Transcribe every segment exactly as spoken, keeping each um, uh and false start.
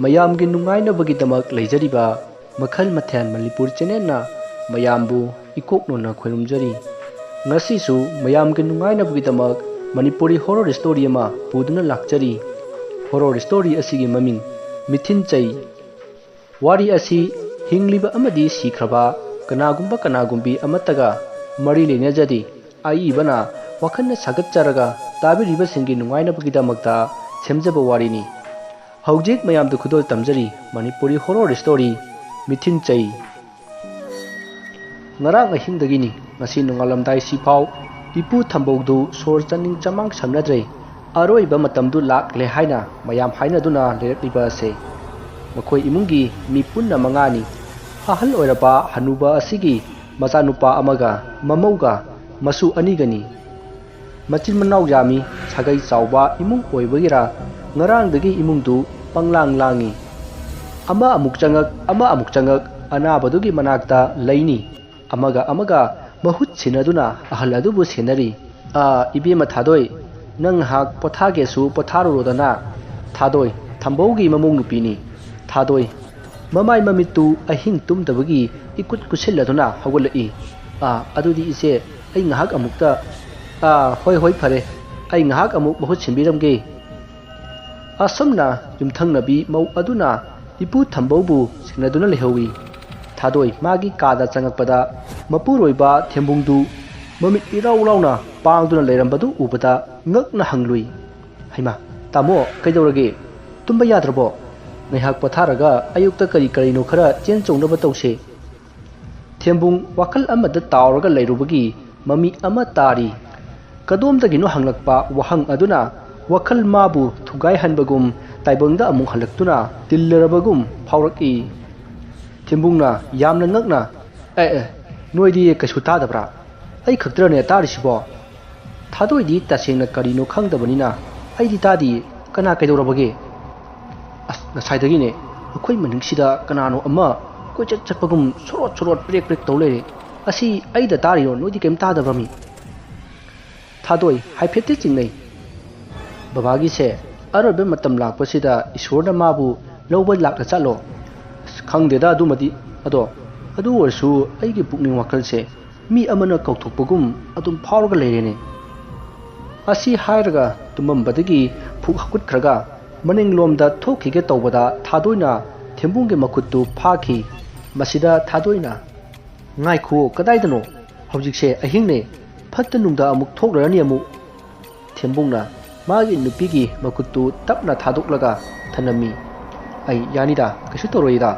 ꯃꯌꯥꯝꯒꯤ ꯅꯨꯡꯉꯥꯏꯅꯕꯒꯤꯗꯃꯛ ꯂꯩꯖꯔꯤꯕ ꯃꯈꯜ ꯃꯊꯦꯜ ꯃꯅꯤꯄꯨꯔ ꯆꯦꯅꯦꯜꯅ ꯃꯌꯥꯝꯕꯨ ꯏꯀꯣꯛ ꯅꯣꯟꯅ ꯈꯣꯏꯔꯨꯝꯖꯔꯤ꯫ ꯉꯁꯤꯁꯨ ꯃꯌꯥꯝꯒꯤ ꯅꯨꯡꯉꯥꯏꯅꯕꯒꯤꯗꯃꯛ ꯃꯅꯤꯄꯨꯔꯤ ꯍꯣꯔꯣꯔ ꯁ꯭ꯇꯣꯔꯤ ꯑꯃ ꯄꯨꯗꯨꯅ ꯂꯥꯛꯆꯔꯤ꯫ ꯍꯣꯔꯣꯔ ꯁ꯭ꯇꯣꯔꯤ ꯑꯁꯤꯒꯤ ꯃꯃꯤꯡ ꯃꯤꯊꯤꯟ ꯆꯩ꯫ ꯋꯥꯔꯤ ꯑꯁꯤ ꯍꯤꯡꯂꯤꯕ ꯑꯃꯗꯤ ꯁꯤꯈ꯭ꯔꯕ ꯀꯅꯥꯒꯨꯝꯕ ꯀꯅꯥꯒꯨꯝꯕꯤ ꯑꯃꯠꯇꯒ ꯃꯔꯤ ꯂꯩꯅꯖꯗꯦ꯫ ꯑꯏꯕꯅ ꯋꯥꯈꯜꯅ ꯁꯥꯒꯠꯆꯔꯒ ꯇꯥꯕꯤꯔꯤꯕꯁꯤꯡꯒꯤ ꯅꯨꯡꯉꯥꯏꯅꯕꯒꯤꯗꯃꯛꯇ ꯁꯦꯝꯖꯕ ꯋꯥꯔꯤꯅꯤ꯫ ꯍꯧꯖꯤꯛ ꯃꯌꯥꯝꯗ ꯈꯨꯗꯣꯜ ꯇꯝꯖꯔꯤ ꯃꯅꯤꯄꯨꯔꯤ ꯍꯣꯔꯣꯔ ꯁ꯭ꯇꯣꯔꯤ ꯃꯤꯊꯤꯟ ꯆꯩ꯫ ꯉꯔꯥꯡ ꯑꯍꯤꯡꯗꯒꯤꯅꯤ ꯉꯁꯤ ꯅꯣꯡꯉꯥꯜꯂꯝꯗꯥꯏ ꯁꯤꯐꯥꯎ ꯏꯄꯨ ꯊꯝꯕꯧꯗꯨ ꯁꯣꯔ ꯆꯥꯅꯤꯡ ꯆꯃꯥꯡ ꯁꯝꯅꯗ꯭ꯔꯦ꯫ ꯑꯔꯣꯏꯕ ꯃꯇꯝꯗꯨ ꯂꯥꯛꯂꯦ ꯍꯥꯏꯅ ꯃꯌꯥꯝ ꯍꯥꯏꯅꯗꯨꯅ ꯂꯩꯔꯛꯂꯤꯕ ꯑꯁꯦ꯫ ꯃꯈꯣꯏ ꯏꯃꯨꯡꯒꯤ ꯃꯤ ꯄꯨꯟꯅ ꯃꯉꯥꯅꯤ꯫ ꯑꯍꯜ ꯑꯣꯏꯔꯕ ꯍꯅꯨꯕ ꯑꯁꯤꯒꯤ ꯃꯆꯥꯅꯨꯄꯥ ꯑꯃꯒ ꯃꯃꯧꯒ ꯃꯁꯨ ꯑꯅꯤꯒꯅꯤ꯫ ꯃꯆꯤꯟ ꯃꯅꯥꯎ ꯌꯥꯝꯃꯤ꯫ ꯁꯥꯒꯩ ꯆꯥꯎꯕ ꯏꯃꯨꯡ ꯑꯣꯏꯕꯒꯤꯔꯥ ꯉꯔꯥꯡꯗꯒꯤ ꯏꯃꯨꯡꯗꯨ ꯄꯪꯂꯥꯡ ꯂꯥꯡꯉꯤ꯫ ꯑꯃ ꯑꯃꯨꯛ ꯆꯪꯉꯛ, ꯑꯃ ꯑꯃꯨꯛ ꯆꯪꯉꯛ, ꯑꯅꯥꯕꯗꯨꯒꯤ ꯃꯅꯥꯛꯇ ꯂꯩꯅꯤ꯫ ꯑꯃꯒ ꯑꯃꯒ ꯃꯍꯨꯠ ꯁꯤꯟꯅꯗꯨꯅ ꯑꯍꯜ ꯑꯗꯨꯕꯨ ꯁꯦꯟꯅꯔꯤ꯫ "ꯑꯥ, ꯏꯕꯦꯝꯃ ꯊꯥꯗꯣꯏ, ꯅꯪ ꯉꯥꯏꯍꯥꯛ ꯄꯣꯊꯥꯒꯦꯁꯨ ꯄꯣꯊꯥꯔꯨꯔꯣꯗꯅ꯫" ꯊꯥꯗꯣꯏ, ꯊꯝꯕꯧꯒꯤ ꯃꯃꯧ ꯅꯨꯄꯤꯅꯤ꯫ ꯊꯥꯗꯣꯏ, ꯃꯃꯥꯏ ꯃꯃꯤꯠꯇꯨ ꯑꯍꯤꯡ ꯇꯨꯝꯗꯕꯒꯤ ꯏꯀꯨꯠ ꯀꯨꯠꯁꯤꯜꯂꯗꯨꯅ ꯍꯧꯒꯠꯂꯛꯏ꯫ "ꯑꯥ, ꯑꯗꯨꯗꯤ ꯏꯆꯦ, ꯑꯩ ꯉꯥꯏꯍꯥꯛ ꯑꯃꯨꯛꯇ꯫" "ꯑꯥ, ꯍꯣꯏ, ꯍꯣꯏ, ꯐꯔꯦ, ꯑꯩ ꯉꯥꯏꯍꯥꯛ ꯑꯃꯨꯛ ꯃꯍꯨꯠ ꯁꯤꯟꯕꯤꯔꯝꯒꯦ꯫" ꯑꯁꯨꯝꯅ ꯌꯨꯝꯊꯪꯅꯕꯤ ꯃꯧ ꯑꯗꯨꯅ ꯏꯄꯨ ꯊꯝꯕꯧꯕꯨ ꯁꯦꯟꯅꯗꯨꯅ ꯂꯩꯍꯧꯏ꯫ ꯊꯥꯗꯣꯏ ꯃꯥꯒꯤ ꯀꯥꯗ ꯆꯪꯉꯛꯄꯗ ꯃꯄꯨꯔꯣꯏꯕ ꯊꯦꯝꯕꯨꯡꯗꯨ ꯃꯃꯤꯠ ꯏꯔꯥꯎ ꯂꯥꯎꯅ ꯄꯥꯡꯗꯨꯅ ꯂꯩꯔꯝꯕꯗꯨ ꯎꯕꯗ ꯉꯛꯅ ꯍꯪꯂꯨꯏ, "ꯍꯩꯃꯥ, ꯇꯥꯃꯣ, ꯀꯩꯗꯧꯔꯒꯦ? ꯇꯨꯝꯕ ꯌꯥꯗ꯭ꯔꯕꯣ? ꯉꯥꯏꯍꯥꯛ ꯄꯣꯊꯥꯔꯒ ꯑꯌꯨꯛꯇ ꯀꯔꯤ ꯀꯔꯤꯅꯣ ꯈꯔ ꯆꯦꯟ ꯆꯣꯡꯅꯕ ꯇꯧꯁꯦ꯫" ꯊꯦꯝꯕꯨꯡ ꯋꯥꯈꯜ ꯑꯃꯗ ꯇꯥꯎꯔꯒ ꯂꯩꯔꯨꯕꯒꯤ ꯃꯃꯤ ꯑꯃ ꯇꯥꯔꯤ꯫ ꯀꯗꯣꯝꯗꯒꯤꯅꯣ ꯍꯪꯂꯛꯄ ꯋꯥꯍꯪ ꯑꯗꯨꯅ ꯋꯥꯈꯜ ꯃꯥꯕꯨ ꯊꯨꯒꯥꯏꯍꯟꯕꯒꯨꯝ ꯇꯥꯏꯕꯪꯗ ꯑꯃꯨꯛ ꯍꯜꯂꯛꯇꯨꯅ ꯇꯤꯜꯂꯔꯕꯒꯨꯝ ꯐꯥꯎꯔꯛꯏ꯫ ꯊꯦꯝꯕꯨꯡꯅ ꯌꯥꯝꯅ ꯉꯛꯅ, "ꯑꯦ, ꯑꯦ, ꯅꯣꯏꯗꯤ ꯀꯩꯁꯨ ꯇꯥꯗꯕ꯭ꯔꯥ? ꯑꯩ ꯈꯛꯇꯔꯅꯦ ꯇꯥꯔꯤꯁꯤꯕꯣ?" ꯊꯥꯗꯣꯏꯗꯤ ꯇꯁꯦꯡꯅ ꯀꯔꯤꯅꯣ ꯈꯪꯗꯕꯅꯤꯅ, "ꯑꯩꯗꯤ ꯇꯥꯗꯤꯌꯦ, ꯀꯅꯥ ꯀꯩꯗꯧꯔꯕꯒꯦ?" "ꯑꯁ, ꯉꯁꯥꯏꯗꯒꯤꯅꯦ ꯑꯩꯈꯣꯏ ꯃꯅꯤꯡꯁꯤꯗ ꯀꯅꯥꯅꯣ ꯑꯃ ꯀꯣꯏꯆꯠ ꯆꯠꯄꯒꯨꯝ ꯁꯣꯔꯣꯠ ꯁꯣꯔꯣꯠ ꯄ꯭ꯔꯦꯛ ꯄ꯭ꯔꯦꯛ ꯇꯧ ꯂꯩꯔꯦ꯫ ꯑꯁꯤ ꯑꯩꯗ ꯇꯥꯔꯤꯔꯣ? ꯅꯣꯏꯗꯤ ꯀꯩꯝ ꯇꯥꯗꯕ꯭ꯔꯃꯤ?" ꯊꯥꯗꯣꯏ ꯍꯥꯏꯐꯦꯠꯇꯤ ꯆꯤꯡꯅꯩ꯫ "ꯕꯕꯥꯒꯤꯁꯦ ꯑꯔꯣꯏꯕ ꯃꯇꯝ ꯂꯥꯛꯄꯁꯤꯗ ꯏꯁꯣꯔꯅ ꯃꯥꯕꯨ ꯂꯧꯕ ꯂꯥꯛꯂ ꯆꯠꯂꯣ? ꯑꯁ, ꯈꯪꯗꯦꯗ ꯑꯗꯨꯃꯗꯤ꯫ ꯑꯗꯣ, ꯑꯗꯨ ꯑꯣꯏꯔꯁꯨ ꯑꯩꯒꯤ ꯄꯨꯛꯅꯤꯡ ꯋꯥꯈꯜꯁꯦ ꯃꯤ ꯑꯃꯅ ꯀꯧꯊꯣꯛꯄꯒꯨꯝ ꯑꯗꯨꯝ ꯐꯥꯎꯔꯒ ꯂꯩꯔꯦꯅꯦ꯫ ꯑꯁꯤ ꯍꯥꯏꯔꯒ ꯇꯨꯝꯃꯝꯕꯗꯒꯤ ꯐꯨꯛ ꯍꯧꯒꯠꯈ꯭ꯔꯒ ꯃꯅꯤꯡꯂꯣꯝꯗ ꯊꯣꯛꯈꯤꯒꯦ ꯇꯧꯕꯗ ꯊꯥꯗꯣꯏꯅ ꯊꯦꯝꯕꯨꯡꯒꯤ ꯃꯈꯨꯠꯇꯨ ꯐꯥꯈꯤ꯫ ꯃꯁꯤꯗ ꯊꯥꯗꯣꯏꯅ, "ꯉꯥꯏꯈꯨꯑꯣ, ꯀꯗꯥꯏꯗꯅꯣ? ꯍꯧꯖꯤꯛꯁꯦ ꯑꯍꯤꯡꯅꯦ, ꯐꯠꯇ ꯅꯨꯡꯗ ꯑꯃꯨꯛ ꯊꯣꯛꯂꯔꯅꯤ ꯑꯃꯨꯛ"꯫ ꯊꯦꯝꯕꯨꯡꯅ ꯃꯥꯒꯤ ꯅꯨꯄꯤꯒꯤ ꯃꯈꯨꯠꯇꯨ ꯇꯞꯅ ꯊꯥꯗꯣꯛꯂꯒ ꯊꯅꯝꯃꯤ꯫ "ꯑꯩ ꯌꯥꯅꯤꯗ, ꯀꯩꯁꯨ ꯇꯧꯔꯣꯏꯗ"꯫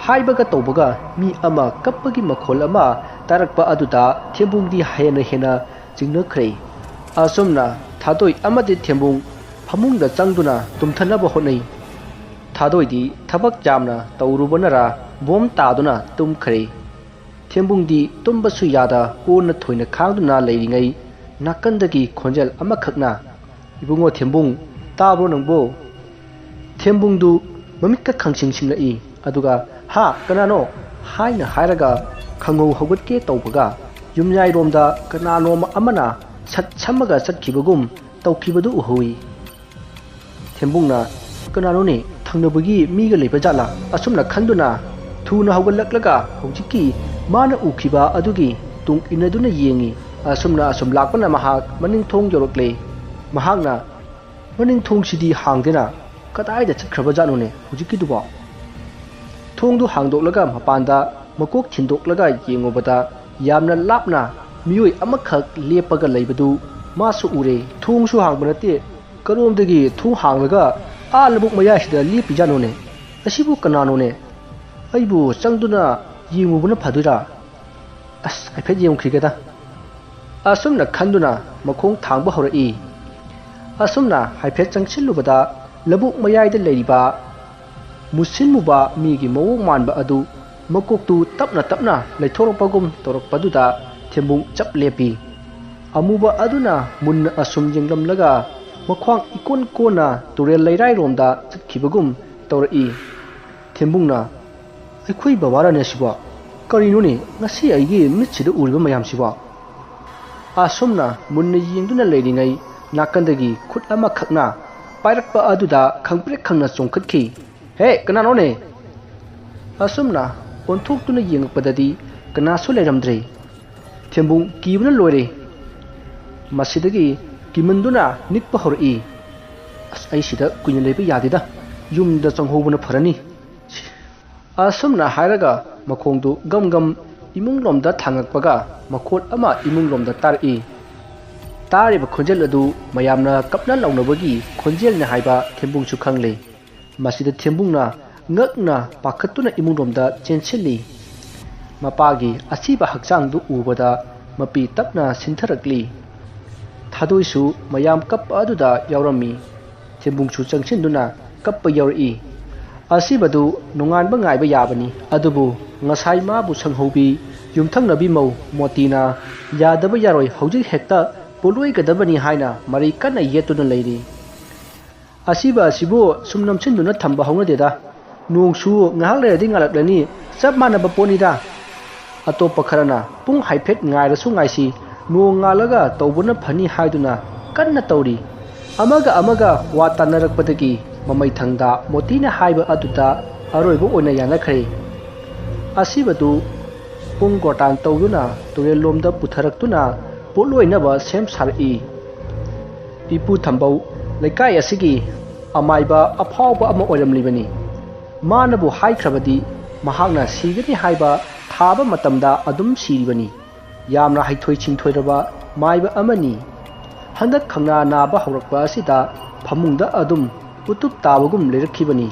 ꯍꯥꯏꯕꯒ ꯇꯧꯕꯒ ꯃꯤ ꯑꯃ ꯀꯞꯄꯒꯤ ꯃꯈꯣꯜ ꯑꯃ ꯇꯥꯔꯛꯄ ꯑꯗꯨꯗ ꯊꯦꯝꯕꯨꯡꯗꯤ ꯍꯦꯟꯅ ꯍꯦꯟꯅ ꯆꯤꯡꯅꯈ꯭ꯔꯦ꯫ ꯑꯁꯨꯝꯅ ꯊꯥꯗꯣꯏ ꯑꯃꯗꯤ ꯊꯦꯝꯕꯨꯡ ꯐꯃꯨꯡꯗ ꯆꯪꯗꯨꯅ ꯇꯨꯝꯊꯅꯕ ꯍꯣꯠꯅꯩ꯫ ꯊꯥꯗꯣꯏꯗꯤ ꯊꯕꯛ ꯌꯥꯝꯅ ꯇꯧꯔꯨꯕꯅꯔꯥ ꯕꯣꯝ ꯇꯥꯗꯨꯅ ꯇꯨꯝꯈ꯭ꯔꯦ꯫ ꯊꯦꯝꯕꯨꯡꯗꯤ ꯇꯨꯝꯕꯁꯨ ꯌꯥꯗ ꯀꯣꯟꯅ ꯊꯣꯏꯅ ꯈꯥꯡꯗꯨꯅ ꯂꯩꯔꯤꯉꯩ ꯅꯥꯀꯟꯗꯒꯤ ꯈꯣꯟꯖꯦꯜ ꯑꯃꯈꯛꯅ, "ꯏꯕꯨꯡꯉꯣ ꯊꯦꯝꯕꯨꯡ, ꯇꯥꯕ꯭ꯔꯣ ꯅꯪꯕꯣ?" ꯊꯦꯝꯕꯨꯡꯗꯨ ꯃꯃꯤꯠꯀ ꯈꯪꯁꯤꯡ ꯁꯤꯡꯂꯛꯏ꯫ ꯑꯗꯨꯒ, "ꯍꯥ, ꯀꯅꯥꯅꯣ?" ꯍꯥꯏꯅ ꯍꯥꯏꯔꯒ ꯈꯪꯍꯧ ꯍꯧꯒꯠꯀꯦ ꯇꯧꯕꯒ ꯌꯨꯝꯌꯥꯏꯔꯣꯝꯗ ꯀꯅꯥꯅꯣꯝ ꯑꯃꯅ ꯁꯠ ꯁꯝꯃꯒ ꯆꯠꯈꯤꯕꯒꯨꯝ ꯇꯧꯈꯤꯕꯗꯨ ꯎꯍꯧꯏ꯫ ꯊꯦꯝꯕꯨꯡꯅ, "ꯀꯅꯥꯅꯣꯅꯦ? ꯊꯪꯅꯕꯒꯤ ꯃꯤꯒ ꯂꯩꯕ ꯖꯥꯠꯂꯥ?" ꯑꯁꯨꯝꯅ ꯈꯟꯗꯨꯅ ꯊꯨꯅ ꯍꯧꯒꯠꯂꯛꯂꯒ ꯍꯧꯖꯤꯛꯀꯤ ꯃꯥꯅ ꯎꯈꯤꯕ ꯑꯗꯨꯒꯤ ꯇꯨꯡ ꯏꯟꯅꯗꯨꯅ ꯌꯦꯡꯉꯤ꯫ ꯑꯁꯨꯝꯅ ꯑꯁꯨꯝ ꯂꯥꯛꯄꯅ ꯃꯍꯥꯛ ꯃꯅꯤꯡ ꯊꯣꯡ ꯌꯧꯔꯛꯂꯦ꯫ ꯃꯍꯥꯛꯅ, "ꯃꯅꯤꯡ ꯊꯣꯡꯁꯤꯗꯤ ꯍꯥꯡꯗꯦꯅ, ꯀꯗꯥꯏꯗ ꯆꯠꯈ꯭ꯔꯕ ꯖꯥꯠꯅꯣꯅꯦ ꯍꯧꯖꯤꯛꯀꯤꯗꯨꯕꯣ?" ꯊꯣꯡꯗꯨ ꯍꯥꯡꯗꯣꯛꯂꯒ ꯃꯄꯥꯟꯗ ꯃꯀꯣꯛ ꯊꯤꯟꯗꯣꯛꯂꯒ ꯌꯦꯡꯉꯨꯕꯗ ꯌꯥꯝꯅ ꯂꯥꯞꯅ ꯃꯤꯑꯣꯏ ꯑꯃꯈꯛ ꯂꯦꯞꯄꯒ ꯂꯩꯕꯗꯨ ꯃꯥꯁꯨ ꯎꯔꯦ꯫ ꯊꯣꯡꯁꯨ ꯍꯥꯡꯕ ꯅꯠꯇꯦ, ꯀꯔꯣꯝꯗꯒꯤ ꯊꯣꯡ ꯍꯥꯡꯂꯒ ꯑꯥ ꯂꯧꯕꯨꯛ ꯃꯌꯥꯏꯁꯤꯗ ꯂꯦꯞꯄꯤꯖꯥꯠꯅꯣꯅꯦ? ꯑꯁꯤꯕꯨ ꯀꯅꯥꯅꯣꯅꯦ? ꯑꯩꯕꯨ ꯆꯪꯗꯨꯅ ꯌꯦꯡꯉꯨꯕꯅ ꯐꯗꯣꯏꯔꯥ? ꯑꯁ, ꯍꯥꯏꯐꯦꯠ ꯌꯦꯡꯉꯨꯈꯤꯒꯦꯗ꯫ ꯑꯁꯨꯝꯅ ꯈꯟꯗꯨꯅ ꯃꯈꯣꯡ ꯊꯥꯡꯕ ꯍꯧꯔꯛꯏ꯫ ꯑꯁꯨꯝꯅ ꯍꯥꯏꯐꯦꯠ ꯆꯪꯁꯤꯜꯂꯨꯕꯗ ꯂꯧꯕꯨꯛ ꯃꯌꯥꯏꯗ ꯂꯩꯔꯤꯕ ꯃꯨꯁꯤꯟꯃꯨꯕ ꯃꯤꯒꯤ ꯃꯑꯣꯡ ꯃꯥꯟꯕ ꯑꯗꯨ ꯃꯀꯣꯛꯇꯨ ꯇꯞꯅ ꯇꯞꯅ ꯂꯩꯊꯣꯔꯛꯄꯒꯨꯝ ꯇꯧꯔꯛꯄꯗꯨꯗ ꯊꯦꯝꯕꯨꯡ ꯆꯞ ꯂꯦꯞꯄꯤ꯫ ꯑꯃꯨꯕ ꯑꯗꯨꯅ ꯃꯨꯟꯅ ꯑꯁꯨꯝ ꯌꯦꯡꯂꯝꯂꯒ ꯃꯈ꯭ꯋꯥꯡ ꯏꯀꯣꯟ ꯀꯣꯟꯅ ꯇꯨꯔꯦꯜ ꯂꯩꯔꯥꯏꯔꯣꯝꯗ ꯆꯠꯈꯤꯕꯒꯨꯝ ꯇꯧꯔꯛꯏ꯫ ꯊꯦꯝꯕꯨꯡꯅ, "ꯑꯩꯈꯣꯏ ꯕꯕꯥꯔꯅꯦ ꯑꯁꯤꯕꯣ? ꯀꯔꯤꯅꯣꯅꯦ, ꯉꯁꯤ ꯑꯩꯒꯤ ꯃꯤꯠꯁꯤꯗ ꯎꯔꯤꯕ ꯃꯌꯥꯝꯁꯤꯕꯣ?" ꯑꯁꯨꯝꯅ ꯃꯨꯟꯅ ꯌꯦꯡꯗꯨꯅ ꯂꯩꯔꯤꯉꯩ ꯅꯥꯀꯟꯗꯒꯤ ꯈꯨꯠ ꯑꯃꯈꯛꯅ ꯄꯥꯏꯔꯛꯄ ꯑꯗꯨꯗ ꯈꯪꯄ꯭ꯔꯦꯛ ꯈꯪꯅ ꯆꯣꯡꯈꯠꯈꯤ꯫ "ꯍꯦ, ꯀꯅꯥꯅꯣꯅꯦ?" ꯑꯁꯨꯝꯅ ꯑꯣꯟꯊꯣꯛꯇꯨꯅ ꯌꯦꯡꯉꯛꯄꯗꯗꯤ ꯀꯅꯥꯁꯨ ꯂꯩꯔꯝꯗ꯭ꯔꯦ꯫ ꯊꯦꯝꯕꯨꯡ ꯀꯤꯕꯅ ꯂꯣꯏꯔꯦ꯫ ꯃꯁꯤꯗꯒꯤ ꯀꯤꯃꯟꯗꯨꯅ ꯅꯤꯛꯄ ꯍꯧꯔꯛꯏ꯫ "ꯑꯁ, ꯑꯩ ꯁꯤꯗ ꯀꯨꯏꯅ ꯂꯩꯕ ꯌꯥꯗꯦꯗ, ꯌꯨꯝꯗ ꯆꯪꯍꯧꯕꯅ ꯐꯔꯅꯤ꯫" ꯑꯁꯨꯝꯅ ꯍꯥꯏꯔꯒ ꯃꯈꯣꯡꯗꯨ ꯒꯝ ꯒꯝ ꯏꯃꯨꯡꯂꯣꯝꯗ ꯊꯥꯡꯉꯛꯄꯒ ꯃꯈꯣꯜ ꯑꯃ ꯏꯃꯨꯡꯂꯣꯝꯗ ꯇꯥꯔꯛꯏ꯫ ꯇꯥꯔꯤꯕ ꯈꯣꯟꯖꯦꯜ ꯑꯗꯨ ꯃꯌꯥꯝꯅ ꯀꯞꯅ ꯂꯥꯎꯅꯕꯒꯤ ꯈꯣꯟꯖꯦꯜꯅꯤ ꯍꯥꯏꯕ ꯊꯦꯝꯕꯨꯡꯁꯨ ꯈꯪꯂꯦ꯫ ꯃꯁꯤꯗ ꯊꯦꯝꯕꯨꯡꯅ ꯉꯛꯅ ꯄꯥꯈꯠꯇꯨꯅ ꯏꯃꯨꯡꯂꯣꯝꯗ ꯆꯦꯟꯁꯤꯜꯂꯤ꯫ ꯃꯄꯥꯒꯤ ꯑꯁꯤꯕ ꯍꯛꯆꯥꯡꯗꯨ ꯎꯕꯗ ꯃꯄꯤ ꯇꯞꯅ ꯁꯤꯟꯊꯔꯛꯂꯤ꯫ ꯊꯥꯗꯣꯏꯁꯨ ꯃꯌꯥꯝ ꯀꯞꯄ ꯑꯗꯨꯗ ꯌꯥꯎꯔꯝꯃꯤ꯫ ꯊꯦꯝꯕꯨꯡꯁꯨ ꯆꯪꯁꯤꯟꯗꯨꯅ ꯀꯞꯄ ꯌꯥꯎꯔꯛꯏ꯫ ꯑꯁꯤꯕꯗꯨ ꯅꯣꯡꯉꯥꯟꯕ ꯉꯥꯏꯕ ꯌꯥꯕꯅꯤ, ꯑꯗꯨꯕꯨ ꯉꯁꯥꯏ ꯃꯥꯕꯨ ꯁꯪꯍꯧꯕꯤ ꯌꯨꯝꯊꯪꯅꯕꯤ ꯃꯧ ꯃꯣꯇꯤꯅ ꯌꯥꯗꯕ ꯌꯥꯔꯣꯏ, ꯍꯧꯖꯤꯛ ꯍꯦꯛꯇ ꯄꯣꯠꯂꯣꯏꯒꯗꯕꯅꯤ ꯍꯥꯏꯅ ꯃꯔꯩ ꯀꯟꯅ ꯌꯦꯠꯇꯨꯅ ꯂꯩꯔꯤ꯫ "ꯑꯁꯤꯕ ꯑꯁꯤꯕꯨ ꯁꯨꯝ ꯅꯝꯁꯤꯟꯗꯨꯅ ꯊꯝꯕ ꯍꯧꯅꯗꯦꯗ꯫ ꯅꯣꯡꯁꯨ ꯉꯥꯏꯍꯥꯛ ꯂꯩꯔꯗꯤ ꯉꯥꯜꯂꯛꯂꯅꯤ, ꯆꯞ ꯃꯥꯟꯅꯕ ꯄꯣꯠꯅꯤꯗ꯫" ꯑꯇꯣꯞꯄ ꯈꯔꯅ "ꯄꯨꯡ ꯍꯥꯏꯐꯦꯠ ꯉꯥꯏꯔꯁꯨ ꯉꯥꯏꯁꯤ, ꯅꯣꯡ ꯉꯥꯜꯂꯒ ꯇꯧꯕꯅ ꯐꯅꯤ" ꯍꯥꯏꯗꯨꯅ ꯀꯟꯅ ꯇꯧꯔꯤ꯫ ꯑꯃꯒ ꯑꯃꯒ ꯋꯥ ꯇꯥꯟꯅꯔꯛꯄꯗꯒꯤ ꯃꯃꯩ ꯊꯪꯗ ꯃꯣꯇꯤꯅ ꯍꯥꯏꯕ ꯑꯗꯨꯗ ꯑꯔꯣꯏꯕ ꯑꯣꯏꯅ ꯌꯥꯅꯈ꯭ꯔꯦ꯫ ꯑꯁꯤꯕꯗꯨ ꯄꯨꯡ ꯀ꯭ꯋꯥꯇꯥꯟ ꯇꯧꯗꯨꯅ ꯇꯨꯔꯦꯜꯂꯣꯝꯗ ꯄꯨꯊꯔꯛꯇꯨꯅ ꯄꯣꯠꯂꯣꯏꯅꯕ ꯁꯦꯝ ꯁꯥꯔꯛꯏ꯫ ꯏꯄꯨ ꯊꯝꯕꯧ ꯂꯩꯀꯥꯏ ꯑꯁꯤꯒꯤ ꯑꯃꯥꯏꯕ ꯑꯐꯥꯎꯕ ꯑꯃ ꯑꯣꯏꯔꯝꯂꯤꯕꯅꯤ꯫ ꯃꯥꯅꯕꯨ ꯍꯥꯏꯈ꯭ꯔꯕꯗꯤ ꯃꯍꯥꯛꯅ ꯁꯤꯒꯅꯤ ꯍꯥꯏꯕ ꯊꯥꯕ ꯃꯇꯝꯗ ꯑꯗꯨꯝ ꯁꯤꯔꯤꯕꯅꯤ꯫ ꯌꯥꯝꯅ ꯍꯩꯊꯣꯏ ꯁꯤꯡꯊꯣꯏꯔꯕ ꯃꯥꯏꯕ ꯑꯃꯅꯤ꯫ ꯍꯟꯗꯛ ꯈꯪꯅꯥ ꯅꯥꯕ ꯍꯧꯔꯛꯄ ꯑꯁꯤꯗ ꯐꯃꯨꯡꯗ ꯑꯗꯨꯝ ꯎꯇꯨꯞ ꯇꯥꯕꯒꯨꯝ ꯂꯩꯔꯛꯈꯤꯕꯅꯤ꯫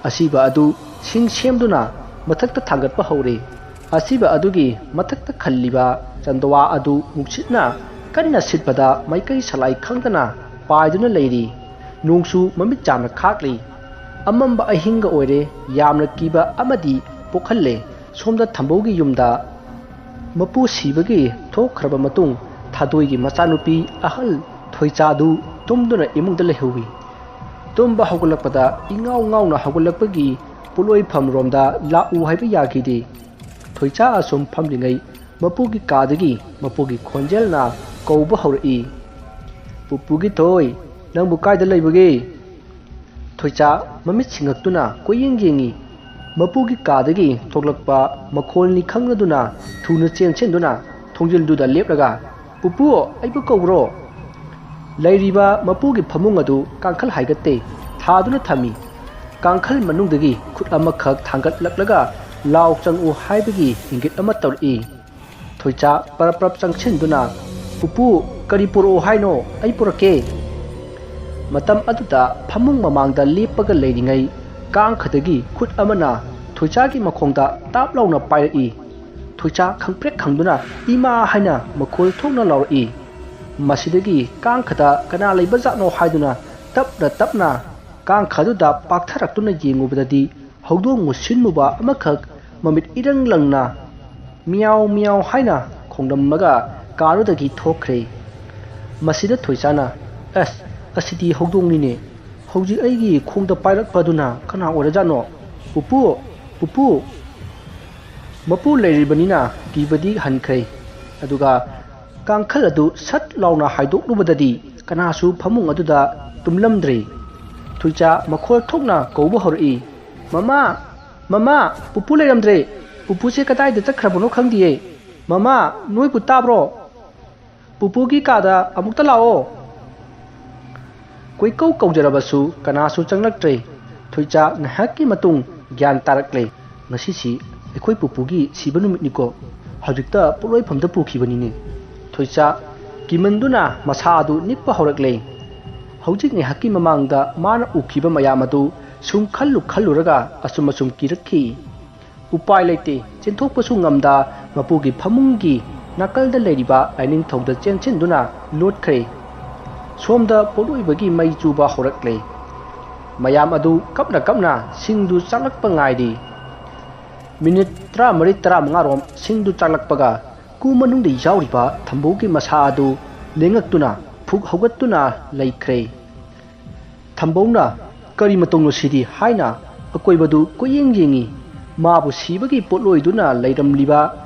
ꯑꯁꯤꯕ ꯑꯗꯨ ꯁꯤꯡ ꯁꯦꯝꯗꯨꯅ ꯃꯊꯛꯇ ꯊꯥꯡꯒꯠꯄ ꯍꯧꯔꯦ꯫ ꯑꯁꯤꯕ ꯑꯗꯨꯒꯤ ꯃꯊꯛꯇ ꯈꯜꯂꯤꯕ ꯆꯟꯗꯋꯥ ꯑꯗꯨ ꯅꯨꯡꯁꯤꯠꯅ ꯀꯟꯅ ꯁꯤꯠꯄꯗ ꯃꯥꯏꯀꯩ ꯁꯂꯥꯏ ꯈꯪꯗꯅ ꯄꯥꯏꯗꯨꯅ ꯂꯩꯔꯤ꯫ ꯅꯣꯡꯁꯨ ꯃꯃꯤꯠ ꯆꯥꯝꯅ ꯈꯥꯛꯂꯤ꯫ ꯑꯃꯝꯕ ꯑꯍꯤꯡꯒ ꯑꯣꯏꯔꯦ꯫ ꯌꯥꯝꯅ ꯀꯤꯕ ꯑꯃꯗꯤ ꯄꯣꯛꯍꯜꯂꯦ꯫ ꯁꯣꯝꯗ ꯊꯝꯕꯧꯒꯤ ꯌꯨꯝꯗ ꯃꯄꯨ ꯁꯤꯕꯒꯤ ꯊꯣꯛꯈ꯭ꯔꯕ ꯃꯇꯨꯡ ꯊꯥꯗꯣꯏꯒꯤ ꯃꯆꯥꯅꯨꯄꯤ ꯑꯍꯜ ꯊꯣꯏꯆꯥꯗꯨ ꯇꯨꯝꯗꯨꯅ ꯏꯃꯨꯡꯗ ꯂꯩꯍꯧꯏ꯫ ꯇꯨꯝꯕ ꯍꯧꯒꯠꯂꯛꯄꯗ ꯏꯉꯥꯎ ꯉꯥꯎꯅ ꯍꯧꯒꯠꯂꯛꯄꯒꯤ ꯄꯣꯠꯂꯣꯏꯐꯝꯔꯣꯝꯗ ꯂꯥꯛꯎ ꯍꯥꯏꯕ ꯌꯥꯈꯤꯗꯦ꯫ ꯊꯣꯏꯆꯥ ꯑꯁꯨꯝ ꯐꯝꯂꯤꯉꯩ ꯃꯄꯨꯒꯤ ꯀꯥꯗꯒꯤ ꯃꯄꯨꯒꯤ ꯈꯣꯟꯖꯦꯜꯅ ꯀꯧꯕ ꯍꯧꯔꯛꯏ, "ꯄꯨꯄꯨꯒꯤ ꯊꯣꯏ, ꯅꯪꯕꯨ ꯀꯥꯏꯗ ꯂꯩꯕꯒꯦ?" ꯊꯣꯏꯆꯥ ꯃꯃꯤꯠ ꯁꯤꯡꯉꯛꯇꯨꯅ ꯀꯣꯏꯌꯦꯡ ꯌꯦꯡꯉꯤ꯫ ꯃꯄꯨꯒꯤ ꯀꯥꯗꯒꯤ ꯊꯣꯛꯂꯛꯄ ꯃꯈꯣꯜꯅꯤ ꯈꯪꯂꯗꯨꯅ ꯊꯨꯅ ꯆꯦꯟꯁꯤꯟꯗꯨꯅ ꯊꯣꯡꯖꯤꯜꯗꯨꯗ ꯂꯦꯞꯂꯒ, "ꯄꯨꯄꯨ, ꯑꯩꯕꯨ ꯀꯧꯕ꯭ꯔꯣ?" ꯂꯩꯔꯤꯕ ꯃꯄꯨꯒꯤ ꯐꯃꯨꯡ ꯑꯗꯨ ꯀꯥꯡꯈꯜ ꯍꯥꯏꯒꯠꯇꯦ ꯊꯥꯗꯨꯅ ꯊꯝꯃꯤ꯫ ꯀꯥꯡꯈꯜ ꯃꯅꯨꯡꯗꯒꯤ ꯈꯨꯠ ꯑꯃꯈꯛ ꯊꯥꯡꯒꯠꯂꯛꯂꯒ "ꯂꯥꯎ ꯆꯪꯉꯛꯎ" ꯍꯥꯏꯕꯒꯤ ꯏꯪꯒꯤꯠ ꯑꯃ ꯇꯧꯔꯛꯏ꯫ ꯊꯣꯏꯆꯥ ꯄꯔꯞ ꯄꯔꯞ ꯆꯪꯁꯤꯟꯗꯨꯅ, "ꯄꯨꯄꯨ, ꯀꯔꯤ ꯄꯨꯔꯛꯑꯣ ꯍꯥꯏꯅꯣ? ꯑꯩ ꯄꯨꯔꯛꯀꯦ꯫" ꯃꯇꯝ ꯑꯗꯨꯗ ꯐꯃꯨꯡ ꯃꯃꯥꯡꯗ ꯂꯦꯞꯄꯒ ꯂꯩꯔꯤꯉꯩ ꯀꯥꯡꯈꯗꯒꯤ ꯈꯨꯠ ꯑꯃꯅ ꯊꯣꯏꯆꯥꯒꯤ ꯃꯈꯣꯡꯗ ꯇꯥꯞ ꯂꯥꯎꯅ ꯄꯥꯏꯔꯛꯏ꯫ ꯊꯣꯏꯆꯥ ꯈꯪꯄ꯭ꯔꯦꯛ ꯈꯪꯗꯨꯅ "ꯏꯃꯥ" ꯍꯥꯏꯅ ꯃꯈꯣꯜ ꯊꯣꯛꯅ ꯂꯥꯎꯔꯛꯏ꯫ ꯃꯁꯤꯗꯒꯤ ꯀꯥꯡꯈꯗ ꯀꯅꯥ ꯂꯩꯕꯖꯥꯠꯅꯣ ꯍꯥꯏꯗꯨꯅ ꯇꯞꯅ ꯇꯞꯅ ꯀꯥꯡꯈꯗꯨꯗ ꯄꯥꯛꯊꯔꯛꯇꯨꯅ ꯌꯦꯡꯉꯨꯕꯗꯗꯤ ꯍꯧꯗꯣꯡ ꯃꯨꯁꯤꯟ ꯃꯨꯕ ꯑꯃꯈꯛ ꯃꯃꯤꯠ ꯏꯔꯪ ꯂꯪꯅ "ꯃꯤꯌꯥꯎ ꯃꯤꯌꯥꯎ" ꯍꯥꯏꯅ ꯈꯣꯡꯂꯝꯂꯒ ꯀꯥꯗꯨꯗꯒꯤ ꯊꯣꯛꯈ꯭ꯔꯦ꯫ ꯃꯁꯤꯗ ꯊꯣꯏꯆꯥꯅ, "ꯑꯁ, ꯑꯁꯤꯗꯤ ꯍꯧꯗꯣꯡꯅꯤꯅꯦ꯫ ꯍꯧꯖꯤꯛ ꯑꯩꯒꯤ ꯈꯣꯡꯗ ꯄꯥꯏꯔꯛꯄꯗꯨꯅ ꯀꯅꯥ ꯑꯣꯏꯔꯖꯥꯠꯅꯣ? ꯄꯨꯄꯨ, ꯄꯨꯄꯨ!" ꯃꯄꯨ ꯂꯩꯔꯤꯕꯅꯤꯅ ꯀꯤꯕꯗꯤ ꯍꯟꯈ꯭ꯔꯦ꯫ ꯑꯗꯨꯒ ꯀꯥꯡꯈꯜ ꯑꯗꯨ ꯁꯠ ꯂꯥꯎꯅ ꯍꯥꯏꯗꯣꯛꯂꯨꯕꯗꯗꯤ ꯀꯅꯥꯁꯨ ꯐꯃꯨꯡ ꯑꯗꯨꯗ ꯇꯨꯝꯂꯝꯗ꯭ꯔꯦ꯫ ꯊꯣꯏꯆꯥ ꯃꯈꯣꯜ ꯊꯣꯛꯅ ꯀꯧꯕ ꯍꯧꯔꯛꯏ, "ꯃꯃꯥ! ꯃꯃꯥ! ꯄꯨꯄꯨ ꯂꯩꯔꯝꯗ꯭ꯔꯦ! ꯄꯨꯄꯨꯁꯦ ꯀꯗꯥꯏꯗ ꯆꯠꯈ꯭ꯔꯕꯅꯣ ꯈꯪꯗꯤꯌꯦ! ꯃꯃꯥ, ꯅꯣꯏꯕꯨ ꯇꯥꯕ꯭ꯔꯣ? ꯄꯨꯄꯨꯒꯤ ꯀꯥꯗ ꯑꯃꯨꯛꯇ ꯂꯥꯛꯑꯣ!" ꯀꯣꯏꯀꯧ ꯀꯧꯖꯔꯕꯁꯨ ꯀꯅꯥꯁꯨ ꯆꯪꯂꯛꯇ꯭ꯔꯦ꯫ ꯊꯣꯏꯆꯥ ꯉꯥꯏꯍꯥꯛꯀꯤ ꯃꯇꯨꯡ ꯒ꯭ꯌꯥꯟ ꯇꯥꯔꯛꯂꯦ꯫ "ꯉꯁꯤꯁꯤ ꯑꯩꯈꯣꯏ ꯄꯨꯄꯨꯒꯤ ꯁꯤꯕ ꯅꯨꯃꯤꯠꯅꯤꯀꯣ꯫ ꯍꯧꯖꯤꯛꯇ ꯄꯣꯠꯂꯣꯏꯐꯝꯗ ꯄꯨꯈꯤꯕꯅꯤꯅꯦ꯫" ꯊꯣꯏꯆꯥ ꯀꯤꯃꯟꯗꯨꯅ ꯃꯁꯥ ꯑꯗꯨ ꯅꯤꯛꯄ ꯍꯧꯔꯛꯂꯦ꯫ ꯍꯧꯖꯤꯛ ꯉꯥꯏꯍꯥꯛꯀꯤ ꯃꯃꯥꯡꯗ ꯃꯥꯅ ꯎꯈꯤꯕ ꯃꯌꯥꯝ ꯑꯗꯨ ꯁꯨꯝ ꯈꯜꯂꯨ ꯈꯜꯂꯨꯔꯒ ꯑꯁꯨꯝ ꯑꯁꯨꯝ ꯀꯤꯔꯛꯈꯤ꯫ ꯎꯄꯥꯏ ꯂꯩꯇꯦ, ꯆꯦꯟꯊꯣꯛꯄꯁꯨ ꯉꯝꯗ ꯃꯄꯨꯒꯤ ꯐꯃꯨꯡꯒꯤ ꯅꯥꯀꯜꯗ ꯂꯩꯔꯤꯕ ꯂꯥꯏꯅꯤꯡꯊꯧꯗ ꯆꯦꯟꯁꯤꯟꯗꯨꯅ ꯂꯣꯠꯈ꯭ꯔꯦ꯫ ꯁꯣꯝꯗ ꯄꯣꯠꯂꯣꯏꯕꯒꯤ ꯃꯩ ꯆꯨꯕ ꯍꯧꯔꯛꯂꯦ꯫ ꯃꯌꯥꯝ ꯑꯗꯨ ꯀꯞꯅ ꯀꯞꯅ ꯁꯤꯡꯗꯨ ꯆꯥꯛꯂꯛꯄ ꯉꯥꯏꯔꯤ꯫ ꯃꯤꯅꯤꯠ ꯇꯔꯥꯃꯔꯤ ꯇꯔꯥꯃꯉꯥꯔꯣꯝ ꯁꯤꯡꯗꯨ ꯆꯥꯛꯂꯛꯄꯒ ꯀꯨ ꯃꯅꯨꯡꯗ ꯌꯥꯎꯔꯤꯕ ꯊꯝꯕꯧꯒꯤ ꯃꯁꯥ ꯑꯗꯨ ꯂꯦꯡꯉꯛꯇꯨꯅ ꯐꯨꯛ ꯍꯧꯒꯠꯇꯨꯅ ꯂꯩꯈ꯭ꯔꯦ꯫ ꯊꯝꯕꯧꯅ "ꯀꯔꯤ ꯃꯇꯧꯅꯣ ꯁꯤꯗꯤ?" ꯍꯥꯏꯅ ꯑꯀꯣꯏꯕꯗꯨ ꯀꯣꯏꯌꯦꯡ ꯌꯦꯡꯉꯤ꯫ ꯃꯥꯕꯨ ꯁꯤꯕꯒꯤ ꯄꯣꯠꯂꯣꯏꯗꯨꯅ ꯂꯩꯔꯝꯂꯤꯕ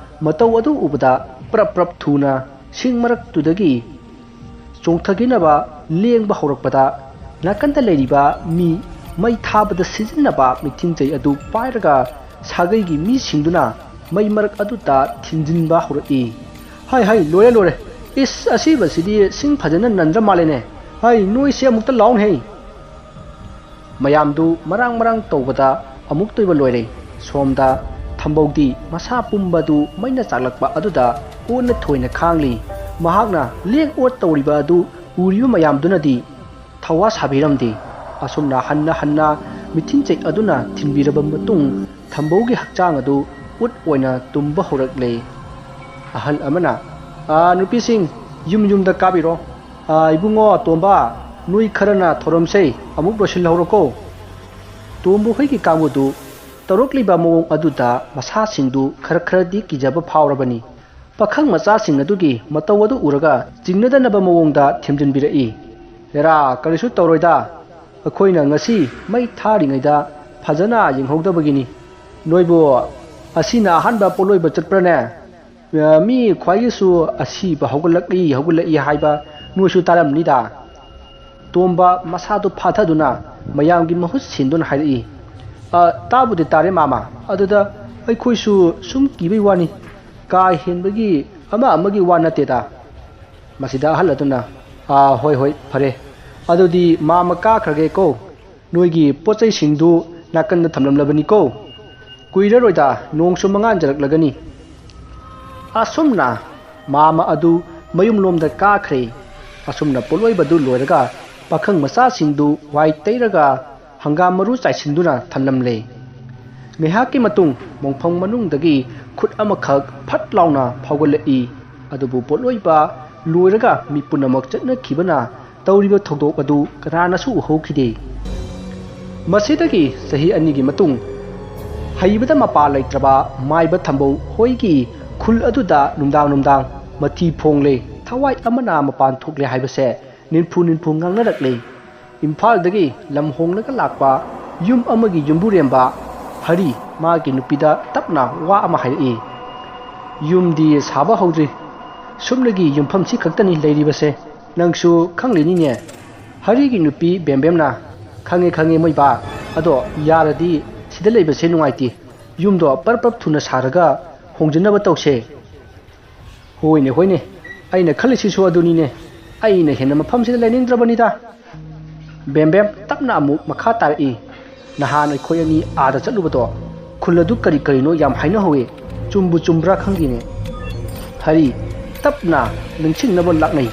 ꯃꯇꯧ ꯑꯗꯨ ꯎꯕꯗ ꯄ꯭ꯔꯞ ꯄ꯭ꯔꯞ ꯊꯨꯅ ꯁꯤꯡ ꯃꯔꯛꯇꯨꯗꯒꯤ ꯆꯣꯡꯊꯈꯤꯅꯕ ꯂꯦꯡꯕ ꯍꯧꯔꯛꯄꯗ ꯅꯥꯀꯟꯗ ꯂꯩꯔꯤꯕ ꯃꯤ ꯃꯩ ꯊꯥꯕꯗ ꯁꯤꯖꯤꯟꯅꯕ ꯃꯤꯊꯤꯟꯆꯩ ꯑꯗꯨ ꯄꯥꯏꯔꯒ ꯁꯥꯒꯩꯒꯤ ꯃꯤꯁꯤꯡꯗꯨꯅ ꯃꯩ ꯃꯔꯛ ꯑꯗꯨꯗ ꯊꯤꯟꯖꯤꯟꯕ ꯍꯧꯔꯛꯏ꯫ "ꯍꯥꯏ ꯍꯥꯏ, ꯂꯣꯏꯔꯦ ꯂꯣꯏꯔꯦ, ꯏꯁ, ꯑꯁꯤꯕꯁꯤꯗꯤ ꯁꯤꯡ ꯐꯖꯅ ꯅꯟꯗ꯭ꯔ ꯃꯥꯜꯂꯦꯅꯦ꯫ ꯍꯥꯏ, ꯅꯣꯏꯁꯦ ꯑꯃꯨꯛꯇ ꯂꯥꯎꯅꯦ ꯍꯩ!" ꯃꯌꯥꯝꯗꯨ ꯃꯔꯥꯡ ꯃꯔꯥꯡ ꯇꯧꯕꯗ ꯑꯃꯨꯛꯇ ꯑꯣꯏꯕ ꯂꯣꯏꯔꯦ꯫ ꯁꯣꯝꯗ ꯊꯝꯕꯧꯗꯤ ꯃꯁꯥ ꯄꯨꯝꯕꯗꯨ ꯃꯩꯅ ꯆꯥꯛꯂꯛꯄ ꯑꯗꯨꯗ ꯑꯣꯟꯅ ꯊꯣꯏꯅ ꯈꯥꯡꯂꯤ꯫ ꯃꯍꯥꯛꯅ ꯂꯦꯡ ꯑꯣꯠ ꯇꯧꯔꯤꯕ ꯑꯗꯨ ꯎꯔꯤꯕ ꯃꯌꯥꯝꯗꯨꯅꯗꯤ ꯊꯋꯥ ꯁꯥꯕꯤꯔꯝꯗꯦ꯫ ꯑꯁꯨꯝꯅ ꯍꯟꯅ ꯍꯟꯅ ꯃꯤꯊꯤꯟꯆꯩ ꯑꯗꯨꯅ ꯊꯤꯟꯕꯤꯔꯕ ꯃꯇꯨꯡ, ꯊꯝꯕꯧꯒꯤ ꯍꯛꯆꯥꯡ ꯑꯗꯨ ꯎꯠ ꯑꯣꯏꯅ ꯇꯨꯝꯕ ꯍꯧꯔꯛꯂꯦ꯫ ꯑꯍꯜ ꯑꯃꯅ, "ꯑꯥ, ꯅꯨꯄꯤꯁꯤꯡ, ꯌꯨꯝ ꯌꯨꯝꯗ ꯀꯥꯕꯤꯔꯣ꯫ ꯑꯥ, ꯏꯕꯨꯡꯉꯣ ꯇꯣꯝꯕ, ꯅꯣꯏ ꯈꯔꯅ ꯊꯧꯔꯝꯁꯦ ꯑꯃꯨꯛ ꯂꯣꯏꯁꯤꯜꯍꯧꯔꯣꯀꯣ꯫" ꯇꯣꯝꯕ ꯍꯣꯏꯒꯤ ꯀꯥꯡꯕꯨꯗꯨ ꯇꯧꯔꯛꯂꯤꯕ ꯃꯑꯣꯡ ꯑꯗꯨꯗ ꯃꯁꯥꯁꯤꯡꯗꯨ ꯈꯔ ꯈꯔꯗꯤ ꯀꯤꯖꯕ ꯐꯥꯎꯔꯕꯅꯤ꯫ ꯄꯥꯈꯪ ꯃꯆꯥꯁꯤꯡ ꯑꯗꯨꯒꯤ ꯃꯇꯧ ꯑꯗꯨ ꯎꯔꯒ ꯆꯤꯡꯅꯗꯅꯕ ꯃꯑꯣꯡꯗ ꯊꯦꯝꯖꯤꯟꯕꯤꯔꯛꯏ꯫ "ꯍꯦꯔꯥ, ꯀꯔꯤꯁꯨ ꯇꯧꯔꯣꯏꯗ꯫ ꯑꯩꯈꯣꯏꯅ ꯉꯁꯤ ꯃꯩ ꯊꯥꯔꯤꯉꯩꯗ ꯐꯖꯅ ꯌꯦꯡꯍꯧꯗꯕꯒꯤꯅꯤ꯫ ꯅꯣꯏꯕꯨ ꯑꯁꯤꯅ ꯑꯍꯥꯟꯕ ꯄꯣꯠꯂꯣꯏꯕ ꯆꯠꯄ꯭ꯔꯅꯦ? ꯃꯤ ꯈ꯭ꯋꯥꯏꯒꯤꯁꯨ ꯑꯁꯤꯕ ꯍꯧꯒꯠꯂꯛꯏ, ꯍꯧꯒꯠꯂꯛꯏ ꯍꯥꯏꯕ ꯅꯣꯏꯁꯨ ꯇꯥꯔꯝꯅꯤꯗ꯫" ꯇꯣꯝꯕ ꯃꯁꯥꯗꯨ ꯐꯥꯊꯗꯨꯅ ꯃꯌꯥꯝꯒꯤ ꯃꯍꯨꯠ ꯁꯤꯟꯗꯨꯅ ꯍꯥꯏꯔꯛꯏ꯫ "ꯑ, ꯇꯥꯕꯨꯗꯤ ꯇꯥꯔꯦ ꯃꯥꯃ, ꯑꯗꯨꯗ ꯑꯩꯈꯣꯏꯁꯨ ꯁꯨꯝ ꯀꯤꯕꯩ ꯋꯥꯅꯤ, ꯀꯥ ꯍꯦꯟꯕꯒꯤ ꯑꯃ ꯑꯃꯒꯤ ꯋꯥ ꯅꯠꯇꯦꯗ꯫" ꯃꯁꯤꯗ ꯑꯍꯜ ꯑꯗꯨꯅ, "ꯑꯥ, ꯍꯣꯏ ꯍꯣꯏ, ꯐꯔꯦ, ꯑꯗꯨꯗꯤ ꯃꯥꯃ ꯀꯥꯈ꯭ꯔꯒꯦꯀꯣ, ꯅꯣꯏꯒꯤ ꯄꯣꯠ ꯆꯩꯁꯤꯡꯗꯨ ꯅꯥꯀꯟꯗ ꯊꯝꯂꯝꯂꯕꯅꯤꯀꯣ, ꯀꯨꯏꯔꯔꯣꯏꯗ ꯅꯣꯡꯁꯨ ꯃꯉꯥꯟꯖꯔꯛꯂꯒꯅꯤ꯫" ꯑꯁꯨꯝꯅ ꯃꯥꯃ ꯑꯗꯨ ꯃꯌꯨꯝꯂꯣꯝꯗ ꯀꯥꯈ꯭ꯔꯦ꯫ ꯑꯁꯨꯝꯅ ꯄꯣꯠꯂꯣꯏꯕꯗꯨ ꯂꯣꯏꯔꯒ ꯄꯥꯈꯪ ꯃꯆꯥꯁꯤꯡꯗꯨ ꯋꯥꯏ ꯇꯩꯔꯒ ꯍꯪꯒꯥꯝ ꯃꯔꯨ ꯆꯥꯏꯁꯤꯟꯗꯨꯅ ꯊꯝꯂꯝꯂꯦ꯫ ꯉꯥꯏꯍꯥꯛꯀꯤ ꯃꯇꯨꯡ ꯃꯣꯡꯐꯝ ꯃꯅꯨꯡꯗꯒꯤ ꯈꯨꯠ ꯑꯃꯈꯛ ꯐꯠ ꯂꯥꯎꯅ ꯐꯥꯎꯒꯠꯂꯛꯏ꯫ ꯑꯗꯨꯕꯨ ꯄꯣꯠꯂꯣꯏꯕ ꯂꯣꯏꯔꯒ ꯃꯤ ꯄꯨꯝꯅꯃꯛ ꯆꯠꯅꯈꯤꯕꯅ ꯇꯧꯔꯤꯕ ꯊꯧꯗꯣꯛ ꯑꯗꯨ ꯀꯅꯥꯅꯁꯨ ꯎꯍꯧꯈꯤꯗꯦ꯫ ꯃꯁꯤꯗꯒꯤ ꯆꯍꯤ ꯑꯅꯤꯒꯤ ꯃꯇꯨꯡ ꯍꯩꯕꯗ ꯃꯄꯥ ꯂꯩꯇ꯭ꯔꯕ ꯃꯥꯏꯕ ꯊꯝꯕꯧ ꯍꯣꯏꯒꯤ ꯈꯨꯜ ꯑꯗꯨꯗ ꯅꯨꯡꯗꯥꯡ ꯅꯨꯡꯗꯥꯡ ꯃꯊꯤ ꯐꯣꯡꯂꯦ꯫ ꯊꯋꯥꯏ ꯑꯃꯅ ꯃꯄꯥꯟ ꯊꯣꯛꯂꯦ ꯍꯥꯏꯕꯁꯦ ꯅꯤꯟꯐꯨ ꯅꯤꯟꯐꯨ ꯉꯥꯡꯅꯔꯛꯂꯦ꯫ ꯏꯝꯐꯥꯜꯗꯒꯤ ꯂꯝ ꯍꯣꯡꯂꯒ ꯂꯥꯛꯄ ꯌꯨꯝ ꯑꯃꯒꯤ ꯌꯨꯝꯕꯨꯔꯦꯝꯕ ꯍꯔꯤ ꯃꯥꯒꯤ ꯅꯨꯄꯤꯗ ꯇꯞꯅ ꯋꯥ ꯑꯃ ꯍꯥꯏꯔꯛꯏ꯫ "ꯌꯨꯝꯗꯤ ꯁꯥꯕ ꯍꯧꯗ꯭ꯔꯤ, ꯁꯨꯞꯅꯒꯤ ꯌꯨꯝꯐꯝꯁꯤ ꯈꯛꯇꯅꯤ ꯂꯩꯔꯤꯕꯁꯦ, ꯅꯪꯁꯨ ꯈꯪꯂꯤꯅꯤꯅꯦ꯫" ꯍꯔꯤꯒꯤ ꯅꯨꯄꯤ ꯕꯦꯝꯕꯦꯝꯅ, ꯈꯪꯉꯦ, ꯈꯪꯉꯦ, ꯃꯣꯏ ꯕꯥ꯫ ꯑꯗꯣ ꯌꯥꯔꯗꯤ ꯁꯤꯗ ꯂꯩꯕꯁꯦ ꯅꯨꯡꯉꯥꯏꯇꯦ꯫ ꯌꯨꯝꯗꯣ ꯄꯔꯞ ꯄꯔꯞ ꯊꯨꯅ ꯁꯥꯔꯒ ꯍꯣꯡꯖꯤꯟꯅꯕ ꯇꯧꯁꯦ꯫ ꯍꯣꯏꯅꯦ, ꯍꯣꯏꯅꯦ꯫ ꯑꯩꯅ ꯈꯜꯂꯤꯁꯤꯁꯨ ꯑꯗꯨꯅꯤꯅꯦ꯫ ꯑꯩꯅ ꯍꯦꯟꯅ ꯃꯐꯝꯁꯤꯗ ꯂꯩꯅꯤꯡꯗ꯭ꯔꯕꯅꯤꯗ꯫ ꯕꯦꯝꯕꯦꯝ ꯇꯞꯅ ꯑꯃꯨꯛ ꯃꯈꯥ ꯇꯥꯔꯛꯏ꯫ ꯅꯍꯥꯟ ꯑꯩꯈꯣꯏ ꯑꯅꯤ ꯑꯥꯗ ꯆꯠꯂꯨꯕꯗꯣ, ꯈꯨꯜ ꯑꯗꯨ ꯀꯔꯤ ꯀꯔꯤꯅꯣ ꯌꯥꯝ ꯍꯥꯏꯅꯍꯧꯋꯤ꯫ ꯆꯨꯝꯕꯨ ꯆꯨꯝꯕ꯭ꯔꯥ ꯈꯪꯗꯦꯅꯦ꯫ ꯍꯔꯤ ꯇꯞꯅ ꯅꯤꯡꯁꯤꯡꯅꯕ ꯂꯥꯛꯅꯩ꯫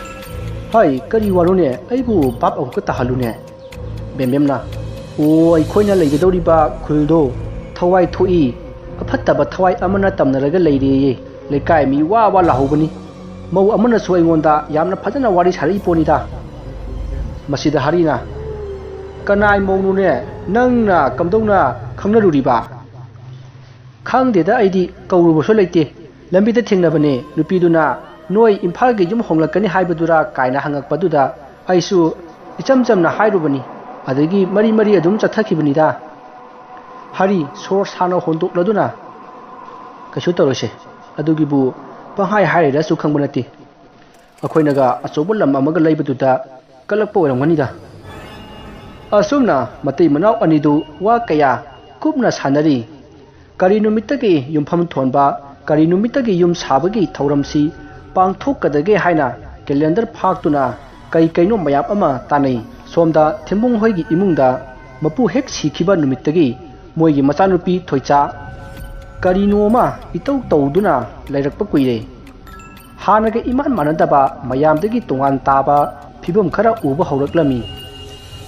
ꯍꯩ, ꯀꯔꯤ ꯋꯥꯅꯣꯅꯦ? ꯑꯩꯕꯨ ꯚꯥꯞ ꯑꯃꯨꯛꯀ ꯇꯥꯍꯜꯂꯨꯅꯦ꯫ ꯕꯦꯝꯕꯦꯝꯅ, "ꯑꯣ, ꯑꯩꯈꯣꯏꯅ ꯂꯩꯒꯗꯧꯔꯤꯕ ꯈꯨꯜꯗꯣ ꯊꯋꯥꯏ ꯊꯣꯛꯏ꯫ ꯑꯐꯠꯇꯕ ꯊꯋꯥꯏ ꯑꯃꯅ ꯇꯝꯅꯔꯒ ꯂꯩꯔꯦꯌꯦ꯫ ꯂꯩꯀꯥꯏ ꯃꯤ ꯋꯥ ꯋꯥ ꯂꯥꯍꯧꯕꯅꯤ꯫ ꯃꯧ ꯑꯃꯅꯁꯨ ꯑꯩꯉꯣꯟꯗ ꯌꯥꯝꯅ ꯐꯖꯅ ꯋꯥꯔꯤ ꯁꯥꯔꯛꯏ ꯄꯣꯠꯅꯤꯗ꯫" ꯃꯁꯤꯗ ꯍꯔꯤꯅ, "ꯀꯅꯥꯏ ꯃꯧꯅꯣꯅꯦ? ꯅꯪꯅ ꯀꯝꯗꯧꯅ ꯈꯪꯅꯔꯨꯔꯤꯕ?" "ꯈꯪꯗꯦꯗ, ꯑꯩꯗꯤ ꯀꯧꯔꯨꯕꯁꯨ ꯂꯩꯇꯦ꯫ ꯂꯝꯕꯤꯗ ꯊꯦꯡꯅꯕꯅꯦ꯫ ꯅꯨꯄꯤꯗꯨꯅ ꯅꯣꯏ ꯏꯝꯐꯥꯜꯒꯤ ꯌꯨꯝ ꯍꯣꯡꯂꯛꯀꯅꯤ ꯍꯥꯏꯕꯗꯨꯔꯥ ꯀꯥꯏꯅ ꯍꯪꯉꯛꯄꯗꯨꯗ ꯑꯩꯁꯨ ꯏꯆꯝ ꯆꯝꯅ ꯍꯥꯏꯔꯨꯕꯅꯤ꯫ ꯑꯗꯒꯤ ꯃꯔꯤ ꯃꯔꯤ ꯑꯗꯨꯝ ꯆꯠꯊꯈꯤꯕꯅꯤꯗ꯫" ꯍꯔꯤ ꯁꯣꯔ ꯁꯥꯡꯅ ꯍꯣꯟꯗꯣꯛꯂꯗꯨꯅ, "ꯀꯩꯁꯨ ꯇꯧꯔꯣꯏꯁꯦ꯫ ꯑꯗꯨꯒꯤꯕꯨ ꯄꯪꯍꯥꯏ ꯍꯥꯏꯔꯤꯔꯁꯨ ꯈꯪꯕ ꯅꯠꯇꯦ꯫ ꯑꯩꯈꯣꯏꯅꯒ ꯑꯆꯧꯕ ꯂꯝ ꯑꯃꯒ ꯂꯩꯕꯗꯨꯗ ꯀꯜꯂꯛꯄ ꯑꯣꯏꯔꯝꯒꯅꯤꯗ꯫" ꯑꯁꯨꯝꯅ ꯃꯇꯩ ꯃꯅꯥꯎ ꯑꯅꯤꯗꯨ ꯋꯥ ꯀꯌꯥ ꯀꯨꯞꯅ ꯁꯥꯟꯅꯔꯤ꯫ ꯀꯔꯤ ꯅꯨꯃꯤꯠꯇꯒꯤ ꯌꯨꯝꯐꯝ ꯊꯣꯟꯕ, ꯀꯔꯤ ꯅꯨꯃꯤꯠꯇꯒꯤ ꯌꯨꯝ ꯁꯥꯕꯒꯤ ꯊꯧꯔꯝꯁꯤ ꯄꯥꯡꯊꯣꯛꯀꯗꯒꯦ ꯍꯥꯏꯅ ꯀꯦꯂꯦꯟꯗꯔ ꯐꯥꯛꯇꯨꯅ ꯀꯩ ꯀꯩꯅꯣ ꯃꯌꯥꯝ ꯑꯃ ꯇꯥꯟꯅꯩ꯫ ꯁꯣꯝꯗ ꯊꯦꯝꯕꯨꯡ ꯍꯣꯏꯒꯤ ꯏꯃꯨꯡꯗ ꯃꯄꯨ ꯍꯦꯛ ꯁꯤꯈꯤꯕ ꯅꯨꯃꯤꯠꯇꯒꯤ ꯃꯣꯏꯒꯤ ꯃꯆꯥꯅꯨꯄꯤ ꯊꯣꯏꯆꯥ ꯀꯔꯤꯅꯣ ꯑꯃ ꯏꯇꯧ ꯇꯧꯗꯨꯅ ꯂꯩꯔꯛꯄ ꯀꯨꯏꯔꯦ꯫ ꯍꯥꯟꯅꯒ ꯏꯃꯥꯟ ꯃꯥꯟꯅꯗꯕ, ꯃꯌꯥꯝꯗꯒꯤ ꯇꯣꯉꯥꯟ ꯇꯥꯕ ꯐꯤꯕꯝ ꯈꯔ ꯎꯕ ꯍꯧꯔꯛꯂꯝꯃꯤ꯫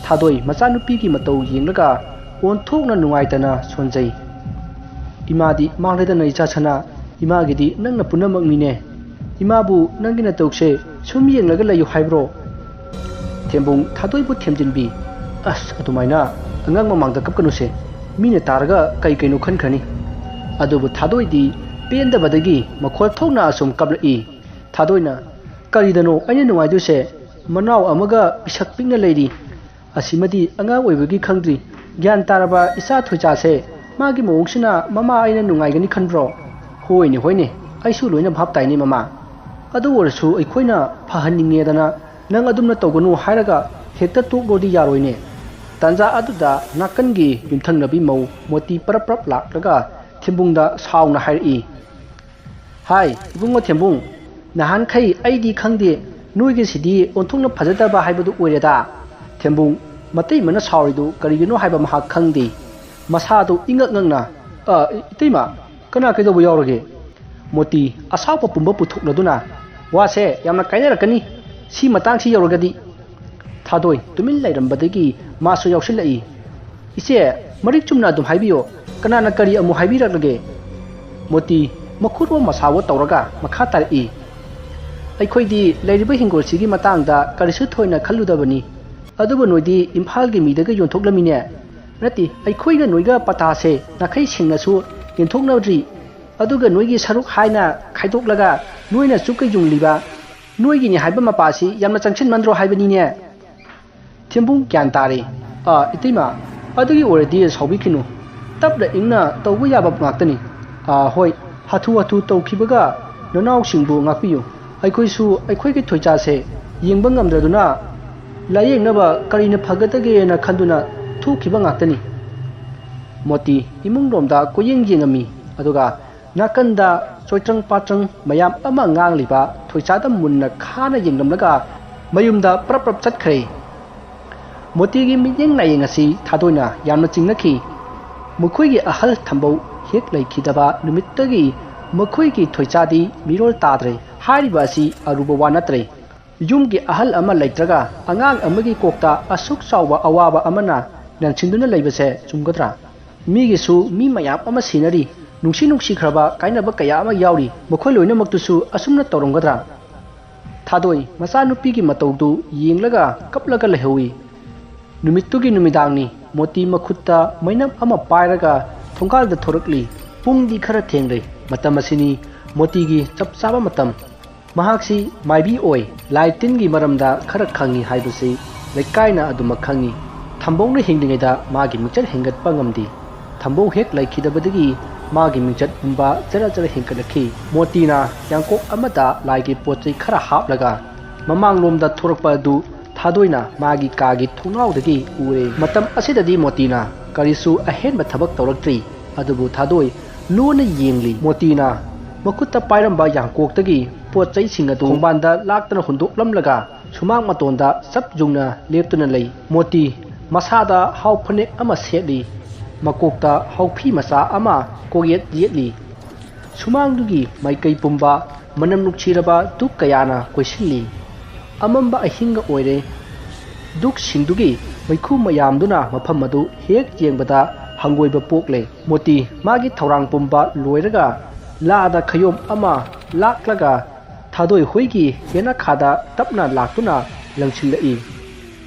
ꯊꯥꯗꯣꯏ ꯃꯆꯥꯅꯨꯄꯤꯒꯤ ꯃꯇꯧ ꯌꯦꯡꯂꯒ ꯑꯣꯟꯊꯣꯛꯅ ꯅꯨꯡꯉꯥꯏꯇꯅ ꯁꯣꯟꯖꯩ꯫ "ꯏꯃꯥꯗꯤ ꯃꯥꯡꯂꯦꯗꯅ ꯏꯆꯥ ꯁꯅꯥ, ꯏꯃꯥꯒꯤꯗꯤ ꯅꯪꯅ ꯄꯨꯝꯅꯃꯛꯅꯤꯅꯦ꯫ ꯏꯃꯥꯕꯨ ꯅꯪꯒꯤ ꯅꯇꯧꯁꯦ ꯁꯨꯝ ꯌꯦꯡꯂꯒ ꯂꯩꯌꯨ ꯍꯥꯏꯕ꯭ꯔꯣ?" ꯊꯦꯝꯕꯨꯡ ꯊꯥꯗꯣꯏꯕꯨ ꯊꯦꯝꯖꯤꯟꯕꯤ, "ꯑꯁ, ꯑꯗꯨꯃꯥꯏꯅ ꯑꯉꯥꯡ ꯃꯃꯥꯡꯗ ꯀꯞꯀꯅꯨꯁꯦ꯫ ꯃꯤꯅ ꯇꯥꯔꯒ ꯀꯩ ꯀꯩꯅꯣ ꯈꯟꯈ꯭ꯔꯅꯤ꯫" ꯑꯗꯨꯕꯨ ꯊꯥꯗꯣꯏꯗꯤ ꯄꯦꯟꯗꯕꯗꯒꯤ ꯃꯈꯣꯜ ꯊꯣꯛꯅ ꯑꯁꯨꯝ ꯀꯞꯂꯛꯏ꯫ ꯊꯥꯗꯣꯏꯅ, "ꯀꯔꯤꯗꯅꯣ ꯑꯩꯅ ꯅꯨꯡꯉꯥꯏꯗꯣꯏꯁꯦ? ꯃꯅꯥꯎ ꯑꯃꯒ ꯄꯤꯁꯛ ꯄꯤꯛꯅ ꯂꯩꯔꯤ꯫ ꯑꯁꯤꯃꯗꯤ ꯑꯉꯥꯡ ꯑꯣꯏꯕꯒꯤ ꯈꯪꯗ꯭ꯔꯤ꯫ ꯒ꯭ꯌꯥꯟ ꯇꯥꯔꯕ ꯏꯆꯥ ꯊꯣꯏꯆꯥꯁꯦ꯫ ꯃꯥꯒꯤ ꯃꯑꯣꯡꯁꯤꯅ ꯃꯃꯥ ꯑꯩꯅ ꯅꯨꯡꯉꯥꯏꯒꯅꯤ ꯈꯟꯕ꯭ꯔꯣ?" "ꯍꯣꯏꯅꯦ, ꯍꯣꯏꯅꯦ, ꯑꯩꯁꯨ ꯂꯣꯏꯅ ꯚꯥꯞ ꯇꯥꯏꯅꯦ ꯃꯃꯥ꯫ ꯑꯗꯨ ꯑꯣꯏꯔꯁꯨ ꯑꯩꯈꯣꯏꯅ ꯐꯍꯟꯅꯤꯡꯉꯦꯗꯅ ꯅꯪ ꯑꯗꯨꯝꯅ ꯇꯧꯒꯅꯨ ꯍꯥꯏꯔꯒ ꯍꯦꯛꯇ ꯇꯣꯛꯂꯣꯗꯤ ꯌꯥꯔꯣꯏꯅꯦ꯫" ꯇꯥꯟꯖꯥ ꯑꯗꯨꯗ ꯅꯥꯀꯟꯒꯤ ꯌꯨꯝꯊꯪꯅꯕꯤ ꯃꯧ ꯃꯣꯇꯤ ꯄꯔꯞ ꯄꯔꯞ ꯂꯥꯛꯂꯒ ꯊꯦꯝꯕꯨꯡꯗ ꯁꯥꯎꯅ ꯍꯥꯏꯔꯛꯏ, "ꯍꯥꯏ, ꯏꯕꯨꯡꯉꯣ ꯊꯦꯝꯕꯨꯡ, ꯅꯍꯥꯟꯈꯩ ꯑꯩꯗꯤ ꯈꯪꯗꯦ, ꯅꯣꯏꯒꯤꯁꯤꯗꯤ ꯑꯣꯟꯊꯣꯛꯅ ꯐꯖꯗꯕ ꯍꯥꯏꯕꯗꯨ ꯑꯣꯏꯔꯦꯗ꯫" ꯊꯦꯝꯕꯨꯡ ꯃꯇꯩꯃꯅ ꯁꯥꯎꯔꯤꯗꯨ ꯀꯔꯤꯒꯤꯅꯣ ꯍꯥꯏꯕ ꯃꯍꯥꯛ ꯈꯪꯗꯦ꯫ ꯃꯁꯥꯗꯨ ꯏꯉꯛ ꯉꯛꯅ, "ꯑ, ꯏꯇꯩꯃ, ꯀꯅꯥ ꯀꯩꯗꯧꯕ ꯌꯥꯎꯔꯒꯦ?" ꯃꯣꯇꯤ ꯑꯁꯥꯎꯕ ꯄꯨꯝꯕ ꯄꯨꯊꯣꯛꯂꯗꯨꯅ, "ꯋꯥꯁꯦ ꯌꯥꯝꯅ ꯀꯥꯏꯅꯔꯛꯀꯅꯤ, ꯁꯤ ꯃꯇꯥꯡꯁꯤ ꯌꯧꯔꯒꯗꯤ꯫" ꯊꯥꯗꯣꯏ ꯇꯨꯃꯤꯟ ꯂꯩꯔꯝꯕꯗꯒꯤ ꯃꯥꯁꯨ ꯌꯥꯎꯁꯤꯜꯂꯛꯏ꯫ "ꯏꯆꯦ, ꯃꯔꯤꯛ ꯆꯨꯝꯅ ꯑꯗꯨꯝ ꯍꯥꯏꯕꯤꯌꯣ, ꯀꯅꯥꯅ ꯀꯔꯤ ꯑꯃꯨꯛ ꯍꯥꯏꯕꯤꯔꯛꯂꯒꯦ?" ꯃꯣꯇꯤ ꯃꯈꯨꯠ ꯑꯣ ꯃꯁꯥꯋꯣ ꯇꯧꯔꯒ ꯃꯈꯥ ꯇꯥꯔꯛꯏ, "ꯑꯩꯈꯣꯏꯗꯤ ꯂꯩꯔꯤꯕ ꯍꯤꯡꯒꯣꯜꯁꯤꯒꯤ ꯃꯇꯥꯡꯗ ꯀꯔꯤꯁꯨ ꯊꯣꯏꯅ ꯈꯜꯂꯨꯗꯕꯅꯤ, ꯑꯗꯨꯕꯨ ꯅꯣꯏꯗꯤ ꯏꯝꯐꯥꯜꯒꯤ ꯃꯤꯗꯒ ꯌꯣꯟꯊꯣꯛꯂꯝꯃꯤꯅꯦ꯫ ꯅꯠꯇꯦ, ꯑꯩꯈꯣꯏꯒ ꯅꯣꯏꯒ ꯄꯇꯥꯁꯦ ꯅꯥꯈꯩ ꯁꯦꯡꯅꯁꯨ ꯌꯦꯟꯊꯣꯛꯅꯗ꯭ꯔꯤ꯫ ꯑꯗꯨꯒ ꯅꯣꯏꯒꯤ ꯁꯔꯨꯛ ꯍꯥꯏꯅ ꯈꯥꯏꯗꯣꯛꯂꯒ ꯅꯣꯏꯅ ꯆꯨꯞꯀ ꯌꯨꯡꯂꯤꯕ ꯅꯣꯏꯒꯤꯅꯤ ꯍꯥꯏꯕ ꯃꯄꯥꯁꯤ ꯌꯥꯝꯅ ꯆꯪꯁꯤꯟꯃꯟꯗ꯭ꯔꯣ ꯍꯥꯏꯕꯅꯤꯅꯦ?" ꯊꯦꯝꯕꯨꯡ ꯒ꯭ꯌꯥꯟ ꯇꯥꯔꯦ꯫ "ꯑꯥ, ꯏꯇꯩꯃ, ꯑꯗꯨꯒꯤ ꯑꯣꯏꯔꯗꯤ ꯁꯥꯎꯕꯤꯈꯤꯅꯨ꯫ ꯇꯞꯅ ꯏꯪꯅ ꯇꯧꯕ ꯌꯥꯕ ꯉꯥꯛꯇꯅꯤ꯫ ꯑꯥ, ꯍꯣꯏ, ꯍꯥꯊꯨ ꯍꯥꯊꯨ ꯇꯧꯈꯤꯕꯒ ꯅꯅꯥꯎꯁꯤꯡꯕꯨ ꯉꯥꯛꯄꯤꯌꯨ꯫ ꯑꯩꯈꯣꯏꯁꯨ ꯑꯩꯈꯣꯏꯒꯤ ꯊꯣꯏꯆꯥꯁꯦ ꯌꯦꯡꯕ ꯉꯝꯗ꯭ꯔꯗꯨꯅ ꯂꯥꯌꯦꯡꯅꯕ ꯀꯔꯤꯅ ꯐꯒꯗꯒꯦꯅ ꯈꯟꯗꯨꯅ ꯊꯣꯛꯈꯤꯕ ꯉꯥꯛꯇꯅꯤ꯫" ꯃꯣꯇꯤ ꯏꯃꯨꯡꯂꯣꯝꯗ ꯀꯣꯏꯌꯦꯡ ꯌꯦꯡꯉꯝꯃꯤ꯫ ꯑꯗꯨꯒ ꯅꯥꯀꯟꯗ ꯆꯣꯏꯇ꯭ꯔꯪ ꯄꯥꯇ꯭ꯔꯪ ꯃꯌꯥꯝ ꯑꯃ ꯉꯥꯡꯂꯤꯕ ꯊꯣꯏꯆꯥꯗ ꯃꯨꯟꯅ ꯈꯥꯅ ꯌꯦꯡꯂꯝꯂꯒ ꯃꯌꯨꯝꯗ ꯄ꯭ꯔꯞ ꯄ꯭ꯔꯞ ꯆꯠꯈ꯭ꯔꯦ꯫ ꯃꯣꯇꯤꯒꯤ ꯃꯤꯠꯌꯦꯡ ꯅꯥꯌꯦꯡ ꯑꯁꯤ ꯊꯥꯗꯣꯏꯅ ꯌꯥꯝꯅ ꯆꯤꯡꯅꯈꯤ꯫ ꯃꯈꯣꯏꯒꯤ ꯑꯍꯜ ꯊꯝꯕꯧ ꯍꯦꯛ ꯂꯩꯈꯤꯗꯕ ꯅꯨꯃꯤꯠꯇꯒꯤ ꯃꯈꯣꯏꯒꯤ ꯊꯣꯏꯆꯥꯗꯤ ꯃꯤꯔꯣꯜ ꯇꯥꯗ꯭ꯔꯦ ꯍꯥꯏꯔꯤꯕ ꯑꯁꯤ ꯑꯔꯨꯕ ꯋꯥ ꯅꯠꯇ꯭ꯔꯦ꯫ ꯌꯨꯝꯒꯤ ꯑꯍꯜ ꯑꯃ ꯂꯩꯇ꯭ꯔꯒ ꯑꯉꯥꯡ ꯑꯃꯒꯤ ꯀꯣꯛꯇ ꯑꯁꯨꯛ ꯆꯥꯎꯕ ꯑꯋꯥꯕ ꯑꯃꯅ ꯅꯟꯁꯤꯟꯗꯨꯅ ꯂꯩꯕꯁꯦ ꯆꯨꯝꯒꯗ꯭ꯔꯥ? ꯃꯤꯒꯤꯁꯨ ꯃꯤ ꯃꯌꯥꯝ ꯑꯃ ꯁꯤꯅꯔꯤ, ꯅꯨꯡꯁꯤ ꯅꯨꯡꯁꯤꯈ꯭ꯔꯕ ꯀꯥꯏꯅꯕ ꯀꯌꯥ ꯑꯃ ꯌꯥꯎꯔꯤ, ꯃꯈꯣꯏ ꯂꯣꯏꯅꯃꯛꯇꯨꯁꯨ ꯑꯁꯨꯝꯅ ꯇꯧꯔꯝꯒꯗ꯭ꯔꯥ? ꯊꯥꯗꯣꯏ ꯃꯆꯥꯅꯨꯄꯤꯒꯤ ꯃꯇꯧꯗꯨ ꯌꯦꯡꯂꯒ ꯀꯞꯂꯒ ꯂꯩꯍꯧꯏ꯫ ꯅꯨꯃꯤꯠꯇꯨꯒꯤ ꯅꯨꯃꯤꯗꯥꯡꯅꯤ꯫ ꯃꯣꯇꯤ ꯃꯈꯨꯠꯇ ꯃꯩꯅꯝ ꯑꯃ ꯄꯥꯏꯔꯒ ꯊꯣꯡꯒꯥꯜꯗ ꯊꯣꯔꯛꯂꯤ꯫ ꯄꯨꯡꯗꯤ ꯈꯔ ꯊꯦꯡꯂꯦ꯫ ꯃꯇꯝ ꯑꯁꯤꯅꯤ ꯃꯣꯇꯤꯒꯤ ꯆꯞ ꯆꯥꯕ ꯃꯇꯝ꯫ ꯃꯍꯥꯛꯁꯤ ꯃꯥꯏꯕꯤ ꯑꯣꯏ, ꯂꯥꯏ ꯇꯤꯟꯒꯤ ꯃꯔꯝꯗ ꯈꯔ ꯈꯪꯏ ꯍꯥꯏꯕꯁꯤ ꯂꯩꯀꯥꯏꯅ ꯑꯗꯨꯃꯛ ꯈꯪꯏ꯫ ꯊꯝꯕꯧꯅ ꯍꯤꯡꯂꯤꯉꯩꯗ ꯃꯥꯒꯤ ꯃꯤꯡꯆꯠ ꯍꯦꯟꯒꯠꯄ ꯉꯝꯗꯦ꯫ ꯊꯝꯕꯧ ꯍꯦꯛ ꯂꯩꯈꯤꯗꯕꯗꯒꯤ ꯃꯥꯒꯤ ꯃꯤꯡꯆꯠ ꯄꯨꯝꯕ ꯖꯔ ꯖꯔ ꯍꯦꯟꯒꯠꯂꯛꯈꯤ꯫ ꯃꯣꯇꯤꯅ ꯌꯥꯡꯀꯣꯛ ꯑꯃꯗ ꯂꯥꯏꯒꯤ ꯄꯣꯠ ꯆꯩ ꯈꯔ ꯍꯥꯞꯂꯒ ꯃꯃꯥꯡꯂꯣꯝꯗ ꯊꯣꯔꯛꯄ ꯑꯗꯨ ꯊꯥꯗꯣꯏꯅ ꯃꯥꯒꯤ ꯀꯥꯒꯤ ꯊꯣꯡꯅꯥꯎꯗꯒꯤ ꯎꯔꯦ꯫ ꯃꯇꯝ ꯑꯁꯤꯗꯗꯤ ꯃꯣꯇꯤꯅ ꯀꯔꯤꯁꯨ ꯑꯍꯦꯟꯕ ꯊꯕꯛ ꯇꯧꯔꯛꯇ꯭ꯔꯤ, ꯑꯗꯨꯕꯨ ꯊꯥꯗꯣꯏ ꯂꯣꯟꯅ ꯌꯦꯡꯂꯤ꯫ ꯃꯣꯇꯤꯅ ꯃꯈꯨꯠꯇ ꯄꯥꯏꯔꯝꯕ ꯌꯥꯡꯀꯣꯛꯇꯒꯤ ꯄꯣꯠ ꯆꯩꯁꯤꯡ ꯑꯗꯨ ꯈꯣꯡꯕꯥꯟꯗ ꯂꯥꯛꯇꯅ ꯍꯨꯟꯗꯣꯛꯂꯝꯂꯒ ꯁꯨꯃꯥꯡ ꯃꯇꯣꯟꯗ ꯆꯞ ꯌꯨꯡꯅ ꯂꯦꯞꯇꯨꯅ ꯂꯩ꯫ ꯃꯣꯇꯤ ꯃꯁꯥꯗ ꯍꯥꯎ ꯐꯅꯦꯛ ꯑꯃ ꯁꯦꯠꯂꯤ꯫ ꯃꯀꯣꯛꯇ ꯍꯥꯎꯐꯤ ꯃꯆꯥ ꯑꯃ ꯀꯣꯛꯌꯦꯠ ꯌꯦꯠꯂꯤ꯫ ꯁꯨꯃꯥꯡꯗꯨꯒꯤ ꯃꯥꯏꯀꯩ ꯄꯨꯝꯕ ꯃꯅꯝ ꯅꯨꯡꯁꯤꯔꯕ ꯙꯨꯛ ꯀꯌꯥꯅ ꯀꯣꯏꯁꯤꯜꯂꯤ꯫ ꯑꯃꯝꯕ ꯑꯍꯤꯡꯒ ꯑꯣꯏꯔꯦ꯫ ꯙꯨꯛꯁꯤꯡꯗꯨꯒꯤ ꯃꯩꯈꯨ ꯃꯌꯥꯝꯗꯨꯅ ꯃꯐꯝ ꯑꯗꯨ ꯍꯦꯛ ꯌꯦꯡꯕꯗ ꯍꯪꯒꯣꯏꯕ ꯄꯣꯛꯂꯦ꯫ ꯃꯣꯇꯤ ꯃꯥꯒꯤ ꯊꯧꯔꯥꯡ ꯄꯨꯝꯕ ꯂꯣꯏꯔꯒ ꯂꯥꯗ ꯈꯌꯣꯝ ꯑꯃ ꯂꯥꯛꯂꯒ ꯊꯥꯗꯣꯏ ꯍꯣꯏꯒꯤ ꯌꯦꯅꯈꯥꯗ ꯇꯞꯅ ꯂꯥꯛꯇꯨꯅ ꯂꯪꯁꯤꯜꯂꯛꯏ꯫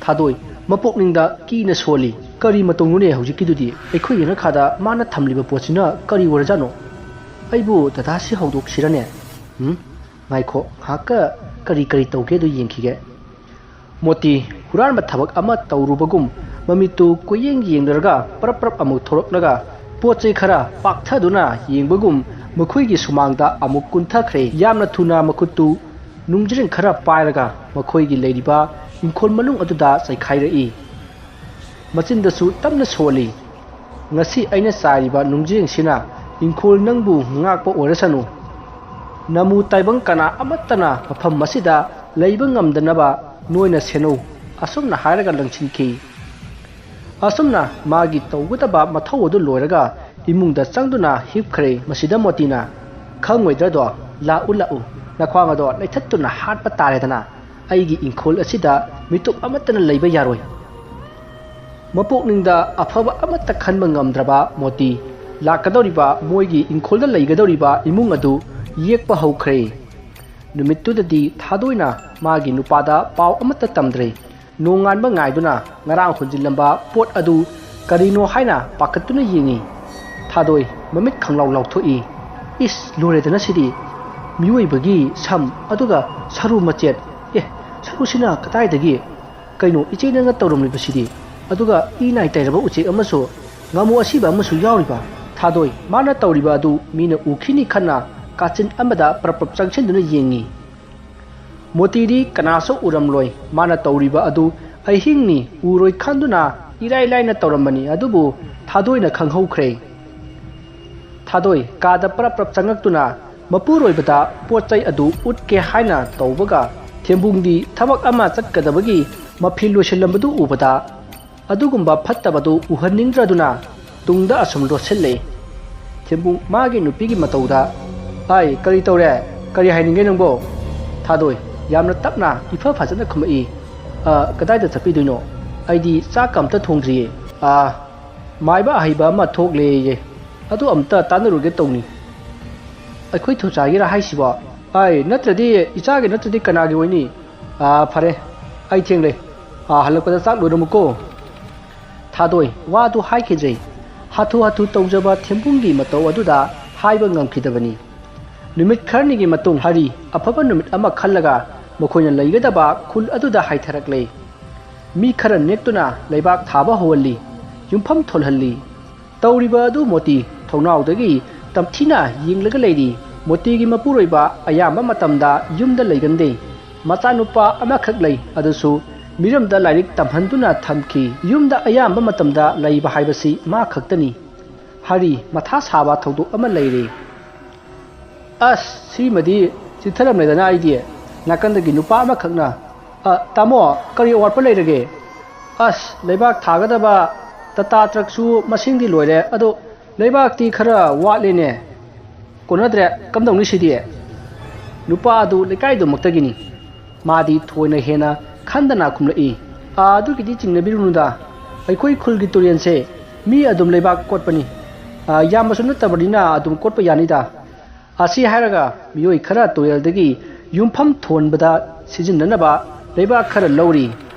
ꯊꯥꯗꯣꯏ ꯃꯄꯣꯛꯅꯤꯡꯗ ꯀꯤꯅ ꯁꯣꯜꯂꯤ꯫ "ꯀꯔꯤ ꯃꯇꯧꯅꯣꯅꯦ ꯍꯧꯖꯤꯛꯀꯤꯗꯨꯗꯤ? ꯑꯩꯈꯣꯏ ꯌꯦꯅꯈꯥꯗ ꯃꯥꯅ ꯊꯝꯂꯤꯕ ꯄꯣꯠꯁꯤꯅ ꯀꯔꯤ ꯑꯣꯏꯔꯖꯥꯠꯅꯣ? ꯑꯩꯕꯨ ꯗꯗꯥꯁꯤ ꯍꯧꯗꯣꯛꯁꯤꯔꯅꯦ? ꯎꯝ, ꯉꯥꯏꯈꯣ, ꯉꯥꯏꯍꯥꯛꯀ ꯀꯔꯤ ꯀꯔꯤ ꯇꯧꯒꯦꯗꯣ ꯌꯦꯡꯈꯤꯒꯦ꯫" ꯃꯣꯇꯤ ꯍꯨꯔꯥꯟꯕ ꯊꯕꯛ ꯑꯃ ꯇꯧꯔꯨꯕꯒꯨꯝ ꯃꯃꯤꯠꯇꯨ ꯀꯣꯏꯌꯦꯡ ꯌꯦꯡꯂꯔꯒ ꯄꯔꯞ ꯄꯔꯞ ꯑꯃꯨꯛ ꯊꯣꯔꯛꯂꯒ ꯄꯣꯠ ꯆꯩ ꯈꯔ ꯄꯥꯛꯊꯗꯨꯅ ꯌꯦꯡꯕꯒꯨꯝ ꯃꯈꯣꯏꯒꯤ ꯁꯨꯃꯥꯡꯗ ꯑꯃꯨꯛ ꯀꯨꯟꯊꯈ꯭ꯔꯦ꯫ ꯌꯥꯝꯅ ꯊꯨꯅ ꯃꯈꯨꯠꯇꯨ ꯅꯨꯡꯖ꯭ꯔꯦꯡ ꯈꯔ ꯄꯥꯏꯔꯒ ꯃꯈꯣꯏꯒꯤ ꯂꯩꯔꯤꯕ ꯏꯪꯈꯣꯜ ꯃꯅꯨꯡ ꯑꯗꯨꯗ ꯆꯩꯈꯥꯏꯔꯛꯏ꯫ ꯃꯆꯤꯟꯗꯁꯨ ꯇꯞꯅ ꯁꯣꯜꯂꯤ꯫ "ꯉꯁꯤ ꯑꯩꯅ ꯆꯥꯏꯔꯤꯕ ꯅꯨꯡꯖ꯭ꯔꯦꯡꯁꯤꯅ ꯏꯪꯈꯣꯜ ꯅꯪꯕꯨ ꯉꯥꯛꯄ ꯑꯣꯏꯔꯁꯅꯨ꯫ ꯅꯃꯨ ꯇꯥꯏꯕꯪ ꯀꯅꯥ ꯑꯃꯠꯇꯅ ꯃꯐꯝ ꯑꯁꯤꯗ ꯂꯩꯕ ꯉꯝꯗꯅꯕ ꯅꯣꯏꯅ ꯁꯦꯟꯅꯧ꯫" ꯑꯁꯨꯝꯅ ꯍꯥꯏꯔꯒ ꯂꯪꯁꯤꯟꯈꯤ꯫ ꯑꯁꯨꯝꯅ ꯃꯥꯒꯤ ꯇꯧꯒꯗꯕ ꯃꯊꯧ ꯑꯗꯨ ꯂꯣꯏꯔꯒ ꯏꯃꯨꯡꯗ ꯆꯪꯗꯨꯅ ꯍꯤꯞꯈ꯭ꯔꯦ꯫ ꯃꯁꯤꯗ ꯃꯣꯇꯤꯅ, "ꯈꯪꯉꯣꯏꯗ꯭ꯔꯗꯣ? ꯂꯥꯛꯎ, ꯂꯥꯛꯎ, ꯅꯈ꯭ꯋꯥꯡ ꯑꯗꯣ ꯂꯩꯊꯠꯇꯨꯅ ꯍꯥꯠꯄ ꯇꯥꯔꯦꯗꯅ꯫ ꯑꯩꯒꯤ ꯏꯪꯈꯣꯜ ꯑꯁꯤꯗ ꯃꯤꯇꯣꯞ ꯑꯃꯠꯇꯅ ꯂꯩꯕ ꯌꯥꯔꯣꯏ꯫" ꯃꯄꯣꯛꯅꯤꯡꯗ ꯑꯐꯕ ꯑꯃꯠꯇ ꯈꯟꯕ ꯉꯝꯗ꯭ꯔꯕ ꯃꯣꯇꯤ, ꯂꯥꯛꯀꯗꯧꯔꯤꯕ ꯃꯣꯏꯒꯤ ꯏꯪꯈꯣꯜꯗ ꯂꯩꯒꯗꯧꯔꯤꯕ ꯏꯃꯨꯡ ꯑꯗꯨ ꯌꯦꯛꯄ ꯍꯧꯈ꯭ꯔꯦ꯫ ꯅꯨꯃꯤꯠꯇꯨꯗꯗꯤ ꯊꯥꯗꯣꯏꯅ ꯃꯥꯒꯤ ꯅꯨꯄꯥꯗ ꯄꯥꯎ ꯑꯃꯠꯇ ꯇꯝꯗ꯭ꯔꯦ꯫ ꯅꯣꯡꯉꯥꯟꯕ ꯉꯥꯏꯗꯨꯅ ꯉꯔꯥꯡ ꯍꯨꯟꯖꯤꯜꯂꯝꯕ ꯄꯣꯠ ꯑꯗꯨ ꯀꯔꯤꯅꯣ ꯍꯥꯏꯅ ꯄꯥꯈꯠꯇꯨꯅ ꯌꯦꯡꯉꯤ꯫ ꯊꯥꯗꯣꯏ ꯃꯃꯤꯠ ꯈꯪꯂꯥꯎ ꯂꯥꯎꯊꯣꯛꯏ꯫ "ꯏꯁ, ꯂꯣꯏꯔꯦꯗꯅ ꯁꯤꯗꯤ! ꯃꯤꯑꯣꯏꯕꯒꯤ ꯁꯝ, ꯑꯗꯨꯒ ꯁꯔꯨ ꯃꯆꯦꯠ꯫ ꯑꯦ, ꯁꯔꯨꯁꯤꯅ ꯀꯗꯥꯏꯗꯒꯤ? ꯀꯩꯅꯣ, ꯏꯆꯦ ꯅꯪꯅ ꯇꯧꯔꯝꯂꯤꯕꯁꯤꯗꯤ? ꯑꯗꯨꯒ ꯏ ꯅꯥꯏ ꯇꯩꯔꯕ ꯎꯆꯦꯛ ꯑꯃꯁꯨ, ꯉꯥꯃꯨ ꯑꯁꯤꯕ ꯑꯃꯁꯨ ꯌꯥꯎꯔꯤꯕ?" ꯊꯥꯗꯣꯏ ꯃꯥꯅ ꯇꯧꯔꯤꯕ ꯑꯗꯨ ꯃꯤꯅ ꯎꯈꯤꯅꯤ ꯈꯟꯅ ꯀꯥꯆꯤꯟ ꯑꯃꯗ ꯄ꯭ꯔꯞ ꯄ꯭ꯔꯞ ꯆꯪꯁꯤꯟꯗꯨꯅ ꯌꯦꯡꯉꯤ꯫ ꯃꯣꯇꯤꯗꯤ ꯀꯅꯥꯁꯨ ꯎꯔꯝꯂꯣꯏ꯫ ꯃꯥꯅ ꯇꯧꯔꯤꯕ ꯑꯗꯨ ꯑꯍꯤꯡꯅꯤ ꯎꯔꯣꯏ ꯈꯟꯗꯨꯅ ꯏꯔꯥꯏ ꯂꯥꯏꯅ ꯇꯧꯔꯝꯕꯅꯤ꯫ ꯑꯗꯨꯕꯨ ꯊꯥꯗꯣꯏꯅ ꯈꯪꯍꯧꯈ꯭ꯔꯦ꯫ ꯊꯥꯗꯣꯏ ꯀꯥꯗ ꯄ꯭ꯔꯞ ꯄ꯭ꯔꯞ ꯆꯪꯉꯛꯇꯨꯅ ꯃꯄꯨꯔꯣꯏꯕꯗ ꯄꯣꯠ ꯆꯩ ꯑꯗꯨ ꯎꯠꯀꯦ ꯍꯥꯏꯅ ꯇꯧꯕꯒ, ꯊꯦꯝꯕꯨꯡꯗꯤ ꯊꯕꯛ ꯑꯃ ꯆꯠꯀꯗꯕꯒꯤ ꯃꯐꯤ ꯂꯣꯏꯁꯤꯜꯂꯝꯕꯗꯨ ꯎꯕꯗ, ꯑꯗꯨꯒꯨꯝꯕ ꯐꯠꯇꯕꯗꯨ ꯎꯍꯟꯅꯤꯡꯗ꯭ꯔꯗꯨꯅ ꯇꯨꯡꯗ ꯑꯁꯨꯝ ꯂꯣꯠꯁꯤꯜꯂꯦ꯫ ꯊꯦꯝꯕꯨꯡ ꯃꯥꯒꯤ ꯅꯨꯄꯤꯒꯤ ꯃꯇꯧꯗ, "ꯑꯥꯏ, ꯀꯔꯤ ꯇꯧꯔꯦ? ꯀꯔꯤ ꯍꯥꯏꯅꯤꯡꯒꯦ ꯅꯪꯕꯣ?" ꯊꯥꯗꯣꯏ ꯌꯥꯝꯅ ꯇꯞꯅ ꯏꯐ ꯐꯖꯅ ꯈꯨꯝꯃꯛꯏ꯫ "ꯑ, ꯀꯗꯥꯏꯗ ꯆꯠꯄꯤꯗꯣꯏꯅꯣ? ꯑꯩꯗꯤ ꯆꯥꯛꯀ ꯑꯝꯇ ꯊꯣꯡꯗ꯭ꯔꯤꯌꯦ꯫ ꯑ, ꯃꯥꯏꯕ ꯑꯍꯩꯕ ꯑꯃ ꯊꯣꯛꯂꯦꯌꯦ꯫ ꯑꯗꯨ ꯑꯝꯇ ꯇꯥꯟꯅꯔꯨꯒꯦ ꯇꯧꯅꯤ꯫" "ꯑꯩꯈꯣꯏ ꯊꯣꯏꯆꯥꯒꯤꯔ ꯍꯥꯏꯁꯤꯕꯣ?" "ꯑꯥꯏ, ꯅꯠꯇ꯭ꯔꯗꯤ ꯏꯆꯥꯒꯤ ꯅꯠꯇ꯭ꯔꯗꯤ ꯀꯅꯥꯒꯤ ꯑꯣꯏꯅꯤ? ꯑꯥ, ꯐꯔꯦ, ꯑꯩ ꯊꯦꯡꯂꯦ꯫ ꯑꯥ, ꯍꯜꯂꯛꯄꯗ ꯆꯥꯛ ꯂꯣꯏꯔꯝꯃꯨꯀꯣ꯫" ꯊꯥꯗꯣꯏ ꯋꯥꯗꯨ ꯍꯥꯏꯈꯤꯗ꯭ꯔꯦ꯫ ꯍꯥꯊꯨ ꯍꯥꯊꯨ ꯇꯧꯖꯕ ꯊꯦꯝꯕꯨꯡꯒꯤ ꯃꯇꯧ ꯑꯗꯨꯗ ꯍꯥꯏꯕ ꯉꯝꯈꯤꯗꯕꯅꯤ꯫ ꯅꯨꯃꯤꯠ ꯈꯔꯅꯤꯒꯤ ꯃꯇꯨꯡ ꯍꯔꯤ ꯑꯐꯕ ꯅꯨꯃꯤꯠ ꯑꯃ ꯈꯜꯂꯒ ꯃꯈꯣꯏꯅ ꯂꯩꯒꯗꯕ ꯈꯨꯜ ꯑꯗꯨꯗ ꯍꯥꯏꯊꯔꯛꯂꯦ꯫ ꯃꯤ ꯈꯔ ꯅꯦꯛꯇꯨꯅ ꯂꯩꯕꯥꯛ ꯊꯥꯕ ꯍꯧꯍꯜꯂꯤ, ꯌꯨꯝꯐꯝ ꯊꯣꯜꯍꯜꯂꯤ꯫ ꯇꯧꯔꯤꯕ ꯑꯗꯨ ꯃꯣꯇꯤ ꯊꯣꯡꯅꯥꯎꯗꯒꯤ ꯇꯝꯊꯤꯅ ꯌꯦꯡꯂꯒ ꯂꯩꯔꯤ꯫ ꯃꯣꯇꯤꯒꯤ ꯃꯄꯨꯔꯣꯏꯕ ꯑꯌꯥꯝꯕ ꯃꯇꯝꯗ ꯌꯨꯝꯗ ꯂꯩꯒꯟꯗꯦ꯫ ꯃꯆꯥꯅꯨꯄꯥ ꯑꯃꯈꯛ ꯂꯩ, ꯑꯗꯨꯁꯨ ꯃꯤꯔꯝꯗ ꯂꯥꯏꯔꯤꯛ ꯇꯝꯍꯟꯗꯨꯅ ꯊꯝꯈꯤ꯫ ꯌꯨꯝꯗ ꯑꯌꯥꯝꯕ ꯃꯇꯝꯗ ꯂꯩꯕ ꯍꯥꯏꯕꯁꯤ ꯃꯥ ꯈꯛꯇꯅꯤ꯫ ꯍꯔꯤ ꯃꯊꯥ ꯁꯥꯕ ꯊꯧꯗꯣꯛ ꯑꯃ ꯂꯩꯔꯦ꯫ "ꯑꯁ, ꯁꯤꯃꯗꯤ ꯆꯤꯠꯊꯔꯝꯂꯦꯗꯅ ꯑꯩꯗꯤ꯫" ꯅꯥꯀꯟꯗꯒꯤ ꯅꯨꯄꯥ ꯑꯃꯈꯛꯅ, "ꯑ, ꯇꯥꯃꯣ, ꯀꯔꯤ ꯑꯋꯥꯠꯄ ꯂꯩꯔꯒꯦ?" "ꯑꯁ, ꯂꯩꯕꯥꯛ ꯊꯥꯒꯗꯕ ꯇꯇꯥ ꯇ꯭ꯔꯛꯁꯨ ꯃꯁꯤꯡꯗꯤ ꯂꯣꯏꯔꯦ, ꯑꯗꯣ ꯂꯩꯕꯥꯛꯇꯤ ꯈꯔ ꯋꯥꯠꯂꯦꯅꯦ꯫ ꯀꯣꯟꯅꯗ꯭ꯔꯦ, ꯀꯝꯗꯧꯅꯤ ꯁꯤꯗꯤ?" ꯅꯨꯄꯥ ꯑꯗꯨ ꯂꯩꯀꯥꯏꯗꯨꯃꯛꯇꯒꯤꯅꯤ꯫ ꯃꯥꯗꯤ ꯊꯣꯏꯅ ꯍꯦꯟꯅ ꯈꯟꯗꯅ ꯈꯨꯝꯂꯛꯏ, "ꯑꯥ, ꯑꯗꯨꯒꯤꯗꯤ ꯆꯤꯡꯅꯕꯤꯔꯨꯅꯨꯗ, ꯑꯩꯈꯣꯏ ꯈꯨꯜꯒꯤ ꯇꯨꯔꯦꯟꯁꯦ ꯃꯤ ꯑꯗꯨꯝ ꯂꯩꯕꯥꯛ ꯀꯣꯠꯄꯅꯤ꯫ ꯑꯥ, ꯌꯥꯝꯕꯁꯨ ꯅꯠꯇꯕꯅꯤꯅ ꯑꯗꯨꯝ ꯀꯣꯠꯄ ꯌꯥꯅꯤꯗ꯫" ꯑꯁꯤ ꯍꯥꯏꯔꯒ ꯃꯤꯑꯣꯏ ꯈꯔ ꯇꯨꯔꯦꯜꯗꯒꯤ ꯌꯨꯝꯐꯝ ꯊꯣꯟꯕꯗ ꯁꯤꯖꯤꯟꯅꯅꯕ ꯂꯩꯕꯥꯛ ꯈꯔ ꯂꯧꯔꯤ꯫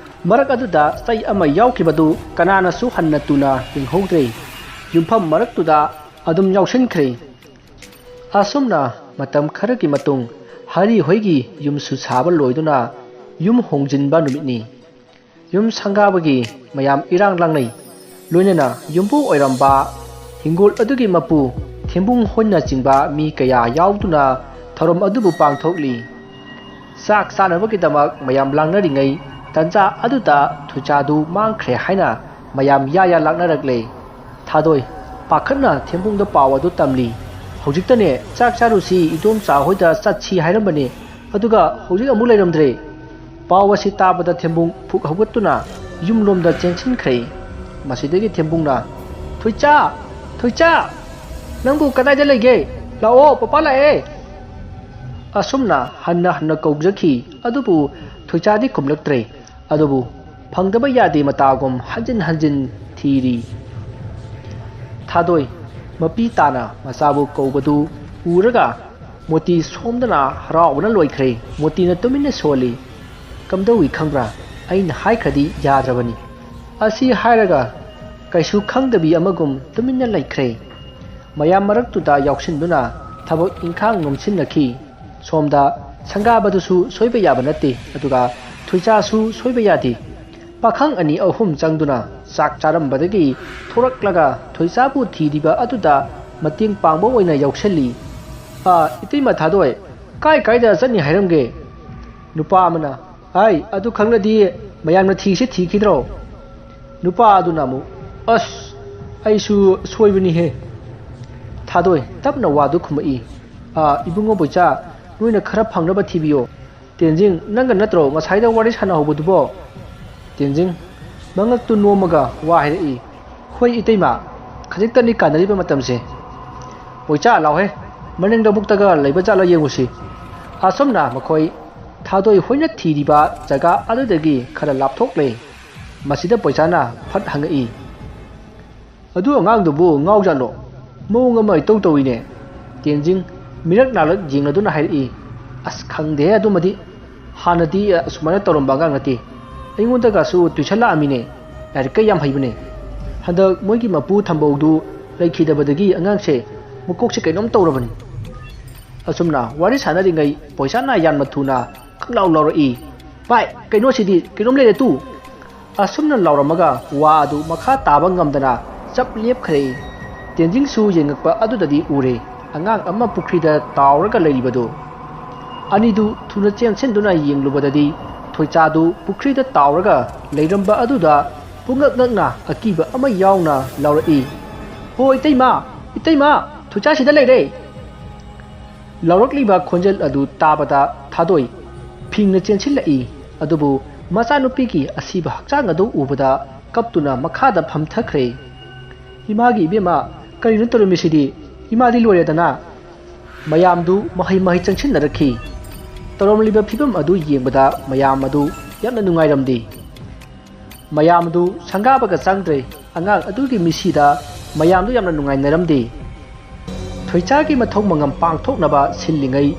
ꯃꯔꯛ ꯑꯗꯨꯗ ꯆꯩ ꯑꯃ ꯌꯥꯎꯈꯤꯕꯗꯨ ꯀꯅꯥꯅꯁꯨ ꯍꯟꯅ ꯇꯨꯅ ꯌꯦꯡꯍꯧꯗ꯭ꯔꯦ꯫ ꯌꯨꯝꯐꯝ ꯃꯔꯛꯇꯨꯗ ꯑꯗꯨꯝ ꯌꯥꯎꯁꯤꯟꯈ꯭ꯔꯦ꯫ ꯑꯁꯨꯝꯅ ꯃꯇꯝ ꯈꯔꯒꯤ ꯃꯇꯨꯡ ꯍꯔꯤ ꯍꯣꯏꯒꯤ ꯌꯨꯝꯁꯨ ꯁꯥꯕ ꯂꯣꯏꯗꯨꯅ ꯌꯨꯝ ꯍꯣꯡꯖꯤꯟꯕ ꯅꯨꯃꯤꯠꯅꯤ꯫ ꯌꯨꯝ ꯁꯪꯒꯥꯕꯒꯤ ꯃꯌꯥꯝ ꯏꯔꯥꯡ ꯂꯥꯡꯅꯩ꯫ ꯂꯣꯏꯅꯅ ꯌꯨꯝꯕꯨ ꯑꯣꯏꯔꯝꯕ ꯍꯤꯡꯒꯣꯜ ꯑꯗꯨꯒꯤ ꯃꯄꯨ ꯊꯦꯝꯕꯨꯡ ꯍꯣꯏꯅꯆꯤꯡꯕ ꯃꯤ ꯀꯌꯥ ꯌꯥꯎꯗꯨꯅ ꯊꯧꯔꯝ ꯑꯗꯨꯕꯨ ꯄꯥꯡꯊꯣꯛꯂꯤ꯫ ꯆꯥꯛ ꯆꯥꯅꯕꯒꯤꯗꯃꯛ ꯃꯌꯥꯝ ꯂꯥꯡꯅꯔꯤꯉꯩ ꯇꯟꯖꯥ ꯑꯗꯨꯗ ꯊꯣꯏꯆꯥꯗꯨ ꯃꯥꯡꯈ꯭ꯔꯦ ꯍꯥꯏꯅ ꯃꯌꯥꯝ ꯌꯥ ꯌꯥ ꯂꯥꯛꯅꯔꯛꯂꯦ꯫ ꯊꯥꯗꯣꯏ ꯄꯥꯈꯠꯅ ꯊꯦꯝꯕꯨꯡꯗ ꯄꯥꯎ ꯑꯗꯨ ꯇꯝꯂꯤ꯫ "ꯍꯧꯖꯤꯛꯇꯅꯦ ꯆꯥꯛ ꯆꯥꯔꯨꯁꯤ, ꯏꯗꯣꯝꯆꯥ ꯍꯣꯏꯗ ꯆꯠꯁꯤ ꯍꯥꯏꯔꯝꯕꯅꯤ, ꯑꯗꯨꯒ ꯍꯧꯖꯤꯛ ꯑꯃꯨꯛ ꯂꯩꯔꯝꯗ꯭ꯔꯦ꯫" ꯄꯥꯎ ꯑꯁꯤ ꯇꯥꯕꯗ ꯊꯦꯝꯕꯨꯡ ꯐꯨꯛ ꯍꯧꯒꯠꯇꯨꯅ ꯌꯨꯝꯂꯣꯝꯗ ꯆꯦꯟꯁꯤꯟꯈ꯭ꯔꯦ꯫ ꯃꯁꯤꯗꯒꯤ ꯊꯦꯝꯕꯨꯡꯅ, "ꯊꯣꯏꯆꯥ! ꯊꯣꯏꯆꯥ! ꯅꯪꯕꯨ ꯀꯗꯥꯏꯗ ꯂꯩꯒꯦ? ꯂꯥꯛꯑꯣ, ꯄꯄꯥ ꯂꯥꯛꯑꯦ!" ꯑꯁꯨꯝꯅ ꯍꯟꯅ ꯍꯟꯅ ꯀꯧꯖꯈꯤ, ꯑꯗꯨꯕꯨ ꯊꯣꯏꯆꯥꯗꯤ ꯈꯨꯝꯂꯛꯇ꯭ꯔꯦ꯫ ꯑꯗꯨꯕꯨ ꯐꯪꯗꯕ ꯌꯥꯗꯦ ꯃꯇꯥꯒꯨꯝ ꯍꯟꯖꯤꯟ ꯍꯟꯖꯤꯟ ꯊꯤꯔꯤ꯫ ꯊꯥꯗꯣꯏ ꯃꯄꯤ ꯇꯥꯅ ꯃꯆꯥꯕꯨ ꯀꯧꯕꯗꯨ ꯎꯔꯒ ꯃꯣꯇꯤ ꯁꯣꯝꯗꯅ ꯍꯔꯥꯎꯕꯅ ꯂꯣꯏꯈ꯭ꯔꯦ꯫ ꯃꯣꯇꯤꯅ ꯇꯨꯃꯤꯟꯅ ꯁꯣꯜꯂꯤ꯫ "ꯀꯝꯗꯧꯏ ꯈꯪꯕ꯭ꯔꯥ? ꯑꯩꯅ ꯍꯥꯏꯈ꯭ꯔꯗꯤ ꯌꯥꯗ꯭ꯔꯕꯅꯤ꯫" ꯑꯁꯤ ꯍꯥꯏꯔꯒ ꯀꯩꯁꯨ ꯈꯪꯗꯕꯤ ꯑꯃꯒꯨꯝ ꯇꯨꯃꯤꯟꯅ ꯂꯩꯈ꯭ꯔꯦ꯫ ꯃꯌꯥꯝ ꯃꯔꯛꯇꯨꯗ ꯌꯥꯎꯁꯤꯟꯗꯨꯅ ꯊꯕꯛ ꯏꯪꯈꯥꯡ ꯅꯣꯝꯁꯤꯟꯅꯈꯤ꯫ ꯁꯣꯝꯗ ꯁꯪꯒꯥꯕꯗꯨꯁꯨ ꯁꯣꯏꯕ ꯌꯥꯕ ꯅꯠꯇꯦ, ꯑꯗꯨꯒ ꯊꯣꯏꯆꯥꯁꯨ ꯁꯣꯏꯕ ꯌꯥꯗꯦ꯫ ꯄꯥꯈꯪ ꯑꯅꯤ ꯑꯍꯨꯝ ꯆꯪꯗꯨꯅ ꯆꯥꯛ ꯆꯥꯔꯝꯕꯗꯒꯤ ꯊꯣꯔꯛꯂꯒ ꯊꯣꯏꯆꯥꯕꯨ ꯊꯤꯔꯤꯕ ꯑꯗꯨꯗ ꯃꯇꯦꯡ ꯄꯥꯡꯕ ꯑꯣꯏꯅ ꯌꯥꯎꯁꯜꯂꯤ꯫ "ꯑꯥ, ꯏꯇꯩꯃ ꯊꯥꯗꯣꯏ, ꯀꯥꯏ ꯀꯥꯏꯗ ꯆꯠꯅꯤ ꯍꯥꯏꯔꯝꯒꯦ?" ꯅꯨꯄꯥ ꯑꯃꯅ, "ꯍꯥꯏ, ꯑꯗꯨ ꯈꯪꯂꯗꯤ ꯃꯌꯥꯝꯅ ꯊꯤꯁꯤ ꯊꯤꯈꯤꯗ꯭ꯔꯣ?" ꯅꯨꯄꯥ ꯑꯗꯨꯅ ꯑꯃꯨꯛ, "ꯑꯁ, ꯑꯩꯁꯨ ꯁꯣꯏꯕꯅꯤꯍꯦ꯫" ꯊꯥꯗꯣꯏ ꯇꯞꯅ ꯋꯥꯗꯨ ꯈꯨꯝꯃꯛꯏ, "ꯑꯥ, ꯏꯕꯨꯡꯉꯣ ꯕꯣꯏꯆꯥ, ꯅꯣꯏꯅ ꯈꯔ ꯐꯪꯅꯕ ꯊꯤꯕꯤꯌꯣ꯫" "ꯇꯦꯟꯖꯤꯡ, ꯅꯪꯒ ꯅꯠꯇ꯭ꯔꯣ ꯉꯁꯥꯏꯗ ꯋꯥꯔꯤ ꯁꯥꯟꯅꯍꯧꯕꯗꯨꯕꯣ?" ꯇꯦꯟꯖꯤꯡ ꯃꯉꯛꯇꯨ ꯅꯣꯝꯃꯒ ꯋꯥ ꯍꯥꯏꯔꯛꯏ, "ꯍꯣꯏ ꯏꯇꯩꯃ, ꯈꯖꯤꯛꯇꯅꯤ ꯀꯥꯟꯅꯔꯤꯕ ꯃꯇꯝꯁꯦ꯫ ꯕꯣꯏꯆꯥ, ꯂꯥꯎꯍꯦ, ꯃꯅꯤꯡ ꯂꯧꯕꯨꯛꯇꯒ ꯂꯩꯕ ꯖꯥꯠꯂ ꯌꯦꯡꯉꯨꯁꯤ꯫" ꯑꯁꯨꯝꯅ ꯃꯈꯣꯏ ꯊꯥꯗꯣꯏ ꯍꯣꯏꯅ ꯊꯤꯔꯤꯕ ꯖꯒꯥ ꯑꯗꯨꯗꯒꯤ ꯈꯔ ꯂꯥꯞꯊꯣꯛꯂꯦ꯫ ꯃꯁꯤꯗ ꯕꯣꯏꯆꯥꯅ ꯐꯠ ꯍꯪꯉꯛꯏ, "ꯑꯗꯨ ꯑꯉꯥꯡꯗꯨꯕꯨ ꯉꯥꯎꯖꯥꯠꯂꯣ? ꯃꯑꯣꯡ ꯑꯃ ꯏꯇꯧ ꯇꯧꯏꯅꯦ꯫" ꯇꯦꯟꯖꯤꯡ ꯃꯤꯔꯛ ꯅꯥꯔꯛ ꯌꯦꯡꯂꯗꯨꯅ ꯍꯥꯏꯔꯛꯏ, "ꯑꯁ, ꯈꯪꯗꯦ ꯑꯗꯨꯃꯗꯤ꯫ ꯍꯥꯟꯅꯗꯤ ꯑꯁꯨꯃꯥꯏꯅ ꯇꯧꯔꯝꯕ ꯑꯉꯥꯡ ꯅꯠꯇꯦ꯫ ꯑꯩꯉꯣꯟꯗꯒꯁꯨ ꯇꯨꯏꯁꯟ ꯂꯥꯛꯑꯝꯃꯤꯅꯦ꯫ ꯂꯥꯏꯔꯤꯛꯀ ꯌꯥꯝ ꯍꯩꯕꯅꯦ꯫ ꯍꯟꯗꯛ ꯃꯣꯏꯒꯤ ꯃꯄꯨ ꯊꯝꯕꯧꯗꯨ ꯂꯩꯈꯤꯗꯕꯗꯒꯤ ꯑꯉꯥꯡꯁꯦ ꯃꯀꯣꯛꯁꯦ ꯀꯩꯅꯣꯝ ꯇꯧꯔꯕꯅꯤ꯫" ꯑꯁꯨꯝꯅ ꯋꯥꯔꯤ ꯁꯥꯟꯅꯔꯤꯉꯩ ꯕꯣꯏꯆꯥꯅ ꯌꯥꯝꯅ ꯊꯨꯅ ꯈꯪꯂꯥꯎ ꯂꯥꯎꯔꯛꯏ, "ꯚꯥꯏ, ꯀꯩꯅꯣ ꯁꯤꯗꯤ? ꯀꯩꯅꯣꯝ ꯂꯩꯔꯦ ꯇꯨ!" ꯑꯁꯨꯝꯅ ꯂꯥꯎꯔꯝꯃꯒ ꯋꯥ ꯑꯗꯨ ꯃꯈꯥ ꯇꯥꯕ ꯉꯝꯗꯅ ꯆꯞ ꯂꯦꯞꯈ꯭ꯔꯦ꯫ ꯇꯦꯟꯖꯤꯡꯁꯨ ꯌꯦꯡꯉꯛꯄ ꯑꯗꯨꯗꯗꯤ ꯎꯔꯦ, ꯑꯉꯥꯡ ꯑꯃ ꯄꯨꯈ꯭ꯔꯤꯗ ꯇꯥꯎꯔꯒ ꯂꯩꯔꯤꯕꯗꯨ꯫ ꯑꯅꯤꯗꯨ ꯊꯨꯅ ꯆꯦꯟꯁꯤꯟꯗꯨꯅ ꯌꯦꯡꯂꯨꯕꯗꯗꯤ ꯊꯣꯏꯆꯥꯗꯨ ꯄꯨꯈ꯭ꯔꯤꯗ ꯇꯥꯎꯔꯒ ꯂꯩꯔꯝꯕ ꯑꯗꯨꯗ ꯄꯨꯡꯉꯛ ꯉꯛꯅ ꯑꯀꯤꯕ ꯑꯃ ꯌꯥꯎꯅ ꯂꯥꯎꯔꯛꯏ, "ꯍꯣ ꯏꯇꯩꯃ, ꯏꯇꯩꯃ, ꯊꯣꯏꯆꯥ ꯁꯤꯗ ꯂꯩꯔꯦ!" ꯂꯥꯎꯔꯛꯂꯤꯕ ꯈꯣꯟꯖꯦꯜ ꯑꯗꯨ ꯇꯥꯕꯗ ꯊꯥꯗꯣꯏ ꯐꯤꯡꯅ ꯆꯦꯟꯁꯤꯜꯂꯛꯏ꯫ ꯑꯗꯨꯕꯨ ꯃꯆꯥꯅꯨꯄꯤꯒꯤ ꯑꯁꯤꯕ ꯍꯛꯆꯥꯡ ꯑꯗꯨ ꯎꯕꯗ ꯀꯞꯇꯨꯅ ꯃꯈꯥꯗ ꯐꯝꯊꯈ꯭ꯔꯦ꯫ "ꯏꯃꯥꯒꯤ ꯏꯕꯦꯝꯃ, ꯀꯔꯤꯅꯣ ꯇꯧꯔꯝꯃꯤꯁꯤꯗꯤ? ꯏꯃꯥꯗꯤ ꯂꯣꯏꯔꯦꯗꯅ!" ꯃꯌꯥꯝꯗꯨ ꯃꯍꯩ ꯃꯍꯩ ꯆꯪꯁꯤꯟꯅꯔꯛꯈꯤ꯫ ꯇꯧꯔꯝꯂꯤꯕ ꯐꯤꯕꯝ ꯑꯗꯨ ꯌꯦꯡꯕꯗ ꯃꯌꯥꯝ ꯑꯗꯨ ꯌꯥꯝꯅ ꯅꯨꯡꯉꯥꯏꯔꯝꯗꯦ꯫ ꯃꯌꯥꯝ ꯑꯗꯨ ꯁꯪꯒꯥꯕꯒ ꯆꯪꯗ꯭ꯔꯦ꯫ ꯑꯉꯥꯡ ꯑꯗꯨꯒꯤ ꯃꯤꯁꯤꯗ ꯃꯌꯥꯝꯗꯨ ꯌꯥꯝꯅ ꯅꯨꯡꯉꯥꯏꯅꯔꯝꯗꯦ꯫ ꯊꯣꯏꯆꯥꯒꯤ ꯃꯊꯧ ꯃꯉꯝ ꯄꯥꯡꯊꯣꯛꯅꯕ ꯁꯤꯜꯂꯤꯉꯩ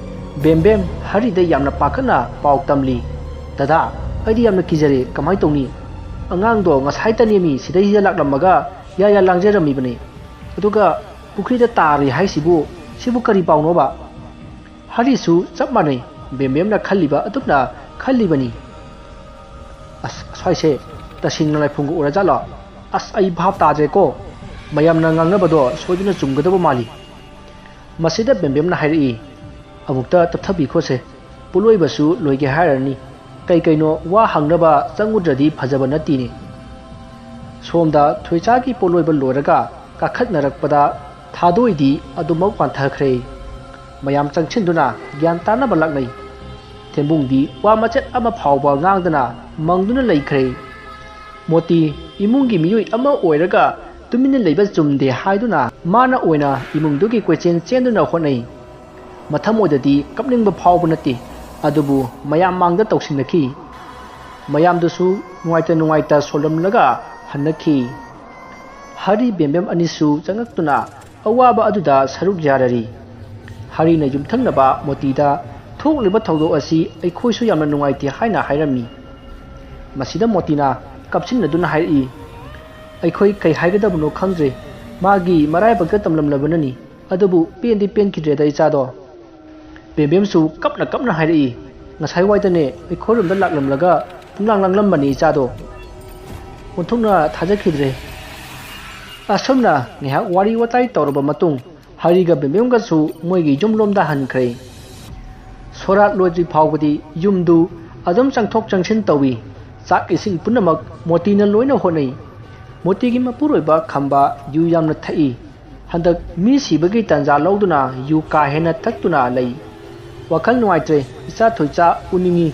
ꯕꯦꯝꯕꯦꯝ ꯍꯔꯤꯗ ꯌꯥꯝꯅ ꯄꯥꯈꯠꯅ ꯄꯥꯎ ꯇꯝꯂꯤ꯫ "ꯗꯗꯥ, ꯑꯩꯗꯤ ꯌꯥꯝꯅ ꯀꯤꯖꯔꯦ, ꯀꯃꯥꯏ ꯇꯧꯅꯤ? ꯑꯉꯥꯡꯗꯣ ꯉꯁꯥꯏꯇ ꯅꯦꯝꯃꯤ ꯁꯤꯗꯩꯁꯤꯗ ꯂꯥꯛꯂꯝꯃꯒ ꯌꯥ ꯌꯥ ꯂꯥꯡꯖꯔꯝꯃꯤꯕꯅꯤ꯫ ꯑꯗꯨꯒ ꯄꯨꯈ꯭ꯔꯤꯗ ꯇꯥꯔꯤ ꯍꯥꯏꯁꯤꯕꯨ, ꯁꯤꯕꯨ ꯀꯔꯤ ꯄꯥꯎꯅꯣꯕ?" ꯍꯔꯤꯁꯨ ꯆꯞ ꯃꯥꯟꯅꯩ, ꯕꯦꯝꯕꯦꯝꯅ ꯈꯜꯂꯤꯕ ꯑꯗꯨꯝꯅ ꯈꯜꯂꯤꯕꯅꯤ꯫ "ꯑꯁ, ꯑꯁ꯭ꯋꯥꯏꯁꯦ ꯇꯁꯦꯡꯅ ꯂꯥꯏꯐꯨꯡꯒ ꯑꯣꯏꯔꯖꯥꯠꯂꯣ? ꯑꯁ, ꯑꯩ ꯚꯥꯞ ꯇꯥꯗ꯭ꯔꯦꯀꯣ꯫ ꯃꯌꯥꯝꯅ ꯉꯥꯡꯅꯕꯗꯣ ꯁꯣꯏꯗꯅ ꯆꯨꯝꯒꯗꯕ ꯃꯥꯜꯂꯤ꯫" ꯃꯁꯤꯗ ꯕꯦꯝꯕꯦꯝꯅ ꯍꯥꯏꯔꯛꯏ, "ꯑꯃꯨꯛꯇ ꯇꯞꯊꯕꯤꯈꯣꯁꯦ, ꯄꯣꯠꯂꯣꯏꯕꯁꯨ ꯂꯣꯏꯒꯦ ꯍꯥꯏꯔꯅꯤ꯫ ꯀꯩ ꯀꯩꯅꯣ ꯋꯥ ꯍꯪꯅꯕ ꯆꯪꯉꯨꯗ꯭ꯔꯗꯤ ꯐꯖꯕ ꯅꯠꯇꯦꯅꯦ꯫" ꯁꯣꯝꯗ ꯊꯣꯏꯆꯥꯒꯤ ꯄꯣꯠꯂꯣꯏꯕ ꯂꯣꯏꯔꯒ ꯀꯥꯈꯠꯅꯔꯛꯄꯗ ꯊꯥꯗꯣꯏꯗꯤ ꯑꯗꯨꯃꯛ ꯋꯥꯟꯊꯈ꯭ꯔꯦ꯫ ꯃꯌꯥꯝ ꯆꯪꯁꯤꯟꯗꯨꯅ ꯒ꯭ꯌꯥꯟ ꯇꯥꯅꯕ ꯂꯥꯛꯅꯩ꯫ ꯊꯦꯝꯕꯨꯡꯗꯤ ꯋꯥ ꯃꯆꯦꯠ ꯑꯃ ꯐꯥꯎꯕ ꯉꯥꯡꯗꯅ ꯃꯪꯗꯨꯅ ꯂꯩꯈ꯭ꯔꯦ꯫ ꯃꯣꯇꯤ ꯏꯃꯨꯡꯒꯤ ꯃꯤꯑꯣꯏ ꯑꯃ ꯑꯣꯏꯔꯒ ꯇꯨꯃꯤꯟꯅ ꯂꯩꯕ ꯆꯨꯝꯗꯦ ꯍꯥꯏꯗꯨꯅ ꯃꯥꯅ ꯑꯣꯏꯅ ꯏꯃꯨꯡꯗꯨꯒꯤ ꯀꯣꯏꯆꯦꯟ ꯆꯦꯟꯗꯨꯅ ꯍꯣꯠꯅꯩ꯫ ꯃꯊꯃꯣꯏꯗꯗꯤ ꯀꯞꯅꯤꯡꯕ ꯐꯥꯎꯕ ꯅꯠꯇꯦ, ꯑꯗꯨꯕꯨ ꯃꯌꯥꯝ ꯃꯥꯡꯗ ꯇꯧꯁꯤꯟꯅꯈꯤ꯫ ꯃꯌꯥꯝꯗꯨꯁꯨ ꯅꯨꯡꯉꯥꯏꯇ ꯅꯨꯡꯉꯥꯏꯇ ꯁꯣꯜꯂꯝꯂꯒ ꯍꯟꯅꯈꯤ꯫ ꯍꯔꯤ ꯕꯦꯝꯕꯦꯝ ꯑꯅꯤꯁꯨ ꯆꯪꯉꯛꯇꯨꯅ ꯑꯋꯥꯕ ꯑꯗꯨꯗ ꯁꯔꯨꯛ ꯌꯥꯔꯔꯤ꯫ ꯍꯔꯤꯅ ꯌꯨꯝꯊꯪꯅꯕ ꯃꯣꯇꯤꯗ ꯊꯣꯛꯂꯤꯕ ꯊꯧꯗꯣꯛ ꯑꯁꯤ ꯑꯩꯈꯣꯏꯁꯨ ꯌꯥꯝꯅ ꯅꯨꯡꯉꯥꯏꯇꯦ ꯍꯥꯏꯅ ꯍꯥꯏꯔꯝꯃꯤ꯫ ꯃꯁꯤꯗ ꯃꯣꯇꯤꯅ ꯀꯞꯁꯤꯟꯅꯗꯨꯅ ꯍꯥꯏꯔꯛꯏ, "ꯑꯩꯈꯣꯏ ꯀꯩ ꯍꯥꯏꯒꯗꯕꯅꯣ ꯈꯪꯗ꯭ꯔꯦ꯫ ꯃꯥꯒꯤ ꯃꯔꯥꯏꯕꯛꯇ ꯇꯝꯂꯝꯂꯕꯅꯅꯤ꯫ ꯑꯗꯨꯕꯨ ꯄꯦꯟꯗꯤ ꯄꯦꯟꯈꯤꯗ꯭ꯔꯦꯗ ꯏꯆꯥꯗꯣ꯫" ꯕꯦꯝꯕꯦꯝꯁꯨ ꯀꯞꯅ ꯀꯞꯅ ꯍꯥꯏꯔꯛꯏ, "ꯉꯁꯥꯏ ꯋꯥꯏꯗꯅꯦ ꯑꯩꯈꯣꯏꯔꯣꯝꯗ ꯂꯥꯛꯂꯝꯂꯒ ꯄꯨꯡꯂꯥꯡ ꯂꯥꯡꯂꯝꯕꯅꯤ ꯏꯆꯥꯗꯣ꯫" ꯑꯣꯟꯊꯣꯛꯅ ꯊꯥꯖꯈꯤꯗ꯭ꯔꯦ꯫ ꯑꯁꯨꯝꯅ ꯉꯥꯏꯍꯥꯛ ꯋꯥꯔꯤ ꯋꯥꯇꯥꯏ ꯇꯧꯔꯕ ꯃꯇꯨꯡ ꯍꯔꯤꯒ ꯕꯦꯝꯕꯦꯝꯒꯁꯨ ꯃꯣꯏꯒꯤ ꯌꯨꯝꯂꯣꯝꯗ ꯍꯟꯈ꯭ꯔꯦ꯫ ꯁꯣꯔꯥꯠ ꯂꯣꯏꯗ꯭ꯔꯤ ꯐꯥꯎꯕꯗꯤ ꯌꯨꯝꯗꯨ ꯑꯗꯨꯝ ꯆꯪꯊꯣꯛ ꯆꯪꯁꯤꯟ ꯇꯧꯏ꯫ ꯆꯥꯛ ꯏꯁꯤꯡ ꯄꯨꯝꯅꯃꯛ ꯃꯣꯇꯤꯅ ꯂꯣꯏꯅ ꯍꯣꯠꯅꯩ꯫ ꯃꯣꯇꯤꯒꯤ ꯃꯄꯨꯔꯣꯏꯕ ꯈꯝꯕ ꯌꯨ ꯌꯥꯝꯅ ꯊꯛꯏ꯫ ꯍꯟꯗꯛ ꯃꯤ ꯁꯤꯕꯒꯤ ꯇꯥꯟꯖꯥ ꯂꯧꯗꯨꯅ ꯌꯨ ꯀꯥ ꯍꯦꯟꯅ ꯊꯛꯇꯨꯅ ꯂꯩ꯫ "ꯋꯥꯈꯜ ꯅꯨꯡꯉꯥꯏꯇ꯭ꯔꯦ, ꯏꯆꯥ ꯊꯣꯏꯆꯥ ꯎꯅꯤꯡꯏ",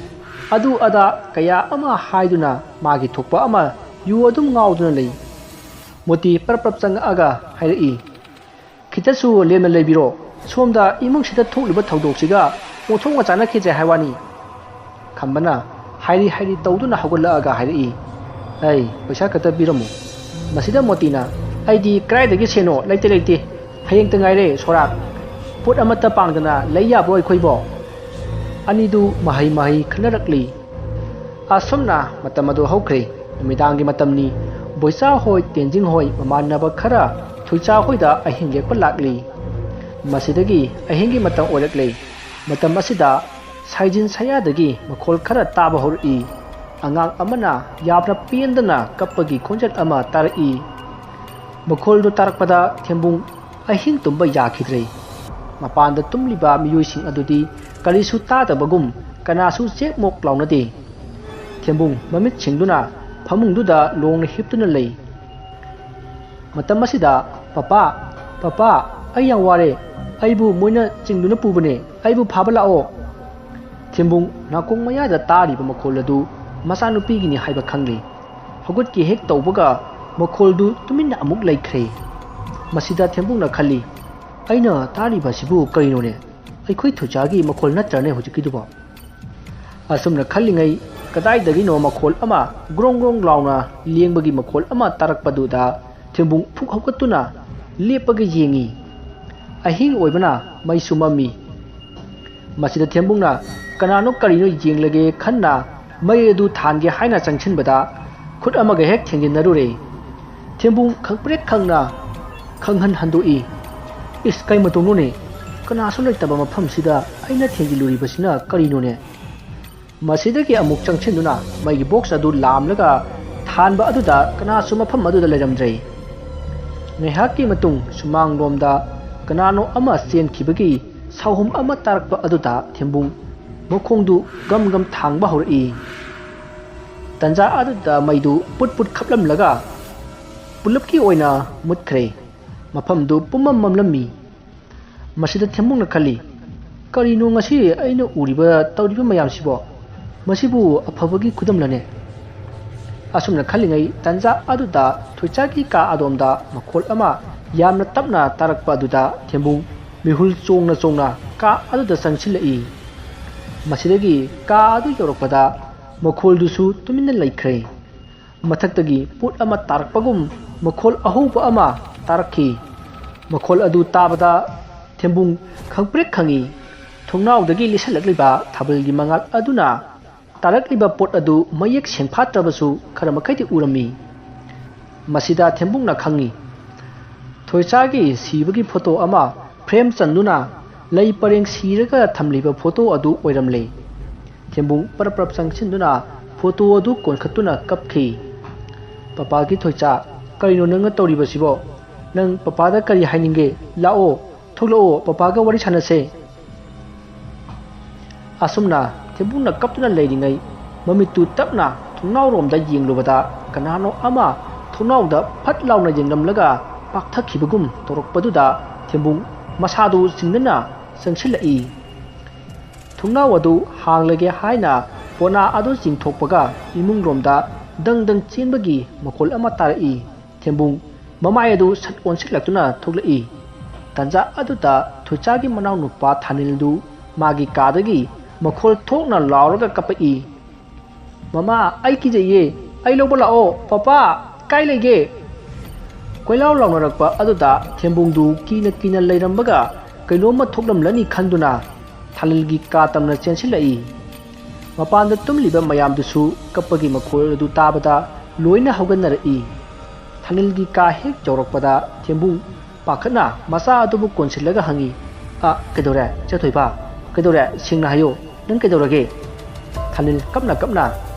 ꯑꯗꯨ ꯑꯗꯥ ꯀꯌꯥ ꯑꯃ ꯍꯥꯏꯗꯨꯅ ꯃꯥꯒꯤ ꯊꯣꯛꯄ ꯑꯃ ꯌꯨ ꯑꯗꯨꯝ ꯉꯥꯎꯗꯨꯅ ꯂꯩ꯫ ꯃꯣꯇꯤ ꯄ꯭ꯔꯞ ꯄ꯭ꯔꯞ ꯆꯪꯉꯛꯑꯒ ꯍꯥꯏꯔꯛꯏ, "ꯈꯤꯇꯁꯨ ꯂꯦꯝꯅ ꯂꯩꯕꯤꯔꯣ꯫ ꯁꯣꯝꯗ ꯏꯃꯨꯡꯁꯤꯗ ꯊꯣꯛꯂꯤꯕ ꯊꯧꯗꯣꯛꯁꯤꯒ ꯑꯣꯟꯊꯣꯛꯅ ꯆꯥꯟꯅꯈꯤꯗ꯭ꯔꯦ ꯍꯥꯏ ꯋꯥꯅꯤ꯫" ꯈꯝꯕꯅ ꯍꯥꯏꯔꯤ ꯍꯥꯏꯔꯤ ꯇꯧꯗꯨꯅ ꯍꯧꯒꯠꯂꯛꯑꯒ ꯍꯥꯏꯔꯛꯏ, "ꯑꯩ ꯄꯩꯁꯥ ꯈꯛꯇ ꯄꯤꯔꯝꯃꯨ꯫" ꯃꯁꯤꯗ ꯃꯣꯇꯤꯅ, "ꯑꯩꯗꯤ ꯀꯗꯥꯏꯗꯒꯤ ꯁꯦꯟꯅꯣ? ꯂꯩꯇꯦ, ꯂꯩꯇꯦ꯫ ꯍꯌꯦꯡꯇ ꯉꯥꯏꯔꯦ ꯁꯣꯔꯥꯠ꯫ ꯄꯣꯠ ꯑꯃꯠꯇ ꯄꯥꯡꯗꯅ ꯂꯩ ꯌꯥꯕ꯭ꯔꯣ ꯑꯩꯈꯣꯏꯕꯣ?" ꯑꯅꯤꯗꯨ ꯃꯍꯩ ꯃꯍꯩ ꯈꯟꯅꯔꯛꯂꯤ꯫ ꯑꯁꯨꯝꯅ ꯃꯇꯝ ꯑꯗꯨ ꯍꯧꯈ꯭ꯔꯦ꯫ ꯅꯨꯃꯤꯗꯥꯡꯒꯤ ꯃꯇꯝꯅꯤ꯫ ꯕꯣꯏꯆꯥ ꯍꯣꯏ, ꯇꯦꯟꯖꯤꯡ ꯍꯣꯏ, ꯃꯃꯥꯟꯅꯕ ꯈꯔ ꯊꯣꯏꯆꯥ ꯍꯣꯏꯗ ꯑꯍꯤꯡ ꯂꯦꯛꯄ ꯂꯥꯛꯂꯤ꯫ ꯃꯁꯤꯗꯒꯤ ꯑꯍꯤꯡꯒꯤ ꯃꯇꯝ ꯑꯣꯏꯔꯛꯂꯦ꯫ ꯃꯇꯝ ꯑꯁꯤꯗ ꯁꯥꯏꯖꯤꯟ ꯁꯌꯥꯗꯒꯤ ꯃꯈꯣꯜ ꯈꯔ ꯇꯥꯕ ꯍꯧꯔꯛꯏ꯫ ꯑꯉꯥꯡ ꯑꯃꯅ ꯌꯥꯝꯅ ꯄꯦꯟꯗꯅ ꯀꯞꯄꯒꯤ ꯈꯣꯟꯖꯦꯜ ꯑꯃ ꯇꯥꯔꯛꯏ꯫ ꯃꯈꯣꯜꯗꯨ ꯇꯥꯔꯛꯄꯗ ꯊꯦꯝꯕꯨꯡ ꯑꯍꯤꯡ ꯇꯨꯝꯕ ꯌꯥꯈꯤꯗ꯭ꯔꯦ꯫ ꯃꯄꯥꯟꯗ ꯇꯨꯝꯂꯤꯕ ꯃꯤꯑꯣꯏꯁꯤꯡ ꯑꯗꯨꯗꯤ ꯀꯔꯤꯁꯨ ꯇꯥꯗꯕꯒꯨꯝ ꯀꯅꯥꯁꯨ ꯆꯦꯛ ꯃꯣꯛ ꯂꯥꯎꯅꯗꯦ꯫ ꯊꯦꯝꯕꯨꯡ ꯃꯃꯤꯠ ꯁꯤꯡꯗꯨꯅ ꯐꯃꯨꯡꯗꯨꯗ ꯂꯣꯡꯅ ꯍꯤꯞꯇꯨꯅ ꯂꯩ꯫ ꯃꯇꯝ ꯑꯁꯤꯗ, "ꯄꯄꯥ, ꯄꯄꯥ, ꯑꯩ ꯌꯥꯝ ꯋꯥꯔꯦ꯫ ꯑꯩꯕꯨ ꯃꯣꯏꯅ ꯆꯤꯡꯗꯨꯅ ꯄꯨꯕꯅꯦ꯫ ꯑꯩꯕꯨ ꯐꯥꯕ ꯂꯥꯛꯑꯣ꯫" ꯊꯦꯝꯕꯨꯡ ꯅꯥꯀꯣꯡ ꯃꯌꯥꯗ ꯇꯥꯔꯤꯕ ꯃꯈꯣꯜ ꯑꯗꯨ ꯃꯆꯥꯅꯨꯄꯤꯒꯤꯅꯤ ꯍꯥꯏꯕ ꯈꯪꯂꯦ꯫ ꯍꯧꯒꯠꯀꯦ ꯍꯦꯛ ꯇꯧꯕꯒ ꯃꯈꯣꯜꯗꯨ ꯇꯨꯃꯤꯟꯅ ꯑꯃꯨꯛ ꯂꯩꯈ꯭ꯔꯦ꯫ ꯃꯁꯤꯗ ꯊꯦꯝꯕꯨꯡꯅ ꯈꯜꯂꯤ, "ꯑꯩꯅ ꯇꯥꯔꯤꯕ ꯑꯁꯤꯕꯨ ꯀꯔꯤꯅꯣꯅꯦ? ꯑꯩꯈꯣꯏ ꯊꯣꯏꯆꯥꯒꯤ ꯃꯈꯣꯜ ꯅꯠꯇ꯭ꯔꯅꯦ ꯍꯧꯖꯤꯛꯀꯤꯗꯨꯕꯣ?" ꯑꯁꯨꯝꯅ ꯈꯜꯂꯤꯉꯩ ꯀꯗꯥꯏꯗꯒꯤꯅꯣ ꯃꯈꯣꯜ ꯑꯃ ꯒ꯭ꯔꯣꯡ ꯒ꯭ꯔꯣꯡ ꯂꯥꯎꯅ ꯂꯦꯡꯕꯒꯤ ꯃꯈꯣꯜ ꯑꯃ ꯇꯥꯔꯛꯄꯗꯨꯗ ꯊꯦꯝꯕꯨꯡ ꯐꯨꯛ ꯍꯧꯒꯠꯇꯨꯅ ꯂꯦꯞꯄꯒ ꯌꯦꯡꯉꯤ꯫ ꯑꯍꯤꯡ ꯑꯣꯏꯕꯅ ꯃꯩꯁꯨ ꯃꯝꯃꯤ꯫ ꯃꯁꯤꯗ ꯊꯦꯝꯕꯨꯡꯅ ꯀꯅꯥꯅꯣ ꯀꯔꯤꯅꯣ ꯌꯦꯡꯂꯒꯦ ꯈꯟꯅ ꯃꯩ ꯑꯗꯨ ꯊꯥꯟꯒꯦ ꯍꯥꯏꯅ ꯆꯪꯁꯤꯟꯕꯗ ꯈꯨꯠ ꯑꯃꯒ ꯍꯦꯛ ꯊꯦꯡꯖꯤꯟꯅꯔꯨꯔꯦ꯫ ꯊꯦꯝꯕꯨꯡ ꯈꯪꯄ꯭ꯔꯦꯛ ꯈꯪꯅ ꯈꯪꯍꯟ ꯍꯟꯗꯣꯛꯏ꯫ "ꯏꯁ, ꯀꯩ ꯃꯇꯧꯅꯣꯅꯦ? ꯀꯅꯥꯁꯨ ꯂꯩꯇꯕ ꯃꯐꯝꯁꯤꯗ ꯑꯩꯅ ꯊꯦꯡꯖꯤꯜꯂꯨꯔꯤꯕꯁꯤꯅ ꯀꯔꯤꯅꯣꯅꯦ?" ꯃꯁꯤꯗꯒꯤ ꯑꯃꯨꯛ ꯆꯪꯁꯤꯟꯗꯨꯅ ꯃꯩꯒꯤ ꯕꯣꯛꯁ ꯑꯗꯨ ꯂꯥꯝꯂꯒ ꯊꯥꯟꯕ ꯑꯗꯨꯗ ꯀꯅꯥꯁꯨ ꯃꯐꯝ ꯑꯗꯨꯗ ꯂꯩꯔꯝꯗ꯭ꯔꯦ꯫ ꯉꯥꯏꯍꯥꯛꯀꯤ ꯃꯇꯨꯡ ꯁꯨꯃꯥꯡꯂꯣꯝꯗ ꯀꯅꯥꯅꯣ ꯑꯃ ꯆꯦꯟꯈꯤꯕꯒꯤ ꯁꯥꯎꯍꯨꯝ ꯑꯃ ꯇꯥꯔꯛꯄ ꯑꯗꯨꯗ ꯊꯦꯝꯕꯨꯡ ꯃꯈꯣꯡꯗꯨ ꯒꯝ ꯒꯝ ꯊꯥꯡꯕ ꯍꯧꯔꯛꯏ꯫ ꯇꯟꯖꯥ ꯑꯗꯨꯗ ꯃꯩꯗꯨ ꯄꯨꯠ ꯄꯨꯠ ꯈꯞꯂꯝꯂꯒ ꯄꯨꯂꯞꯀꯤ ꯑꯣꯏꯅ ꯃꯨꯠꯈ꯭ꯔꯦ꯫ ꯃꯐꯝꯗꯨ ꯄꯨꯝꯃꯝ ꯃꯝꯂꯝꯃꯤ꯫ ꯃꯁꯤꯗ ꯊꯦꯝꯕꯨꯡꯅ ꯈꯜꯂꯤ, "ꯀꯔꯤꯅꯣ ꯉꯁꯤ ꯑꯩꯅ ꯎꯔꯤꯕ ꯇꯧꯔꯤꯕ ꯃꯌꯥꯝꯁꯤꯕꯣ? ꯃꯁꯤꯕꯨ ꯑꯐꯕꯒꯤ ꯈꯨꯗꯝꯂꯅꯦ?" ꯑꯁꯨꯝꯅ ꯈꯜꯂꯤꯉꯩ ꯇꯟꯖꯥ ꯑꯗꯨꯗ ꯊꯣꯏꯆꯥꯒꯤ ꯀꯥ ꯑꯗꯣꯝꯗ ꯃꯈꯣꯜ ꯑꯃ ꯌꯥꯝꯅ ꯇꯞꯅ ꯇꯥꯔꯛꯄ ꯑꯗꯨꯗ ꯊꯦꯝꯕꯨꯡ ꯃꯤꯍꯨꯜ ꯆꯣꯡꯅ ꯆꯣꯡꯅ ꯀꯥ ꯑꯗꯨꯗ ꯆꯪꯁꯤꯜꯂꯛꯏ꯫ ꯃꯁꯤꯗꯒꯤ ꯀꯥ ꯑꯗꯨ ꯌꯧꯔꯛꯄꯗ ꯃꯈꯣꯜꯗꯨꯁꯨ ꯇꯨꯃꯤꯟꯅ ꯂꯩꯈ꯭ꯔꯦ꯫ ꯃꯊꯛꯇꯒꯤ ꯄꯣꯠ ꯑꯃ ꯇꯥꯔꯛꯄꯒꯨꯝ ꯃꯈꯣꯜ ꯑꯍꯧꯕ ꯑꯃ ꯇꯥꯔꯛꯈꯤ꯫ ꯃꯈꯣꯜ ꯑꯗꯨ ꯇꯥꯕꯗ ꯊꯦꯝꯕꯨꯡ ꯈꯪꯄ꯭ꯔꯦꯛ ꯈꯪꯉꯤ꯫ ꯊꯣꯡꯅꯥꯎꯗꯒꯤ ꯂꯤꯁꯜꯂꯛꯂꯤꯕ ꯊꯥꯕꯜꯒꯤ ꯃꯉꯥꯜ ꯑꯗꯨꯅ ꯇꯥꯔꯛꯂꯤꯕ ꯄꯣꯠ ꯑꯗꯨ ꯃꯌꯦꯛ ꯁꯦꯡꯐꯥꯠꯇ꯭ꯔꯕꯁꯨ ꯈꯔ ꯃꯈꯩꯗꯤ ꯎꯔꯝꯃꯤ꯫ ꯃꯁꯤꯗ ꯊꯦꯝꯕꯨꯡꯅ ꯈꯪꯉꯤ꯫ ꯊꯣꯏꯆꯥꯒꯤ ꯁꯤꯕꯒꯤ ꯐꯣꯇꯣ ꯑꯃ ꯐ꯭ꯔꯦꯝ ꯆꯟꯗꯨꯅ ꯂꯩ ꯄꯔꯦꯡ ꯁꯤꯔꯒ ꯊꯝꯂꯤꯕ ꯐꯣꯇꯣ ꯑꯗꯨ ꯑꯣꯏꯔꯝꯂꯦ꯫ ꯊꯦꯝꯕꯨꯡ ꯄꯔꯞ ꯄꯔꯞ ꯆꯪꯁꯤꯟꯗꯨꯅ ꯐꯣꯇꯣ ꯑꯗꯨ ꯀꯣꯟꯈꯠꯇꯨꯅ ꯀꯞꯈꯤ꯫ "ꯄꯄꯥꯒꯤ ꯊꯣꯏꯆꯥ, ꯀꯔꯤꯅꯣ ꯅꯪꯅ ꯇꯧꯔꯤꯕꯁꯤꯕꯣ? ꯅꯪ ꯄꯄꯥꯗ ꯀꯔꯤ ꯍꯥꯏꯅꯤꯡꯒꯦ? ꯂꯥꯛꯑꯣ, ꯊꯣꯛꯂꯛꯑꯣ, ꯄꯄꯥꯒ ꯋꯥꯔꯤ ꯁꯥꯟꯅꯁꯦ꯫" ꯑꯁꯨꯝꯅ ꯊꯦꯝꯕꯨꯡꯅ ꯀꯞꯇꯨꯅ ꯂꯩꯔꯤꯉꯩ ꯃꯃꯤꯠꯇꯨ ꯇꯞꯅ ꯊꯣꯡꯅꯥꯎꯔꯣꯝꯗ ꯌꯦꯡꯂꯨꯕꯗ ꯀꯅꯥꯅꯣ ꯑꯃ ꯊꯣꯡꯅꯥꯎꯗ ꯐꯠ ꯂꯥꯎꯅ ꯌꯦꯡꯂꯝꯂꯒ ꯄꯥꯛꯊꯈꯤꯕꯒꯨꯝ ꯇꯧꯔꯛꯄꯗꯨꯗ ꯊꯦꯝꯕꯨꯡ ꯃꯁꯥꯗꯨ ꯆꯤꯡꯅꯅ ꯆꯪꯁꯤꯜꯂꯛꯏ꯫ ꯊꯣꯡꯅꯥꯎ ꯑꯗꯨ ꯍꯥꯡꯂꯒꯦ ꯍꯥꯏꯅ ꯄꯣꯅꯥ ꯑꯗꯨ ꯆꯤꯡꯊꯣꯛꯄꯒ ꯏꯃꯨꯡꯂꯣꯝꯗ ꯗꯪ ꯗꯪ ꯆꯦꯟꯕꯒꯤ ꯃꯈꯣꯜ ꯑꯃ ꯇꯥꯔꯛꯏ꯫ ꯊꯦꯝꯕꯨꯡ ꯃꯃꯥꯏ ꯑꯗꯨ ꯁꯠ ꯑꯣꯟꯁꯤꯜꯂꯛꯇꯨꯅ ꯊꯣꯛꯂꯛꯏ꯫ ꯇꯟꯖꯥ ꯑꯗꯨꯗ ꯊꯣꯏꯆꯥꯒꯤ ꯃꯅꯥꯎꯅꯨꯄꯥ ꯊꯥꯅꯤꯜꯗꯨ ꯃꯥꯒꯤ ꯀꯥꯗꯒꯤ ꯃꯈꯣꯜ ꯊꯣꯛꯅ ꯂꯥꯎꯔꯒ ꯀꯞꯄꯛꯏ꯫ "ꯃꯃꯥ, ꯑꯩ ꯀꯤꯖꯩꯌꯦ, ꯑꯩ ꯂꯧꯕ ꯂꯥꯛꯑꯣ꯫ ꯄꯄꯥ, ꯀꯥꯏ ꯂꯩꯒꯦ?" ꯀꯣꯏꯂꯥꯎ ꯂꯥꯎꯅꯔꯛꯄ ꯑꯗꯨꯗ ꯊꯦꯝꯕꯨꯡꯗꯨ ꯀꯤꯅ ꯀꯤꯅ ꯂꯩꯔꯝꯕꯒ ꯀꯩꯅꯣꯝꯃ ꯊꯣꯛꯂꯝꯂꯅꯤ ꯈꯟꯗꯨꯅ ꯊꯥꯅꯤꯜꯒꯤ ꯀꯥ ꯇꯝꯅ ꯆꯦꯟꯁꯤꯜꯂꯛꯏ꯫ ꯃꯄꯥꯟꯗ ꯇꯨꯝꯂꯤꯕ ꯃꯌꯥꯝꯗꯨꯁꯨ ꯀꯞꯄꯒꯤ ꯃꯈꯣꯜ ꯑꯗꯨ ꯇꯥꯕꯗ ꯂꯣꯏꯅ ꯍꯧꯒꯠꯅꯔꯛꯏ꯫ ꯊꯥꯅꯤꯜꯒꯤ ꯀꯥ ꯍꯦꯛ ꯌꯧꯔꯛꯄꯗ ꯊꯦꯝꯕꯨꯡ ꯄꯥꯈꯠꯅ ꯃꯆꯥ ꯑꯗꯨꯕꯨ ꯀꯣꯟꯁꯤꯜꯂꯒ ꯍꯪꯉꯤ, "ꯑ, ꯀꯩꯗꯧꯔꯦ, ꯆꯦ ꯊꯣꯏꯕ? ꯀꯩꯗꯧꯔꯦ? ꯁꯦꯡꯅ ꯍꯥꯏꯌꯨ, ꯅꯪ ꯀꯩꯗꯧꯔꯒꯦ?" ꯊꯥꯅꯤꯜ ꯀꯞꯅ ꯀꯞꯅ,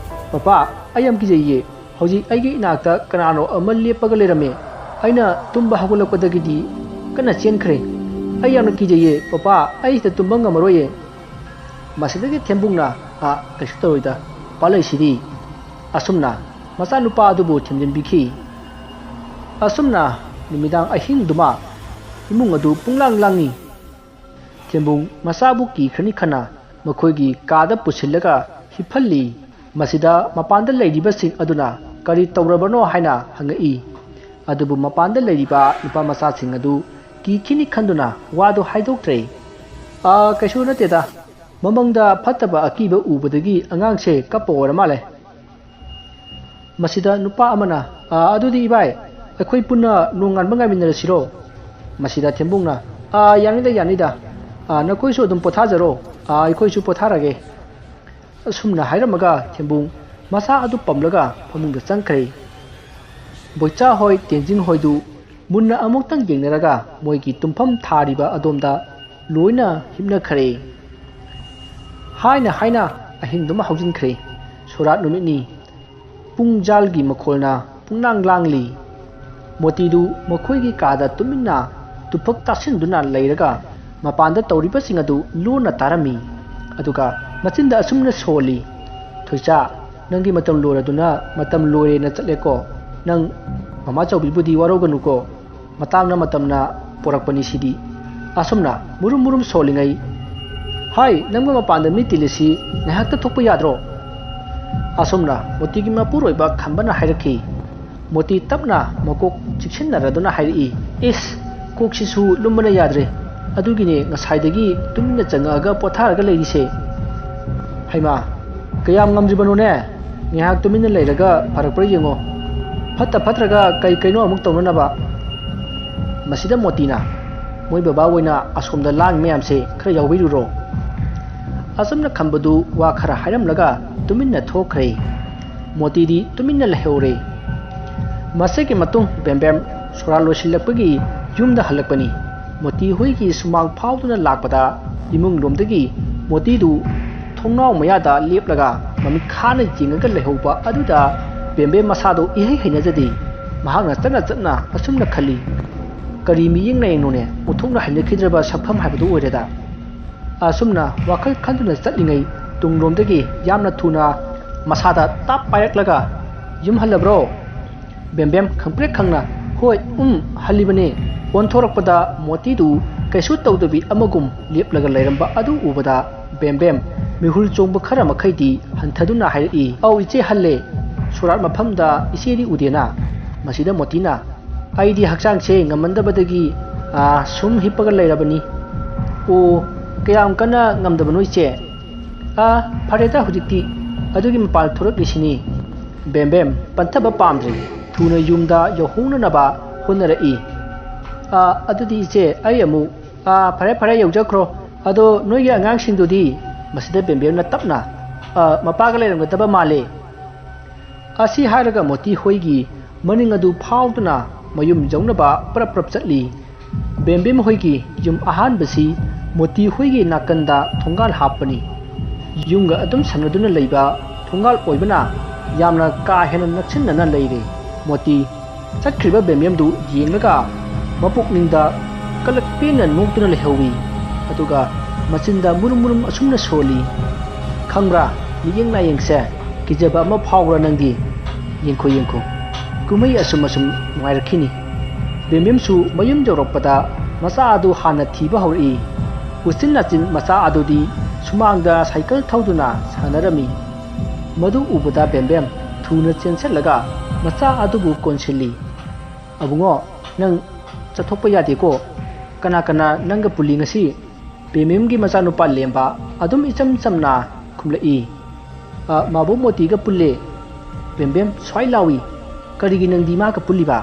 "ꯄꯄꯥ, ꯑꯩ ꯌꯥꯝ ꯀꯤꯖꯩꯌꯦ꯫ ꯍꯧꯖꯤꯛ ꯑꯩꯒꯤ ꯏꯅꯥꯛꯇ ꯀꯅꯥꯅꯣ ꯑꯃ ꯂꯦꯞꯄꯒ ꯂꯩꯔꯝꯃꯦ꯫ ꯑꯩꯅ ꯇꯨꯝꯕ ꯍꯧꯒꯠꯂꯛꯄꯗꯒꯤꯗꯤ ꯀꯟꯅ ꯆꯦꯟꯈ꯭ꯔꯦ꯫" "ꯑꯩ ꯌꯥꯝꯅ ꯀꯤꯖꯩꯌꯦ ꯄꯄꯥ, ꯑꯩ ꯁꯤꯗ ꯇꯨꯝꯕ ꯉꯝꯃꯔꯣꯏꯌꯦ"꯫ ꯃꯁꯤꯗꯒꯤ ꯊꯦꯝꯕꯨꯡꯅ, "ꯑ, ꯀꯩꯁꯨ ꯇꯧꯔꯣꯏꯗ, ꯄꯥ ꯂꯩꯁꯤꯗꯤ"꯫ ꯑꯁꯨꯝꯅ ꯃꯆꯥꯅꯨꯄꯥ ꯑꯗꯨꯕꯨ ꯊꯦꯝꯖꯤꯟꯕꯤꯈꯤ꯫ ꯑꯁꯨꯝꯅ ꯅꯨꯃꯤꯗꯥꯡ ꯑꯍꯤꯡꯗꯨꯃ ꯏꯃꯨꯡ ꯑꯗꯨ ꯄꯨꯡꯂꯥꯡ ꯂꯥꯡꯏ꯫ ꯊꯦꯝꯕꯨꯡ ꯃꯆꯥꯕꯨ ꯀꯤꯈ꯭ꯔꯅꯤ ꯈꯟꯅ ꯃꯈꯣꯏꯒꯤ ꯀꯥꯗ ꯄꯨꯁꯤꯜꯂꯒ ꯍꯤꯞꯍꯜꯂꯤ꯫ ꯃꯁꯤꯗ ꯃꯄꯥꯟꯗ ꯂꯩꯔꯤꯕꯁꯤꯡ ꯑꯗꯨꯅ ꯀꯔꯤ ꯇꯧꯔꯕꯅꯣ ꯍꯥꯏꯅ ꯍꯪꯉꯛꯏ꯫ ꯑꯗꯨꯕꯨ ꯃꯄꯥꯟꯗ ꯂꯩꯔꯤꯕ ꯅꯨꯄꯥ ꯃꯆꯥꯁꯤꯡ ꯑꯗꯨ ꯀꯤꯈꯤꯅꯤ ꯈꯟꯗꯨꯅ ꯋꯥꯗꯨ ꯍꯥꯏꯗꯣꯛꯇ꯭ꯔꯦ꯫ "ꯑꯥ, ꯀꯩꯁꯨ ꯅꯠꯇꯦꯗ, ꯃꯃꯪꯗ ꯐꯠꯇꯕ ꯑꯀꯤꯕ ꯎꯕꯗꯒꯤ ꯑꯉꯥꯡꯁꯦ ꯀꯞꯄ ꯑꯣꯏꯔ ꯃꯥꯜꯂꯦ"꯫ ꯃꯁꯤꯗ ꯅꯨꯄꯥ ꯑꯃꯅ, "ꯑꯥ, ꯑꯗꯨꯗꯤ ꯏꯕꯥꯏ, ꯑꯩꯈꯣꯏ ꯄꯨꯟꯅ ꯅꯣꯡꯉꯥꯟꯕ ꯉꯥꯏꯃꯤꯟꯅꯔꯁꯤꯔꯣ?" ꯃꯁꯤꯗ ꯊꯦꯝꯕꯨꯡꯅ, "ꯑꯥ, ꯌꯥꯅꯤꯗ, ꯌꯥꯅꯤꯗ꯫ ꯑꯥ, ꯅꯈꯣꯏꯁꯨ ꯑꯗꯨꯝ ꯄꯣꯊꯥꯖꯔꯣ꯫ ꯑꯥ, ꯑꯩꯈꯣꯏꯁꯨ ꯄꯣꯊꯥꯔꯒꯦ"꯫ ꯑꯁꯨꯝꯅ ꯍꯥꯏꯔꯝꯃꯒ ꯊꯦꯝꯕꯨꯡ ꯃꯁꯥ ꯑꯗꯨ ꯄꯝꯂꯒ ꯐꯃꯨꯡꯗ ꯆꯪꯈ꯭ꯔꯦ꯫ ꯕꯣꯏꯆꯥ ꯍꯣꯏ, ꯇꯦꯟꯖꯤꯡ ꯍꯣꯏꯗꯨ ꯃꯨꯟꯅ ꯑꯃꯨꯛꯇꯪ ꯌꯦꯡꯅꯔꯒ ꯃꯣꯏꯒꯤ ꯇꯨꯝꯐꯝ ꯊꯥꯔꯤꯕ ꯑꯗꯣꯝꯗ ꯂꯣꯏꯅ ꯍꯤꯞꯅꯈ꯭ꯔꯦ꯫ ꯍꯥꯏꯅ ꯍꯥꯏꯅ ꯑꯍꯤꯡꯗꯨꯃ ꯍꯧꯖꯤꯟꯈ꯭ꯔꯦ꯫ ꯁꯣꯔꯥꯠ ꯅꯨꯃꯤꯠꯅꯤ꯫ ꯄꯨꯡ ꯖꯥꯜꯒꯤ ꯃꯈꯣꯜꯅ ꯄꯨꯡꯂꯥꯡ ꯂꯥꯡꯂꯤ꯫ ꯃꯣꯇꯤꯗꯨ ꯃꯈꯣꯏꯒꯤ ꯀꯥꯗ ꯇꯨꯃꯤꯟꯅ ꯇꯨꯐꯛ ꯇꯥꯁꯤꯟꯗꯨꯅ ꯂꯩꯔꯒ ꯃꯄꯥꯟꯗ ꯇꯧꯔꯤꯕꯁꯤꯡ ꯑꯗꯨ ꯂꯣꯟꯅ ꯇꯥꯔꯝꯃꯤ꯫ ꯑꯗꯨꯒ ꯃꯆꯤꯟꯗ ꯑꯁꯨꯝꯅ ꯁꯣꯜꯂꯤ, "ꯊꯣꯏꯆꯥ, ꯅꯪꯒꯤ ꯃꯇꯝ ꯂꯣꯏꯔꯗꯨꯅ ꯃꯇꯝ ꯂꯣꯏꯔꯦꯅ ꯆꯠꯂꯦꯀꯣ꯫ ꯅꯪ ꯃꯃꯥ ꯆꯧꯕꯤꯕꯨꯗꯤ ꯋꯥꯔꯧꯒꯅꯨꯀꯣ꯫ ꯃꯇꯥꯡꯅ ꯃꯇꯝꯅ ꯄꯣꯔꯛꯄꯅꯤ ꯁꯤꯗꯤ"꯫ ꯑꯁꯨꯝꯅ ꯃꯨꯔꯨꯝ ꯃꯨꯔꯨꯝ ꯁꯣꯜꯂꯤꯉꯩ, "ꯍꯥꯏ, ꯅꯪꯕꯨ ꯃꯄꯥꯟꯗ ꯃꯤ ꯇꯤꯜꯂꯤꯁꯤ ꯉꯥꯏꯍꯥꯛꯇ ꯊꯣꯛꯄ ꯌꯥꯗ꯭ꯔꯣ?" ꯑꯁꯨꯝꯅ ꯃꯣꯇꯤꯒꯤ ꯃꯄꯨꯔꯣꯏꯕ ꯈꯝꯕꯅ ꯍꯥꯏꯔꯛꯈꯤ꯫ ꯃꯣꯇꯤ ꯇꯞꯅ ꯃꯀꯣꯛ ꯆꯤꯛꯁꯤꯟꯅꯔꯗꯨꯅ ꯍꯥꯏꯔꯛꯏ, "ꯏꯁ, ꯀꯣꯛꯁꯤꯁꯨ ꯂꯨꯝꯕꯅ ꯌꯥꯗ꯭ꯔꯦ꯫ ꯑꯗꯨꯒꯤꯅꯦ ꯉꯁꯥꯏꯗꯒꯤ ꯇꯨꯃꯤꯟꯅ ꯆꯪꯉꯛꯑꯒ ꯄꯣꯊꯥꯔꯒ ꯂꯩꯔꯤꯁꯦ"꯫ "ꯍꯩꯃꯥ, ꯀꯌꯥꯝ ꯉꯝꯗ꯭ꯔꯤꯕꯅꯣꯅꯦ? ꯉꯥꯏꯍꯥꯛ ꯇꯨꯃꯤꯟꯅ ꯂꯩꯔꯒ ꯐꯔꯛꯄ꯭ꯔꯥ ꯌꯦꯡꯉꯣ꯫ ꯐꯠꯇ ꯐꯠꯇ꯭ꯔꯒ ꯀꯩ ꯀꯩꯅꯣ ꯑꯃꯨꯛ ꯇꯧꯅꯅꯕ"꯫ ꯃꯁꯤꯗ ꯃꯣꯇꯤꯅ, "ꯃꯣꯏ ꯕꯕꯥ ꯑꯣꯏꯅ ꯑꯁꯣꯝꯗ ꯂꯥꯡꯉꯤ ꯃꯌꯥꯝꯁꯦ ꯈꯔ ꯌꯥꯎꯕꯤꯔꯨꯔꯣ"꯫ ꯑꯁꯨꯝꯅ ꯈꯝꯕꯗꯨ ꯋꯥ ꯈꯔ ꯍꯥꯏꯔꯝꯂꯒ ꯇꯨꯃꯤꯟꯅ ꯊꯣꯛꯈ꯭ꯔꯦ꯫ ꯃꯣꯇꯤꯗꯤ ꯇꯨꯃꯤꯟꯅ ꯂꯩꯍꯧꯔꯦ꯫ ꯃꯁꯤꯒꯤ ꯃꯇꯨꯡ ꯕꯦꯝꯕꯦꯝ ꯁꯣꯔꯥ ꯂꯣꯏꯁꯤꯜꯂꯛꯄꯒꯤ ꯌꯨꯝꯗ ꯍꯜꯂꯛꯄꯅꯤ꯫ ꯃꯣꯇꯤ ꯍꯣꯏꯒꯤ ꯁꯨꯃꯥꯡ ꯐꯥꯎꯗꯨꯅ ꯂꯥꯛꯄꯗ ꯏꯃꯨꯡ ꯂꯣꯝꯗꯒꯤ ꯃꯣꯇꯤꯗꯨ ꯊꯣꯡꯅꯥꯎ ꯃꯌꯥꯗ ꯂꯦꯞꯂꯒ ꯃꯃꯤꯠ ꯈꯥꯅ ꯌꯦꯡꯉꯒ ꯂꯩꯍꯧꯕ ꯑꯗꯨꯗ ꯕꯦꯝꯕꯦꯝ ꯃꯁꯥꯗꯣ ꯏꯍꯩ ꯍꯩꯅꯖꯗꯦ꯫ ꯃꯍꯥꯛꯅ ꯆꯠꯅ ꯆꯠꯅ ꯑꯁꯨꯝꯅ ꯈꯜꯂꯤ, ꯀꯔꯤ ꯃꯤꯠꯌꯦꯡ ꯅꯥꯌꯦꯡꯅꯣꯅꯦ? ꯎꯊꯣꯛꯅ ꯍꯩꯅꯈꯤꯗ꯭ꯔꯕ ꯁꯛꯐꯝ ꯍꯥꯏꯕꯗꯨ ꯑꯣꯏꯔꯦꯗ꯫ ꯑꯁꯨꯝꯅ ꯋꯥꯈꯜ ꯈꯟꯗꯨꯅ ꯆꯠꯂꯤꯉꯩ ꯇꯨꯡꯂꯣꯝꯗꯒꯤ ꯌꯥꯝꯅ ꯊꯨꯅ ꯃꯁꯥꯗ ꯇꯥꯞ ꯄꯥꯏꯔꯛꯂꯒ, "ꯌꯨꯝ ꯍꯜꯂꯕ꯭ꯔꯣ?" ꯕꯦꯝꯕꯦꯝ ꯈꯪꯄ꯭ꯔꯦꯛ ꯈꯪꯅ, "ꯍꯣꯏ, ꯎꯝ, ꯍꯜꯂꯤꯕꯅꯦ"꯫ ꯑꯣꯟꯊꯣꯔꯛꯄꯗ ꯃꯣꯇꯤꯗꯨ ꯀꯩꯁꯨ ꯇꯧꯗꯕꯤ ꯑꯃꯒꯨꯝ ꯂꯦꯞꯂꯒ ꯂꯩꯔꯝꯕ ꯑꯗꯨ ꯎꯕꯗ ꯕꯦꯝꯕꯦꯝ ꯃꯤꯍꯨꯜ ꯆꯣꯡꯕ ꯈꯔ ꯃꯈꯩꯗꯤ ꯍꯟꯊꯗꯨꯅ ꯍꯥꯏꯔꯛꯏ, "ꯑꯧ ꯏꯆꯦ, ꯍꯜꯂꯦ꯫ ꯁꯣꯔꯥꯠ ꯃꯐꯝꯗ ꯏꯆꯦꯗꯤ ꯎꯗꯦꯅ?" ꯃꯁꯤꯗ ꯃꯣꯇꯤꯅ, "ꯑꯩꯗꯤ ꯍꯛꯆꯥꯡꯁꯦ ꯉꯝꯃꯟꯗꯕꯗꯒꯤ, ꯑꯥ, ꯁꯨꯝ ꯍꯤꯞꯄꯒ ꯂꯩꯔꯕꯅꯤ"꯫ "ꯑꯣ, ꯀꯌꯥꯝ ꯀꯟꯅ ꯉꯝꯗꯕꯅꯣ ꯏꯆꯦ?" "ꯑꯥ, ꯐꯔꯦꯗ ꯍꯧꯖꯤꯛꯇꯤ, ꯑꯗꯨꯒꯤ ꯃꯄꯥꯟ ꯊꯣꯔꯛꯂꯤꯁꯤꯅꯤ"꯫ ꯕꯦꯝꯕꯦꯝ ꯄꯟꯊꯕ ꯄꯥꯝꯗ꯭ꯔꯦ꯫ ꯊꯨꯅ ꯌꯨꯝꯗ ꯌꯧꯍꯧꯅꯅꯕ ꯍꯣꯠꯅꯔꯛꯏ꯫ "ꯑꯥ, ꯑꯗꯨꯗꯤ ꯏꯆꯦ, ꯑꯩ ꯑꯃꯨꯛ"꯫ "ꯑꯥ, ꯐꯔꯦ ꯐꯔꯦ, ꯌꯧꯖꯈ꯭ꯔꯣ꯫ ꯑꯗꯣ ꯅꯣꯏꯒꯤ ꯑꯉꯥꯡꯁꯤꯡꯗꯨꯗꯤ?" ꯃꯁꯤꯗ ꯕꯦꯝꯕꯦꯝꯅ ꯇꯞꯅ, "ꯑꯥ, ꯃꯄꯥꯒ ꯂꯩꯔꯝꯒꯗꯕ ꯃꯥꯜꯂꯦ"꯫ ꯑꯁꯤ ꯍꯥꯏꯔꯒ ꯃꯣꯇꯤ ꯍꯣꯏꯒꯤ ꯃꯅꯤꯡ ꯑꯗꯨ ꯐꯥꯎꯗꯨꯅ ꯃꯌꯨꯝ ꯌꯧꯅꯕ ꯄ꯭ꯔꯞ ꯄ꯭ꯔꯞ ꯆꯠꯂꯤ꯫ ꯕꯦꯝꯕꯦꯝ ꯍꯣꯏꯒꯤ ꯌꯨꯝ ꯑꯍꯥꯟꯕꯁꯤ ꯃꯣꯇꯤ ꯍꯣꯏꯒꯤ ꯅꯥꯀꯟꯗ ꯊꯣꯡꯒꯥꯜ ꯍꯥꯞꯄꯅꯤ꯫ ꯌꯨꯝꯒ ꯑꯗꯨꯝ ꯁꯝꯅꯗꯨꯅ ꯂꯩꯕ ꯊꯣꯡꯒꯥꯜ ꯑꯣꯏꯕꯅ ꯌꯥꯝꯅ ꯀꯥ ꯍꯦꯟꯅ ꯅꯛꯁꯤꯟꯅꯅ ꯂꯩꯔꯦ꯫ ꯃꯣꯇꯤ ꯆꯠꯈ꯭ꯔꯤꯕ ꯕꯦꯝꯕꯦꯝꯗꯨ ꯌꯦꯡꯂꯒ ꯃꯄꯨꯛꯅꯤꯡꯗ ꯀꯂꯛ ꯄꯦꯟꯅ ꯅꯣꯛꯇꯨꯅ ꯂꯩꯍꯧꯏ꯫ ꯑꯗꯨꯒ ꯃꯆꯤꯟꯗ ꯃꯨꯔꯨꯝ ꯃꯨꯔꯨꯝ ꯑꯁꯨꯝꯅ ꯁꯣꯜꯂꯤ꯫ "ꯈꯪꯕ꯭ꯔꯥ, ꯃꯤꯠꯌꯦꯡ ꯅꯥꯌꯦꯡꯁꯦ ꯀꯤꯖꯕ ꯑꯃ ꯐꯥꯎꯕ꯭ꯔꯥ ꯅꯪꯗꯤ? ꯌꯦꯡꯈꯣ, ꯌꯦꯡꯈꯣ, ꯀꯨꯝꯍꯩ ꯑꯁꯨꯝ ꯑꯁꯨꯝ ꯅꯨꯡꯉꯥꯏꯔꯛꯈꯤꯅꯤ"꯫ ꯕꯦꯝꯕꯦꯝꯁꯨ ꯃꯌꯨꯝ ꯌꯧꯔꯛꯄꯗ ꯃꯆꯥ ꯑꯗꯨ ꯍꯥꯟꯅ ꯊꯤꯕ ꯍꯧꯔꯛꯏ꯫ ꯎꯆꯤꯟ ꯅꯥꯆꯤꯟ ꯃꯆꯥ ꯑꯗꯨꯗꯤ ꯁꯨꯃꯥꯡꯗ ꯁꯥꯏꯀꯜ ꯊꯧꯗꯨꯅ ꯁꯥꯟꯅꯔꯝꯃꯤ꯫ ꯃꯗꯨ ꯎꯕꯗ ꯕꯦꯝꯕꯦꯝ ꯊꯨꯅ ꯆꯦꯟꯁꯤꯜꯂꯒ ꯃꯆꯥ ꯑꯗꯨꯕꯨ ꯀꯣꯟꯁꯤꯜꯂꯤ꯫ "ꯑꯕꯨꯡꯉꯣ, ꯅꯪ ꯆꯠꯊꯣꯛꯄ ꯌꯥꯗꯦꯀꯣ꯫ ꯀꯅꯥ ꯀꯅꯥ ꯅꯪꯒ ꯄꯨꯜꯂꯤ ꯉꯁꯤ?" ꯕꯦꯝꯕꯦꯝꯒꯤ ꯃꯆꯥꯅꯨꯄꯥ ꯂꯦꯝꯕ ꯑꯗꯨꯝ ꯏꯆꯝ ꯆꯝꯅ ꯈꯨꯝꯂꯛꯏ꯫ "ꯑ, ꯃꯥꯕꯣꯛ ꯃꯣꯇꯤꯒ ꯄꯨꯜꯂꯦ"꯫ ꯕꯦꯝꯕꯦꯝ ꯁ꯭ꯋꯥꯏ ꯂꯥꯎꯏ, "ꯀꯔꯤꯒꯤ ꯅꯪꯗꯤ ꯃꯥꯒ ꯄꯨꯜꯂꯤꯕ?"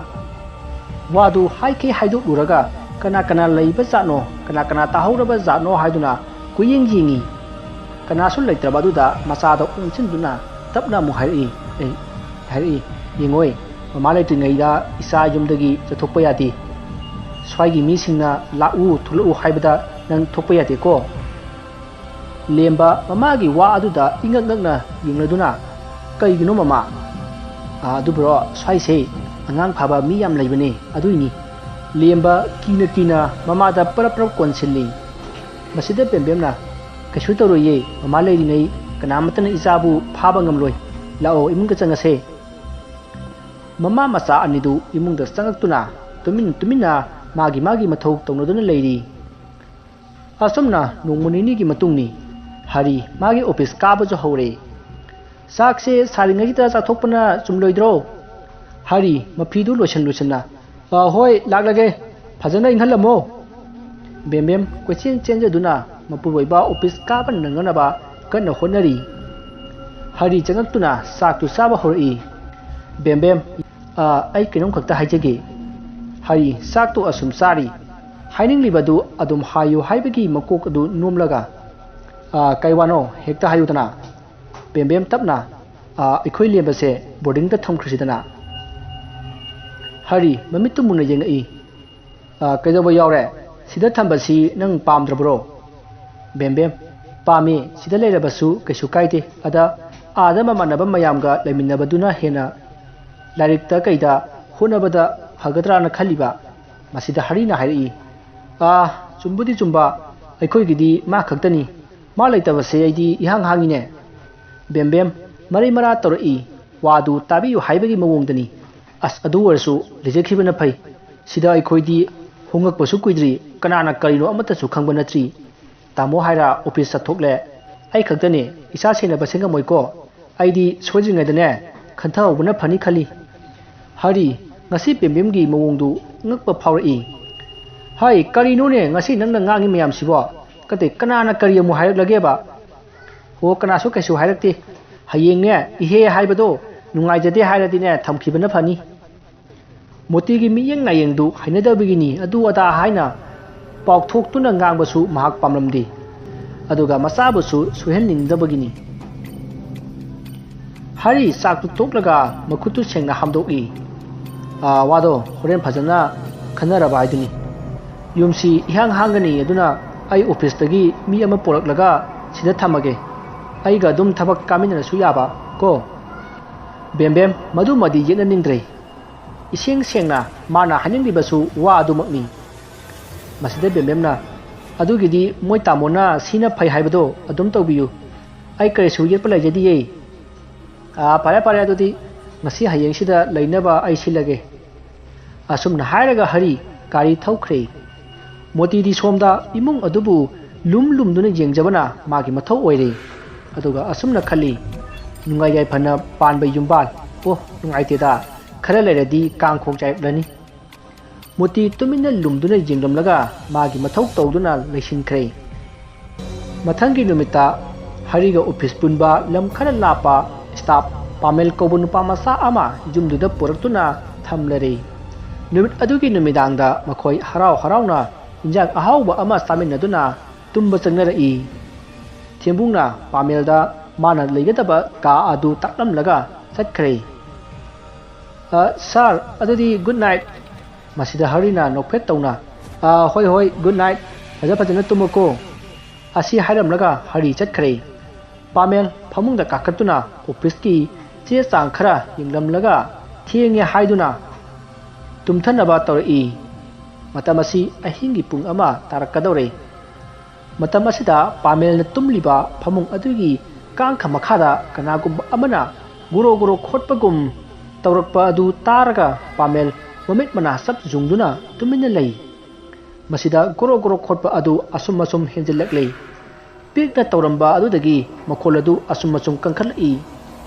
ꯋꯥꯗꯨ ꯍꯥꯏꯈꯩ ꯍꯥꯏꯗꯣꯛꯂꯨꯔꯒ ꯀꯅꯥ ꯀꯅꯥ ꯂꯩꯕ ꯖꯥꯠꯅꯣ, ꯀꯅꯥ ꯀꯅꯥ ꯇꯥꯍꯧꯔꯕ ꯖꯥꯠꯅꯣ ꯍꯥꯏꯗꯨꯅ ꯀꯣꯏꯌꯦꯡ ꯌꯦꯡꯉꯤ꯫ ꯀꯅꯥꯁꯨ ꯂꯩꯇ꯭ꯔꯕ ꯑꯗꯨꯗ ꯃꯆꯥꯗ ꯑꯣꯟꯁꯤꯟꯗꯨꯅ ꯇꯞꯅ ꯑꯃꯨꯛ ꯍꯥꯏꯔꯛꯏ, ꯑꯦ, ꯍꯥꯏꯔꯛꯏ, "ꯌꯦꯡꯉꯣꯏ, ꯃꯃꯥ ꯂꯩꯇ꯭ꯔꯤꯉꯩꯗ ꯏꯆꯥ ꯌꯨꯝꯗꯒꯤ ꯆꯠꯊꯣꯛꯄ ꯌꯥꯗꯦ꯫ ꯁ꯭ꯋꯥꯏꯒꯤ ꯃꯤꯁꯤꯡꯅ ꯂꯥꯛꯎ, ꯊꯣꯛꯂꯛꯎ ꯍꯥꯏꯕꯗ ꯅꯪ ꯊꯣꯛꯄ ꯌꯥꯗꯦꯀꯣ"꯫ ꯂꯦꯝꯕ ꯃꯃꯥꯒꯤ ꯋꯥ ꯑꯗꯨꯗ ꯏꯉꯛ ꯉꯛꯅ ꯌꯦꯡꯂꯗꯨꯅ, "ꯀꯩꯒꯤꯅꯣ ꯃꯃꯥ?" "ꯑꯥ, ꯑꯗꯨꯕꯨꯔꯣ, ꯁ꯭ꯋꯥꯏꯁꯦ ꯑꯉꯥꯡ ꯐꯥꯕ ꯃꯤ ꯌꯥꯝ ꯂꯩꯕꯅꯦ, ꯑꯗꯨꯏꯅꯤ"꯫ ꯂꯦꯝꯕ ꯀꯤꯅ ꯀꯤꯅ ꯃꯃꯥꯗ ꯄꯔꯞ ꯄꯔꯞ ꯀꯣꯟꯁꯤꯜꯂꯤ꯫ ꯃꯁꯤꯗ ꯕꯦꯝꯕꯦꯝꯅ, "ꯀꯩꯁꯨ ꯇꯧꯔꯣꯏꯌꯦ, ꯃꯃꯥ ꯂꯩꯔꯤꯉꯩ ꯀꯅꯥꯃꯠꯇꯅ ꯏꯆꯥꯕꯨ ꯐꯥꯕ ꯉꯝꯂꯣꯏ꯫ ꯂꯥꯛꯑꯣ, ꯏꯃꯨꯡꯗ ꯆꯪꯉꯁꯦ꯫" ꯃꯃꯥ ꯃꯆꯥ ꯑꯅꯤꯗꯨ ꯏꯃꯨꯡꯗ ꯆꯪꯉꯛꯇꯨꯅ ꯇꯨꯃꯤꯟ ꯇꯨꯃꯤꯟꯅ ꯃꯥꯒꯤ ꯃꯥꯒꯤ ꯃꯊꯧ ꯇꯧꯅꯗꯨꯅ ꯂꯩꯔꯤ꯫ ꯑꯁꯨꯝꯅ ꯅꯣꯡꯃ ꯅꯤꯅꯤꯒꯤ ꯃꯇꯨꯡꯅꯤ꯫ ꯍꯔꯤ ꯃꯥꯒꯤ ꯑꯣꯐꯤꯁ ꯀꯥꯕꯁꯨ ꯍꯧꯔꯦ꯫ "ꯆꯥꯛꯁꯦ ꯁꯥꯔꯤꯉꯩꯁꯤꯗ ꯆꯥꯊꯣꯛꯄꯅ ꯆꯨꯝꯂꯣꯏꯗ꯭ꯔꯣ?" ꯍꯔꯤ ꯃꯐꯤꯗꯨ ꯂꯣꯏꯁꯤꯟ ꯂꯣꯏꯁꯤꯟꯅ, "ꯑ, ꯍꯣꯏ, ꯂꯥꯛꯂꯒꯦ꯫ ꯐꯖꯅ ꯏꯪꯍꯜꯂꯝꯃꯣ꯫" ꯕꯦꯝꯕꯦꯝ ꯀꯣꯏꯆꯦꯟ ꯆꯦꯟꯖꯗꯨꯅ ꯃꯄꯨꯔꯣꯏꯕ ꯑꯣꯐꯤꯁ ꯀꯥꯕ ꯅꯪꯅꯅꯕ ꯀꯟꯅ ꯍꯣꯠꯅꯔꯤ꯫ ꯍꯔꯤ ꯆꯪꯉꯛꯇꯨꯅ ꯆꯥꯛꯇꯨ ꯆꯥꯕ ꯍꯧꯔꯛꯏ꯫ ꯕꯦꯝꯕꯦꯝ, "ꯑ, ꯑꯩ ꯀꯩꯅꯣꯝ ꯈꯛꯇ ꯍꯥꯏꯖꯒꯦ꯫" ꯍꯔꯤ ꯆꯥꯛꯇꯨ ꯑꯁꯨꯝ ꯆꯥꯔꯤ꯫ ꯍꯥꯏꯅꯤꯡꯂꯤꯕꯗꯨ ꯑꯗꯨꯝ ꯍꯥꯏꯌꯨ ꯍꯥꯏꯕꯒꯤ ꯃꯀꯣꯛ ꯑꯗꯨ ꯅꯣꯝꯂꯒ, "ꯑ, ꯀꯩ ꯋꯥꯅꯣ? ꯍꯦꯛꯇ ꯍꯥꯏꯌꯨꯗꯅ꯫" ꯕꯦꯝꯕꯦꯝ ꯇꯞꯅ, "ꯑ, ꯑꯩꯈꯣꯏ ꯂꯦꯝꯕꯁꯦ ꯕꯣꯔꯗꯤꯡꯗ ꯊꯝꯈ꯭ꯔꯁꯤꯗꯅ꯫" ꯍꯔꯤ ꯃꯃꯤꯠꯇꯨ ꯃꯨꯟꯅ ꯌꯦꯡꯉꯛꯏ꯫ "ꯑ, ꯀꯩꯗꯧꯕ ꯌꯥꯎꯔꯦ? ꯁꯤꯗ ꯊꯝꯕꯁꯤ ꯅꯪ ꯄꯥꯝꯗ꯭ꯔꯕ꯭ꯔꯣ?" ꯕꯦꯝꯕꯦꯝ, "ꯄꯥꯝꯃꯤ, ꯁꯤꯗ ꯂꯩꯔꯕꯁꯨ ꯀꯩꯁꯨ ꯀꯥꯏꯗꯦ꯫ ꯑꯗ ꯑꯥꯗ ꯃꯃꯥꯟꯅꯕ ꯃꯌꯥꯝꯒ ꯂꯩꯃꯤꯟꯅꯕꯗꯨꯅ ꯍꯦꯟꯅ ꯂꯥꯏꯔꯤꯛꯇ ꯀꯩꯗ ꯍꯣꯠꯅꯕꯗ ꯐꯒꯗ꯭ꯔꯥꯅ ꯈꯜꯂꯤꯕ꯫" ꯃꯁꯤꯗ ꯍꯔꯤꯅ ꯍꯥꯏꯔꯛꯏ, "ꯑꯥ, ꯆꯨꯝꯕꯨꯗꯤ ꯆꯨꯝꯕ, ꯑꯩꯈꯣꯏꯒꯤꯗꯤ ꯃꯥ ꯈꯛꯇꯅꯤ꯫ ꯃꯥ ꯂꯩꯇꯕꯁꯦ ꯑꯩꯗꯤ ꯏꯍꯥꯡ ꯍꯥꯡꯉꯤꯅꯦ꯫" ꯕꯦꯝꯕꯦꯝ ꯃꯔꯩ ꯃꯔꯥ ꯇꯧꯔꯛꯏ꯫ ꯋꯥꯗꯨ ꯇꯥꯕꯤꯌꯨ ꯍꯥꯏꯕꯒꯤ ꯃꯑꯣꯡꯗꯅꯤ꯫ "ꯑꯁ, ꯑꯗꯨ ꯑꯣꯏꯔꯁꯨ ꯂꯩꯖꯈꯤꯕꯅ ꯐꯩ꯫ ꯁꯤꯗ ꯑꯩꯈꯣꯏꯗꯤ ꯍꯣꯡꯂꯛꯄꯁꯨ ꯀꯨꯏꯗ꯭ꯔꯤ, ꯀꯅꯥꯅ ꯀꯔꯤꯅꯣ ꯑꯃꯠꯇꯁꯨ ꯈꯪꯕ ꯅꯠꯇ꯭ꯔꯤ꯫ ꯇꯥꯃꯣ ꯍꯥꯏꯔ ꯑꯣꯐꯤꯁ ꯆꯠꯊꯣꯛꯂꯦ꯫ ꯑꯩ ꯈꯛꯇꯅꯦ, ꯏꯁꯥ ꯁꯦꯟꯅꯕ ꯁꯦꯟꯉꯝꯃꯣꯏꯀꯣ꯫ ꯑꯩꯗꯤ ꯁꯣꯏꯗ꯭ꯔꯤꯉꯩꯗꯅꯦ ꯈꯟꯊꯍꯧꯕꯅ ꯐꯅꯤ ꯈꯜꯂꯤ꯫" ꯍꯔꯤ, ꯉꯁꯤ ꯕꯦꯝꯕꯦꯝꯒꯤ ꯃꯑꯣꯡꯗꯨ ꯉꯛꯄ ꯐꯥꯎꯔꯛꯏ꯫ "ꯍꯥꯏ, ꯀꯔꯤꯅꯣꯅꯦ ꯉꯁꯤ ꯅꯪꯅ ꯉꯥꯡꯉꯤ ꯃꯌꯥꯝꯁꯤꯕꯣ? ꯀꯇꯩ ꯀꯅꯥꯅ ꯀꯔꯤ ꯑꯃꯨꯛ ꯍꯥꯏꯔꯛꯂꯒꯦꯕ?" "ꯑꯣ, ꯀꯅꯥꯁꯨ ꯀꯩꯁꯨ ꯍꯥꯏꯔꯛꯇꯦ꯫ ꯍꯌꯦꯡꯅꯦ ꯏꯍꯦ ꯍꯥꯏꯕꯗꯣ ꯅꯨꯡꯉꯥꯏꯖꯗꯦ ꯍꯥꯏꯔꯗꯤꯅꯦ ꯊꯝꯈꯤꯕꯅ ꯐꯅꯤ꯫" ꯃꯣꯇꯤꯒꯤ ꯃꯤꯠꯌꯦꯡ ꯅꯥꯌꯦꯡꯗꯨ ꯍꯩꯅꯗꯕꯒꯤꯅꯤ, ꯑꯗꯨ ꯑꯗꯥ ꯍꯥꯏꯅ ꯄꯥꯎꯊꯣꯛꯇꯨꯅ ꯉꯥꯡꯕꯁꯨ ꯃꯍꯥꯛ ꯄꯥꯝꯂꯝꯗꯦ꯫ ꯑꯗꯨꯒ ꯃꯆꯥꯕꯨꯁꯨ ꯁꯣꯏꯍꯟꯅꯤꯡꯗꯕꯒꯤꯅꯤ꯫ ꯍꯔꯤ ꯆꯥꯛꯇꯨ ꯇꯣꯛꯂꯒ ꯃꯈꯨꯠꯇꯨ ꯁꯦꯡꯅ ꯍꯥꯝꯗꯣꯛꯏ꯫ "ꯑꯥ, ꯋꯥꯗꯣ ꯍꯣꯔꯦꯟ ꯐꯖꯅ ꯈꯟꯅꯔꯕ ꯍꯥꯏꯗꯨꯅꯤ꯫ ꯌꯨꯝꯁꯤ ꯏꯍꯥꯡ ꯍꯥꯡꯒꯅꯤ, ꯑꯗꯨꯅ ꯑꯩ ꯑꯣꯐꯤꯁꯇꯒꯤ ꯃꯤ ꯑꯃ ꯄꯨꯔꯛꯂꯒ ꯁꯤꯗ ꯊꯝꯃꯒꯦ꯫ ꯑꯩꯒ ꯑꯗꯨꯝ ꯊꯕꯛ ꯀꯥꯃꯤꯟꯅꯔꯁꯨ ꯌꯥꯕ ꯀꯣ꯫" ꯕꯦꯝꯕꯦꯝ ꯃꯗꯨꯃꯗꯤ ꯌꯦꯠꯅꯅꯤꯡꯗ꯭ꯔꯦ꯫ ꯏꯁꯦꯡ ꯁꯦꯡꯅ ꯃꯥꯅ ꯍꯥꯏꯅꯤꯡꯂꯤꯕꯁꯨ ꯋꯥ ꯑꯗꯨꯃꯛꯅꯤ꯫ ꯃꯁꯤꯗ ꯕꯦꯝꯕꯦꯝꯅ, "ꯑꯗꯨꯒꯤꯗꯤ ꯃꯣꯏ ꯇꯥꯃꯣꯅ ꯁꯤꯅ ꯐꯩ ꯍꯥꯏꯕꯗꯣ ꯑꯗꯨꯝ ꯇꯧꯕꯤꯌꯨ, ꯑꯩ ꯀꯔꯤꯁꯨ ꯌꯦꯠꯄ ꯂꯩꯖꯗꯤꯌꯦ꯫ ꯑꯥ, ꯐꯔꯦ ꯐꯔꯦ, ꯑꯗꯨꯗꯤ ꯉꯁꯤ ꯍꯌꯦꯡꯁꯤꯗ ꯂꯩꯅꯕ ꯑꯩ ꯁꯤꯜꯂꯒꯦ"꯫ ꯑꯁꯨꯝꯅ ꯍꯥꯏꯔꯒ ꯍꯔꯤ ꯒꯥꯔꯤ ꯊꯧꯈ꯭ꯔꯦ꯫ ꯃꯣꯇꯤꯗꯤ ꯁꯣꯝꯗ ꯏꯃꯨꯡ ꯑꯗꯨꯕꯨ ꯂꯨꯝ ꯂꯨꯝꯗꯨꯅ ꯌꯦꯡꯖꯕꯅ ꯃꯥꯒꯤ ꯃꯊꯧ ꯑꯣꯏꯔꯦ꯫ ꯑꯗꯨꯒ ꯑꯁꯨꯝꯅ ꯈꯜꯂꯤ, "ꯅꯨꯡꯉꯥꯏ ꯌꯥꯏꯐꯅ ꯄꯥꯟꯕ ꯌꯨꯝꯕꯥꯜ, ꯑꯣ ꯅꯨꯡꯉꯥꯏꯇꯦꯗ, ꯈꯔ ꯂꯩꯔꯗꯤ ꯀꯥꯡ ꯈꯣꯡ ꯆꯥꯏꯔꯛꯂꯅꯤ"꯫ ꯃꯣꯇꯤ ꯇꯨꯃꯤꯟꯅ ꯂꯨꯝꯗꯨꯅ ꯌꯦꯡꯂꯝꯂꯒ ꯃꯥꯒꯤ ꯃꯊꯧ ꯇꯧꯗꯨꯅ ꯂꯩꯁꯤꯟꯈ꯭ꯔꯦ꯫ ꯃꯊꯪꯒꯤ ꯅꯨꯃꯤꯠꯇ ꯍꯔꯤꯒ ꯑꯣꯐꯤꯁ ꯄꯨꯟꯕ ꯂꯝ ꯈꯔ ꯂꯥꯞꯄ ꯁ꯭ꯇꯥꯐ ꯄꯥꯃꯦꯜ ꯀꯧꯕ ꯅꯨꯄꯥ ꯃꯆꯥ ꯑꯃ ꯌꯨꯝꯗꯨꯗ ꯄꯨꯔꯛꯇꯨꯅ ꯊꯝꯂꯔꯦ꯫ ꯅꯨꯃꯤꯠ ꯑꯗꯨꯒꯤ ꯅꯨꯃꯤꯗꯥꯡꯗ ꯃꯈꯣꯏ ꯍꯔꯥꯎ ꯍꯔꯥꯎꯅ ꯏꯟꯖꯥꯡ ꯑꯍꯥꯎꯕ ꯑꯃ ꯆꯥꯃꯤꯟꯅꯗꯨꯅ ꯇꯨꯝꯕ ꯆꯪꯅꯔꯛꯏ꯫ ꯊꯦꯝꯕꯨꯡꯅ ꯄꯥꯃꯦꯜꯗ ꯃꯥꯅ ꯂꯩꯒꯗꯕ ꯀꯥ ꯑꯗꯨ ꯇꯥꯛꯂꯝꯂꯒ ꯆꯠꯈ꯭ꯔꯦ꯫ "ꯑ, ꯁꯥꯔ, ꯑꯗꯨꯗꯤ ꯒꯨꯗ ꯅꯥꯏꯠ"꯫ ꯃꯁꯤꯗ ꯍꯔꯤꯅ ꯅꯣꯛꯐꯦꯠ ꯇꯧꯅ, "ꯑ, ꯍꯣꯏ ꯍꯣꯏ, ꯒꯨꯗ ꯅꯥꯏꯠ, ꯐꯖ ꯐꯖꯅ ꯇꯨꯝꯃꯨꯀꯣ"꯫ ꯑꯁꯤ ꯍꯥꯏꯔꯝꯂꯒ ꯍꯔꯤ ꯆꯠꯈ꯭ꯔꯦ꯫ ꯄꯥꯃꯦꯜ ꯐꯃꯨꯡꯗ ꯀꯥꯈꯠꯇꯨꯅ ꯑꯣꯐꯤꯁꯀꯤ ꯆꯦ ꯆꯥꯡ ꯈꯔ ꯌꯦꯡꯂꯝꯂꯒ ꯊꯦꯡꯉꯦ ꯍꯥꯏꯗꯨꯅ ꯇꯨꯝꯊꯅꯕ ꯇꯧꯔꯛꯏ꯫ ꯃꯇꯝ ꯑꯁꯤ ꯑꯍꯤꯡꯒꯤ ꯄꯨꯡ ꯑꯃ ꯇꯥꯔꯛꯀꯗꯧꯔꯦ꯫ ꯃꯇꯝ ꯑꯁꯤꯗ ꯄꯥꯃꯦꯜꯅ ꯇꯨꯝꯂꯤꯕ ꯐꯃꯨꯡ ꯑꯗꯨꯒꯤ ꯀꯥꯡꯈ ꯃꯈꯥꯗ ꯀꯅꯥꯒꯨꯝꯕ ꯑꯃꯅ ꯒꯣꯔꯣ ꯒꯣꯔꯣ ꯈꯣꯠꯄꯒꯨꯝ ꯇꯧꯔꯛꯄ ꯑꯗꯨ ꯇꯥꯔꯒ ꯄꯥꯃꯦꯜ ꯃꯃꯤꯠ ꯃꯅꯥ ꯆꯞ ꯌꯨꯡꯗꯨꯅ ꯇꯨꯃꯤꯟꯅ ꯂꯩ꯫ ꯃꯁꯤꯗ ꯒꯣꯔꯣ ꯒꯣꯔꯣ ꯈꯣꯠꯄ ꯑꯗꯨ ꯑꯁꯨꯝ ꯑꯁꯨꯝ ꯍꯦꯟꯖꯤꯜꯂꯛꯂꯦ꯫ ꯄꯤꯛꯅ ꯇꯧꯔꯝꯕ ꯑꯗꯨꯗꯒꯤ ꯃꯈꯣꯜ ꯑꯗꯨ ꯑꯁꯨꯝ ꯑꯁꯨꯝ ꯀꯟꯈꯠꯂꯛꯏ꯫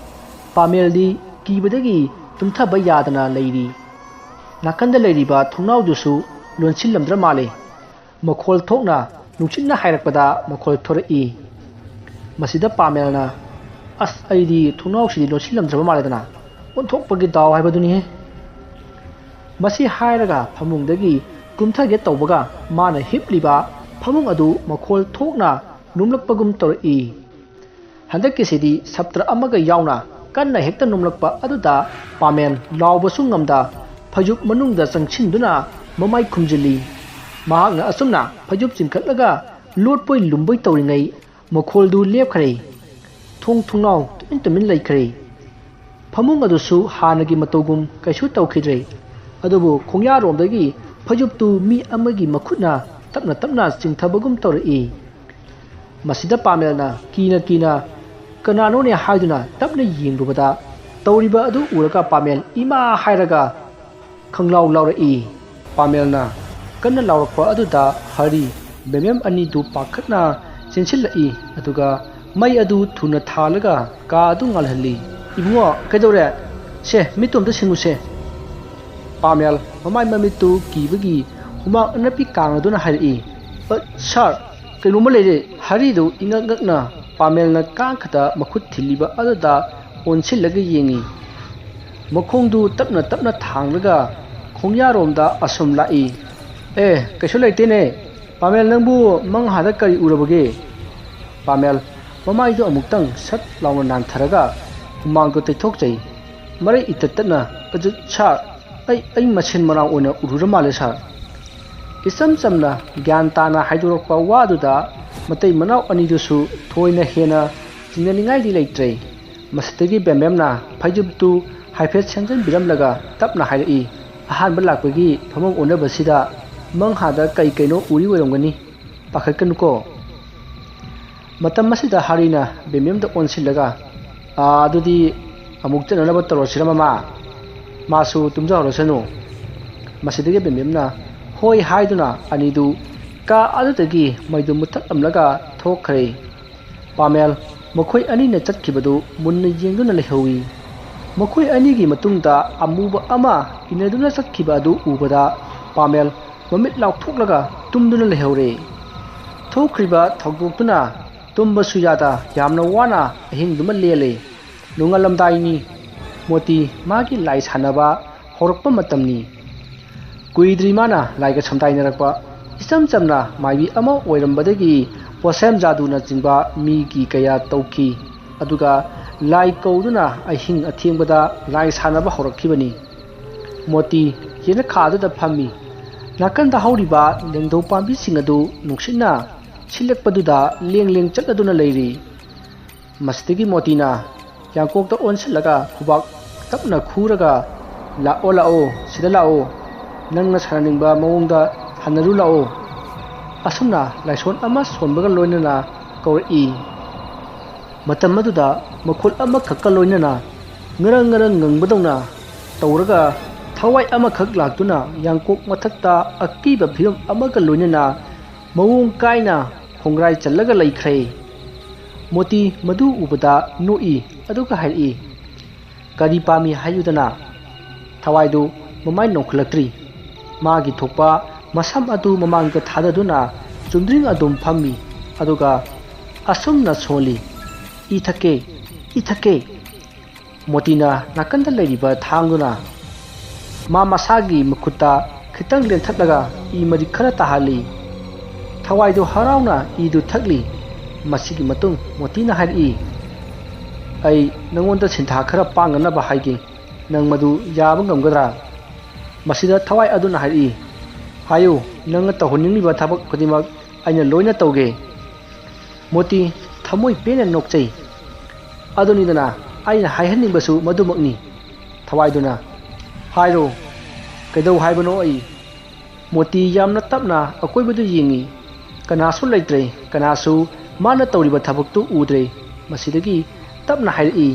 ꯄꯥꯃꯦꯜꯗꯤ ꯀꯤꯕꯗꯒꯤ ꯇꯨꯝꯊꯕ ꯌꯥꯗꯅ ꯂꯩꯔꯤ꯫ ꯅꯥꯀꯟꯗ ꯂꯩꯔꯤꯕ ꯊꯣꯡꯅꯥꯎꯗꯨꯁꯨ ꯂꯣꯟꯁꯤꯜꯂꯝꯗ꯭ꯔ ꯃꯥꯜꯂꯦ꯫ ꯃꯈꯣꯜ ꯊꯣꯛꯅ ꯅꯨꯡꯁꯤꯠꯅ ꯍꯥꯏꯔꯛꯄꯗ ꯃꯈꯣꯜ ꯊꯣꯔꯛꯏ꯫ ꯃꯁꯤꯗ ꯄꯥꯃꯦꯜꯅ, "ꯑꯁ, ꯑꯩꯗꯤ ꯊꯣꯡꯅꯥꯎꯁꯤꯗꯤ ꯂꯣꯟꯁꯤꯜꯂꯝꯗ꯭ꯔꯕ ꯃꯥꯜꯂꯦꯗꯅ, ꯑꯣꯟꯊꯣꯛꯄꯒꯤ ꯗꯥꯎ ꯍꯥꯏꯕꯗꯨꯅꯤꯍꯦ"꯫ ꯃꯁꯤ ꯍꯥꯏꯔꯒ ꯐꯃꯨꯡꯗꯒꯤ ꯀꯨꯝꯊꯒꯦ ꯇꯧꯕꯒ ꯃꯥꯅ ꯍꯤꯞꯂꯤꯕ ꯐꯃꯨꯡ ꯑꯗꯨ ꯃꯈꯣꯜ ꯊꯣꯛꯅ ꯅꯣꯝꯂꯛꯄꯒꯨꯝ ꯇꯧꯔꯛꯏ꯫ ꯍꯟꯗꯛꯀꯤꯁꯤꯗꯤ ꯁꯥꯇ꯭ꯔ ꯑꯃꯒ ꯌꯥꯎꯅ ꯀꯟꯅ ꯍꯦꯛꯇ ꯅꯣꯝꯂꯛꯄ ꯑꯗꯨꯗ ꯄꯥꯃꯦꯜ ꯂꯥꯎꯕꯁꯨ ꯉꯝꯗ ꯐꯩꯖꯨꯞ ꯃꯅꯨꯡꯗ ꯆꯪꯁꯤꯟꯗꯨꯅ ꯃꯃꯥꯏ ꯈꯨꯝꯖꯤꯜꯂꯤ꯫ ꯃꯍꯥꯛꯅ ꯑꯁꯨꯝꯅ ꯐꯩꯖꯨꯞ ꯆꯤꯡꯈꯠꯂꯒ ꯂꯣꯠꯄꯣꯏ ꯂꯨꯝꯕꯣꯏ ꯇꯧꯔꯤꯉꯩ ꯃꯈꯣꯜꯗꯨ ꯂꯦꯞꯈ꯭ꯔꯦ꯫ ꯊꯣꯡ ꯊꯣꯡꯅꯥꯎ ꯇꯨꯃꯤꯟ ꯇꯨꯃꯤꯟ ꯂꯩꯈ꯭ꯔꯦ꯫ ꯐꯃꯨꯡ ꯑꯗꯨꯁꯨ ꯍꯥꯟꯅꯒꯤ ꯃꯇꯧꯒꯨꯝ ꯀꯩꯁꯨ ꯇꯧꯈꯤꯗ꯭ꯔꯦ꯫ ꯑꯗꯨꯕꯨ ꯈꯣꯡꯌꯥꯔꯣꯝꯗꯒꯤ ꯐꯩꯖꯨꯞꯇꯨ ꯃꯤ ꯑꯃꯒꯤ ꯃꯈꯨꯠꯅ ꯇꯞꯅ ꯇꯞꯅ ꯆꯤꯡꯊꯕꯒꯨꯝ ꯇꯧꯔꯛꯏ꯫ ꯃꯁꯤꯗ ꯄꯥꯃꯦꯜꯅ ꯀꯤꯅ ꯀꯤꯅ "ꯀꯅꯥꯅꯣꯅꯦ?" ꯍꯥꯏꯗꯨꯅ ꯇꯞꯅ ꯌꯦꯡꯂꯨꯕꯗ, ꯇꯧꯔꯤꯕ ꯑꯗꯨ ꯎꯔꯒ ꯄꯥꯃꯦꯜ "ꯏꯃꯥ!" ꯍꯥꯏꯔꯒ ꯈꯪꯂꯥꯎ ꯂꯥꯎꯔꯛꯏ꯫ ꯄꯥꯃꯦꯜꯅ ꯀꯟꯅ ꯂꯥꯎꯔꯛꯄ ꯑꯗꯨꯗ ꯍꯔꯤ, ꯕꯦꯃꯦꯝ ꯑꯅꯤꯗꯨ ꯄꯥꯈꯠꯅ ꯆꯦꯟꯁꯤꯜꯂꯛꯏ, ꯑꯗꯨꯒ ꯃꯩ ꯑꯗꯨ ꯊꯨꯅ ꯊꯥꯜꯂꯒ ꯀꯥ ꯑꯗꯨ ꯉꯥꯜꯍꯜꯂꯤ꯫ "ꯏꯕꯨꯡꯉꯣ, ꯀꯩꯗꯧꯔꯦ? ꯁꯦ, ꯃꯤꯠꯇꯨ ꯑꯝꯇ ꯁꯤꯡꯉꯨꯁꯦ꯫" ꯄꯥꯃꯦꯜ ꯃꯃꯥꯏ ꯃꯃꯤꯠꯇꯨ ꯀꯤꯕꯒꯤ ꯍꯨꯃꯥꯡ ꯑꯅꯞꯄꯤ ꯀꯥꯡꯂꯗꯨꯅ ꯍꯥꯏꯔꯛꯏ꯫ "ꯑ, ꯁꯥꯔ, ꯀꯩꯅꯣꯝꯃ ꯂꯩꯔꯦ꯫" ꯍꯔꯤꯗꯨ ꯏꯉꯛ ꯉꯛꯅ ꯄꯥꯃꯦꯜꯅ ꯀꯥꯡꯈꯗ ꯃꯈꯨꯠ ꯊꯤꯜꯂꯤꯕ ꯑꯗꯨꯗ ꯑꯣꯟꯁꯤꯜꯂꯒ ꯌꯦꯡꯉꯤ꯫ ꯃꯈꯣꯡꯗꯨ ꯇꯞꯅ ꯇꯞꯅ ꯊꯥꯡꯂꯒ ꯈꯣꯡꯌꯥꯔꯣꯝꯗ ꯑꯁꯨꯝ ꯂꯥꯛꯏ꯫ "ꯑꯦ, ꯀꯩꯁꯨ ꯂꯩꯇꯦꯅꯦ꯫ ꯄꯥꯃꯦꯜ, ꯅꯪꯕꯨ ꯃꯪꯍꯥꯗ ꯀꯔꯤ ꯎꯔꯕꯒꯦ?" ꯄꯥꯃꯦꯜ ꯃꯃꯥꯏꯗꯨ ꯑꯃꯨꯛꯇꯪ ꯁꯠ ꯂꯥꯎꯅ ꯅꯥꯟꯊꯔꯒ ꯍꯨꯃꯥꯡꯗꯨ ꯇꯩꯊꯣꯛꯆꯩ꯫ ꯃꯔꯩ ꯏꯇꯠ ꯇꯠꯅ, "ꯑꯗꯨ ꯁꯥꯔ, ꯑꯩ, ꯑꯩ ꯃꯁꯦꯟ ꯃꯅꯥꯎ ꯑꯣꯏꯅ ꯎꯔꯨꯔ ꯃꯥꯜꯂꯦ ꯁꯥꯔ꯫" ꯏꯆꯝ ꯆꯝꯅ ꯒ꯭ꯌꯥꯟ ꯇꯥꯅ ꯍꯥꯏꯗꯣꯔꯛꯄ ꯋꯥꯗꯨꯗ ꯃꯇꯩ ꯃꯅꯥꯎ ꯑꯅꯤꯗꯨꯁꯨ ꯊꯣꯏꯅ ꯍꯦꯟꯅ ꯆꯤꯡꯅꯅꯤꯡꯉꯥꯏꯗꯤ ꯂꯩꯇ꯭ꯔꯦ꯫ ꯃꯁꯤꯗꯒꯤ ꯕꯦꯝꯕꯦꯝꯅ ꯐꯩꯖꯨꯞꯇꯨ ꯍꯥꯏꯐꯦꯠ ꯁꯦꯝꯖꯤꯟꯕꯤꯔꯝꯂꯒ ꯇꯞꯅ ꯍꯥꯏꯔꯛꯏ, "ꯑꯍꯥꯟꯕ ꯂꯥꯛꯄꯒꯤ ꯐꯝꯐꯝ ꯑꯣꯟꯅꯕꯁꯤꯗ ꯃꯪꯍꯥꯗ ꯀꯩ ꯀꯩꯅꯣ ꯎꯔꯤ ꯑꯣꯏꯔꯝꯒꯅꯤ꯫ ꯄꯥꯈꯠꯀꯅꯨꯀꯣ꯫" ꯃꯇꯝ ꯑꯁꯤꯗ ꯍꯥꯔꯤꯅ ꯕꯦꯝꯕꯦꯝꯗ ꯑꯣꯟꯁꯤꯜꯂꯒ, "ꯑꯥ, ꯑꯗꯨꯗꯤ ꯑꯃꯨꯛ ꯆꯠꯅꯅꯕ ꯇꯧꯔꯁꯤꯔ ꯃꯃꯥ? ꯃꯥꯁꯨ ꯇꯨꯝꯖꯍꯧꯔꯁꯅꯨ꯫" ꯃꯁꯤꯗꯒꯤ ꯕꯦꯝꯕꯦꯝꯅ "ꯍꯣꯏ" ꯍꯥꯏꯗꯨꯅ ꯑꯅꯤꯗꯨ ꯀꯥ ꯑꯗꯨꯗꯒꯤ ꯃꯩꯗꯨ ꯃꯨꯊꯠꯂꯝꯂꯒ ꯊꯣꯛꯈ꯭ꯔꯦ꯫ ꯄꯥꯃꯦꯜ ꯃꯈꯣꯏ ꯑꯅꯤꯅ ꯆꯠꯈꯤꯕꯗꯨ ꯃꯨꯟꯅ ꯌꯦꯡꯗꯨꯅ ꯂꯩꯍꯧꯏ꯫ ꯃꯈꯣꯏ ꯑꯅꯤꯒꯤ ꯃꯇꯨꯡꯗ ꯑꯃꯨꯕ ꯑꯃ ꯏꯟꯅꯗꯨꯅ ꯆꯠꯈꯤꯕ ꯑꯗꯨ ꯎꯕꯗ ꯄꯥꯃꯦꯜ ꯃꯃꯤꯠ ꯂꯥꯎꯊꯣꯛꯂꯒ ꯇꯨꯝꯗꯨꯅ ꯂꯩꯍꯧꯔꯦ꯫ ꯊꯣꯛꯈ꯭ꯔꯤꯕ ꯊꯧꯗꯣꯛꯇꯨꯅ ꯇꯨꯝꯕꯁꯨ ꯌꯥꯗ ꯌꯥꯝꯅ ꯋꯥꯅ ꯑꯍꯤꯡꯗꯨꯃ ꯂꯦꯜꯂꯦ꯫ ꯅꯣꯡꯉꯥꯜꯂꯝꯗꯥꯏꯅꯤ꯫ ꯃꯣꯇꯤ ꯃꯥꯒꯤ ꯂꯥꯏ ꯁꯥꯟꯅꯕ ꯍꯧꯔꯛꯄ ꯃꯇꯝꯅꯤ꯫ ꯀꯨꯏꯗ꯭ꯔꯤ ꯃꯥꯅ ꯂꯥꯏꯒ ꯁꯝꯗꯥꯏꯅꯔꯛꯄ꯫ ꯏꯆꯝ ꯆꯝꯅ ꯃꯥꯏꯕꯤ ꯑꯃ ꯑꯣꯏꯔꯝꯕꯗꯒꯤ ꯄꯣꯠꯁꯦꯝ ꯖꯥꯗꯨꯅꯆꯤꯡꯕ ꯃꯤꯒꯤ ꯀꯌꯥ ꯇꯧꯈꯤ꯫ ꯑꯗꯨꯒ ꯂꯥꯏ ꯀꯧꯗꯨꯅ ꯑꯍꯤꯡ ꯑꯊꯦꯡꯕꯗ ꯂꯥꯏ ꯁꯥꯟꯅꯕ ꯍꯧꯔꯛꯈꯤꯕꯅꯤ꯫ ꯃꯣꯇꯤ ꯌꯦꯅꯈꯥꯗꯨꯗ ꯐꯝꯃꯤ꯫ ꯅꯥꯀꯟꯗ ꯍꯧꯔꯤꯕ ꯂꯦꯡꯗꯧ ꯄꯥꯝꯕꯤꯁꯤꯡ ꯑꯗꯨ ꯅꯨꯡꯁꯤꯠꯅ ꯁꯤꯜꯂꯛꯄꯗꯨꯗ ꯂꯦꯡ ꯂꯦꯡ ꯆꯠꯂꯗꯨꯅ ꯂꯩꯔꯤ꯫ ꯃꯁꯤꯗꯒꯤ ꯃꯣꯇꯤꯅ, ꯌꯥꯡꯀꯣꯛꯇ ꯑꯣꯟꯁꯤꯜꯂꯒ ꯈꯨꯕꯥꯛ ꯇꯞꯅ ꯈꯨꯔꯒ, "ꯂꯥꯛꯑꯣ, ꯂꯥꯛꯑꯣ, ꯁꯤꯗ ꯂꯥꯛꯑꯣ, ꯅꯪꯅ ꯁꯥꯟꯅꯅꯤꯡꯕ ꯃꯑꯣꯡꯗ ꯁꯥꯟꯅꯔꯨ ꯂꯥꯛꯑꯣ," ꯑꯁꯨꯝꯅ ꯂꯥꯏꯁꯣꯟ ꯑꯃ ꯁꯣꯟꯕꯒ ꯂꯣꯏꯅꯅ ꯀꯧꯔꯛꯏ꯫ ꯃꯇꯝ ꯑꯗꯨꯗ ꯃꯈꯨꯠ ꯑꯃꯈꯛꯀ ꯂꯣꯏꯅꯅ ꯉꯔꯪ ꯉꯔꯪ ꯉꯪꯕꯗꯧꯅ ꯇꯧꯔꯒ, ꯊꯋꯥꯏ ꯑꯃꯈꯛ ꯂꯥꯛꯇꯨꯅ ꯌꯥꯡꯀꯣꯛ ꯃꯊꯛꯇ ꯑꯀꯤꯕ ꯐꯤꯕꯝ ꯑꯃꯒ ꯂꯣꯏꯅꯅ ꯃꯑꯣꯡ ꯀꯥꯏꯅ ꯈꯣꯡꯒ꯭ꯔꯥꯏ ꯆꯜꯂꯒ ꯂꯩꯈ꯭ꯔꯦ꯫ ꯃꯣꯇꯤ ꯃꯗꯨ ꯎꯕꯗ ꯅꯣꯛꯏ, ꯑꯗꯨꯒ ꯍꯥꯏꯔꯛꯏ, "ꯀꯔꯤ ꯄꯥꯝꯃꯤ ꯍꯥꯏꯌꯨꯗꯅ?" ꯊꯋꯥꯏꯗꯨ ꯃꯃꯥꯏ ꯅꯣꯟꯈꯠꯂꯛꯇ꯭ꯔꯤ꯫ ꯃꯥꯒꯤ ꯊꯣꯛꯄ ꯃꯁꯝ ꯑꯗꯨ ꯃꯃꯥꯡꯗ ꯊꯥꯗꯗꯨꯅ ꯆꯨꯝꯗ꯭ꯔꯤꯡ ꯑꯗꯨꯝ ꯐꯝꯃꯤ, ꯑꯗꯨꯒ ꯑꯁꯨꯝꯅ ꯁꯣꯜꯂꯤ, "ꯏ ꯊꯛꯀꯦ, ꯏ ꯊꯛꯀꯦ!" ꯃꯣꯇꯤꯅ ꯅꯥꯀꯟꯗ ꯂꯩꯔꯤꯕ ꯊꯥꯡꯗꯨꯅ ꯃꯥ ꯃꯁꯥꯒꯤ ꯃꯈꯨꯠꯇ ꯈꯤꯇꯪ ꯂꯦꯟꯊꯠꯂꯒ ꯏ ꯃꯔꯤꯛ ꯈꯔ ꯇꯥꯍꯜꯂꯤ꯫ ꯊꯋꯥꯏꯗꯨ ꯍꯔꯥꯎꯅ ꯏꯗꯨ ꯊꯛꯂꯤ꯫ ꯃꯁꯤꯒꯤ ꯃꯇꯨꯡ ꯃꯣꯇꯤꯅ ꯍꯥꯏꯔꯛꯏ, "ꯑꯩ ꯅꯉꯣꯟꯗ ꯁꯤꯟꯊꯥ ꯈꯔ ꯄꯥꯡꯅꯅꯕ ꯍꯥꯏꯒꯦ꯫ ꯅꯪ ꯃꯗꯨ ꯌꯥꯕ ꯉꯝꯒꯗ꯭ꯔꯥ?" ꯃꯁꯤꯗ ꯊꯋꯥꯏ ꯑꯗꯨꯅ ꯍꯥꯏꯔꯛꯏ, "ꯍꯥꯏꯌꯨ, ꯅꯪꯅ ꯇꯧꯍꯟꯅꯤꯡꯂꯤꯕ ꯊꯕꯛ ꯈꯨꯗꯤꯡꯃꯛ ꯑꯩꯅ ꯂꯣꯏꯅ ꯇꯧꯒꯦ꯫" ꯃꯣꯇꯤ ꯊꯃꯣꯏ ꯄꯦꯟꯅ ꯅꯣꯛꯆꯩ꯫ "ꯑꯗꯨꯅꯤꯗꯅ ꯑꯩꯅ ꯍꯥꯏꯍꯟꯅꯤꯡꯕꯁꯨ ꯃꯗꯨꯃꯛꯅꯤ꯫" ꯊꯋꯥꯏꯗꯨꯅ, "ꯍꯥꯏꯔꯣ, ꯀꯩꯗꯧ ꯍꯥꯏꯕꯅꯣ ꯑꯩ?" ꯃꯣꯇꯤ ꯌꯥꯝꯅ ꯇꯞꯅ ꯑꯀꯣꯏꯕꯗꯨ ꯌꯦꯡꯏ꯫ ꯀꯅꯥꯁꯨ ꯂꯩꯇ꯭ꯔꯦ, ꯀꯅꯥꯁꯨ ꯃꯥꯅ ꯇꯧꯔꯤꯕ ꯊꯕꯛꯇꯨ ꯎꯗ꯭ꯔꯦ꯫ ꯃꯁꯤꯗꯒꯤ ꯇꯞꯅ ꯍꯥꯏꯔꯛꯏ,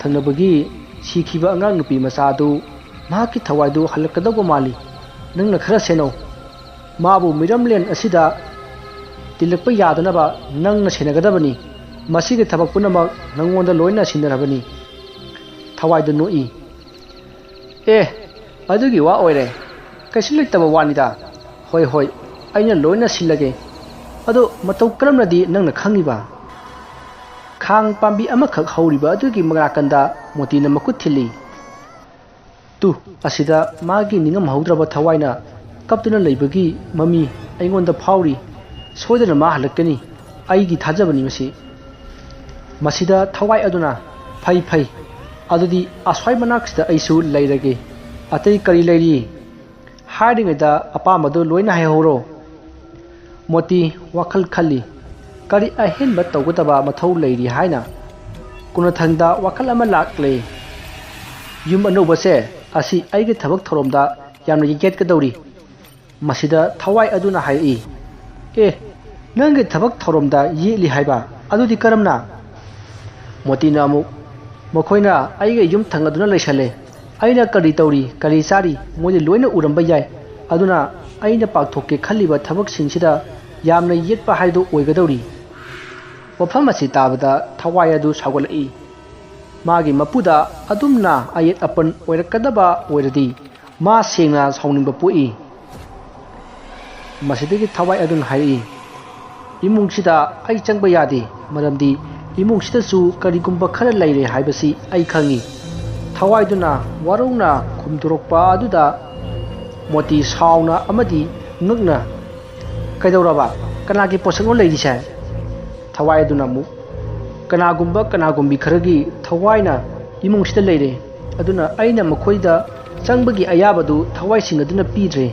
"ꯊꯪꯅꯕꯒꯤ ꯁꯤꯈꯤꯕ ꯑꯉꯥꯡ ꯅꯨꯄꯤ ꯃꯆꯥ ꯑꯗꯨ, ꯃꯍꯥꯛꯀꯤ ꯊꯋꯥꯏꯗꯨ ꯍꯜꯂꯛꯀꯗꯧꯕ ꯃꯥꯜꯂꯤ꯫ ꯅꯪꯅ ꯈꯔ ꯁꯦꯟꯅꯧ꯫ ꯃꯥꯕꯨ ꯃꯤꯔꯝꯂꯦꯟ ꯑꯁꯤꯗ ꯇꯤꯜꯂꯛꯄ ꯌꯥꯗꯅꯕ ꯅꯪꯅ ꯁꯦꯟꯅꯒꯗꯕꯅꯤ꯫ ꯃꯁꯤꯒꯤ ꯊꯕꯛ ꯄꯨꯝꯅꯃꯛ ꯅꯪꯉꯣꯟꯗ ꯂꯣꯏꯅ ꯁꯤꯟꯅꯔꯕꯅꯤ꯫" ꯊꯋꯥꯏꯗꯨ ꯅꯣꯛꯏ꯫ "ꯑꯦ, ꯑꯗꯨꯒꯤ ꯋꯥ ꯑꯣꯏꯔꯦ꯫ ꯀꯩꯁꯨ ꯂꯩꯇꯕ ꯋꯥꯅꯤꯗ꯫ ꯍꯣꯏ, ꯍꯣꯏ, ꯑꯩꯅ ꯂꯣꯏꯅ ꯁꯤꯜꯂꯒꯦ꯫ ꯑꯗꯣ ꯃꯇꯧ ꯀꯔꯝꯅꯗꯤ ꯅꯪꯅ ꯈꯪꯉꯤꯕ?" ꯈꯥꯡ ꯄꯥꯝꯕꯤ ꯑꯃꯈꯛ ꯍꯧꯔꯤꯕ ꯑꯗꯨꯒꯤ ꯃꯅꯥꯀꯟꯗ ꯃꯣꯇꯤꯅ ꯃꯈꯨꯠ ꯊꯤꯜꯂꯤ꯫ "ꯇꯨ, ꯑꯁꯤꯗ ꯃꯥꯒꯤ ꯅꯤꯡꯉꯝꯍꯧꯗ꯭ꯔꯕ ꯊꯋꯥꯏꯅ ꯀꯞꯇꯨꯅ ꯂꯩꯕꯒꯤ ꯃꯃꯤ ꯑꯩꯉꯣꯟꯗ ꯐꯥꯎꯔꯤ꯫ ꯁꯣꯏꯗꯅ ꯃꯥ ꯍꯜꯂꯛꯀꯅꯤ꯫ ꯑꯩꯒꯤ ꯊꯥꯖꯕꯅꯤ ꯃꯁꯤ꯫" ꯃꯁꯤꯗ ꯊꯋꯥꯏ ꯑꯗꯨꯅ, "ꯐꯩ, ꯐꯩ꯫ ꯑꯗꯨꯗꯤ ꯑꯁ꯭ꯋꯥꯏ ꯃꯅꯥꯛꯁꯤꯗ ꯑꯩꯁꯨ ꯂꯩꯔꯒꯦ꯫ ꯑꯇꯩ ꯀꯔꯤ ꯂꯩꯔꯤ?" ꯍꯥꯏꯔꯤꯉꯩꯗ ꯑꯄꯥꯝꯕꯗꯨ ꯂꯣꯏꯅ ꯍꯥꯏꯍꯧꯔꯣ꯫ ꯃꯣꯇꯤ ꯋꯥꯈꯜ ꯈꯜꯂꯤ꯫ ꯀꯔꯤ ꯑꯍꯦꯟꯕ ꯇꯧꯒꯗꯕ ꯃꯊꯧ ꯂꯩꯔꯤ ꯍꯥꯏꯅ? ꯀꯣꯟꯅꯊꯪꯗ ꯋꯥꯈꯜ ꯑꯃ ꯂꯥꯛꯂꯦ꯫ ꯌꯨꯝ ꯑꯅꯧꯕꯁꯦ ꯑꯁꯤ ꯑꯩꯒꯤ ꯊꯕꯛ ꯊꯧꯔꯝꯗ ꯌꯥꯝꯅ ꯌꯦꯠꯀꯗꯧꯔꯤ꯫ ꯃꯁꯤꯗ ꯊꯋꯥꯏ ꯑꯗꯨꯅ ꯍꯥꯏꯔꯛꯏ, "ꯑꯦ, ꯅꯪꯒꯤ ꯊꯕꯛ ꯊꯧꯔꯝꯗ ꯌꯦꯠꯂꯤ ꯍꯥꯏꯕ? ꯑꯗꯨꯗꯤ ꯀꯔꯝꯅ?" ꯃꯣꯇꯤꯅ ꯑꯃꯨꯛ, "ꯃꯈꯣꯏꯅ ꯑꯩꯒ ꯌꯨꯝ ꯊꯪꯅꯗꯨꯅ ꯂꯩꯁꯜꯂꯦ꯫ ꯑꯩꯅ ꯀꯔꯤ ꯇꯧꯔꯤ, ꯀꯔꯤ ꯆꯥꯔꯤ, ꯃꯣꯏꯗꯤ ꯂꯣꯏꯅ ꯎꯔꯝꯕ ꯌꯥꯏ꯫ ꯑꯗꯨꯅ ꯑꯩꯅ ꯄꯥꯡꯊꯣꯛꯀꯦ ꯈꯜꯂꯤꯕ ꯊꯕꯛꯁꯤꯡꯁꯤꯗ ꯌꯥꯝꯅ ꯌꯦꯠꯄ ꯍꯥꯏꯗꯨ ꯑꯣꯏꯒꯗꯧꯔꯤ꯫" ꯋꯥꯐꯝ ꯑꯁꯤ ꯇꯥꯕꯗ ꯊꯋꯥꯏ ꯑꯗꯨ ꯁꯥꯎꯒꯠꯂꯛꯏ꯫ ꯃꯥꯒꯤ ꯃꯄꯨꯗ ꯑꯗꯨꯝꯅ ꯑꯌꯦꯠ ꯑꯄꯟ ꯑꯣꯏꯔꯛꯀꯗꯕ ꯑꯣꯏꯔꯗꯤ ꯃꯥ ꯁꯦꯡꯅ ꯁꯥꯎꯅꯤꯡꯕ ꯄꯣꯛꯏ꯫ ꯃꯁꯤꯗꯒꯤ ꯊꯋꯥꯏ ꯑꯗꯨꯅ ꯍꯥꯏꯔꯛꯏ, "ꯏꯃꯨꯡꯁꯤꯗ ꯑꯩ ꯆꯪꯕ ꯌꯥꯗꯦ, ꯃꯔꯝꯗꯤ ꯏꯃꯨꯡꯁꯤꯗꯁꯨ ꯀꯔꯤꯒꯨꯝꯕ ꯈꯔ ꯂꯩꯔꯦ ꯍꯥꯏꯕꯁꯤ ꯑꯩ ꯈꯪꯏ꯫" ꯊꯋꯥꯏꯗꯨꯅ ꯋꯥꯔꯧꯅ ꯈꯨꯝꯗꯣꯔꯛꯄ ꯑꯗꯨꯗ ꯃꯣꯇꯤ ꯁꯥꯎꯅ ꯑꯃꯗꯤ ꯉꯛꯅ, "ꯀꯩꯗꯧꯔꯕ? ꯀꯅꯥꯒꯤ ꯄꯣꯠꯁꯛꯅꯣ ꯂꯩꯔꯤꯁꯦ?" ꯊꯋꯥꯏ ꯑꯗꯨꯅ ꯑꯃꯨꯛ, "ꯀꯅꯥꯒꯨꯝꯕ ꯀꯅꯥꯒꯨꯝꯕꯤ ꯈꯔꯒꯤ ꯊꯋꯥꯏꯅ ꯏꯃꯨꯡꯁꯤꯗ ꯂꯩꯔꯦ꯫ ꯑꯗꯨꯅ ꯑꯩꯅ ꯃꯈꯣꯏꯗ ꯆꯪꯕꯒꯤ ꯑꯌꯥꯕꯗꯨ ꯊꯋꯥꯏꯁꯤꯡ ꯑꯗꯨꯅ ꯄꯤꯗ꯭ꯔꯦ꯫"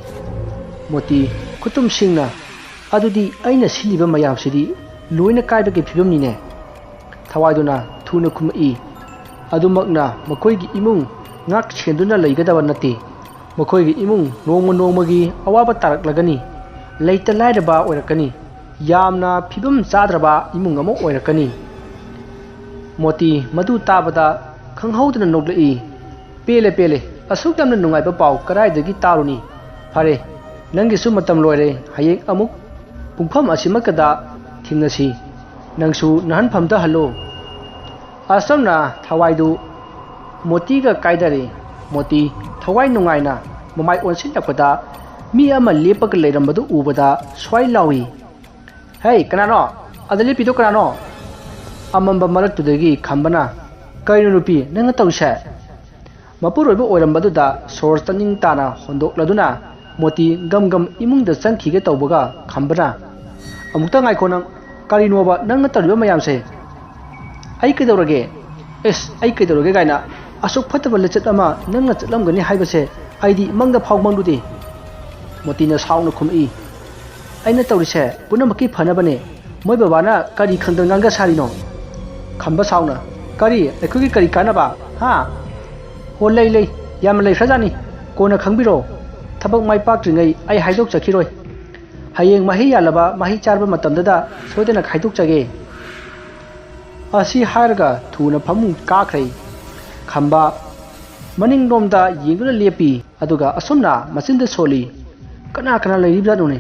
ꯃꯣꯇꯤ, ꯈꯨꯠꯇꯨꯝꯁꯤꯡꯅ, "ꯑꯗꯨꯗꯤ ꯑꯩꯅ ꯁꯤꯜꯂꯤꯕ ꯃꯌꯥꯝꯁꯤꯗꯤ ꯂꯣꯏꯅ ꯀꯥꯏꯕꯒꯤ ꯐꯤꯕꯝꯅꯤꯅꯦ꯫" ꯊꯋꯥꯏꯗꯨꯅ ꯊꯨꯅ ꯈꯨꯝꯃꯛꯏ, "ꯑꯗꯨꯃꯛꯅ ꯃꯈꯣꯏꯒꯤ ꯏꯃꯨꯡ ꯉꯥꯛ ꯁꯦꯟꯗꯨꯅ ꯂꯩꯒꯗꯕ ꯅꯠꯇꯦ꯫ ꯃꯈꯣꯏꯒꯤ ꯏꯃꯨꯡ ꯅꯣꯡꯃ ꯅꯣꯡꯃꯒꯤ ꯑꯋꯥꯕ ꯇꯥꯔꯛꯂꯒꯅꯤ, ꯂꯩꯇ ꯂꯥꯏꯔꯕ ꯑꯣꯏꯔꯛꯀꯅꯤ, ꯌꯥꯝꯅ ꯐꯤꯕꯝ ꯆꯥꯗ꯭ꯔꯕ ꯏꯃꯨꯡ ꯑꯃ ꯑꯣꯏꯔꯛꯀꯅꯤ꯫" ꯃꯣꯇꯤ ꯃꯗꯨ ꯇꯥꯕꯗ ꯈꯪꯍꯧꯗꯅ ꯅꯣꯛꯂꯛꯏ꯫ "ꯄꯦꯜꯂꯦ, ꯄꯦꯜꯂꯦ, ꯑꯁꯨꯛ ꯌꯥꯝꯅ ꯅꯨꯡꯉꯥꯏꯕ ꯄꯥꯎ ꯀꯗꯥꯏꯗꯒꯤ ꯇꯥꯔꯨꯅꯤ? ꯐꯔꯦ, ꯅꯪꯒꯤꯁꯨ ꯃꯇꯝ ꯂꯣꯏꯔꯦ, ꯍꯌꯦꯡ ꯑꯃꯨꯛ ꯄꯨꯡꯐꯝ ꯑꯁꯤꯃꯛꯀꯗ ꯊꯦꯡꯅꯁꯤ꯫ ꯅꯪꯁꯨ ꯅꯍꯟꯐꯝꯗ ꯍꯜꯂꯣ꯫" ꯑꯁꯨꯝꯅ ꯊꯋꯥꯏꯗꯨ ꯃꯣꯇꯤꯒ ꯀꯥꯏꯗꯔꯦ꯫ ꯃꯣꯇꯤ ꯊꯋꯥꯏ ꯅꯨꯡꯉꯥꯏꯅ ꯃꯃꯥꯏ ꯑꯣꯟꯁꯤꯜꯂꯛꯄꯗ ꯃꯤ ꯑꯃ ꯂꯦꯞꯄꯒ ꯂꯩꯔꯝꯕꯗꯨ ꯎꯕꯗ ꯁ꯭ꯋꯥꯏ ꯂꯥꯎꯏ, "ꯍꯦ, ꯀꯅꯥꯅꯣ? ꯑꯗ ꯂꯦꯞꯄꯤꯗꯣ ꯀꯅꯥꯅꯣ?" ꯑꯃꯝꯕ ꯃꯔꯛꯇꯨꯗꯒꯤ ꯈꯝꯕꯅ, "ꯀꯩꯅꯣ ꯅꯨꯄꯤ, ꯅꯪꯅ ꯇꯧꯔꯤꯁꯦ?" ꯃꯄꯨꯔꯣꯏꯕ ꯑꯣꯏꯔꯝꯕꯗꯨꯗ ꯁꯣꯔ ꯆꯥꯅꯤꯡ ꯇꯥꯅ ꯍꯣꯟꯗꯣꯛꯂꯗꯨꯅ ꯃꯣꯇꯤ ꯒꯝ ꯒꯝ ꯏꯃꯨꯡꯗ ꯆꯪꯈꯤꯒꯦ ꯇꯧꯕꯒ ꯈꯝꯕꯅ ꯑꯃꯨꯛꯇ ꯉꯥꯏꯈꯣ ꯅꯪ, ꯀꯔꯤꯅꯣꯕ ꯅꯪꯅ ꯇꯧꯔꯤꯕ ꯃꯌꯥꯝꯁꯦ? ꯑꯩ ꯀꯩꯗꯧꯔꯒꯦ? ꯑꯦꯁ, ꯑꯩ ꯀꯩꯗꯧꯔꯒꯦ ꯀꯥꯏꯅ ꯑꯁꯨꯛ ꯐꯠꯇꯕ ꯂꯤꯆꯠ ꯑꯃ ꯅꯪꯅ ꯆꯠꯂꯝꯒꯅꯤ ꯍꯥꯏꯕꯁꯦ ꯑꯩꯗꯤ ꯃꯪꯗ ꯐꯥꯎ ꯃꯪꯂꯨꯗꯦ꯫ ꯃꯣꯇꯤꯅ ꯁꯥꯎꯅ ꯈꯨꯝꯃꯛꯏ, "ꯑꯩꯅ ꯇꯧꯔꯤꯁꯦ ꯄꯨꯝꯅꯃꯛꯀꯤ ꯐꯅꯕꯅꯦ꯫ ꯃꯣꯏ ꯕꯕꯥꯅ ꯀꯔꯤ ꯈꯪꯗꯅ ꯉꯥꯡꯒ ꯁꯥꯔꯤꯅꯣ?" ꯈꯝꯕ ꯁꯥꯎꯅ, "ꯀꯔꯤ? ꯑꯩꯈꯣꯏꯒꯤ ꯀꯔꯤ ꯀꯥꯟꯅꯕ? ꯍꯥ?" "ꯍꯣ, ꯂꯩ, ꯂꯩ꯫ ꯌꯥꯝꯅ ꯂꯩꯈ꯭ꯔꯖꯥꯠꯅꯤ꯫ ꯀꯣꯟꯅ ꯈꯪꯕꯤꯔꯣ꯫ ꯊꯕꯛ ꯃꯥꯏ ꯄꯥꯛꯇ꯭ꯔꯤꯉꯩ ꯑꯩ ꯍꯥꯏꯗꯣꯛꯆꯈꯤꯔꯣꯏ꯫ ꯍꯌꯦꯡ ꯃꯍꯩ ꯌꯥꯜꯂꯕ ꯃꯍꯩ ꯆꯥꯔꯕ ꯃꯇꯝꯗꯨꯗ ꯁꯣꯏꯗꯅ ꯈꯥꯏꯗꯣꯛꯆꯒꯦ"꯫ ꯑꯁꯤ ꯍꯥꯏꯔꯒ ꯊꯨꯅ ꯐꯃꯨꯡ ꯀꯥꯈ꯭ꯔꯦ꯫ ꯈꯝꯕ ꯃꯅꯤꯡꯂꯣꯝꯗ ꯌꯦꯡꯗꯨꯅ ꯂꯦꯞꯄꯤ꯫ ꯑꯗꯨꯒ ꯑꯁꯨꯝꯅ ꯃꯆꯤꯟꯗ ꯁꯣꯜꯂꯤ, "ꯀꯅꯥ ꯀꯅꯥ ꯂꯩꯔꯤꯕꯖꯥꯠꯅꯣꯅꯦ?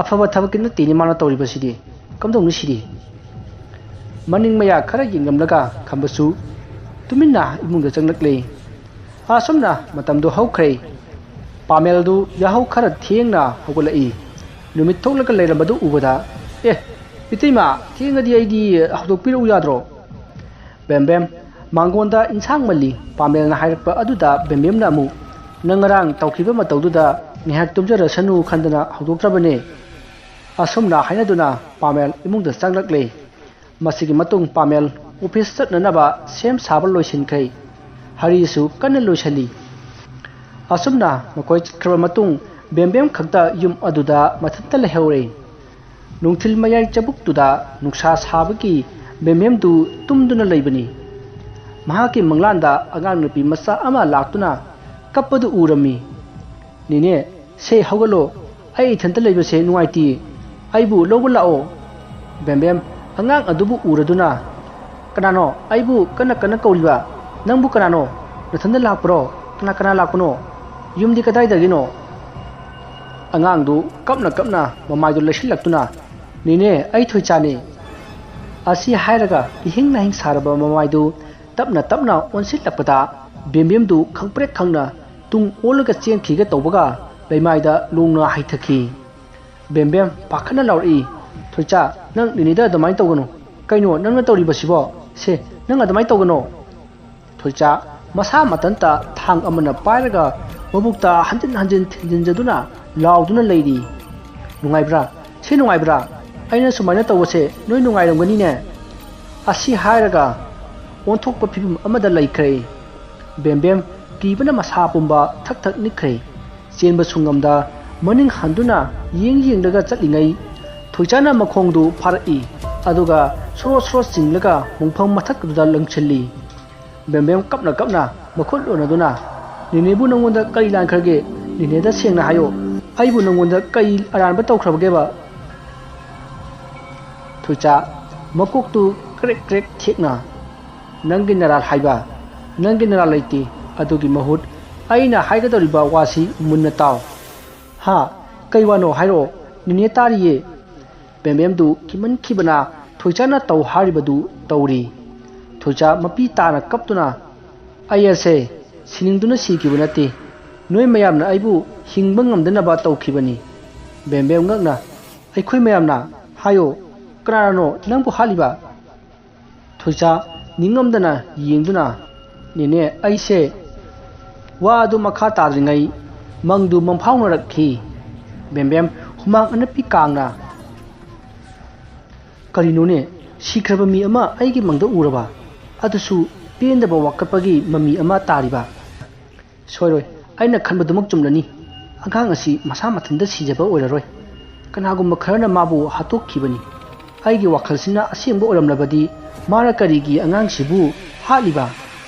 ꯑꯐꯕ ꯊꯕꯛꯀꯤ ꯅꯠꯇꯦꯅꯦ ꯃꯥꯅ ꯇꯧꯔꯤꯕꯁꯤꯗꯤ꯫ ꯀꯝꯗꯧꯅꯤ ꯁꯤꯗꯤ?" ꯃꯅꯤꯡ ꯃꯌꯥ ꯈꯔ ꯌꯦꯡꯂꯝꯂꯒ ꯈꯝꯕꯁꯨ ꯇꯨꯃꯤꯟꯅ ꯏꯃꯨꯡꯗ ꯆꯪꯂꯛꯂꯦ꯫ ꯑꯁꯨꯝꯅ ꯃꯇꯝꯗꯨ ꯍꯧꯈ꯭ꯔꯦ꯫ ꯄꯥꯃꯦꯜꯗꯨ ꯌꯥꯍꯧ ꯈꯔ ꯊꯦꯡꯅ ꯍꯧꯒꯠꯂꯛꯏ꯫ ꯅꯨꯃꯤꯠ ꯊꯣꯛꯂꯒ ꯂꯩꯔꯝꯕꯗꯨ ꯎꯕꯗ, "ꯑꯦ, ꯏꯇꯩꯃ, ꯊꯦꯡꯉꯗꯤ ꯑꯩꯗꯤ ꯍꯧꯗꯣꯛꯄꯤꯔꯛꯎ ꯌꯥꯗ꯭ꯔꯣ?" ꯕꯦꯝꯕꯦꯝ ꯃꯥꯡꯒꯣꯟꯗ ꯏꯟꯁꯥꯡ ꯃꯜꯂꯤ꯫ ꯄꯥꯃꯦꯜꯅ ꯍꯥꯏꯔꯛꯄ ꯑꯗꯨꯗ ꯕꯦꯝꯕꯦꯝꯅ ꯑꯃꯨꯛ, "ꯅꯪ ꯉꯔꯥꯡ ꯇꯧꯈꯤꯕ ꯃꯇꯧꯗꯨꯗ ꯉꯥꯏꯍꯥꯛ ꯇꯨꯝꯖꯔꯁꯅꯨ ꯈꯟꯗꯅ ꯍꯧꯗꯣꯛꯇ꯭ꯔꯕꯅꯦ"꯫ ꯑꯁꯨꯝꯅ ꯍꯥꯏꯅꯗꯨꯅ ꯄꯥꯃꯦꯜ ꯏꯃꯨꯡꯗ ꯆꯪꯂꯛꯂꯦ꯫ ꯃꯁꯤꯒꯤ ꯃꯇꯨꯡ ꯄꯥꯃꯦꯜ ꯑꯣꯐꯤꯁ ꯆꯠꯅꯅꯕ ꯁꯦꯝ ꯁꯥꯕ ꯂꯣꯏꯁꯤꯟꯈ꯭ꯔꯦ꯫ ꯍꯔꯤꯁꯨ ꯀꯟꯅ ꯂꯣꯏꯁꯤꯜꯂꯤ꯫ ꯑꯁꯨꯝꯅ ꯃꯈꯣꯏ ꯆꯠꯈ꯭ꯔꯕ ꯃꯇꯨꯡ ꯕꯦꯝꯕꯦꯝ ꯈꯛꯇ ꯌꯨꯝ ꯑꯗꯨꯗ ꯃꯊꯟꯇ ꯂꯩꯍꯧꯔꯦ꯫ ꯅꯨꯡꯊꯤꯜ ꯃꯌꯥꯏ ꯆꯕꯨꯛꯇꯨꯗ ꯅꯨꯡꯁꯥ ꯁꯥꯕꯒꯤ ꯕꯦꯝꯕꯦꯝꯗꯨ ꯇꯨꯝꯗꯨꯅ ꯂꯩꯕꯅꯤ꯫ ꯃꯍꯥꯛꯀꯤ ꯃꯪꯂꯥꯟꯗ ꯑꯉꯥꯡ ꯅꯨꯄꯤ ꯃꯆꯥ ꯑꯃ ꯂꯥꯛꯇꯨꯅ ꯀꯞꯄꯗꯨ ꯎꯔꯝꯃꯤ꯫ "ꯅꯦꯅꯦ, ꯁꯦ ꯍꯧꯒꯠꯂꯣ, ꯑꯩ ꯏꯊꯟꯇ ꯂꯩꯕꯁꯦ ꯅꯨꯡꯉꯥꯏꯇꯦ, ꯑꯩꯕꯨ ꯂꯧꯕ ꯂꯥꯛꯑꯣ"꯫ ꯕꯦꯝꯕꯦꯝ ꯑꯉꯥꯡ ꯑꯗꯨꯕꯨ ꯎꯔꯗꯨꯅ, "ꯀꯅꯥꯅꯣ ꯑꯩꯕꯨ ꯀꯟꯅ ꯀꯟꯅ ꯀꯧꯔꯤꯕ? ꯅꯪꯕꯨ ꯀꯅꯥꯅꯣ? ꯅꯊꯟꯇ ꯂꯥꯛꯄ꯭ꯔꯣ? ꯀꯅꯥ ꯀꯅꯥ ꯂꯥꯛꯄꯅꯣ? ꯌꯨꯝꯗꯤ ꯀꯗꯥꯏꯗꯒꯤꯅꯣ?" ꯑꯉꯥꯡꯗꯨ ꯀꯞꯅ ꯀꯞꯅ ꯃꯃꯥꯏꯗꯨ ꯂꯩꯁꯤꯜꯂꯛꯇꯨꯅ, "ꯅꯦꯅꯦ, ꯑꯩ ꯊꯣꯏꯆꯥꯅꯦ"꯫ ꯑꯁꯤ ꯍꯥꯏꯔꯒ ꯏꯍꯤꯡ ꯅꯥꯍꯤꯡ ꯁꯥꯔꯕ ꯃꯃꯥꯏꯗꯨ ꯇꯞꯅ ꯇꯞꯅ ꯑꯣꯟꯁꯤꯜꯂꯛꯄꯗ ꯕꯦꯝꯕꯦꯝꯗꯨ ꯈꯪꯄ꯭ꯔꯦꯛ ꯈꯪꯅ ꯇꯨꯡ ꯑꯣꯜꯂꯒ ꯆꯦꯟꯈꯤꯒꯦ ꯇꯧꯕꯒ ꯂꯩꯃꯥꯏꯗ ꯂꯣꯡꯅ ꯍꯩꯊꯈꯤ꯫ ꯕꯦꯝꯕꯦꯝ ꯄꯥꯈꯠꯅ ꯂꯥꯎꯔꯛꯏ, "ꯊꯣꯏꯆꯥ, ꯅꯪ ꯅꯦꯅꯦꯗ ꯑꯗꯨꯃꯥꯏꯅ ꯇꯧꯒꯅꯨ꯫ ꯀꯩꯅꯣ ꯅꯪꯅ ꯇꯧꯔꯤꯕꯁꯤꯕꯣ? ꯁꯦ, ꯅꯪ ꯑꯗꯨꯃꯥꯏꯅ ꯇꯧꯒꯅꯣ"꯫ ꯊꯣꯏꯆꯥ ꯃꯁꯥ ꯃꯊꯟꯇ ꯊꯥꯡ ꯑꯃꯅ ꯄꯥꯏꯔꯒ ꯃꯕꯨꯛꯇ ꯍꯟꯖꯤꯟ ꯍꯟꯖꯤꯟ ꯊꯤꯟꯖꯤꯟꯖꯗꯨꯅ ꯂꯥꯎꯗꯨꯅ ꯂꯩꯔꯤ꯫ "ꯅꯨꯡꯉꯥꯏꯕ꯭ꯔꯥ? ꯁꯤ ꯅꯨꯡꯉꯥꯏꯕ꯭ꯔꯥ? ꯑꯩꯅ ꯁꯨꯃꯥꯏꯅ ꯇꯧꯕꯁꯦ ꯅꯣꯏ ꯅꯨꯡꯉꯥꯏꯔꯝꯒꯅꯤꯅꯦ"꯫ ꯑꯁꯤ ꯍꯥꯏꯔꯒ ꯑꯣꯟꯊꯣꯛꯄ ꯐꯤꯕꯝ ꯑꯃꯗ ꯂꯩꯈ꯭ꯔꯦ꯫ ꯕꯦꯝꯕꯦꯝ ꯀꯤꯕꯅ ꯃꯁꯥ ꯄꯨꯝꯕ ꯊꯛ ꯊꯛ ꯅꯤꯛꯈ꯭ꯔꯦ꯫ ꯆꯦꯟꯕꯁꯨ ꯉꯝꯗ ꯃꯅꯤꯡ ꯍꯟꯗꯨꯅ ꯌꯦꯡ ꯌꯦꯡꯂꯒ ꯆꯠꯂꯤꯉꯩ ꯊꯣꯏꯆꯥꯅ ꯃꯈꯣꯡꯗꯨ ꯐꯥꯔꯛꯏ꯫ ꯑꯗꯨꯒ ꯁꯣꯔꯣ ꯁꯣꯔꯣ ꯆꯤꯡꯂꯒ ꯃꯣꯡꯐꯝ ꯃꯊꯛꯇꯨꯗ ꯂꯪꯁꯤꯜꯂꯤ꯫ ꯕꯦꯝꯕꯦꯝ ꯀꯞꯅ ꯀꯞꯅ ꯃꯈꯨꯠ ꯂꯣꯟꯅꯗꯨꯅ, "ꯅꯦꯅꯦꯕꯨ ꯅꯪꯉꯣꯟꯗ ꯀꯔꯤ ꯂꯥꯟꯈ꯭ꯔꯒꯦ? ꯅꯦꯅꯦꯗ ꯁꯦꯡꯅ ꯍꯥꯏꯌꯣ꯫ ꯑꯩꯕꯨ ꯅꯪꯉꯣꯟꯗ ꯀꯔꯤ ꯑꯔꯥꯟꯕ ꯇꯧꯈ꯭ꯔꯕꯒꯦꯕ?" ꯊꯣꯏꯆꯥ, ꯃꯀꯣꯛꯇꯨ ꯀ꯭ꯔꯦꯛ ꯀ꯭ꯔꯦꯛ ꯊꯦꯛꯅ, "ꯅꯪꯒꯤ ꯅꯔꯥꯜ ꯍꯥꯏꯕ, ꯅꯪꯒꯤ ꯅꯔꯥꯜ ꯂꯩꯇꯦ꯫ ꯑꯗꯨꯒꯤ ꯃꯍꯨꯠ ꯑꯩꯅ ꯍꯥꯏꯒꯗꯧꯔꯤꯕ ꯋꯥꯁꯤ ꯃꯨꯟꯅ ꯇꯥꯎ꯫" "ꯍꯥ? ꯀꯩ ꯋꯥꯅꯣ ꯍꯥꯏꯔꯛꯑꯣ, ꯅꯦꯅꯦ ꯇꯥꯔꯤꯌꯦ꯫" ꯕꯦꯝꯕꯦꯝꯗꯨ ꯀꯤꯃꯟꯈꯤꯕꯅ ꯊꯣꯏꯆꯥꯅ ꯇꯧ ꯍꯥꯏꯔꯤꯕꯗꯨ ꯇꯧꯔꯤ꯫ ꯊꯣꯏꯆꯥ ꯃꯄꯤ ꯇꯥꯅ ꯀꯞꯇꯨꯅ, "ꯑꯩ ꯑꯁꯦ ꯁꯤꯅꯤꯡꯗꯨꯅ ꯁꯤꯈꯤꯕ ꯅꯠꯇꯦ꯫ ꯅꯣꯏ ꯃꯌꯥꯝꯅ ꯑꯩꯕꯨ ꯍꯤꯡꯕ ꯉꯝꯗꯅꯕ ꯇꯧꯈꯤꯕꯅꯤ꯫" ꯕꯦꯝꯕꯦꯝ ꯉꯛꯅ, "ꯑꯩꯈꯣꯏ ꯃꯌꯥꯝꯅ? ꯍꯥꯏꯌꯣ, ꯀꯅꯥꯅꯅꯣ ꯅꯪꯕꯨ ꯍꯥꯠꯂꯤꯕ?" ꯊꯣꯏꯆꯥ ꯅꯤꯡꯉꯝꯗꯅ ꯌꯦꯡꯗꯨꯅ, "ꯅꯦꯅꯦ, ꯑꯩꯁꯦ..." ꯋꯥ ꯑꯗꯨ ꯃꯈꯥ ꯇꯥꯗ꯭ꯔꯤꯉꯩ ꯃꯪꯗꯨ ꯃꯪꯐꯥꯎꯅꯔꯛꯈꯤ꯫ ꯕꯦꯝꯕꯦꯝ ꯍꯨꯃꯥꯡ ꯑꯅꯞꯄꯤ ꯀꯥꯡꯅ, "ꯀꯔꯤꯅꯣꯅꯦ, ꯁꯤꯈ꯭ꯔꯕ ꯃꯤ ꯑꯃ ꯑꯩꯒꯤ ꯃꯪꯗ ꯎꯔꯕ? ꯑꯗꯨꯁꯨ ꯄꯦꯟꯗꯕ ꯋꯥꯀꯠꯄꯒꯤ ꯃꯃꯤ ꯑꯃ ꯇꯥꯔꯤꯕ? ꯁꯣꯏꯔꯣꯏ, ꯑꯩꯅ ꯈꯟꯕꯗꯨꯃꯛ ꯆꯨꯝꯂꯅꯤ꯫ ꯑꯉꯥꯡ ꯑꯁꯤ ꯃꯁꯥ ꯃꯊꯟꯇ ꯁꯤꯖꯕ ꯑꯣꯏꯔꯔꯣꯏ꯫ ꯀꯅꯥꯒꯨꯝꯕ ꯈꯔꯅ ꯃꯥꯕꯨ ꯍꯥꯠꯇꯣꯛꯈꯤꯕꯅꯤ꯫ ꯑꯩꯒꯤ ꯋꯥꯈꯜꯁꯤꯅ ꯑꯁꯦꯡꯕ ꯑꯣꯏꯔꯝꯂꯕꯗꯤ ꯃꯥꯅ ꯀꯔꯤꯒꯤ ꯑꯉꯥꯡꯁꯤꯕꯨ ꯍꯥꯠꯂꯤꯕ?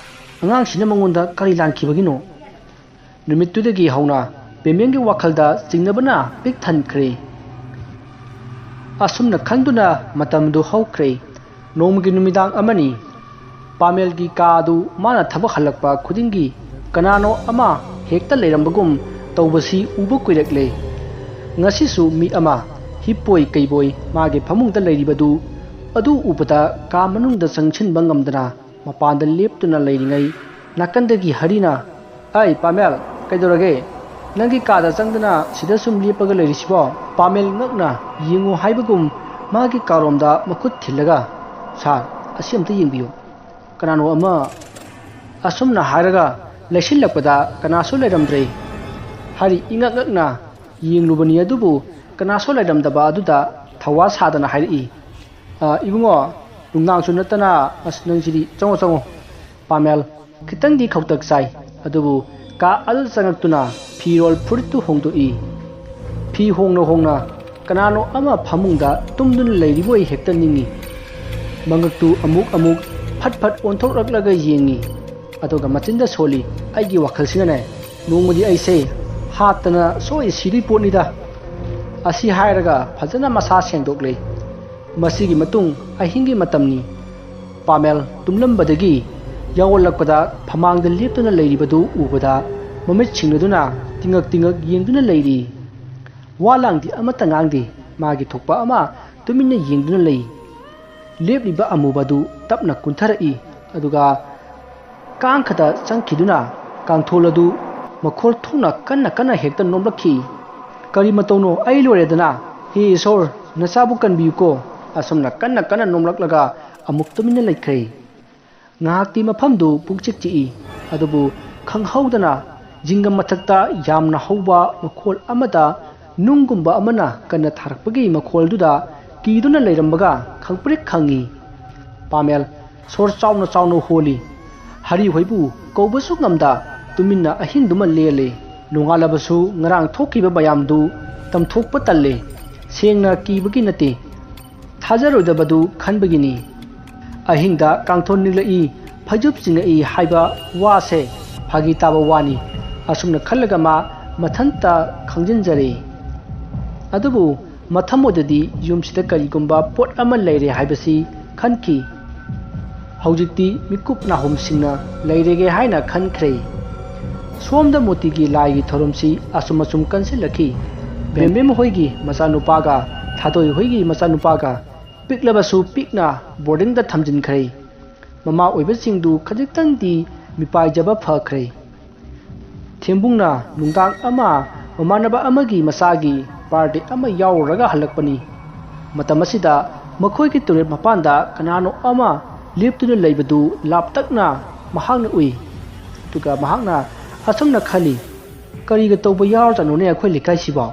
ꯑꯉꯥꯡꯁꯤꯅ ꯃꯉꯣꯟꯗ ꯀꯔꯤ ꯂꯥꯟꯈꯤꯕꯒꯤꯅꯣ?" ꯅꯨꯃꯤꯠꯇꯨꯗꯒꯤ ꯍꯧꯅ ꯕꯦꯝꯕꯦꯝꯒꯤ ꯋꯥꯈꯜꯗ ꯆꯤꯡꯅꯕꯅ ꯄꯤꯛ ꯊꯟꯈ꯭ꯔꯦ꯫ ꯑꯁꯨꯝꯅ ꯈꯟꯗꯨꯅ ꯃꯇꯝꯗꯨ ꯍꯧꯈ꯭ꯔꯦ꯫ ꯅꯣꯡꯃꯒꯤ ꯅꯨꯃꯤꯗꯥꯡ ꯑꯃꯅꯤ꯫ ꯄꯥꯃꯦꯜꯒꯤ ꯀꯥ ꯑꯗꯨ ꯃꯥꯅ ꯊꯕꯛ ꯍꯜꯂꯛꯄ ꯈꯨꯗꯤꯡꯒꯤ ꯀꯅꯥꯅꯣ ꯑꯃ ꯍꯦꯛꯇ ꯂꯩꯔꯝꯕꯒꯨꯝ ꯇꯧꯕꯁꯤ ꯎꯕ ꯀꯨꯏꯔꯛꯂꯦ꯫ ꯉꯁꯤꯁꯨ ꯃꯤ ꯑꯃ ꯍꯤꯞꯄꯣꯏ ꯀꯩꯕꯣꯏ ꯃꯥꯒꯤ ꯐꯃꯨꯡꯗ ꯂꯩꯔꯤꯕꯗꯨ ꯑꯗꯨ ꯎꯕꯗ ꯀꯥ ꯃꯅꯨꯡꯗ ꯆꯪꯁꯤꯟꯕ ꯉꯝꯗꯅ ꯃꯄꯥꯟꯗ ꯂꯦꯞꯇꯨꯅ ꯂꯩꯔꯤꯉꯩ ꯅꯥꯀꯟꯗꯒꯤ ꯍꯔꯤꯅ, "ꯑꯩ ꯄꯥꯃꯦꯜ, ꯀꯩꯗꯧꯔꯒꯦ? ꯅꯪꯒꯤ ꯀꯥꯗ ꯆꯪꯗꯅ ꯁꯤꯗ ꯁꯨꯝ ꯂꯦꯞꯄꯒ ꯂꯩꯔꯤꯁꯤꯕꯣ?" ꯄꯥꯃꯦꯜ ꯉꯛꯅ ꯌꯦꯡꯉꯨ ꯍꯥꯏꯕꯒꯨꯝ ꯃꯥꯒꯤ ꯀꯥꯔꯣꯝꯗ ꯃꯈꯨꯠ ꯊꯤꯜꯂꯒ, "ꯁꯥꯔ, ꯑꯁꯤ ꯑꯝꯇ ꯌꯦꯡꯕꯤꯌꯨ꯫ ꯀꯅꯥꯅꯣ ꯑꯃ..." ꯑꯁꯨꯝꯅ ꯍꯥꯏꯔꯒ ꯂꯩꯁꯤꯜꯂꯛꯄꯗ ꯀꯅꯥꯁꯨ ꯂꯩꯔꯝꯗ꯭ꯔꯦ꯫ ꯍꯔꯤ ꯏꯉꯛ ꯉꯛꯅ ꯌꯦꯡꯂꯨꯕꯅꯤ, ꯑꯗꯨꯕꯨ ꯀꯅꯥꯁꯨ ꯂꯩꯔꯝꯗꯕ ꯑꯗꯨꯗ ꯊꯧꯋꯥ ꯁꯥꯗꯅ ꯍꯥꯏꯔꯛꯏ, "ꯑ, ꯏꯕꯨꯡꯉꯣ, ꯅꯨꯡꯗꯥꯡꯁꯨ ꯅꯠꯇꯅ, ꯑꯁ, ꯅꯪꯁꯤꯗꯤ, ꯆꯪꯉꯣ, ꯆꯪꯉꯣ꯫" ꯄꯥꯃꯦꯜ ꯈꯤꯇꯪꯗꯤ ꯈꯧꯇꯛ ꯆꯥꯏ, ꯑꯗꯨꯕꯨ ꯀꯥ ꯑꯗꯨ ꯆꯪꯉꯛꯇꯨꯅ ꯐꯤꯔꯣꯜ ꯐꯨꯔꯤꯠꯇꯨ ꯍꯣꯡꯗꯣꯛꯏ꯫ ꯐꯤ ꯍꯣꯡꯅ ꯍꯣꯡꯅ ꯀꯅꯥꯅꯣ ꯑꯃ ꯐꯃꯨꯡꯗ ꯇꯨꯝꯗꯨꯅ ꯂꯩꯔꯤꯕꯣꯏ ꯍꯦꯛꯇ ꯅꯤꯡꯏ꯫ ꯃꯉꯛꯇꯨ ꯑꯃꯨꯛ ꯑꯃꯨꯛ ꯐꯠ ꯐꯠ ꯑꯣꯟꯊꯣꯛꯂꯛꯂꯒ ꯌꯦꯡꯏ꯫ ꯑꯗꯨꯒ ꯃꯆꯤꯟꯗ ꯁꯣꯜꯂꯤ꯫ ꯑꯩꯒꯤ ꯋꯥꯈꯜꯁꯤꯅꯅꯦ, ꯅꯣꯡꯃꯗꯤ ꯑꯩꯁꯦ ꯍꯥꯠꯇꯅ ꯁꯣꯏ ꯁꯤꯗꯣꯏ ꯄꯣꯠꯅꯤꯗ꯫ ꯑꯁꯤ ꯍꯥꯏꯔꯒ ꯐꯖꯅ ꯃꯁꯥ ꯁꯦꯡꯗꯣꯛꯂꯦ꯫ ꯃꯁꯤꯒꯤ ꯃꯇꯨꯡ ꯑꯍꯤꯡꯒꯤ ꯃꯇꯝꯅꯤ꯫ ꯄꯥꯃꯦꯜ ꯇꯨꯝꯂꯝꯕꯗꯒꯤ ꯌꯥꯑꯣꯜꯂꯛꯄꯗ ꯐꯃꯥꯡꯗ ꯂꯦꯞꯇꯨꯅ ꯂꯩꯔꯤꯕꯗꯨ ꯎꯕꯗ ꯃꯃꯤꯠ ꯁꯤꯡꯅꯗꯨꯅ ꯇꯤꯉꯛ ꯇꯤꯉꯛ ꯌꯦꯡꯗꯨꯅ ꯂꯩꯔꯤ꯫ ꯋꯥ ꯂꯥꯡꯗꯤ ꯑꯃꯠꯇ ꯉꯥꯡꯗꯦ꯫ ꯃꯥꯒꯤ ꯊꯣꯛꯄ ꯑꯃ ꯇꯨꯃꯤꯟꯅ ꯌꯦꯡꯗꯨꯅ ꯂꯩ꯫ ꯂꯦꯞꯂꯤꯕ ꯑꯃꯨꯕꯗꯨ ꯇꯞꯅ ꯀꯨꯟꯊꯔꯛꯏ꯫ ꯑꯗꯨꯒ ꯀꯥꯡꯈꯗ ꯆꯪꯈꯤꯗꯨꯅ ꯀꯥꯡꯊꯣꯜ ꯑꯗꯨ ꯃꯈꯣꯜ ꯊꯣꯛꯅ ꯀꯟꯅ ꯀꯟꯅ ꯍꯦꯛꯇ ꯅꯣꯝꯂꯛꯈꯤ꯫ "ꯀꯔꯤ ꯃꯇꯧꯅꯣ? ꯑꯩ ꯂꯣꯏꯔꯦꯗꯅ꯫ ꯍꯦ ꯏꯁꯣꯔ, ꯅꯆꯥꯕꯨ ꯀꯟꯕꯤꯌꯨꯀꯣ!" ꯑꯁꯨꯝꯅ ꯀꯟꯅ ꯀꯟꯅ ꯅꯣꯝꯂꯛꯂꯒ ꯑꯃꯨꯛ ꯇꯨꯃꯤꯟꯅ ꯂꯩꯈ꯭ꯔꯦ꯫ ꯉꯥꯏꯍꯥꯛꯇꯤ ꯃꯐꯝꯗꯨ ꯄꯨꯡꯆꯤꯛ ꯆꯤꯛꯏ꯫ ꯑꯗꯨꯕꯨ ꯈꯪꯍꯧꯗꯅ ꯖꯤꯡꯒ ꯃꯊꯛꯇ ꯌꯥꯝꯅ ꯍꯧꯕ ꯃꯈꯣꯜ ꯑꯃꯗ ꯅꯨꯡꯒꯨꯝꯕ ꯑꯃꯅ ꯀꯟꯅ ꯊꯥꯔꯛꯄꯒꯤ ꯃꯈꯣꯜꯗꯨꯗ ꯀꯤꯗꯨꯅ ꯂꯩꯔꯝꯕꯒ ꯈꯪꯄ꯭ꯔꯤꯛ ꯈꯪꯉꯤ꯫ ꯄꯥꯃꯦꯜ ꯁꯣꯔ ꯆꯥꯎꯅ ꯆꯥꯎꯅ ꯍꯣꯜꯂꯤ꯫ ꯍꯔꯤ ꯍꯣꯏꯕꯨ ꯀꯧꯕꯁꯨ ꯉꯝꯗ ꯇꯨꯃꯤꯟꯅ ꯑꯍꯤꯡꯗꯨꯃ ꯂꯦꯜꯂꯦ꯫ ꯅꯣꯡꯉꯥꯜꯂꯕꯁꯨ ꯉꯔꯥꯡ ꯊꯣꯛꯈꯤꯕ ꯃꯌꯥꯝꯗꯨ ꯇꯝꯊꯣꯛꯄ ꯇꯜꯂꯦ꯫ ꯁꯦꯡꯅ ꯀꯤꯕꯒꯤ ꯅꯠꯇꯦ, ꯊꯥꯖꯔꯣꯏꯗꯕꯗꯨ ꯈꯟꯕꯒꯤꯅꯤ꯫ ꯑꯍꯤꯡꯗ ꯀꯥꯡꯊꯣꯟ ꯅꯤꯛꯂꯛꯏ, ꯐꯩꯖꯨꯞ ꯆꯤꯡꯉꯛꯏ ꯍꯥꯏꯕ ꯋꯥꯁꯦ ꯐꯥꯒꯤ ꯇꯥꯕ ꯋꯥꯅꯤ꯫ ꯑꯁꯨꯝꯅ ꯈꯜꯂꯒ ꯃꯥ ꯃꯊꯟꯇ ꯈꯪꯖꯤꯟꯖꯔꯦ꯫ ꯑꯗꯨꯕꯨ ꯃꯊꯃꯣꯏꯗꯗꯤ ꯌꯨꯝꯁꯤꯗ ꯀꯔꯤꯒꯨꯝꯕ ꯄꯣꯠ ꯑꯃ ꯂꯩꯔꯦ ꯍꯥꯏꯕꯁꯤ ꯈꯟꯈꯤ꯫ ꯍꯧꯖꯤꯛꯇꯤ ꯃꯤꯀꯨꯞ ꯅꯥꯍꯨꯝꯁꯤꯡꯅ ꯂꯩꯔꯒꯦ ꯍꯥꯏꯅ ꯈꯟꯈ꯭ꯔꯦ꯫ ꯁꯣꯝꯗ ꯃꯣꯇꯤꯒꯤ ꯂꯥꯏꯒꯤ ꯊꯧꯔꯝꯁꯤ ꯑꯁꯨꯝ ꯑꯁꯨꯝ ꯀꯟꯁꯤꯜꯂꯛꯈꯤ꯫ ꯕꯦꯝꯕꯦꯝ ꯍꯣꯏꯒꯤ ꯃꯆꯥꯅꯨꯄꯥꯒ ꯊꯥꯗꯣꯏ ꯍꯣꯏꯒꯤ ꯃꯆꯥꯅꯨꯄꯥꯒ ꯄꯤꯛꯂꯕꯁꯨ ꯄꯤꯛꯅ ꯕꯣꯔꯗꯤꯡꯗ ꯊꯝꯖꯤꯟꯈ꯭ꯔꯦ꯫ ꯃꯃꯥ ꯑꯣꯏꯕꯁꯤꯡꯗꯨ ꯈꯖꯤꯛꯇꯪꯗꯤ ꯃꯤꯄꯥꯏꯖꯕ ꯐꯈ꯭ꯔꯦ꯫ ꯊꯦꯝꯕꯨꯡꯅ ꯅꯨꯡꯗꯥꯡ ꯑꯃ ꯃꯃꯥꯟꯅꯕ ꯑꯃꯒꯤ ꯃꯆꯥꯒꯤ ꯕꯥꯔꯗꯦ ꯑꯃ ꯌꯥꯎꯔꯨꯔꯒ ꯍꯜꯂꯛꯄꯅꯤ꯫ ꯃꯇꯝ ꯑꯁꯤꯗ ꯃꯈꯣꯏꯒꯤ ꯇꯨꯔꯦꯜ ꯃꯄꯥꯟꯗ ꯀꯅꯥꯅꯣ ꯑꯃ ꯂꯦꯞꯇꯨꯅ ꯂꯩꯕꯗꯨ ꯂꯥꯞꯇꯛꯅ ꯃꯍꯥꯛꯅ ꯎꯏ꯫ ꯑꯗꯨꯒ ꯃꯍꯥꯛꯅ ꯑꯁꯨꯝꯅ ꯈꯜꯂꯤ, "ꯀꯔꯤꯒ ꯇꯧꯕ ꯌꯥꯎꯔꯖꯥꯠꯅꯣꯅꯦ ꯑꯩꯈꯣꯏ ꯂꯩꯀꯥꯏꯁꯤꯕꯣ?"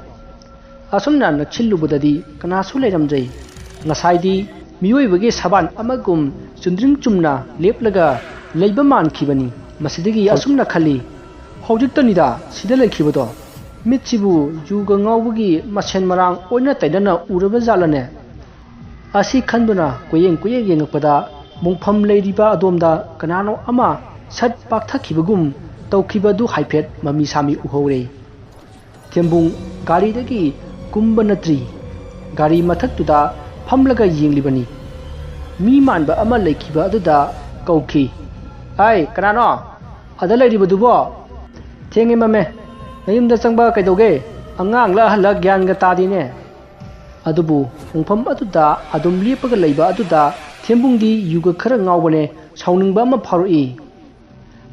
ꯑꯁꯨꯝꯅ ꯅꯛꯁꯤꯜꯂꯨꯕꯗꯗꯤ ꯀꯅꯥꯁꯨ ꯂꯩꯔꯝꯗ꯭ꯔꯦ꯫ ꯉꯁꯥꯏꯗꯤ ꯃꯤꯑꯣꯏꯕꯒꯤ ꯁꯕꯥꯟ ꯑꯃꯒꯨꯝ ꯆꯨꯝꯗ꯭ꯔꯤꯡ ꯆꯨꯝꯅ ꯂꯦꯞꯂꯒ ꯂꯩꯕ ꯃꯥꯟꯈꯤꯕꯅꯤ꯫ ꯃꯁꯤꯗꯒꯤ ꯑꯁꯨꯝꯅ ꯈꯜꯂꯤ, "ꯍꯧꯖꯤꯛꯇꯅꯤꯗ ꯁꯤꯗ ꯂꯩꯈꯤꯕꯗꯣ꯫ ꯃꯤꯠꯁꯤꯕꯨ ꯌꯨꯒ ꯉꯥꯎꯕꯒꯤ ꯃꯁꯦꯟ ꯃꯔꯥꯡ ꯑꯣꯟꯅ ꯇꯩꯅꯅ ꯎꯔꯕ ꯖꯥꯠꯂꯅꯦ? ꯑꯁꯤ ꯈꯟꯗꯨꯅ ꯀꯣꯏꯌꯦꯡ ꯀꯣꯏꯌꯦꯡ ꯌꯦꯡꯉꯛꯄꯗ ꯃꯣꯡꯐꯝ ꯂꯩꯔꯤꯕ ꯑꯗꯣꯝꯗ ꯀꯅꯥꯅꯣ ꯑꯃ ꯁꯠ ꯄꯥꯛꯊꯛꯈꯤꯕꯒꯨꯝ ꯇꯧꯈꯤꯕ ꯑꯗꯨ ꯍꯥꯏꯐꯦꯠ ꯃꯃꯤ ꯁꯥꯃꯤ ꯎꯍꯧꯔꯦ꯫ ꯊꯦꯝꯕꯨꯡ ꯒꯥꯔꯤꯗꯒꯤ ꯀꯨꯝꯕ ꯅꯠꯇ꯭ꯔꯤ, ꯒꯥꯔꯤ ꯃꯊꯛꯇꯨꯗ ꯐꯝꯂꯒ ꯌꯦꯡꯂꯤꯕꯅꯤ꯫ ꯃꯤ ꯃꯥꯟꯕ ꯑꯃ ꯂꯩꯈꯤꯕ ꯑꯗꯨꯗ ꯀꯧꯈꯤ, "ꯑꯩ, ꯀꯅꯥꯅꯣ ꯑꯗ ꯂꯩꯔꯤꯕꯗꯨꯕꯣ? ꯊꯦꯡꯉꯦ ꯃꯝꯃꯦ, ꯅꯌꯨꯝꯗ ꯆꯪꯕ ꯀꯩꯗꯧꯒꯦ? ꯑꯉꯥꯡꯂ ꯑꯍꯜꯂ ꯒ꯭ꯌꯥꯟꯒ ꯇꯥꯗꯦꯅꯦ"꯫ ꯑꯗꯨꯕꯨ ꯃꯣꯡꯐꯝ ꯑꯗꯨꯗ ꯑꯗꯨꯝ ꯂꯦꯞꯄꯒ ꯂꯩꯕ ꯑꯗꯨꯗ ꯊꯦꯝꯕꯨꯡꯗꯤ ꯌꯨꯒ ꯈꯔ ꯉꯥꯎꯕꯅꯦ, ꯁꯥꯎꯅꯤꯡꯕ ꯑꯃ ꯐꯥꯎꯔꯛꯏ꯫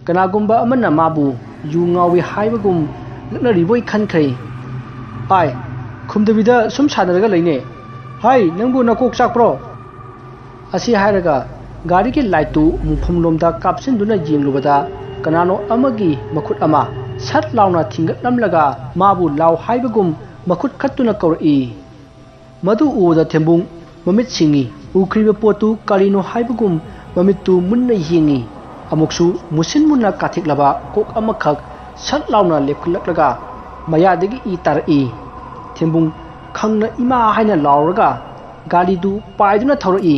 ꯀꯅꯥꯒꯨꯝꯕ ꯑꯃꯅ ꯃꯥꯕꯨ ꯌꯨ ꯉꯥꯎꯏ ꯍꯥꯏꯕꯒꯨꯝ ꯂꯛꯅꯔꯤꯕꯣꯏ ꯈꯟꯈ꯭ꯔꯦ꯫ "ꯑꯥꯏ, ꯈꯨꯝꯗꯕꯤꯗ ꯁꯨꯝ ꯁꯥꯟꯅꯔꯒ ꯂꯩꯅꯦ꯫ ꯍꯥꯏ, ꯅꯪꯕꯨ ꯅꯀꯣꯛ ꯆꯥꯛꯄ꯭ꯔꯣ?" ꯑꯁꯤ ꯍꯥꯏꯔꯒ ꯒꯥꯔꯤꯒꯤ ꯂꯥꯏꯠꯇꯨ ꯃꯣꯡꯐꯝꯂꯣꯝꯗ ꯀꯥꯞꯁꯤꯟꯗꯨꯅ ꯌꯦꯡꯂꯨꯕꯗ ꯀꯅꯥꯅꯣ ꯑꯃꯒꯤ ꯃꯈꯨꯠ ꯑꯃ ꯁꯠ ꯂꯥꯎꯅ ꯊꯤꯡꯒꯠꯂꯝꯂꯒ ꯃꯥꯕꯨ ꯂꯥꯎ ꯍꯥꯏꯕꯒꯨꯝ ꯃꯈꯨꯠ ꯈꯠꯇꯨꯅ ꯀꯧꯔꯛꯏ꯫ ꯃꯗꯨ ꯎꯕꯗ ꯊꯦꯝꯕꯨꯡ ꯃꯃꯤꯠ ꯁꯤꯡꯏ꯫ ꯎꯈ꯭ꯔꯤꯕ ꯄꯣꯠꯇꯨ ꯀꯔꯤꯅꯣ ꯍꯥꯏꯕꯒꯨꯝ ꯃꯃꯤꯠꯇꯨ ꯃꯨꯟꯅ ꯌꯦꯡꯏ꯫ ꯑꯃꯨꯛꯁꯨ ꯃꯨꯁꯤꯟ ꯃꯨꯟꯅ ꯀꯥꯊꯦꯛꯂꯕ ꯀꯣꯛ ꯑꯃꯈꯛ ꯁꯠ ꯂꯥꯎꯅ ꯂꯦꯞꯈꯠꯂꯛꯂꯒ ꯃꯌꯥꯗꯒꯤ ꯏ ꯇꯥꯔꯛꯏ꯫ ꯊꯦꯝꯕꯨꯡ ꯈꯪꯅ "ꯏꯃꯥ" ꯍꯥꯏꯅ ꯂꯥꯎꯔꯒ ꯒꯥꯔꯤꯗꯨ ꯄꯥꯏꯗꯨꯅ ꯊꯧꯔꯛꯏ꯫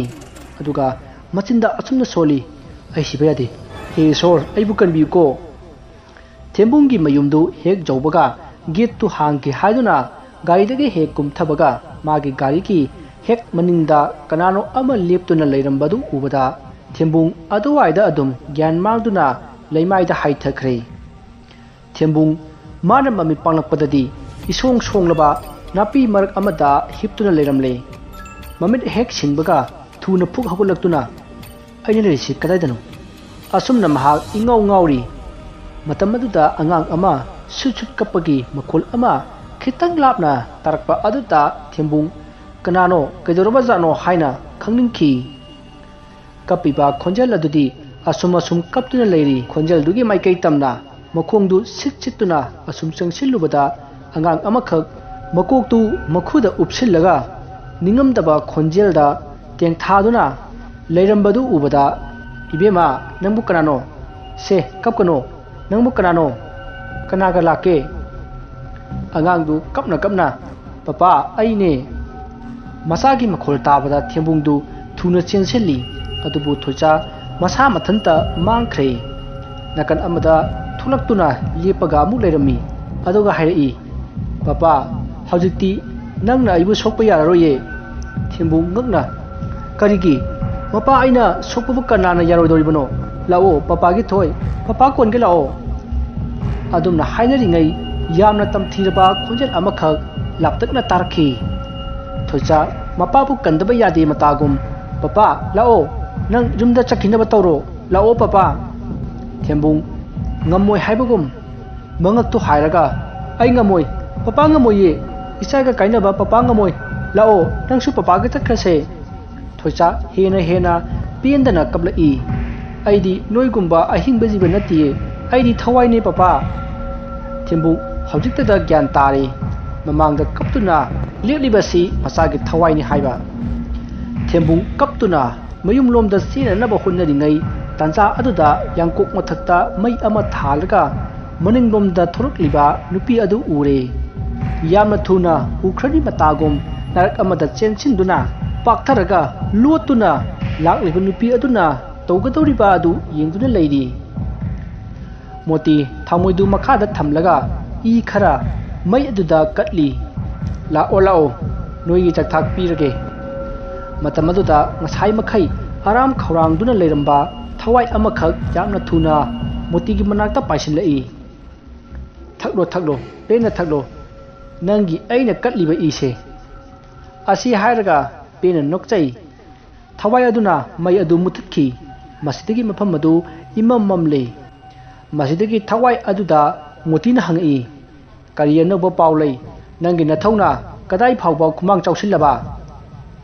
ꯑꯗꯨꯒ ꯃꯆꯤꯟꯗ ꯑꯁꯨꯝꯅ ꯁꯣꯜꯂꯤ, "ꯑꯩ ꯁꯤꯕ ꯌꯥꯗꯦ꯫ ꯍꯦ ꯏꯁꯣꯔ, ꯑꯩꯕꯨ ꯀꯟꯕꯤꯌꯨꯀꯣ!" ꯊꯦꯝꯕꯨꯡꯒꯤ ꯃꯌꯨꯝꯗꯨ ꯍꯦꯛ ꯌꯧꯕꯒ ꯒꯦꯠꯇꯨ ꯍꯥꯡꯒꯦ ꯍꯥꯏꯗꯨꯅ ꯒꯥꯔꯤꯗꯒꯤ ꯍꯦꯛ ꯀꯨꯝꯊꯕꯒ ꯃꯥꯒꯤ ꯒꯥꯔꯤꯒꯤ ꯍꯦꯛ ꯃꯅꯤꯡꯗ ꯀꯅꯥꯅꯣ ꯑꯃ ꯂꯦꯞꯇꯨꯅ ꯂꯩꯔꯝꯕꯗꯨ ꯎꯕꯗ ꯊꯦꯝꯕꯨꯡ ꯑꯗꯨꯋꯥꯏꯗ ꯑꯗꯨꯝ ꯒ꯭ꯌꯥꯟ ꯃꯥꯡꯗꯨꯅ ꯂꯩꯃꯥꯏꯗ ꯍꯥꯏꯊꯈ꯭ꯔꯦ꯫ ꯊꯦꯝꯕꯨꯡ ꯃꯥꯅ ꯃꯃꯤꯠ ꯄꯥꯡꯂꯛꯄꯗꯗꯤ ꯏꯁꯣꯡ ꯁꯣꯡꯂꯕ ꯅꯥꯄꯤ ꯃꯔꯛ ꯑꯃꯗ ꯍꯤꯞꯇꯨꯅ ꯂꯩꯔꯝꯂꯦ꯫ ꯃꯃꯤꯠ ꯍꯦꯛ ꯁꯤꯡꯕꯒ ꯊꯨꯅ ꯐꯨꯛ ꯍꯧꯒꯠꯂꯛꯇꯨꯅ, "ꯑꯩꯅ ꯂꯩꯔꯤꯁꯤ ꯀꯗꯥꯏꯗꯅꯣ?" ꯑꯁꯨꯝꯅ ꯃꯍꯥꯛ ꯏꯉꯥꯎ ꯉꯥꯎꯔꯤ꯫ ꯃꯇꯝ ꯑꯗꯨꯗ ꯑꯉꯥꯡ ꯑꯃ ꯁꯨꯠ ꯁꯨꯠ ꯀꯞꯄꯒꯤ ꯃꯈꯣꯜ ꯑꯃ ꯈꯤꯇꯪ ꯂꯥꯞꯅ ꯇꯥꯔꯛꯄ ꯑꯗꯨꯗ ꯊꯦꯝꯕꯨꯡ "ꯀꯅꯥꯅꯣ, ꯀꯩꯗꯧꯔꯕꯖꯥꯠꯅꯣ?" ꯍꯥꯏꯅ ꯈꯪꯅꯤꯡꯈꯤ꯫ ꯀꯞꯄꯤꯕ ꯈꯣꯟꯖꯦꯜ ꯑꯗꯨꯗꯤ ꯑꯁꯨꯝ ꯑꯁꯨꯝ ꯀꯞꯇꯨꯅ ꯂꯩꯔꯤ꯫ ꯈꯣꯟꯖꯦꯜꯗꯨꯒꯤ ꯃꯥꯏꯀꯩ ꯇꯝꯅ ꯃꯈꯣꯡꯗꯨ ꯁꯤꯠ ꯁꯤꯠꯇꯨꯅ ꯑꯁꯨꯝ ꯆꯪꯁꯤꯜꯂꯨꯕꯗ ꯑꯉꯥꯡ ꯑꯃꯈꯛ ꯃꯀꯣꯛꯇꯨ ꯃꯈꯨꯗ ꯎꯞꯁꯤꯜꯂꯒ ꯅꯤꯡꯉꯝꯗꯕ ꯈꯣꯟꯖꯦꯜꯗ ꯇꯦꯡꯊꯥꯗꯨꯅ ꯂꯩꯔꯝꯕꯗꯨ ꯎꯕꯗ, "ꯏꯕꯦꯝꯃ, ꯅꯪꯕꯨ ꯀꯅꯥꯅꯣ? ꯁꯦ, ꯀꯞꯀꯅꯣ꯫ ꯅꯪꯕꯨ ꯀꯅꯥꯅꯣ? ꯀꯅꯥꯒ ꯂꯥꯛꯀꯦ?" ꯑꯉꯥꯡꯗꯨ ꯀꯞꯅ ꯀꯞꯅ, "ꯄꯄꯥ, ꯑꯩꯅꯦ!" ꯃꯆꯥꯒꯤ ꯃꯈꯣꯜ ꯇꯥꯕꯗ ꯊꯦꯝꯕꯨꯡꯗꯨ ꯊꯨꯅ ꯆꯦꯟꯁꯤꯜꯂꯤ꯫ ꯑꯗꯨꯕꯨ ꯊꯣꯏꯆꯥ ꯃꯁꯥ ꯃꯊꯟꯇ ꯃꯥꯡꯈ꯭ꯔꯦ꯫ ꯅꯥꯀꯟ ꯑꯃꯗ ꯊꯣꯛꯂꯛꯇꯨꯅ ꯂꯦꯞꯄꯒ ꯑꯃꯨꯛ ꯂꯩꯔꯝꯃꯤ꯫ ꯑꯗꯨꯒ ꯍꯥꯏꯔꯛꯏ, "ꯄꯄꯥ, ꯍꯧꯖꯤꯛꯇꯤ ꯅꯪꯅ ꯑꯩꯕꯨ ꯁꯣꯛꯄ ꯌꯥꯔꯔꯣꯏꯌꯦ!" ꯊꯦꯝꯕꯨꯡ ꯉꯛꯅ, "ꯀꯔꯤꯒꯤ? ꯃꯄꯥ ꯑꯩꯅ ꯁꯣꯛꯄꯕꯨ ꯀꯅꯥꯅ ꯌꯥꯔꯣꯏꯗꯧꯔꯤꯕꯅꯣ? ꯂꯥꯛꯑꯣ, ꯄꯄꯥꯒꯤ ꯊꯣꯏ, ꯄꯄꯥ ꯀꯣꯟꯒꯦ ꯂꯥꯛꯑꯣ!" ꯑꯗꯨꯝꯅ ꯍꯥꯏꯅꯔꯤꯉꯩ ꯌꯥꯝꯅ ꯇꯝꯊꯤꯔꯕ ꯈꯣꯟꯖꯦꯜ ꯑꯃꯈꯛ ꯂꯥꯞꯇꯛꯅ ꯇꯥꯔꯛꯈꯤ꯫ ꯊꯣꯏꯆꯥ ꯃꯄꯥꯕꯨ ꯀꯟꯗꯕ ꯌꯥꯗꯦ ꯃꯇꯥꯒꯨꯝ, "ꯄꯄꯥ, ꯂꯥꯛꯑꯣ, ꯅꯪ ꯌꯨꯝꯗ ꯆꯠꯈꯤꯅꯕ ꯇꯧꯔꯣ, ꯂꯥꯛꯑꯣ ꯄꯄꯥ!" ꯊꯦꯝꯕꯨꯡ ꯉꯝꯃꯣꯏ ꯍꯥꯏꯕꯒꯨꯝ ꯃꯉꯛꯇꯨ ꯍꯥꯏꯔꯒ, "ꯑꯩ ꯉꯝꯃꯣꯏ, ꯄꯄꯥ ꯉꯝꯃꯣꯏꯌꯦ, ꯏꯆꯥꯒ ꯀꯥꯏꯅꯕ ꯄꯄꯥ ꯉꯝꯃꯣꯏ, ꯂꯥꯛꯑꯣ, ꯅꯪꯁꯨ ꯄꯄꯥꯒ ꯆꯠꯈ꯭ꯔꯁꯦ!" ꯊꯣꯏꯆꯥ ꯍꯦꯟꯅ ꯍꯦꯟꯅ ꯄꯦꯟꯗꯅ ꯀꯞꯂꯛꯏ꯫ "ꯑꯩꯗꯤ ꯅꯣꯏꯒꯨꯝꯕ ꯑꯍꯤꯡꯕ ꯖꯤꯕ ꯅꯠꯇꯤꯌꯦ, ꯑꯩꯗꯤ ꯊꯋꯥꯏꯅꯦ ꯄꯄꯥ!" ꯊꯦꯝꯕꯨꯡ ꯍꯧꯖꯤꯛꯇꯗ ꯒ꯭ꯌꯥꯟ ꯇꯥꯔꯦ, ꯃꯃꯥꯡꯗ ꯀꯞꯇꯨꯅ ꯂꯦꯞꯂꯤꯕꯁꯤ ꯃꯆꯥꯒꯤ ꯊꯋꯥꯏꯅꯤ ꯍꯥꯏꯕ꯫ ꯊꯦꯝꯕꯨꯡ ꯀꯞꯇꯨꯅ ꯃꯌꯨꯝꯂꯣꯝꯗ ꯆꯦꯟꯅꯅꯕ ꯍꯣꯠꯅꯔꯤꯉꯩ ꯇꯥꯟꯖꯥ ꯑꯗꯨꯗ ꯌꯥꯡꯀꯣꯛ ꯃꯊꯛꯇ ꯃꯩ ꯑꯃ ꯊꯥꯜꯂꯒ ꯃꯅꯤꯡꯂꯣꯝꯗ ꯊꯣꯔꯛꯂꯤꯕ ꯅꯨꯄꯤ ꯑꯗꯨ ꯎꯔꯦ꯫ ꯌꯥꯝꯅ ꯊꯨꯅ ꯎꯈ꯭ꯔꯅꯤ ꯃꯇꯥꯒꯨꯝ ꯅꯥꯔꯛ ꯑꯃꯗ ꯆꯦꯟꯁꯤꯟꯗꯨꯅ ꯄꯥꯛꯊꯔꯒ ꯂꯣꯠꯇꯨꯅ ꯂꯥꯛꯂꯤꯕ ꯅꯨꯄꯤ ꯑꯗꯨꯅ ꯇꯧꯒꯗꯧꯔꯤꯕ ꯑꯗꯨ ꯌꯦꯡꯗꯨꯅ ꯂꯩꯔꯤ꯫ ꯃꯣꯇꯤ ꯊꯥꯎꯃꯩꯗꯨ ꯃꯈꯥꯗ ꯊꯝꯂꯒ ꯏ ꯈꯔ ꯃꯩ ꯑꯗꯨꯗ ꯀꯠꯂꯤ꯫ "ꯂꯥꯛꯑꯣ, ꯂꯥꯛꯑꯣ, ꯅꯣꯏꯒꯤ ꯆꯥꯛꯊꯥꯛ ꯄꯤꯔꯒꯦ꯫" ꯃꯇꯝ ꯑꯗꯨꯗ ꯉꯁꯥꯏ ꯃꯈꯩ ꯑꯔꯥꯝ ꯈꯧꯔꯥꯡꯗꯨꯅ ꯂꯩꯔꯝꯕ ꯊꯋꯥꯏ ꯑꯃꯈꯛ ꯌꯥꯝꯅ ꯊꯨꯅ ꯃꯣꯇꯤꯒꯤ ꯃꯅꯥꯛꯇ ꯄꯥꯏꯁꯤꯜꯂꯛꯏ꯫ "ꯊꯛꯂꯣ, ꯊꯛꯂꯣ, ꯄꯦꯟꯅ ꯊꯛꯂꯣ, ꯅꯪꯒꯤ ꯑꯩꯅ ꯀꯠꯂꯤꯕ ꯏꯁꯦ꯫" ꯑꯁꯤ ꯍꯥꯏꯔꯒ ꯄꯦꯟꯅ ꯅꯣꯛꯆꯩ꯫ ꯊꯋꯥꯏ ꯑꯗꯨꯅ ꯃꯩ ꯑꯗꯨ ꯃꯨꯊꯠꯈꯤ꯫ ꯃꯁꯤꯗꯒꯤ ꯃꯐꯝ ꯑꯗꯨ ꯏꯃꯝ ꯃꯝꯂꯦ꯫ ꯃꯁꯤꯗꯒꯤ ꯊꯋꯥꯏ ꯑꯗꯨꯗ ꯃꯣꯇꯤꯅ ꯍꯪꯉꯛꯏ, "ꯀꯔꯤ ꯑꯅꯧꯕ ꯄꯥꯎ ꯂꯩ? ꯅꯪꯒꯤ ꯅꯊꯧꯅ ꯀꯗꯥꯏ ꯐꯥꯎꯕ ꯈꯨꯃꯥꯡ ꯆꯥꯎꯁꯤꯜꯂꯕ?"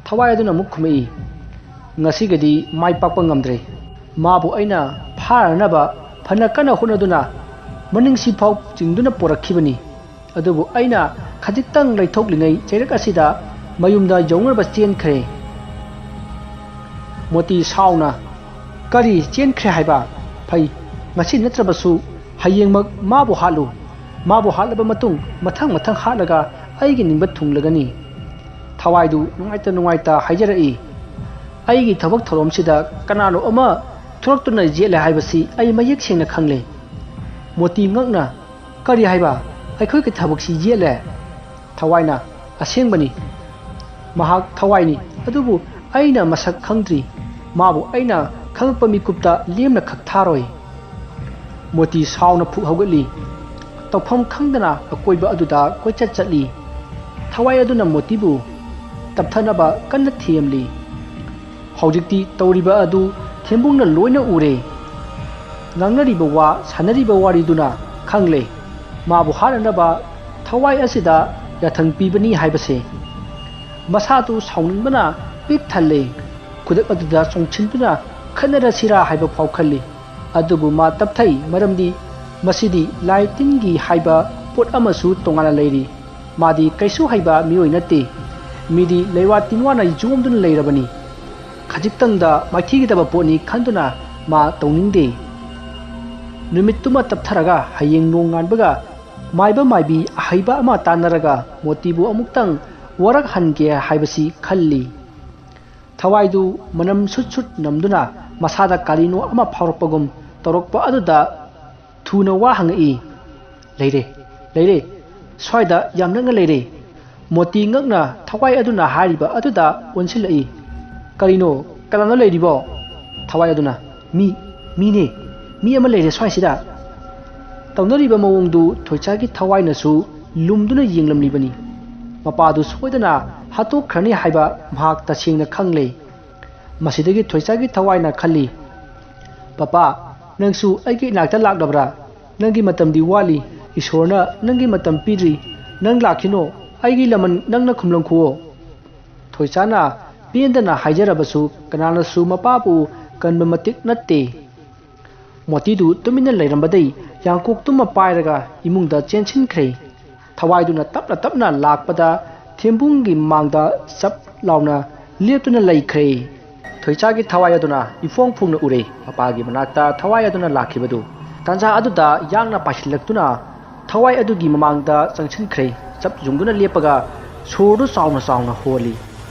ꯊꯋꯥꯏ ꯑꯗꯨꯅ ꯑꯃꯨꯛ ꯈꯨꯝꯃꯛꯏ, "ꯉꯁꯤꯒꯗꯤ ꯃꯥꯏ ꯄꯥꯛꯄ ꯉꯝꯗ꯭ꯔꯦ꯫ ꯃꯥꯕꯨ ꯑꯩꯅ ꯐꯥꯅꯅꯕ ꯐꯅ ꯀꯟꯅ ꯍꯣꯠꯅꯗꯨꯅ ꯃꯅꯤꯡꯁꯤꯐꯥꯎ ꯆꯤꯡꯗꯨꯅ ꯄꯣꯔꯛꯈꯤꯕꯅꯤ꯫ ꯑꯗꯨꯕꯨ ꯑꯩꯅ ꯈꯖꯤꯛꯇꯪ ꯂꯩꯊꯣꯛꯂꯤꯉꯩ ꯆꯩꯔꯛ ꯑꯁꯤꯗ ꯃꯌꯨꯝꯗ ꯌꯧꯅꯕ ꯆꯦꯟꯈ꯭ꯔꯦ꯫" ꯃꯣꯇꯤ ꯁꯥꯎꯅ, "ꯀꯔꯤ ꯆꯦꯟꯈ꯭ꯔꯦ ꯍꯥꯏꯕ? ꯐꯩ, ꯉꯁꯤ ꯅꯠꯇ꯭ꯔꯕꯁꯨ ꯍꯌꯦꯡꯃꯛ ꯃꯥꯕꯨ ꯍꯥꯠꯂꯨ꯫ ꯃꯥꯕꯨ ꯍꯥꯠꯂꯕ ꯃꯇꯨꯡ ꯃꯊꯪ ꯃꯊꯪ ꯍꯥꯠꯂꯒ ꯑꯩꯒꯤ ꯅꯤꯡꯕ ꯊꯨꯡꯂꯒꯅꯤ꯫ ꯊꯋꯥꯏꯗꯨ ꯅꯨꯡꯉꯥꯏꯇ ꯅꯨꯡꯉꯥꯏꯇ ꯍꯥꯏꯖꯔꯛꯏ, "ꯑꯩꯒꯤ ꯊꯕꯛ ꯊꯧꯔꯝꯁꯤꯗ ꯀꯅꯥꯅꯣ ꯑꯃ ꯊꯣꯔꯛꯇꯨꯅ ꯌꯦꯠꯂꯦ ꯍꯥꯏꯕꯁꯤ ꯑꯩ ꯃꯌꯦꯛ ꯁꯦꯡꯅ ꯈꯪꯂꯦ꯫" ꯃꯣꯇꯤ ꯉꯛꯅ, "ꯀꯔꯤ ꯍꯥꯏꯕ? ꯑꯩꯈꯣꯏꯒꯤ ꯊꯕꯛꯁꯤ ꯌꯦꯠꯂꯦ?" ꯊꯋꯥꯏꯅ, "ꯑꯁꯦꯡꯕꯅꯤ꯫ ꯃꯍꯥꯛ ꯊꯋꯥꯏꯅꯤ, ꯑꯗꯨꯕꯨ ꯑꯩꯅ ꯃꯁꯛ ꯈꯪꯗ꯭ꯔꯤ꯫ ꯃꯥꯕꯨ ꯑꯩꯅ ꯈꯪꯉꯛꯄ ꯃꯤꯀꯨꯞꯇ ꯂꯦꯝꯅ ꯈꯛ ꯊꯥꯔꯣꯏ꯫" ꯃꯣꯇꯤ ꯁꯥꯎꯅ ꯐꯨꯛ ꯍꯧꯒꯠꯂꯤ꯫ ꯇꯧꯐꯝ ꯈꯪꯗꯅ ꯑꯀꯣꯏꯕ ꯑꯗꯨꯗ ꯀꯣꯏꯆꯠ ꯆꯠꯂꯤ꯫ ꯊꯋꯥꯏ ꯑꯗꯨꯅ ꯃꯣꯇꯤꯕꯨ ꯇꯞꯊꯅꯕ ꯀꯟꯅ ꯊꯦꯝꯂꯤ꯫ ꯍꯧꯖꯤꯛꯇꯤ ꯇꯧꯔꯤꯕ ꯑꯗꯨ ꯊꯦꯝꯕꯨꯡꯅ ꯂꯣꯏꯅ ꯎꯔꯦ꯫ ꯉꯥꯡꯅꯔꯤꯕ ꯋꯥ, ꯁꯥꯟꯅꯔꯤꯕ ꯋꯥꯔꯤꯗꯨꯅ ꯈꯪꯂꯦ꯫ ꯃꯥꯕꯨ ꯍꯥꯠꯅꯅꯕ ꯊꯋꯥꯏ ꯑꯁꯤꯗ ꯌꯥꯊꯪ ꯄꯤꯕꯅꯤ ꯍꯥꯏꯕꯁꯦ꯫ ꯃꯁꯥꯗꯨ ꯁꯥꯎꯅꯤꯡꯕꯅ ꯄꯤꯛ ꯊꯜꯂꯦ꯫ ꯈꯨꯗꯛ ꯑꯗꯨꯗ ꯆꯣꯡꯁꯤꯟꯗꯨꯅ ꯈꯠꯅꯔꯁꯤꯔꯥ ꯍꯥꯏꯕ ꯐꯥꯎ ꯈꯜꯂꯤ꯫ ꯑꯗꯨꯕꯨ ꯃꯥ ꯇꯞꯊꯩ, ꯃꯔꯝꯗꯤ ꯃꯁꯤꯗꯤ ꯂꯥꯏ ꯇꯤꯟꯒꯤ ꯍꯥꯏꯕ ꯄꯣꯠ ꯑꯃꯁꯨ ꯇꯣꯉꯥꯟꯅ ꯂꯩꯔꯤ꯫ ꯃꯥꯗꯤ ꯀꯩꯁꯨ ꯍꯩꯕ ꯃꯤꯑꯣꯏ ꯅꯠꯇꯦ꯫ ꯃꯤꯗꯤ ꯂꯩꯋꯥ ꯇꯤꯟꯋꯥꯅ ꯌꯣꯝꯗꯨꯅ ꯂꯩꯔꯕꯅꯤ꯫ ꯈꯖꯤꯛꯇꯪꯗ ꯃꯥꯏꯊꯤꯒꯗꯕ ꯄꯣꯠꯅꯤ ꯈꯟꯗꯨꯅ ꯃꯥ ꯇꯧꯅꯤꯡꯗꯦ꯫ ꯅꯨꯃꯤꯠꯇꯨꯃ ꯇꯞꯊꯔꯒ ꯍꯌꯦꯡ ꯅꯣꯡꯉꯥꯟꯕꯒ ꯃꯥꯏꯕ ꯃꯥꯏꯕꯤ ꯑꯍꯩꯕ ꯑꯃ ꯇꯥꯟꯅꯔꯒ ꯃꯣꯇꯤꯕꯨ ꯑꯃꯨꯛꯇꯪ ꯋꯥꯔꯛꯍꯟꯒꯦ ꯍꯥꯏꯕꯁꯤ ꯈꯜꯂꯤ꯫ ꯊꯋꯥꯏꯗꯨ ꯃꯅꯝ ꯁꯨꯠ ꯁꯨꯠ ꯅꯝꯗꯨꯅ ꯃꯁꯥꯗ ꯀꯔꯤꯅꯣ ꯑꯃ ꯐꯥꯎꯔꯛꯄꯒꯨꯝ ꯇꯧꯔꯛꯄ ꯑꯗꯨꯗ ꯊꯨꯅ ꯋꯥ ꯍꯪꯉꯛꯏ, "ꯂꯩꯔꯦ, ꯂꯩꯔꯦ, ꯁ꯭ꯋꯥꯏꯗ ꯌꯥꯝ ꯅꯛꯅ ꯂꯩꯔꯦ꯫" ꯃꯣꯇꯤ ꯉꯛꯅ ꯊꯋꯥꯏ ꯑꯗꯨꯅ ꯍꯥꯏꯔꯤꯕ ꯑꯗꯨꯗ ꯑꯣꯟꯁꯤꯜꯂꯛꯏ꯫ "ꯀꯔꯤꯅꯣ? ꯀꯅꯥꯅꯣ ꯂꯩꯔꯤꯕꯣ?" ꯊꯋꯥꯏ ꯑꯗꯨꯅ, "ꯃꯤ, ꯃꯤꯅꯦ, ꯃꯤ ꯑꯃ ꯂꯩꯔꯦ ꯁ꯭ꯋꯥꯏꯁꯤꯗ꯫" ꯇꯧꯅꯔꯤꯕ ꯃꯑꯣꯡꯗꯨ ꯊꯣꯏꯆꯥꯒꯤ ꯊꯋꯥꯏꯅꯁꯨ ꯂꯨꯝꯗꯨꯅ ꯌꯦꯡꯂꯝꯂꯤꯕꯅꯤ꯫ ꯃꯄꯥꯗꯨ ꯁꯣꯏꯗꯅ ꯍꯥꯠꯇꯣꯛꯈ꯭ꯔꯅꯤ ꯍꯥꯏꯕ ꯃꯍꯥꯛ ꯇꯁꯦꯡꯅ ꯈꯪꯂꯦ꯫ ꯃꯁꯤꯗꯒꯤ ꯊꯣꯏꯆꯥꯒꯤ ꯊꯋꯥꯏꯅ ꯈꯜꯂꯤ, "ꯄꯄꯥ, ꯅꯪꯁꯨ ꯑꯩꯒꯤ ꯏꯅꯥꯛꯇ ꯂꯥꯛꯂꯕ꯭ꯔꯥ? ꯅꯪꯒꯤ ꯃꯇꯝꯗꯤ ꯋꯥꯠꯂꯤ꯫ ꯏꯁꯣꯔꯅ ꯅꯪꯒꯤ ꯃꯇꯝ ꯄꯤꯗ꯭ꯔꯤ꯫ ꯅꯪ ꯂꯥꯛꯈꯤꯅꯣ꯫ ꯑꯩꯒꯤ ꯂꯃꯟ ꯅꯪꯅ ꯈꯨꯝꯂꯪꯈꯨꯑꯣ꯫" ꯊꯣꯏꯆꯥꯅ ꯄꯦꯟꯗꯅ ꯍꯥꯏꯖꯔꯕꯁꯨ ꯀꯅꯥꯅꯁꯨ ꯃꯄꯥꯕꯨ ꯀꯟꯕ ꯃꯇꯤꯛ ꯅꯠꯇꯦ꯫ ꯃꯣꯇꯤꯗꯨ ꯇꯨꯃꯤꯟꯅ ꯂꯩꯔꯝꯕꯗꯩ ꯌꯥꯡꯀꯣꯛꯇꯨꯃ ꯄꯥꯏꯔꯒ ꯏꯃꯨꯡꯗ ꯆꯦꯟꯁꯤꯟꯈ꯭ꯔꯦ꯫ ꯊꯋꯥꯏꯗꯨꯅ ꯇꯞꯅ ꯇꯞꯅ ꯂꯥꯛꯄꯗ ꯊꯦꯝꯕꯨꯡꯒꯤ ꯃꯥꯡꯗ ꯆꯞ ꯂꯥꯎꯅ ꯂꯦꯞꯇꯨꯅ ꯂꯩꯈ꯭ꯔꯦ꯫ ꯊꯣꯏꯆꯥꯒꯤ ꯊꯋꯥꯏ ꯑꯗꯨꯅ ꯏꯐꯣꯡ ꯐꯣꯡꯅ ꯎꯔꯦ ꯃꯄꯥꯒꯤ ꯃꯅꯥꯛꯇ ꯊꯋꯥꯏ ꯑꯗꯨꯅ ꯂꯥꯛꯈꯤꯕꯗꯨ꯫ ꯇꯥꯟꯖꯥ ꯑꯗꯨꯗ ꯌꯥꯡꯅ ꯄꯥꯏꯁꯤꯜꯂꯛꯇꯨꯅ ꯊꯋꯥꯏ ꯑꯗꯨꯒꯤ ꯃꯃꯥꯡꯗ ꯆꯪꯁꯤꯟꯈ꯭ꯔꯦ꯫ ꯆꯞ ꯌꯨꯡꯗꯨꯅ ꯂꯦꯞꯄꯒ ꯁꯣꯔꯗꯨ ꯆꯥꯎꯅ ꯆꯥꯎꯅ ꯍꯣꯜꯂꯤ꯫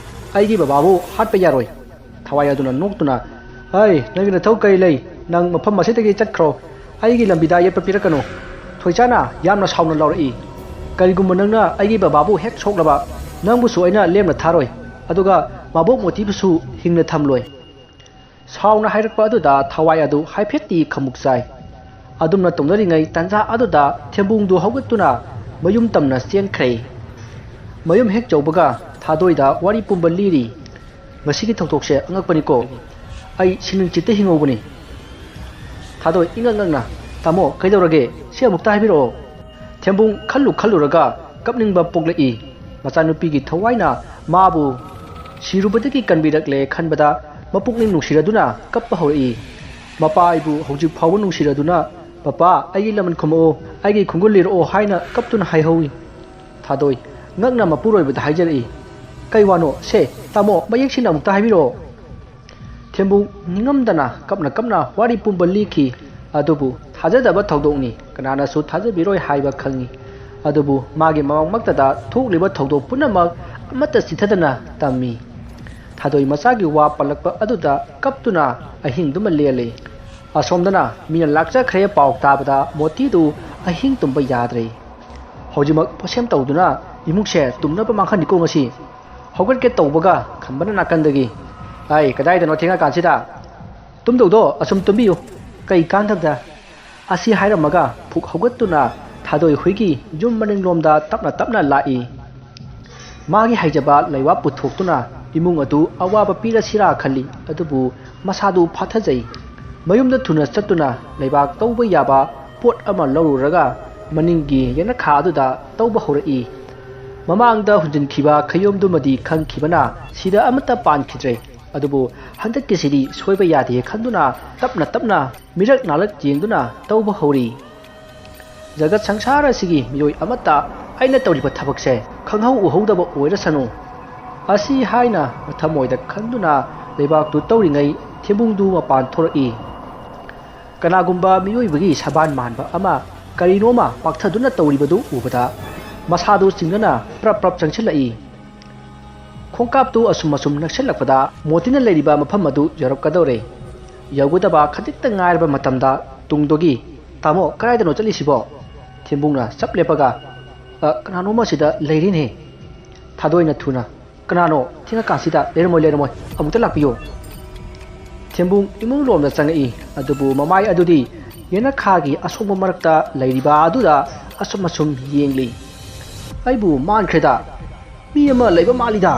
"ꯑꯩꯒꯤ ꯕꯕꯥꯕꯨ ꯍꯥꯠꯄ ꯌꯥꯔꯣꯏ!" ꯊꯋꯥꯏ ꯑꯗꯨꯅ ꯅꯣꯛꯇꯨꯅ, "ꯍꯩ, ꯅꯪꯒꯤ ꯅꯊꯧ ꯀꯔꯤ ꯂꯩ? ꯅꯪ ꯃꯐꯝ ꯑꯁꯤꯗꯒꯤ ꯆꯠꯈ꯭ꯔꯣ꯫ ꯑꯩꯒꯤ ꯂꯝꯕꯤꯗ ꯌꯦꯠꯄ ꯄꯤꯔꯛꯀꯅꯨ!" ꯊꯣꯏꯆꯥꯅ ꯌꯥꯝꯅ ꯁꯥꯎꯅ ꯂꯥꯎꯔꯛꯏ꯫ "ꯀꯔꯤꯒꯨꯝꯕ ꯅꯪꯅ ꯑꯩꯒꯤ ꯕꯕꯥꯕꯨ ꯍꯦꯛ ꯁꯣꯛꯂꯕ, ꯅꯪꯕꯨꯁꯨ ꯑꯩꯅ ꯂꯦꯝꯅ ꯊꯥꯔꯣꯏ꯫ ꯑꯗꯨꯒ ꯃꯕꯣꯛ ꯃꯣꯇꯤꯕꯨꯁꯨ ꯍꯤꯡꯅ ꯊꯝꯂꯣꯏ!" ꯁꯥꯎꯅ ꯍꯥꯏꯔꯛꯄ ꯑꯗꯨꯗ ꯊꯋꯥꯏ ꯑꯗꯨ ꯍꯥꯏꯐꯦꯠꯇꯤ ꯈꯃꯨꯛ ꯆꯥꯏ꯫ ꯑꯗꯨꯝꯅ ꯇꯧꯅꯔꯤꯉꯩ ꯇꯥꯟꯖꯥ ꯑꯗꯨꯗ ꯊꯦꯝꯕꯨꯡꯗꯨ ꯍꯧꯒꯠꯇꯨꯅ ꯃꯌꯨꯝ ꯇꯝꯅ ꯆꯦꯟꯈ꯭ꯔꯦ꯫ ꯃꯌꯨꯝ ꯍꯦꯛ ꯌꯧꯕꯒ ꯊꯥꯗꯣꯏꯗ ꯋꯥꯔꯤ ꯄꯨꯝꯕ ꯂꯤꯔꯤ꯫ "ꯉꯁꯤꯒꯤ ꯊꯧꯗꯣꯛꯁꯦ ꯑꯉꯛꯄꯅꯤꯀꯣ꯫ ꯑꯩ ꯁꯤꯅꯤꯡ ꯆꯤꯠꯇ ꯍꯤꯡꯍꯧꯕꯅꯤ꯫" ꯊꯥꯗꯣꯏ ꯏꯉꯛ ꯉꯛꯅ, "ꯇꯥꯃꯣ, ꯀꯩꯗꯧꯔꯒꯦ? ꯁꯤ ꯑꯃꯨꯛꯇ ꯍꯥꯏꯕꯤꯔꯛꯑꯣ!" ꯊꯦꯝꯕꯨꯡ ꯈꯜꯂꯨ ꯈꯜꯂꯨꯔꯒ ꯀꯞꯅꯤꯡꯕ ꯄꯣꯛꯂꯛꯏ꯫ ꯃꯆꯥꯅꯨꯄꯤꯒꯤ ꯊꯋꯥꯏꯅ ꯃꯥꯕꯨ ꯁꯤꯔꯨꯕꯗꯒꯤ ꯀꯟꯕꯤꯔꯛꯂꯦ ꯈꯟꯕꯗ ꯃꯄꯨꯛꯅꯤꯡ ꯅꯨꯡꯁꯤꯔꯗꯨꯅ ꯀꯞꯄ ꯍꯧꯔꯛꯏ꯫ ꯃꯄꯥ ꯑꯩꯕꯨ ꯍꯧꯖꯤꯛ ꯐꯥꯎꯕ ꯅꯨꯡꯁꯤꯔꯗꯨꯅ, "ꯄꯄꯥ, ꯑꯩꯒꯤ ꯂꯃꯟ ꯈꯨꯝꯃꯛꯑꯣ, ꯑꯩꯒꯤ ꯈꯣꯡꯒꯨꯜ ꯂꯤꯔꯛꯑꯣ" ꯍꯥꯏꯅ ꯀꯞꯇꯨꯅ ꯍꯥꯏꯍꯧꯏ꯫ ꯊꯥꯗꯣꯏ ꯉꯛꯅ ꯃꯄꯨꯔꯣꯏꯕꯗ ꯍꯥꯏꯖꯔꯛꯏ, "ꯀꯩ ꯋꯥꯅꯣ? ꯁꯦ, ꯇꯥꯃꯣ, ꯃꯌꯦꯛ ꯁꯦꯡꯅ ꯑꯃꯨꯛꯇ ꯍꯥꯏꯕꯤꯔꯛꯑꯣ!" ꯊꯦꯝꯕꯨꯡ ꯅꯤꯡꯉꯝꯗꯅ ꯀꯞꯅ ꯀꯞꯅ ꯋꯥꯔꯤ ꯄꯨꯝꯕ ꯂꯤꯈꯤ꯫ ꯑꯗꯨꯕꯨ ꯊꯥꯖꯗꯕ ꯊꯧꯗꯣꯛꯅꯤ, ꯀꯅꯥꯅꯁꯨ ꯊꯥꯖꯕꯤꯔꯣꯏ ꯍꯥꯏꯕ ꯈꯪꯏ꯫ ꯑꯗꯨꯕꯨ ꯃꯥꯒꯤ ꯃꯃꯥꯡꯃꯛꯇꯗ ꯊꯣꯛꯂꯤꯕ ꯊꯧꯗꯣꯛ ꯄꯨꯝꯅꯃꯛ ꯑꯃꯠꯇ ꯆꯤꯊꯗꯅ ꯇꯝꯃꯤ꯫ ꯊꯥꯗꯣꯏ ꯃꯆꯥꯒꯤ ꯋꯥ ꯄꯜꯂꯛꯄ ꯑꯗꯨꯗ ꯀꯞꯇꯨꯅ ꯑꯍꯤꯡꯗꯨꯃ ꯂꯦꯜꯂꯤ꯫ ꯑꯁꯣꯝꯗꯅ ꯃꯤꯅ ꯂꯥꯛꯆꯈ꯭ꯔꯦ ꯄꯥꯎ ꯇꯥꯕꯗ ꯃꯣꯇꯤꯗꯨ ꯑꯍꯤꯡ ꯇꯨꯝꯕ ꯌꯥꯗ꯭ꯔꯦ꯫ ꯍꯧꯖꯤꯛꯃꯛ ꯄꯣꯠꯁꯦꯝ ꯇꯧꯗꯨꯅ ꯏꯃꯨꯡꯁꯦ ꯇꯨꯝꯅꯕ ꯃꯥꯡꯍꯟꯅꯤꯀꯣ ꯉꯁꯤ꯫ ꯍꯧꯒꯠꯀꯦ ꯇꯧꯕꯒ ꯈꯝꯕꯅ ꯅꯥꯀꯟꯗꯒꯤ, "ꯑꯩ ꯀꯗꯥꯏꯗꯅꯣ ꯊꯦꯡꯉꯀꯥꯟꯁꯤꯗ? ꯇꯨꯝꯗꯧꯗꯣ ꯑꯁꯨꯝ ꯇꯨꯝꯕꯤꯌꯨ, ꯀꯩ ꯀꯥꯟꯗꯕꯗ?" ꯑꯁꯤ ꯍꯥꯏꯔꯝꯃꯒ ꯐꯨꯛ ꯍꯧꯒꯠꯇꯨꯅ ꯊꯥꯗꯣꯏ ꯍꯨꯏꯒꯤ ꯌꯨꯝ ꯃꯅꯤꯡꯂꯣꯝꯗ ꯇꯞꯅ ꯇꯞꯅ ꯂꯥꯛꯏ꯫ ꯃꯥꯒꯤ ꯍꯩꯖꯕ ꯂꯩꯕꯥꯛ ꯄꯨꯊꯣꯛꯇꯨꯅ ꯏꯃꯨꯡ ꯑꯗꯨ ꯑꯋꯥꯕ ꯄꯤꯔꯁꯤꯔꯥ ꯈꯜꯂꯤ, ꯑꯗꯨꯕꯨ ꯃꯁꯥꯗꯨ ꯐꯥꯊꯖꯩ꯫ ꯃꯌꯨꯝꯗ ꯊꯨꯅ ꯆꯠꯇꯨꯅ ꯂꯩꯕꯥꯛ ꯇꯧꯕ ꯌꯥꯕ ꯄꯣꯠ ꯑꯃ ꯂꯧꯔꯨꯔꯒ ꯃꯅꯤꯡꯒꯤ ꯌꯦꯅꯈꯥ ꯑꯗꯨꯗ ꯇꯧꯕ ꯍꯧꯔꯛꯏ꯫ ꯃꯃꯥꯡꯗ ꯍꯨꯟꯖꯤꯟꯈꯤꯕ ꯈꯌꯣꯝꯗꯨꯃꯗꯤ ꯈꯪꯈꯤꯕꯅ ꯁꯤꯗ ꯑꯃꯠꯇ ꯄꯥꯟꯈꯤꯗ꯭ꯔꯦ꯫ ꯑꯗꯨꯕꯨ ꯍꯟꯗꯛꯀꯤꯁꯤꯗꯤ ꯁꯣꯏꯕ ꯌꯥꯗꯦ ꯈꯟꯗꯨꯅ ꯇꯞꯅ ꯇꯞꯅ ꯃꯤꯔꯛ ꯅꯥꯂꯛ ꯌꯦꯡꯗꯨꯅ ꯇꯧꯕ ꯍꯧꯔꯤ꯫ ꯖꯒꯠ ꯁꯪꯁꯥꯔ ꯑꯁꯤꯒꯤ ꯃꯤꯑꯣꯏ ꯑꯃꯠꯇ ꯑꯩꯅ ꯇꯧꯔꯤꯕ ꯊꯕꯛꯁꯦ ꯈꯪꯍꯧ ꯎꯍꯧꯗꯕ ꯑꯣꯏꯔꯁꯅꯨ꯫ ꯑꯁꯤ ꯍꯥꯏꯅ ꯃꯊꯃꯣꯏꯗ ꯈꯟꯗꯨꯅ ꯂꯩꯕꯥꯛꯇꯨ ꯇꯧꯔꯤꯉꯩ ꯊꯦꯝꯕꯨꯡꯗꯨ ꯃꯄꯥꯟ ꯊꯣꯔꯛꯏ꯫ ꯀꯅꯥꯒꯨꯝꯕ ꯃꯤꯑꯣꯏꯕꯒꯤ ꯁꯕꯥꯟ ꯃꯥꯟꯕ ꯑꯃ ꯀꯔꯤꯅꯣꯃ ꯄꯥꯛꯊꯗꯨꯅ ꯇꯧꯔꯤꯕꯗꯨ ꯎꯕꯗ ꯃꯁꯥꯗꯨ ꯆꯤꯡꯅꯅ ꯄ꯭ꯔꯞ ꯄ꯭ꯔꯞ ꯆꯪꯁꯤꯜꯂꯛꯏ꯫ ꯈꯣꯡꯀꯥꯞꯇꯨ ꯑꯁꯨꯝ ꯑꯁꯨꯝ ꯅꯛꯁꯤꯜꯂꯛꯄꯗ ꯃꯣꯇꯤꯅ ꯂꯩꯔꯤꯕ ꯃꯐꯝ ꯑꯗꯨ ꯌꯧꯔꯛꯀꯗꯧꯔꯦ꯫ ꯌꯧꯒꯗꯕ ꯈꯖꯤꯛꯇ ꯉꯥꯏꯔꯕ ꯃꯇꯝꯗ ꯇꯨꯡꯗꯒꯤ, "ꯇꯥꯃꯣ, ꯀꯗꯥꯏꯗꯅꯣ ꯆꯠꯂꯤꯁꯤꯕꯣ?" ꯊꯦꯝꯕꯨꯡꯅ ꯆꯞ ꯂꯦꯞꯄꯒ, "ꯑ, ꯀꯅꯥꯅꯣꯃ ꯁꯤꯗ ꯂꯩꯔꯤꯅꯦ꯫" ꯊꯥꯗꯣꯏꯅ ꯊꯨꯅ, "ꯀꯅꯥꯅꯣ? ꯊꯦꯡꯉꯀꯥꯟꯁꯤꯗ ꯂꯩꯔꯝꯃꯣꯏ, ꯂꯩꯔꯝꯃꯣꯏ, ꯑꯃꯨꯛꯇ ꯂꯥꯛꯄꯤꯌꯨ꯫" ꯊꯦꯝꯕꯨꯡ ꯏꯃꯨꯡ ꯂꯣꯝꯗ ꯆꯪꯉꯛꯏ, ꯑꯗꯨꯕꯨ ꯃꯃꯥꯏ ꯑꯗꯨꯗꯤ ꯌꯦꯅꯈꯥꯒꯤ ꯑꯁꯣꯡꯕ ꯃꯔꯛꯇ ꯂꯩꯔꯤꯕ ꯑꯗꯨꯗ ꯑꯁꯨꯝ ꯑꯁꯨꯝ ꯌꯦꯡꯂꯤ꯫ "ꯑꯩꯕꯨ ꯃꯥꯟꯈ꯭ꯔꯦꯗ, ꯃꯤ ꯑꯃ ꯂꯩꯕ ꯃꯥꯜꯂꯤꯗ꯫"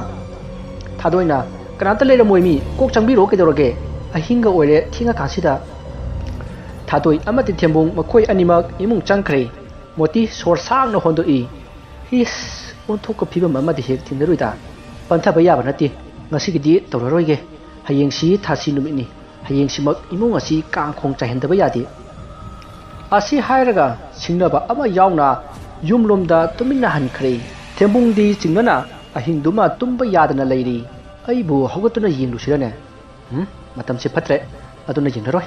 ꯊꯥꯗꯣꯏꯅ, "ꯀꯅꯥꯝꯇ ꯂꯩꯔꯝꯃꯣꯏ ꯃꯤ, ꯀꯣꯛ ꯆꯪꯕꯤꯔꯣ ꯀꯩꯗꯧꯔꯒꯦ, ꯑꯍꯤꯡꯒ ꯑꯣꯏꯔꯦ ꯊꯦꯡꯉꯀꯥꯟꯁꯤꯗ꯫" ꯊꯥꯗꯣꯏ ꯑꯃꯗꯤ ꯊꯦꯝꯕꯨꯡ ꯃꯈꯣꯏ ꯑꯅꯤꯃꯛ ꯏꯃꯨꯡ ꯆꯪꯈ꯭ꯔꯦ꯫ ꯃꯣꯇꯤ ꯁꯣꯔ ꯁꯥꯡꯅ ꯍꯣꯟꯗꯣꯛꯏ꯫ ꯏꯁ, ꯑꯣꯟꯊꯣꯛꯄ ꯐꯤꯕꯝ ꯑꯃꯗꯤ ꯍꯦꯛ ꯊꯦꯡꯅꯔꯨꯏꯗ꯫ ꯄꯟꯊꯕ ꯌꯥꯕ ꯅꯠꯇꯦ꯫ ꯉꯁꯤꯒꯤꯗꯤ ꯇꯧꯔꯔꯣꯏꯒꯦ꯫ ꯍꯌꯦꯡꯁꯤ ꯊꯥꯁꯤ ꯅꯨꯃꯤꯠꯅꯤ꯫ ꯍꯌꯦꯡꯁꯤꯃꯛ ꯏꯃꯨꯡ ꯑꯁꯤ ꯀꯥꯡ ꯈꯣꯡ ꯆꯥꯏꯍꯟꯗꯕ ꯌꯥꯗꯦ꯫ ꯑꯁꯤ ꯍꯥꯏꯔꯒ ꯁꯤꯡꯅꯕ ꯑꯃ ꯌꯥꯎꯅ ꯌꯨꯝꯂꯣꯝꯗ ꯇꯨꯃꯤꯟꯅ ꯍꯟꯈ꯭ꯔꯦ꯫ ꯊꯦꯝꯕꯨꯡꯗꯤ ꯆꯤꯡꯅꯅ ꯑꯍꯤꯡꯗꯨꯃ ꯇꯨꯝꯕ ꯌꯥꯗꯅ ꯂꯩꯔꯤ꯫ "ꯑꯩꯕꯨ ꯍꯧꯒꯠꯇꯨꯅ ꯌꯦꯡꯂꯨꯁꯤꯔꯅꯦ? ꯎꯝ, ꯃꯇꯝꯁꯤ ꯐꯠꯇ꯭ꯔꯦ, ꯑꯗꯨꯅ ꯌꯦꯡꯂꯔꯣꯏ꯫"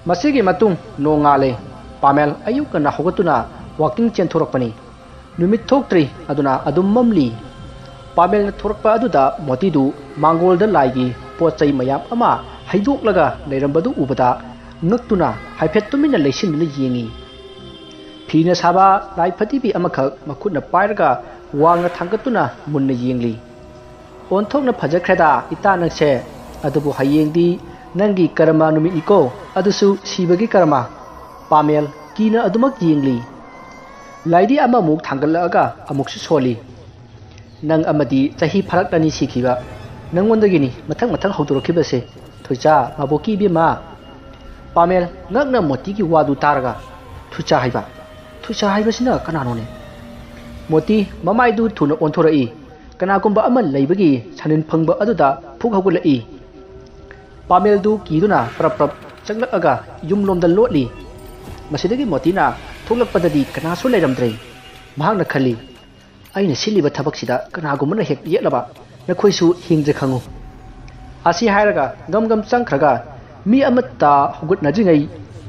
ꯃꯁꯤꯒꯤ ꯃꯇꯨꯡ ꯅꯣꯡꯉꯥꯜꯂꯦ꯫ ꯄꯥꯃꯦꯜ ꯑꯌꯨꯛ ꯉꯟꯅ ꯍꯧꯒꯠꯇꯨꯅ ꯋꯥꯀꯤꯡ ꯆꯦꯟꯊꯣꯔꯛꯄꯅꯤ꯫ ꯅꯨꯃꯤꯠ ꯊꯣꯛꯇ꯭ꯔꯤ, ꯑꯗꯨꯅ ꯑꯗꯨꯝ ꯃꯝꯂꯤ꯫ ꯄꯥꯃꯦꯜꯅ ꯊꯣꯔꯛꯄ ꯑꯗꯨꯗ ꯃꯣꯇꯤꯗꯨ ꯃꯥꯡꯒꯣꯜꯗ ꯂꯥꯏꯒꯤ ꯄꯣꯠ ꯆꯩ ꯃꯌꯥꯝ ꯑꯃ ꯍꯩꯗꯣꯛꯂꯒ ꯂꯩꯔꯝꯕꯗꯨ ꯎꯕꯗ ꯉꯛꯇꯨꯅ ꯍꯥꯏꯐꯦꯠ ꯇꯨꯃꯤꯟꯅ ꯂꯩꯁꯤꯟꯗꯨꯅ ꯌꯦꯡꯉꯤ꯫ ꯐꯤꯅ ꯁꯥꯕ ꯂꯥꯏ ꯐꯗꯤꯕꯤ ꯑꯃꯈꯛ ꯃꯈꯨꯠꯅ ꯄꯥꯏꯔꯒ ꯋꯥꯡꯅ ꯊꯥꯡꯒꯠꯇꯨꯅ ꯃꯨꯟꯅ ꯌꯦꯡꯂꯤ꯫ "ꯑꯣꯟꯊꯣꯛꯅ ꯐꯖꯈ꯭ꯔꯦꯗ ꯏꯇꯥ ꯅꯪꯁꯦ꯫ ꯑꯗꯨꯕꯨ ꯍꯌꯦꯡꯗꯤ ꯅꯪꯒꯤ ꯀꯔꯃ ꯅꯨꯃꯤꯠꯅꯤꯀꯣ, ꯑꯗꯨꯁꯨ ꯁꯤꯕꯒꯤ ꯀꯔꯃ꯫" ꯄꯥꯃꯦꯜ ꯀꯤꯅ ꯑꯗꯨꯃꯛ ꯌꯦꯡꯂꯤ꯫ ꯂꯥꯏꯙꯤ ꯑꯃꯃꯨꯛ ꯊꯥꯡꯒꯠꯂꯛꯑꯒ ꯑꯃꯨꯛꯁꯨ ꯁꯣꯜꯂꯤ꯫ "ꯅꯪ ꯑꯃꯗꯤ ꯆꯍꯤ ꯐꯥꯔꯛꯂꯅꯤ ꯁꯤꯈꯤꯕ꯫ ꯅꯪꯉꯣꯟꯗꯒꯤꯅꯤ ꯃꯊꯪ ꯃꯊꯪ ꯍꯧꯗꯣꯔꯛꯈꯤꯕꯁꯦ꯫ ꯊꯣꯏꯆꯥ, ꯃꯕꯣꯛꯀꯤ ꯏꯕꯦꯝꯃ꯫" ꯄꯥꯃꯦꯜ ꯉꯛꯅ ꯃꯣꯇꯤꯒꯤ ꯋꯥꯗꯨ ꯇꯥꯔꯒ, "ꯊꯣꯏꯆꯥ ꯍꯥꯏꯕ? ꯊꯣꯏꯆꯥ ꯍꯥꯏꯕꯁꯤꯅ ꯀꯅꯥꯅꯣꯅꯦ?" ꯃꯣꯇꯤ ꯃꯃꯥꯏꯗꯨ ꯊꯨꯅ ꯑꯣꯟꯊꯣꯔꯛꯏ꯫ ꯀꯅꯥꯒꯨꯝꯕ ꯑꯃ ꯂꯩꯕꯒꯤ ꯁꯥꯅꯤꯟ ꯐꯪꯕ ꯑꯗꯨꯗ ꯐꯨꯛ ꯍꯧꯒꯠꯂꯛꯏ꯫ ꯄꯥꯃꯦꯜꯗꯨ ꯀꯤꯗꯨꯅ ꯄ꯭ꯔꯞ ꯄ꯭ꯔꯞ ꯆꯪꯂꯛꯂꯒ ꯌꯨꯝꯂꯣꯝꯗ ꯂꯣꯠꯂꯤ꯫ ꯃꯁꯤꯗꯒꯤ ꯃꯣꯇꯤꯅ ꯊꯣꯛꯂꯛꯄꯗꯗꯤ ꯀꯅꯥꯁꯨ ꯂꯩꯔꯝꯗ꯭ꯔꯦ꯫ ꯃꯍꯥꯛꯅ ꯈꯜꯂꯤ, "ꯑꯩꯅ ꯁꯤꯜꯂꯤꯕ ꯊꯕꯛꯁꯤꯗ ꯀꯅꯥꯒꯨꯝꯕꯅ ꯍꯦꯛ ꯌꯦꯠꯂꯕ ꯅꯈꯣꯏꯁꯨ ꯍꯤꯡꯗ꯭ꯔꯦ ꯈꯪꯉꯨ꯫" ꯑꯁꯤ ꯍꯥꯏꯔꯒ ꯒꯝ ꯒꯝ ꯆꯪꯈ꯭ꯔꯒ ꯃꯤ ꯑꯃꯠꯇ ꯍꯧꯒꯠꯅꯗ꯭ꯔꯤꯉꯩ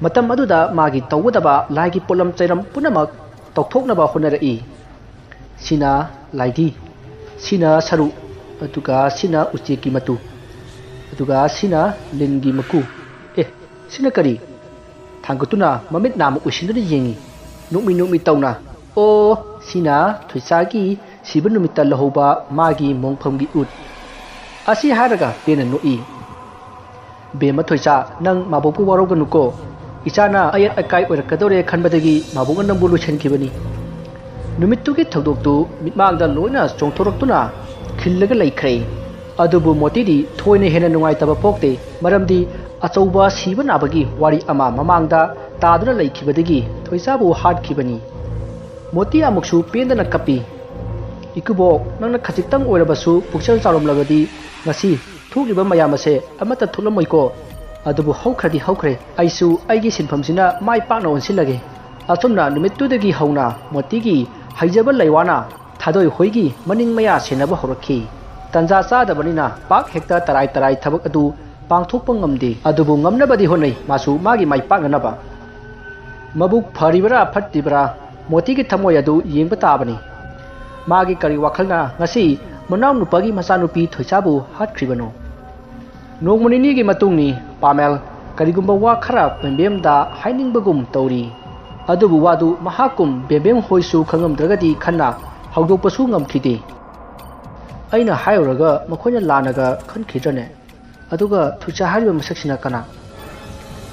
ꯃꯇꯝ ꯑꯗꯨꯗ ꯃꯥꯒꯤ ꯇꯧꯒꯗꯕ ꯂꯥꯏꯒꯤ ꯄꯣꯠꯂꯝ ꯆꯩꯔꯝ ꯄꯨꯝꯅꯃꯛ ꯇꯧꯊꯣꯛꯅꯕ ꯍꯣꯠꯅꯔꯛꯏ꯫ ꯁꯤꯅ ꯂꯥꯏꯙꯤ, ꯁꯤꯅ ꯁꯔꯨ, ꯑꯗꯨꯒ ꯁꯤꯅ ꯎꯆꯦꯛꯀꯤ ꯃꯇꯨ, ꯑꯗꯨꯒ ꯁꯤꯅ ꯂꯤꯟꯒꯤ ꯃꯀꯨ꯫ ꯑꯦ, ꯁꯤꯅ ꯀꯔꯤ? ꯊꯥꯡꯒꯠꯇꯨꯅ ꯃꯃꯤꯠ ꯅꯥꯝꯃ ꯎꯏꯁꯤꯟꯗꯨꯅ ꯌꯦꯡꯏ꯫ ꯅꯣꯛꯃꯤ ꯅꯣꯛꯃꯤ ꯇꯧꯅ, "ꯑꯣ, ꯁꯤꯅ ꯊꯣꯏꯁꯥꯒꯤ ꯁꯤꯕ ꯅꯨꯃꯤꯠꯇ ꯂꯧꯍꯧꯕ ꯃꯥꯒꯤ ꯃꯣꯡꯐꯝꯒꯤ ꯎꯠ꯫" ꯑꯁꯤ ꯍꯥꯏꯔꯒ ꯄꯦꯟꯅ ꯅꯣꯛꯏ꯫ "ꯕꯦꯝꯃ ꯊꯣꯏꯁꯥ, ꯅꯪ ꯃꯥꯕꯣꯛꯄꯨ ꯋꯥꯔꯧꯒꯅꯨꯀꯣ꯫ ꯏꯆꯥꯅ ꯑꯌꯦꯠ ꯑꯀꯥꯏ ꯑꯣꯏꯔꯛꯀꯗꯧꯔꯦ ꯈꯟꯕꯗꯒꯤ ꯃꯥꯕꯣꯛꯅ ꯅꯪꯕꯨ ꯂꯣꯏꯁꯤꯟꯈꯤꯕꯅꯤ꯫" ꯅꯨꯃꯤꯠꯇꯨꯒꯤ ꯊꯧꯗꯣꯛꯇꯨ ꯃꯤꯠꯃꯥꯡꯗ ꯂꯣꯏꯅ ꯆꯣꯡꯊꯣꯔꯛꯇꯨꯅ ꯈꯤꯜꯂꯒ ꯂꯩꯈ꯭ꯔꯦ꯫ ꯑꯗꯨꯕꯨ ꯃꯣꯇꯤꯗꯤ ꯊꯣꯏꯅ ꯍꯦꯟꯅ ꯅꯨꯡꯉꯥꯏꯇꯕ ꯄꯣꯛꯇꯦ, ꯃꯔꯝꯗꯤ ꯑꯆꯧꯕ ꯁꯤꯕ ꯅꯥꯕꯒꯤ ꯋꯥꯔꯤ ꯑꯃ ꯃꯃꯥꯡꯗ ꯇꯥꯗꯨꯅ ꯂꯩꯈꯤꯕꯗꯒꯤ ꯊꯣꯏꯁꯥꯕꯨ ꯍꯥꯠꯈꯤꯕꯅꯤ꯫ ꯃꯣꯇꯤ ꯑꯃꯨꯛꯁꯨ ꯄꯦꯟꯗꯅ ꯀꯞꯄꯤ꯫ "ꯏꯀꯨꯕꯣꯛ, ꯅꯪꯅ ꯈꯖꯤꯛꯇꯪ ꯑꯣꯏꯔꯕꯁꯨ ꯄꯨꯛꯆꯦꯜ ꯆꯥꯎꯔꯝꯂꯕꯗꯤ ꯉꯁꯤ ꯊꯣꯛꯂꯤꯕ ꯃꯌꯥꯝ ꯑꯁꯦ ꯑꯃꯠꯇ ꯊꯣꯛꯂꯝꯃꯣꯏꯀꯣ꯫ ꯑꯗꯨꯕꯨ ꯍꯧꯈ꯭ꯔꯗꯤ ꯍꯧꯈ꯭ꯔꯦ, ꯑꯩꯁꯨ ꯑꯩꯒꯤ ꯁꯤꯟꯐꯝꯁꯤꯅ ꯃꯥꯏ ꯄꯥꯛꯅ ꯑꯣꯟꯁꯤꯜꯂꯒꯦ꯫" ꯑꯁꯨꯝꯅ ꯅꯨꯃꯤꯠꯇꯨꯗꯒꯤ ꯍꯧꯅ ꯃꯣꯇꯤꯒꯤ ꯍꯩꯖꯕ ꯂꯩꯋꯥꯅ ꯊꯥꯗꯣꯏ ꯍꯣꯏꯒꯤ ꯃꯅꯤꯡ ꯃꯌꯥ ꯁꯦꯟꯅꯕ ꯍꯧꯔꯛꯈꯤ꯫ ꯇꯟꯖꯥ ꯆꯥꯗꯕꯅꯤꯅ ꯄꯥꯛ ꯍꯦꯛꯇ ꯇꯔꯥꯏ ꯇꯔꯥꯏ ꯊꯕꯛ ꯑꯗꯨ ꯄꯥꯡꯊꯣꯛꯄ ꯉꯝꯗꯦ꯫ ꯑꯗꯨꯕꯨ ꯉꯝꯅꯕꯗꯤ ꯍꯣꯠꯅꯩ, ꯃꯥꯁꯨ ꯃꯥꯒꯤ ꯃꯥꯏ ꯄꯥꯛꯅꯅꯕ꯫ ꯃꯕꯨꯛ ꯐꯔꯤꯕꯔꯥ ꯐꯠꯇ꯭ꯔꯤꯕꯔꯥ, ꯃꯣꯇꯤꯒꯤ ꯊꯃꯣꯏ ꯑꯗꯨ ꯌꯦꯡꯕ ꯇꯥꯕꯅꯤ꯫ ꯃꯥꯒꯤ ꯀꯔꯤ ꯋꯥꯈꯜꯅ ꯉꯁꯤ ꯃꯅꯥꯎ ꯅꯨꯄꯥꯒꯤ ꯃꯆꯥꯅꯨꯄꯤ ꯊꯣꯏꯁꯥꯕꯨ ꯍꯥꯠꯈ꯭ꯔꯤꯕꯅꯣ? ꯅꯣꯡꯃ ꯅꯤꯅꯤꯒꯤ ꯃꯇꯨꯡꯅꯤ꯫ ꯄꯥꯃꯦꯜ ꯀꯔꯤꯒꯨꯝꯕ ꯋꯥ ꯈꯔ ꯕꯦꯝꯕꯦꯝꯗ ꯍꯥꯏꯅꯤꯡꯕꯒꯨꯝ ꯇꯧꯔꯤ꯫ ꯑꯗꯨꯕꯨ ꯋꯥꯗꯨ ꯃꯍꯥꯛꯀꯨꯝ ꯕꯦꯝꯕꯦꯝ ꯍꯣꯏꯁꯨ ꯈꯪꯉꯝꯗ꯭ꯔꯒꯗꯤ ꯈꯟꯅ ꯍꯧꯗꯣꯛꯄꯁꯨ ꯉꯝꯈꯤꯗꯦ꯫ "ꯑꯩꯅ ꯍꯥꯏꯔꯨꯔꯒ ꯃꯈꯣꯏꯅ ꯂꯥꯟꯅꯒ ꯈꯟꯈꯤꯗ꯭ꯔꯅꯦ? ꯑꯗꯨꯒ ꯊꯣꯏꯁꯥ ꯍꯥꯏꯔꯤꯕ ꯃꯁꯛꯁꯤꯅ ꯀꯅꯥ?"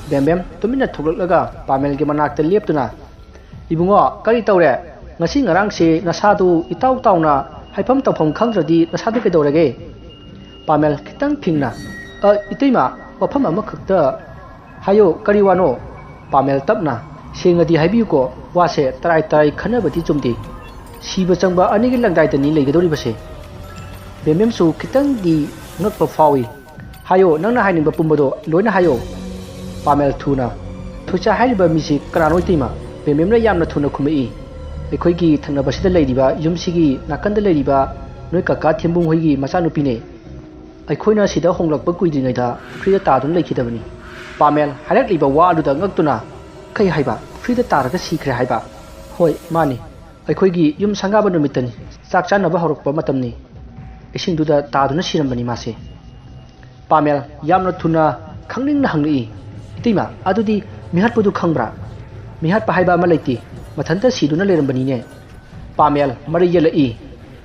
ꯕꯦꯝꯕꯦꯝ ꯇꯨꯃꯤꯟꯅ ꯊꯣꯛꯂꯛꯂꯒ ꯄꯥꯃꯦꯜꯒꯤ ꯃꯅꯥꯛꯇ ꯂꯦꯞꯇꯨꯅ, "ꯏꯕꯨꯡꯉꯣ, ꯀꯔꯤ ꯇꯧꯔꯦ? ꯉꯁꯤ ꯉꯔꯥꯡꯁꯦ ꯅꯁꯥꯗꯨ ꯏꯇꯥꯎ ꯇꯥꯎꯅ ꯍꯥꯏꯐꯝ ꯇꯧꯐꯝ ꯈꯪꯗ꯭ꯔꯗꯤ ꯅꯁꯥꯗꯨ ꯀꯩꯗꯧꯔꯒꯦ?" ꯄꯥꯃꯦꯜ ꯈꯤꯇꯪ ꯐꯤꯡꯅ, "ꯑ, ꯏꯇꯩꯃ, ꯋꯥꯐꯝ ꯑꯃꯈꯛꯇ ꯍꯥꯏꯌꯣ, ꯀꯔꯤ ꯋꯥꯅꯣ?" ꯄꯥꯃꯦꯜ ꯇꯞꯅ, "ꯁꯦꯡꯅꯗꯤ ꯍꯥꯏꯕꯤꯌꯨꯀꯣ, ꯋꯥꯁꯦ ꯇꯔꯥꯏ ꯇꯔꯥꯏ ꯈꯟꯅꯕꯗꯤ ꯆꯨꯝꯗꯦ꯫ ꯁꯤꯕ ꯆꯪꯕ ꯑꯅꯤꯒꯤ ꯂꯪꯗꯥꯏꯗꯅꯤ ꯂꯩꯒꯗꯧꯔꯤꯕꯁꯦ꯫" ꯕꯦꯝꯕꯦꯝꯁꯨ ꯈꯤꯇꯪꯗꯤ ꯉꯛꯄ ꯐꯥꯎꯏ꯫ "ꯍꯥꯏꯌꯣ, ꯅꯪꯅ ꯍꯥꯏꯅꯤꯡꯕ ꯄꯨꯝꯕꯗꯣ ꯂꯣꯏꯅ ꯍꯥꯏꯌꯣ꯫" ꯄꯥꯃꯦꯜ ꯊꯨꯅ, "ꯊꯣꯏꯁꯥ ꯍꯥꯏꯔꯤꯕ ꯃꯤꯁꯤ ꯀꯅꯥꯅꯣ, ꯏꯇꯩꯃ?" ꯕꯦꯝꯕꯦꯝꯅ ꯌꯥꯝꯅ ꯊꯨꯅ ꯈꯨꯝꯃꯛꯏ꯫ "ꯑꯩꯈꯣꯏꯒꯤ ꯊꯪꯅꯕꯁꯤꯗ ꯂꯩꯔꯤꯕ ꯌꯨꯝꯁꯤꯒꯤ ꯅꯥꯀꯟꯗ ꯂꯩꯔꯤꯕ ꯅꯣꯏ ꯀꯀꯥ ꯊꯦꯝꯕꯨꯡ ꯍꯣꯏꯒꯤ ꯃꯆꯥꯅꯨꯄꯤꯅꯦ꯫ ꯑꯩꯈꯣꯏꯅ ꯁꯤꯗ ꯍꯣꯡꯂꯛꯄ ꯀꯨꯏꯗ꯭ꯔꯤꯉꯩꯗ ꯄꯨꯈ꯭ꯔꯤꯗ ꯇꯥꯗꯨꯅ ꯂꯩꯈꯤꯗꯕꯅꯤ꯫" ꯄꯥꯃꯦꯜ ꯍꯥꯏꯔꯛꯂꯤꯕ ꯋꯥ ꯑꯗꯨꯗ ꯉꯛꯇꯨꯅ, "ꯀꯩ ꯍꯥꯏꯕ? ꯄꯨꯈ꯭ꯔꯤꯗ ꯇꯥꯔꯒ ꯁꯤꯈ꯭ꯔꯦ ꯍꯥꯏꯕ?" "ꯍꯣꯏ, ꯃꯥꯅꯤ꯫ ꯑꯩꯈꯣꯏꯒꯤ ꯌꯨꯝ ꯁꯪꯒꯥꯕ ꯅꯨꯃꯤꯠꯇꯅꯤ꯫ ꯆꯥꯛ ꯆꯥꯅꯕ ꯍꯧꯔꯛꯄ ꯃꯇꯝꯅꯤ꯫ ꯏꯁꯤꯡꯗꯨꯗ ꯇꯥꯗꯨꯅ ꯁꯤꯔꯝꯕꯅꯤ ꯃꯥꯁꯦ꯫" ꯄꯥꯃꯦꯜ ꯌꯥꯝꯅ ꯊꯨꯅ ꯈꯪꯅꯤꯡꯅ ꯍꯪꯂꯛꯏ, "ꯏꯇꯩꯃ, ꯑꯗꯨꯗꯤ ꯃꯤꯍꯥꯠꯄꯗꯨ ꯈꯪꯕ꯭ꯔꯥ?" "ꯃꯤꯍꯥꯠꯄ ꯍꯥꯏꯕ ꯑꯃ ꯂꯩꯇꯦ꯫ ꯃꯊꯟꯇ ꯁꯤꯗꯨꯅ ꯂꯩꯔꯝꯕꯅꯤꯅꯦ꯫" ꯄꯥꯃꯦꯜ ꯃꯔꯩ ꯌꯦꯜꯂꯛꯏ꯫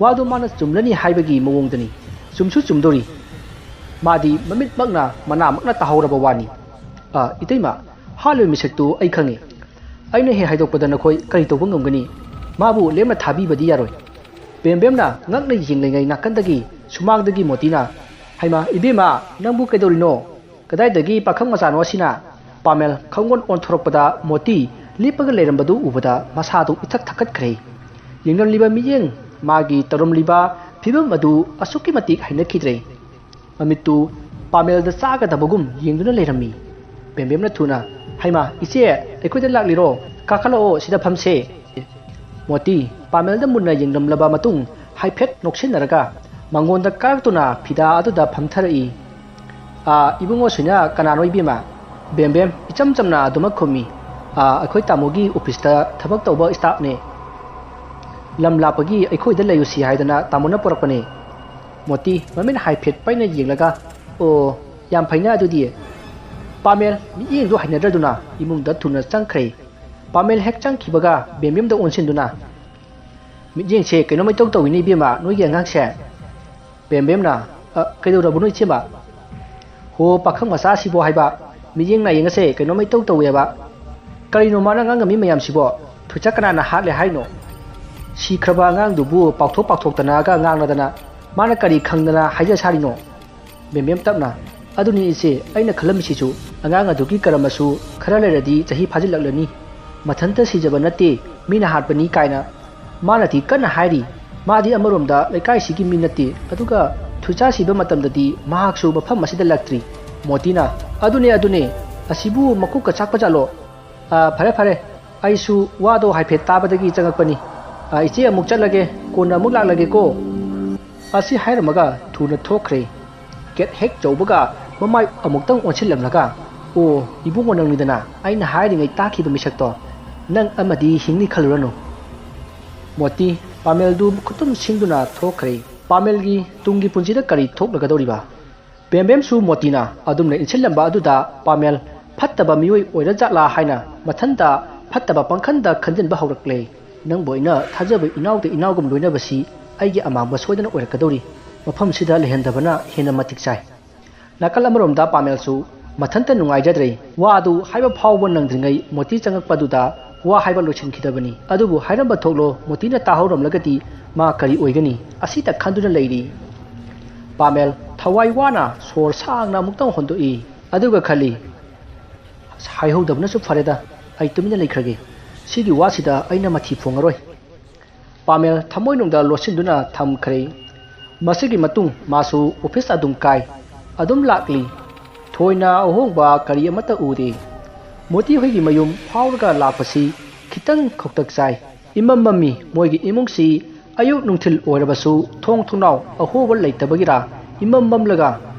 ꯋꯥꯗꯨ ꯃꯥꯅ ꯆꯨꯝꯂꯅꯤ ꯍꯥꯏꯕꯒꯤ ꯃꯑꯣꯡꯗꯅꯤ꯫ ꯆꯨꯝꯁꯨ ꯆꯨꯝꯗꯣꯔꯤ꯫ ꯃꯥꯗꯤ ꯃꯃꯤꯠꯃꯛꯅ ꯃꯅꯥꯃꯛꯅ ꯇꯥꯍꯧꯔꯕ ꯋꯥꯅꯤ꯫ "ꯑ, ꯏꯇꯩꯃ, ꯍꯥꯠꯂꯣꯏ ꯃꯤꯁꯛꯇꯨ ꯑꯩ ꯈꯪꯉꯤ꯫ ꯑꯩꯅ ꯍꯦꯛ ꯍꯥꯏꯗꯣꯛꯄꯗ ꯅꯈꯣꯏ ꯀꯔꯤ ꯇꯧꯕ ꯉꯝꯒꯅꯤ? ꯃꯥꯕꯨ ꯂꯦꯝꯅ ꯊꯥꯕꯤꯕꯗꯤ ꯌꯥꯔꯣꯏ꯫" ꯕꯦꯝꯕꯦꯝꯅ ꯉꯛꯅ ꯌꯦꯡꯂꯤꯉꯩ ꯅꯥꯀꯟꯗꯒꯤ ꯁꯨꯃꯥꯡꯗꯒꯤ ꯃꯣꯇꯤꯅ, "ꯍꯩꯃꯥ, ꯏꯕꯦꯝꯃ, ꯅꯪꯕꯨ ꯀꯩꯗꯧꯔꯤꯅꯣ? ꯀꯗꯥꯏꯗꯒꯤ ꯄꯥꯈꯪ ꯃꯆꯥꯅꯣ ꯑꯁꯤꯅ?" ꯄꯥꯃꯦꯜ ꯈꯪꯑꯣꯟ ꯑꯣꯟꯊꯣꯔꯛꯄꯗ ꯃꯣꯇꯤ ꯂꯦꯞꯄꯒ ꯂꯩꯔꯝꯕꯗꯨ ꯎꯕꯗ ꯃꯁꯥꯗꯨ ꯏꯊꯛ ꯊꯛꯀꯠꯈ꯭ꯔꯦ꯫ ꯌꯦꯡꯂꯝꯂꯤꯕ ꯃꯤꯠꯌꯦꯡ, ꯃꯥꯒꯤ ꯇꯧꯔꯝꯂꯤꯕ ꯐꯤꯕꯝ ꯑꯗꯨ ꯑꯁꯨꯛꯀꯤ ꯃꯇꯤꯛ ꯍꯩꯅꯈꯤꯗ꯭ꯔꯦ꯫ ꯃꯃꯤꯠꯇꯨ ꯄꯥꯃꯦꯜꯗ ꯆꯥꯒꯗꯕꯒꯨꯝ ꯌꯦꯡꯗꯨꯅ ꯂꯩꯔꯝꯃꯤ꯫ ꯕꯦꯝꯕꯦꯝꯅ ꯊꯨꯅ, "ꯍꯩꯃꯥ, ꯏꯆꯦ, ꯑꯩꯈꯣꯏꯗ ꯂꯥꯛꯂꯤꯔꯣ? ꯀꯥꯈꯠꯂꯛꯑꯣ, ꯁꯤꯗ ꯐꯝꯁꯦ꯫" ꯃꯣꯇꯤ ꯄꯥꯃꯦꯜꯗ ꯃꯨꯟꯅ ꯌꯦꯡꯂꯝꯂꯕ ꯃꯇꯨꯡ ꯍꯥꯏꯐꯦꯠ ꯅꯣꯛꯁꯤꯟꯅꯔꯒ ꯃꯉꯣꯟꯗ ꯀꯥꯔꯛꯇꯨꯅ ꯐꯤꯗꯥ ꯑꯗꯨꯗ ꯐꯝꯊꯔꯛꯏ꯫ "ꯑꯥ, ꯏꯕꯨꯡꯉꯣ ꯁꯨꯏꯅ ꯀꯅꯥꯅꯣ ꯏꯕꯦꯝꯃ?" ꯕꯦꯝꯕꯦꯝ ꯏꯆꯝ ꯆꯝꯅ ꯑꯗꯨꯃꯛ ꯈꯨꯝꯃꯤ꯫ "ꯑꯥ, ꯑꯩꯈꯣꯏ ꯇꯥꯃꯣꯒꯤ ꯑꯣꯐꯤꯁꯇ ꯊꯕꯛ ꯇꯧꯕ ꯁ꯭ꯇꯥꯐꯅꯦ꯫ ꯂꯝ ꯂꯥꯞꯄꯒꯤ ꯑꯩꯈꯣꯏꯗ ꯂꯩꯔꯨꯁꯤ ꯍꯥꯏꯗꯅ ꯇꯥꯃꯣꯅ ꯄꯨꯔꯛꯄꯅꯦ꯫" ꯃꯣꯇꯤ ꯃꯃꯤꯠ ꯍꯥꯏꯐꯦꯠ ꯄꯩꯅ ꯌꯦꯡꯂꯒ, "ꯑꯣ, ꯌꯥꯝ ꯐꯩꯅ ꯑꯗꯨꯗꯤ꯫" ꯄꯥꯃꯦꯜ ꯃꯤꯠꯌꯦꯡꯗꯨ ꯍꯩꯅꯗ꯭ꯔꯗꯨꯅ ꯏꯃꯨꯡꯗ ꯊꯨꯅ ꯆꯪꯈ꯭ꯔꯦ꯫ ꯄꯥꯃꯦꯜ ꯍꯦꯛ ꯆꯪꯈꯤꯕꯒ ꯕꯦꯝꯕꯦꯝꯗ ꯑꯣꯟꯁꯤꯟꯗꯨꯅ, "ꯃꯤꯠꯌꯦꯡꯁꯦ ꯀꯩꯅꯣꯝ ꯏꯇꯧ ꯇꯧꯏꯅꯦ ꯏꯕꯦꯝꯃ, ꯅꯣꯏꯒꯤ ꯑꯉꯥꯡꯁꯦ꯫" ꯕꯦꯝꯕꯦꯝꯅ, "ꯑ, ꯀꯩꯗꯧꯔꯕꯅꯣ ꯏꯆꯦꯃ?" "ꯍꯣ, ꯄꯥꯈꯪ ꯃꯆꯥꯁꯤꯕꯣ ꯍꯥꯏꯕ, ꯃꯤꯠꯌꯦꯡ ꯅꯥꯌꯦꯡ ꯑꯁꯦ ꯀꯩꯅꯣꯝ ꯏꯇꯧ ꯇꯧꯋꯦꯕ꯫ ꯀꯔꯤꯅꯣ ꯃꯥꯅ ꯉꯥꯡꯉꯝꯃꯤ ꯃꯌꯥꯝꯁꯤꯕꯣ? ꯊꯣꯏꯆꯥ ꯀꯅꯥꯅ ꯍꯥꯠꯂꯦ ꯍꯥꯏꯅꯣ? ꯁꯤꯈ꯭ꯔꯕ ꯑꯉꯥꯡꯗꯨꯕꯨ ꯄꯥꯎꯊꯣꯛ ꯄꯥꯎꯊꯣꯛꯇꯅꯒ ꯉꯥꯡꯅꯗꯅ ꯃꯥꯅ ꯀꯔꯤ ꯈꯪꯗꯅ ꯍꯥꯏꯖ ꯁꯥꯔꯤꯅꯣ?" ꯕꯦꯝꯕꯦꯝ ꯇꯞꯅ, "ꯑꯗꯨꯅꯤ ꯏꯆꯦ, ꯑꯩꯅ ꯈꯜꯂꯝꯃꯤꯁꯤꯁꯨ, ꯑꯉꯥꯡ ꯑꯗꯨꯒꯤ ꯀꯔꯃꯁꯨ ꯈꯔ ꯂꯩꯔꯗꯤ ꯆꯍꯤ ꯐꯥꯖꯤꯜꯂꯛꯂꯅꯤ꯫ ꯃꯊꯟꯇ ꯁꯤꯖꯕ ꯅꯠꯇꯦ, ꯃꯤꯅ ꯍꯥꯠꯄꯅꯤ ꯀꯥꯏꯅ ꯃꯥꯅꯗꯤ ꯀꯟꯅ ꯍꯥꯏꯔꯤ꯫ ꯃꯥꯗꯤ ꯑꯃꯔꯣꯝꯗ ꯂꯩꯀꯥꯏꯁꯤꯒꯤ ꯃꯤ ꯅꯠꯇꯦ, ꯑꯗꯨꯒ ꯊꯣꯏꯆꯥ ꯁꯤꯕ ꯃꯇꯝꯗꯗꯤ ꯃꯍꯥꯛꯁꯨ ꯃꯐꯝ ꯑꯁꯤꯗ ꯂꯥꯛꯇ꯭ꯔꯤ꯫" ꯃꯣꯇꯤꯅ, "ꯑꯗꯨꯅꯦ, ꯑꯗꯨꯅꯦ, ꯑꯁꯤꯕꯨ ꯃꯀꯣꯛꯀ ꯆꯥꯛꯄ ꯖꯥꯠꯂꯣ? ꯑꯥ, ꯐꯔꯦ, ꯐꯔꯦ, ꯑꯩꯁꯨ ꯋꯥꯗꯣ ꯍꯥꯏꯐꯦꯠ ꯇꯥꯕꯗꯒꯤ ꯆꯪꯉꯛꯄꯅꯤ꯫ ꯑꯥ, ꯏꯆꯦ, ꯑꯃꯨꯛ ꯆꯠꯂꯒꯦ, ꯀꯣꯟꯅ ꯑꯃꯨꯛ ꯂꯥꯛꯂꯒꯦꯀꯣ꯫" ꯑꯁꯤ ꯍꯥꯏꯔꯝꯃꯒ ꯊꯨꯅ ꯊꯣꯛꯈ꯭ꯔꯦ꯫ ꯀꯦꯠ ꯍꯦꯛ ꯌꯧꯕꯒ ꯃꯃꯥꯏ ꯑꯃꯨꯛꯇꯪ ꯑꯣꯟꯁꯤꯜꯂꯝꯂꯒ, ꯑꯣ, ꯏꯕꯨꯡꯉꯣ ꯅꯪꯅꯤꯗꯅ ꯑꯩꯅ ꯍꯥꯏꯔꯤꯉꯩ ꯇꯥꯈꯤꯕ ꯃꯤꯁꯛꯇꯣ꯫ ꯅꯪ ꯑꯃꯗꯤ ꯍꯤꯡꯅꯤ ꯈꯜꯂꯨꯔꯅꯨ꯫ ꯃꯣꯇꯤ ꯄꯥꯃꯦꯜꯗꯨ ꯈꯨꯇꯨꯝ ꯁꯤꯡꯗꯨꯅ ꯊꯣꯛꯈ꯭ꯔꯦ꯫ ꯄꯥꯃꯦꯜꯒꯤ ꯇꯨꯡꯒꯤ ꯄꯨꯟꯁꯤꯗ ꯀꯔꯤ ꯊꯣꯛꯂꯒꯗꯧꯔꯤꯕ? ꯕꯦꯝꯕꯦꯝꯁꯨ ꯃꯣꯇꯤꯅ ꯑꯗꯨꯝꯅ ꯏꯟꯁꯤꯜꯂꯝꯕ ꯑꯗꯨꯗ ꯄꯥꯃꯦꯜ ꯐꯠꯇꯕ ꯃꯤꯑꯣꯏ ꯑꯣꯏꯔꯖꯥꯠꯂꯥ ꯍꯥꯏꯅ ꯃꯊꯟꯇ ꯐꯠꯇꯕ ꯄꯪꯈꯟꯗ ꯈꯟꯖꯤꯟꯕ ꯍꯧꯔꯛꯂꯦ꯫ ꯅꯪꯕꯨ ꯑꯩꯅ ꯊꯥꯖꯕ ꯏꯅꯥꯎꯗ ꯏꯅꯥꯎꯒꯨꯝ ꯂꯣꯏꯅꯕꯁꯤ ꯑꯩꯒꯤ ꯑꯃꯥꯡꯕ ꯁꯣꯏꯗꯅ ꯑꯣꯏꯔꯛꯀꯗꯧꯔꯤ꯫ ꯃꯐꯝꯁꯤꯗ ꯂꯩꯍꯟꯗꯕꯅ ꯍꯦꯟꯅ ꯃꯇꯤꯛ ꯆꯥꯏ꯫ ꯅꯥꯀꯜ ꯑꯃꯔꯣꯝꯗ ꯄꯥꯃꯦꯜꯁꯨ ꯃꯊꯟꯇ ꯅꯨꯡꯉꯥꯏꯖꯗ꯭ꯔꯦ꯫ ꯋꯥ ꯑꯗꯨ ꯍꯥꯏꯕ ꯐꯥꯎꯕ ꯅꯪꯗ꯭ꯔꯤꯉꯩ ꯃꯣꯇꯤ ꯆꯪꯉꯛꯄꯗꯨꯗ ꯋꯥ ꯍꯥꯏꯕ ꯂꯣꯏꯁꯤꯟꯈꯤꯗꯕꯅꯤ꯫ ꯑꯗꯨꯕꯨ ꯍꯥꯏꯔꯝꯕ ꯊꯣꯛꯂꯣ, ꯃꯣꯇꯤꯅ ꯇꯥꯍꯧꯔꯝꯂꯒꯗꯤ ꯃꯥ ꯀꯔꯤ ꯑꯣꯏꯒꯅꯤ? ꯑꯁꯤꯇ ꯈꯟꯗꯨꯅ ꯂꯩꯔꯤ꯫ ꯄꯥꯃꯦꯜ ꯊꯋꯥꯏ ꯋꯥꯅ ꯁꯣꯔ ꯁꯥꯡꯅ ꯑꯃꯨꯛꯇꯪ ꯍꯣꯟꯗꯣꯛꯏ꯫ ꯑꯗꯨꯒ ꯈꯜꯂꯤ, "ꯍꯥꯏꯍꯧꯗꯕꯅꯁꯨ ꯐꯔꯦꯗ, ꯑꯩ ꯇꯨꯃꯤꯟꯅ ꯂꯩꯈ꯭ꯔꯒꯦ꯫ ꯁꯤꯒꯤ ꯋꯥꯁꯤꯗ ꯑꯩꯅ ꯃꯊꯤ ꯐꯣꯡꯉꯔꯣꯏ"꯫ ꯄꯥꯃꯦꯜ ꯊꯃꯣꯏꯅꯨꯡꯗ ꯂꯣꯠꯁꯤꯟꯗꯨꯅ ꯊꯝꯈ꯭ꯔꯦ꯫ ꯃꯁꯤꯒꯤ ꯃꯇꯨꯡ ꯃꯥꯁꯨ ꯑꯣꯐꯤꯁ ꯑꯗꯨꯝ ꯀꯥꯏ, ꯑꯗꯨꯝ ꯂꯥꯛꯂꯤ꯫ ꯊꯣꯏꯅ ꯑꯍꯣꯡꯕ ꯀꯔꯤ ꯑꯃꯠꯇ ꯎꯗꯦ꯫ ꯃꯣꯇꯤ ꯍꯣꯏꯒꯤ ꯃꯌꯨꯝ ꯐꯥꯎꯔꯒ ꯂꯥꯛꯄꯁꯤ ꯈꯤꯇꯪ ꯈꯧꯇꯛ ꯆꯥꯏ꯫ ꯏꯃꯝ ꯃꯝꯃꯤ꯫ ꯃꯣꯏꯒꯤ ꯏꯃꯨꯡꯁꯤ ꯑꯌꯨꯛ ꯅꯨꯡꯊꯤꯜ ꯑꯣꯏꯔꯕꯁꯨ ꯊꯣꯡ ꯊꯣꯡꯅꯥꯎ ꯑꯍꯣꯕ ꯂꯩꯇꯕꯒꯤꯔꯥ ꯏꯃꯝ ꯃꯝꯂꯒ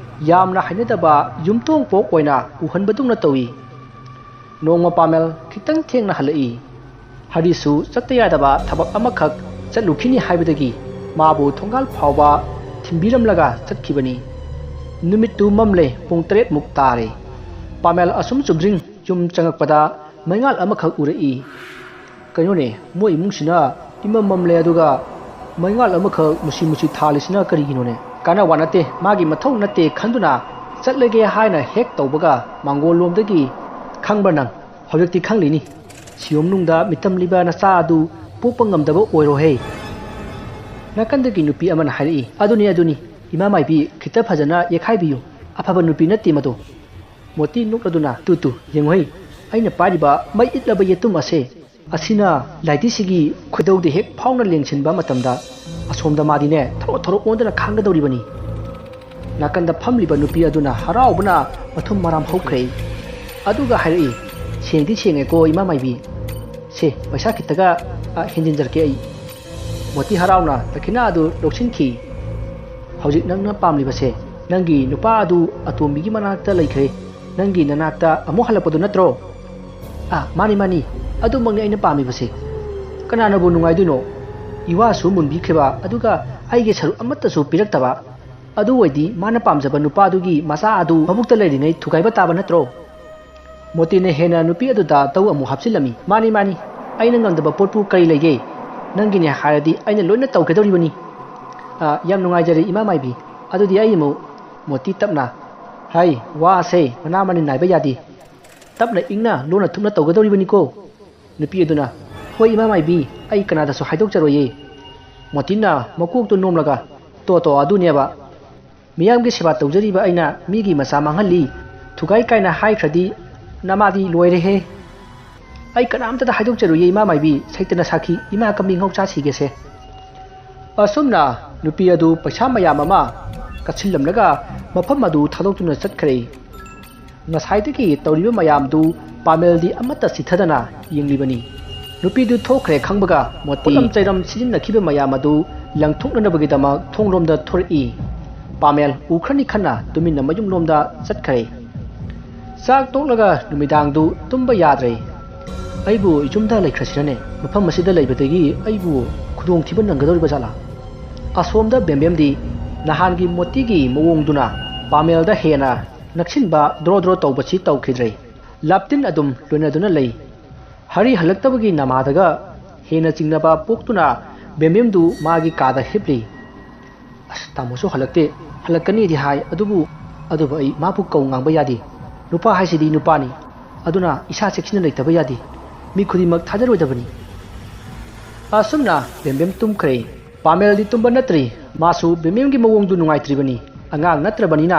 ꯌꯥꯝꯅ ꯍꯩꯅꯗꯕ ꯌꯨꯝꯊꯣꯡ ꯄꯣꯛ ꯑꯣꯏꯅ ꯎꯍꯟꯕꯗꯧꯅ ꯇꯧꯏ꯫ ꯅꯣꯡꯃ ꯄꯥꯃꯦꯜ ꯈꯤꯇꯪ ꯊꯦꯡꯅ ꯍꯜꯂꯛꯏ꯫ ꯍꯔꯤꯁꯨ ꯆꯠꯇ ꯌꯥꯗꯕ ꯊꯕꯛ ꯑꯃꯈꯛ ꯆꯠꯂꯨꯈꯤꯅꯤ ꯍꯥꯏꯕꯗꯒꯤ ꯃꯥꯕꯨ ꯊꯣꯡꯒꯥꯜ ꯐꯥꯎꯕ ꯊꯤꯟꯕꯤꯔꯝꯂꯒ ꯆꯠꯈꯤꯕꯅꯤ꯫ ꯅꯨꯃꯤꯠꯇꯨ ꯃꯝꯂꯦ, ꯄꯨꯡ ꯇꯔꯦꯠꯃꯨꯛ ꯇꯥꯔꯦ꯫ ꯄꯥꯃꯦꯜ ꯑꯁꯨꯝ ꯆꯨꯝꯗ꯭ꯔꯤꯡ ꯌꯨꯝ ꯆꯪꯉꯛꯄꯗ ꯃꯩꯉꯥꯜ ꯑꯃꯈꯛ ꯎꯔꯛꯏ꯫ "ꯀꯩꯅꯣꯅꯦ, ꯃꯣꯏ ꯏꯃꯨꯡꯁꯤꯅ ꯏꯃꯝ ꯃꯝꯂꯦ, ꯑꯗꯨꯒ ꯃꯩꯉꯥꯜ ꯑꯃꯈꯛ ꯃꯨꯁꯤ ꯃꯨꯁꯤ ꯊꯥꯜꯂꯤꯁꯤꯅ ꯀꯔꯤꯒꯤꯅꯣꯅꯦ?" "ꯀꯥꯟꯅ ꯋꯥ ꯅꯠꯇꯦ, ꯃꯥꯒꯤ ꯃꯊꯧ ꯅꯠꯇꯦ ꯈꯟꯗꯨꯅ ꯆꯠꯂꯒꯦ ꯍꯥꯏꯅ ꯍꯦꯛ ꯇꯧꯕꯒ ꯃꯥꯡꯒꯣꯜ ꯂꯣꯝꯗꯒꯤ, ꯈꯪꯕ꯭ꯔꯥ ꯅꯪ? ꯍꯧꯖꯤꯛꯇꯤ ꯈꯪꯂꯤꯅꯤ꯫ ꯁꯤꯌꯣꯝ ꯅꯨꯡꯗ ꯃꯤꯇꯝꯂꯤꯕ ꯅꯆꯥ ꯑꯗꯨ ꯄꯣꯛꯄ ꯉꯝꯗꯕ ꯑꯣꯏꯔꯣꯍꯦ"꯫ ꯅꯥꯀꯟꯗꯒꯤ ꯅꯨꯄꯤ ꯑꯃꯅ ꯍꯥꯏꯔꯛꯏ, "ꯑꯗꯨꯅꯤ, ꯑꯗꯨꯅꯤ, ꯏꯃꯥ ꯃꯥꯏꯕꯤ, ꯈꯤꯇ ꯐꯖꯅ ꯌꯦꯛꯈꯥꯏꯕꯤꯌꯨ꯫ ꯑꯐꯕ ꯅꯨꯄꯤ ꯅꯠꯇꯦ ꯃꯗꯨ"꯫ ꯃꯣꯇꯤ ꯅꯣꯛꯂꯗꯨꯅ, "ꯇꯨ ꯇꯨ, ꯌꯦꯡꯉꯨꯍꯩ, ꯑꯩꯅ ꯄꯥꯏꯔꯤꯕ ꯃꯩ ꯏꯠꯂꯕ ꯌꯦꯇꯨꯝ ꯑꯁꯦ, ꯑꯁꯤꯅ ꯂꯥꯏꯙꯤꯁꯤꯒꯤ ꯈꯣꯏꯗꯧꯗ ꯍꯦꯛ ꯐꯥꯎꯅ ꯂꯦꯡꯁꯤꯟꯕ ꯃꯇꯝꯗ ꯑꯁꯣꯝꯗ ꯃꯥꯗꯤꯅꯦ ꯊꯔꯣ ꯊꯔꯣ ꯑꯣꯟꯗꯨꯅ ꯈꯥꯡꯒꯗꯧꯔꯤꯕꯅꯤ"꯫ ꯅꯥꯀꯟꯗ ꯐꯝꯂꯤꯕ ꯅꯨꯄꯤ ꯑꯗꯨꯅ ꯍꯔꯥꯎꯕꯅ ꯃꯊꯨꯝ ꯃꯔꯥꯝ ꯍꯧꯈ꯭ꯔꯦ꯫ ꯑꯗꯨꯒ ꯍꯥꯏꯔꯛꯏ, "ꯁꯦꯡꯗꯤ ꯁꯦꯡꯉꯦꯀꯣ ꯏꯃꯥ ꯃꯥꯏꯕꯤ꯫ ꯁꯦ, ꯄꯩꯁꯥ ꯈꯤꯇꯒ, ꯑ, ꯍꯦꯟꯖꯤꯟꯖꯔꯛꯀꯦ ꯑꯩ"꯫ ꯃꯣꯇꯤ ꯍꯔꯥꯎꯅ ꯗꯈꯤꯅꯥ ꯑꯗꯨ ꯂꯧꯁꯤꯟꯈꯤ꯫ "ꯍꯧꯖꯤꯛ ꯅꯪꯅ ꯄꯥꯝꯂꯤꯕꯁꯦ ꯅꯪꯒꯤ ꯅꯨꯄꯥ ꯑꯗꯨ ꯑꯇꯣꯝꯕꯤꯒꯤ ꯃꯅꯥꯛꯇ ꯂꯩꯈ꯭ꯔꯦ꯫ ꯅꯪꯒꯤ ꯅꯅꯥꯛꯇ ꯑꯃꯨꯛ ꯍꯜꯂꯛꯄꯗꯨ ꯅꯠꯇ꯭ꯔꯣ? ꯑꯥ, ꯃꯥꯅꯤ, ꯃꯥꯅꯤ꯫ ꯑꯗꯨꯃꯛꯅꯤ ꯑꯩꯅ ꯄꯥꯝꯃꯤꯕꯁꯦ꯫ ꯀꯅꯥꯅꯕꯨ ꯅꯨꯡꯉꯥꯏꯗꯣꯏꯅꯣ? ꯏꯋꯥꯁꯨ ꯃꯨꯟꯕꯤꯈ꯭ꯔꯤꯕ, ꯑꯗꯨꯒ ꯑꯩꯒꯤ ꯁꯔꯨꯛ ꯑꯃꯠꯇꯁꯨ ꯄꯤꯔꯛꯇꯕ꯫ ꯑꯗꯨ ꯑꯣꯏꯗꯤ ꯃꯥꯅ ꯄꯥꯝꯖꯕ ꯅꯨꯄꯥꯗꯨꯒꯤ ꯃꯆꯥ ꯑꯗꯨ ꯃꯕꯨꯛꯇ ꯂꯩꯔꯤꯉꯩ ꯊꯨꯒꯥꯏꯕ ꯇꯥꯕ ꯅꯠꯇ꯭ꯔꯣ? ꯃꯣꯇꯤꯅ ꯍꯦꯟꯅ ꯅꯨꯄꯤ ꯑꯗꯨꯗ ꯇꯧ ꯑꯃꯨꯛ ꯍꯥꯞꯆꯤꯜꯂꯝꯃꯤ꯫ "ꯃꯥꯅꯤ, ꯃꯥꯅꯤ, ꯑꯩꯅ ꯉꯝꯗꯕ ꯄꯣꯠꯄꯨ ꯀꯔꯤ ꯂꯩꯒꯦ? ꯅꯪꯒꯤꯅꯦ ꯍꯥꯏꯔꯗꯤ ꯑꯩꯅ ꯂꯣꯏꯅ ꯇꯧꯒꯗꯧꯔꯤꯕꯅꯤ꯫" "ꯑꯥ, ꯌꯥꯝ ꯅꯨꯡꯉꯥꯏꯖꯔꯦ ꯏꯃꯥ ꯃꯥꯏꯕꯤ꯫ ꯑꯗꯨꯗꯤ ꯑꯩ ꯑꯃꯨꯛ..." ꯃꯣꯇꯤ ꯇꯞꯅ, "ꯍꯩ, ꯋꯥꯁꯦ ꯃꯅꯥ ꯃꯅꯤꯟ ꯅꯥꯏꯕ ꯌꯥꯗꯦ꯫ ꯇꯞꯅ ꯏꯪꯅ ꯂꯣꯟꯅ ꯊꯨꯞꯅ ꯇꯧꯒꯗꯧꯔꯤꯕꯅꯤꯀꯣ꯫" ꯅꯨꯄꯤ ꯑꯗꯨꯅ, "ꯍꯣꯏ ꯏꯃꯥ ꯃꯥꯏꯕꯤ, ꯑꯩ ꯀꯅꯥꯗꯁꯨ ꯍꯥꯏꯗꯣꯛꯆꯔꯣꯏꯌꯦ꯫" ꯃꯣꯇꯤꯅ ꯃꯀꯣꯛꯇꯨ ꯅꯣꯝꯂꯒ, "ꯇꯣ ꯇꯣ, ꯑꯗꯨꯅꯦꯕ꯫ ꯃꯤꯌꯥꯝꯒꯤ ꯁꯦꯕꯥ ꯇꯧꯖꯔꯤꯕ ꯑꯩꯅ ꯃꯤꯒꯤ ꯃꯆꯥ ꯃꯥꯡꯍꯜꯂꯤ, ꯊꯨꯒꯥꯏ ꯀꯥꯏꯅ ꯍꯥꯏꯈ꯭ꯔꯗꯤ ꯅꯃꯥꯗꯤ ꯂꯣꯏꯔꯦꯍꯦ꯫ ꯑꯩ ꯀꯅꯥꯝꯇꯗ ꯍꯥꯏꯗꯣꯛꯆꯔꯣꯏꯌꯦ ꯏꯃꯥ ꯃꯥꯏꯕꯤ, ꯁꯩꯇꯅ ꯁꯥꯈꯤ, ꯏꯃꯥ ꯀꯝꯕꯤ ꯉꯧ ꯆꯥꯁꯤꯒꯦꯁꯦ꯫" ꯑꯁꯨꯝꯅ ꯅꯨꯄꯤ ꯑꯗꯨ ꯄꯩꯁꯥ ꯃꯌꯥꯝ ꯑꯃ ꯀꯠꯁꯤꯜꯂꯝꯂꯒ ꯃꯐꯝ ꯑꯗꯨ ꯊꯥꯗꯣꯛꯇꯨꯅ ꯆꯠꯈ꯭ꯔꯦ꯫ ꯉꯁꯥꯏꯗꯒꯤ ꯇꯧꯔꯤꯕ ꯃꯌꯥꯝꯗꯨ ꯄꯥꯃꯦꯜꯗꯤ ꯑꯃꯠꯇ ꯆꯤꯊꯗꯅ ꯌꯦꯡꯂꯤꯕꯅꯤ꯫ ꯅꯨꯄꯤꯗꯨ ꯊꯣꯛꯈ꯭ꯔꯦ ꯈꯪꯕꯒ ꯃꯣꯇꯤ ꯄꯣꯠꯂꯝ ꯆꯩꯔꯝ ꯁꯤꯖꯤꯟꯅꯈꯤꯕ ꯃꯌꯥꯝ ꯑꯗꯨ ꯂꯪꯊꯣꯛꯅꯅꯕꯒꯤꯗꯃꯛ ꯊꯣꯡꯂꯣꯝꯗ ꯊꯣꯔꯛꯏ꯫ ꯄꯥꯃꯦꯜ ꯎꯈ꯭ꯔꯅꯤ ꯈꯟꯅ ꯇꯨꯃꯤꯟꯅ ꯃꯌꯨꯝꯂꯣꯝꯗ ꯆꯠꯈ꯭ꯔꯦ꯫ ꯆꯥꯛ ꯇꯣꯛꯂꯒ ꯅꯨꯃꯤꯗꯥꯡꯗꯨ ꯇꯨꯝꯕ ꯌꯥꯗ꯭ꯔꯦ꯫ "ꯑꯩꯕꯨ ꯌꯨꯝꯗ ꯂꯩꯈ꯭ꯔꯁꯤꯔꯅꯦ? ꯃꯐꯝ ꯑꯁꯤꯗ ꯂꯩꯕꯗꯒꯤ ꯑꯩꯕꯨ ꯈꯨꯗꯣꯡꯊꯤꯕ ꯅꯪꯒꯗꯧꯔꯤꯕ ꯖꯥꯠꯂꯥ?" ꯑꯁꯣꯝꯗ ꯕꯦꯝꯕꯦꯝꯗꯤ ꯅꯍꯥꯟꯒꯤ ꯃꯣꯇꯤꯒꯤ ꯃꯑꯣꯡꯗꯨꯅ ꯄꯥꯃꯦꯜꯗ ꯍꯦꯟꯅ ꯅꯛꯁꯤꯟꯕ ꯗ꯭ꯔꯣ ꯗ꯭ꯔꯣ ꯇꯧꯕꯁꯤ ꯇꯧꯈꯤꯗ꯭ꯔꯦ꯫ ꯂꯥꯞꯇꯤꯟ ꯑꯗꯨꯝ ꯂꯣꯏꯅꯗꯨꯅ ꯂꯩ꯫ ꯍꯔꯤ ꯍꯜꯂꯛꯇꯕꯒꯤ ꯅꯃꯥꯗꯒ ꯍꯦꯟꯅ ꯆꯤꯡꯅꯕ ꯄꯣꯛꯇꯨꯅ ꯕꯦꯝꯕꯦꯝꯗꯨ ꯃꯥꯒꯤ ꯀꯥꯗ ꯍꯤꯞꯂꯤ꯫ "ꯑꯁ, ꯇꯥꯃꯣꯁꯨ ꯍꯜꯂꯛꯇꯦ꯫ ꯍꯜꯂꯛꯀꯅꯤꯗꯤ ꯍꯥꯏ, ꯑꯗꯨꯕꯨ, ꯑꯗꯨꯕꯨ ꯑꯩ ꯃꯥꯕꯨ ꯀꯧ ꯉꯥꯡꯕ ꯌꯥꯗꯦ꯫ ꯅꯨꯄꯥ ꯍꯥꯏꯁꯤꯗꯤ ꯅꯨꯄꯥꯅꯤ꯫ ꯑꯗꯨꯅ ꯏꯁꯥ ꯆꯦꯛꯁꯤꯟꯅ ꯂꯩꯇꯕ ꯌꯥꯗꯦ꯫ ꯃꯤ ꯈꯨꯗꯤꯡꯃꯛ ꯊꯥꯖꯔꯣꯏꯗꯕꯅꯤ꯫" ꯑꯁꯨꯝꯅ ꯕꯦꯝꯕꯦꯝ ꯇꯨꯝꯈ꯭ꯔꯦ꯫ ꯄꯥꯃꯦꯜꯗꯤ ꯇꯨꯝꯕ ꯅꯠꯇ꯭ꯔꯤ꯫ ꯃꯥꯁꯨ ꯕꯦꯝꯕꯦꯝꯒꯤ ꯃꯑꯣꯡꯗꯨ ꯅꯨꯡꯉꯥꯏꯇ꯭ꯔꯤꯕꯅꯤ꯫ ꯑꯉꯥꯡ ꯅꯠꯇ꯭ꯔꯕꯅꯤꯅ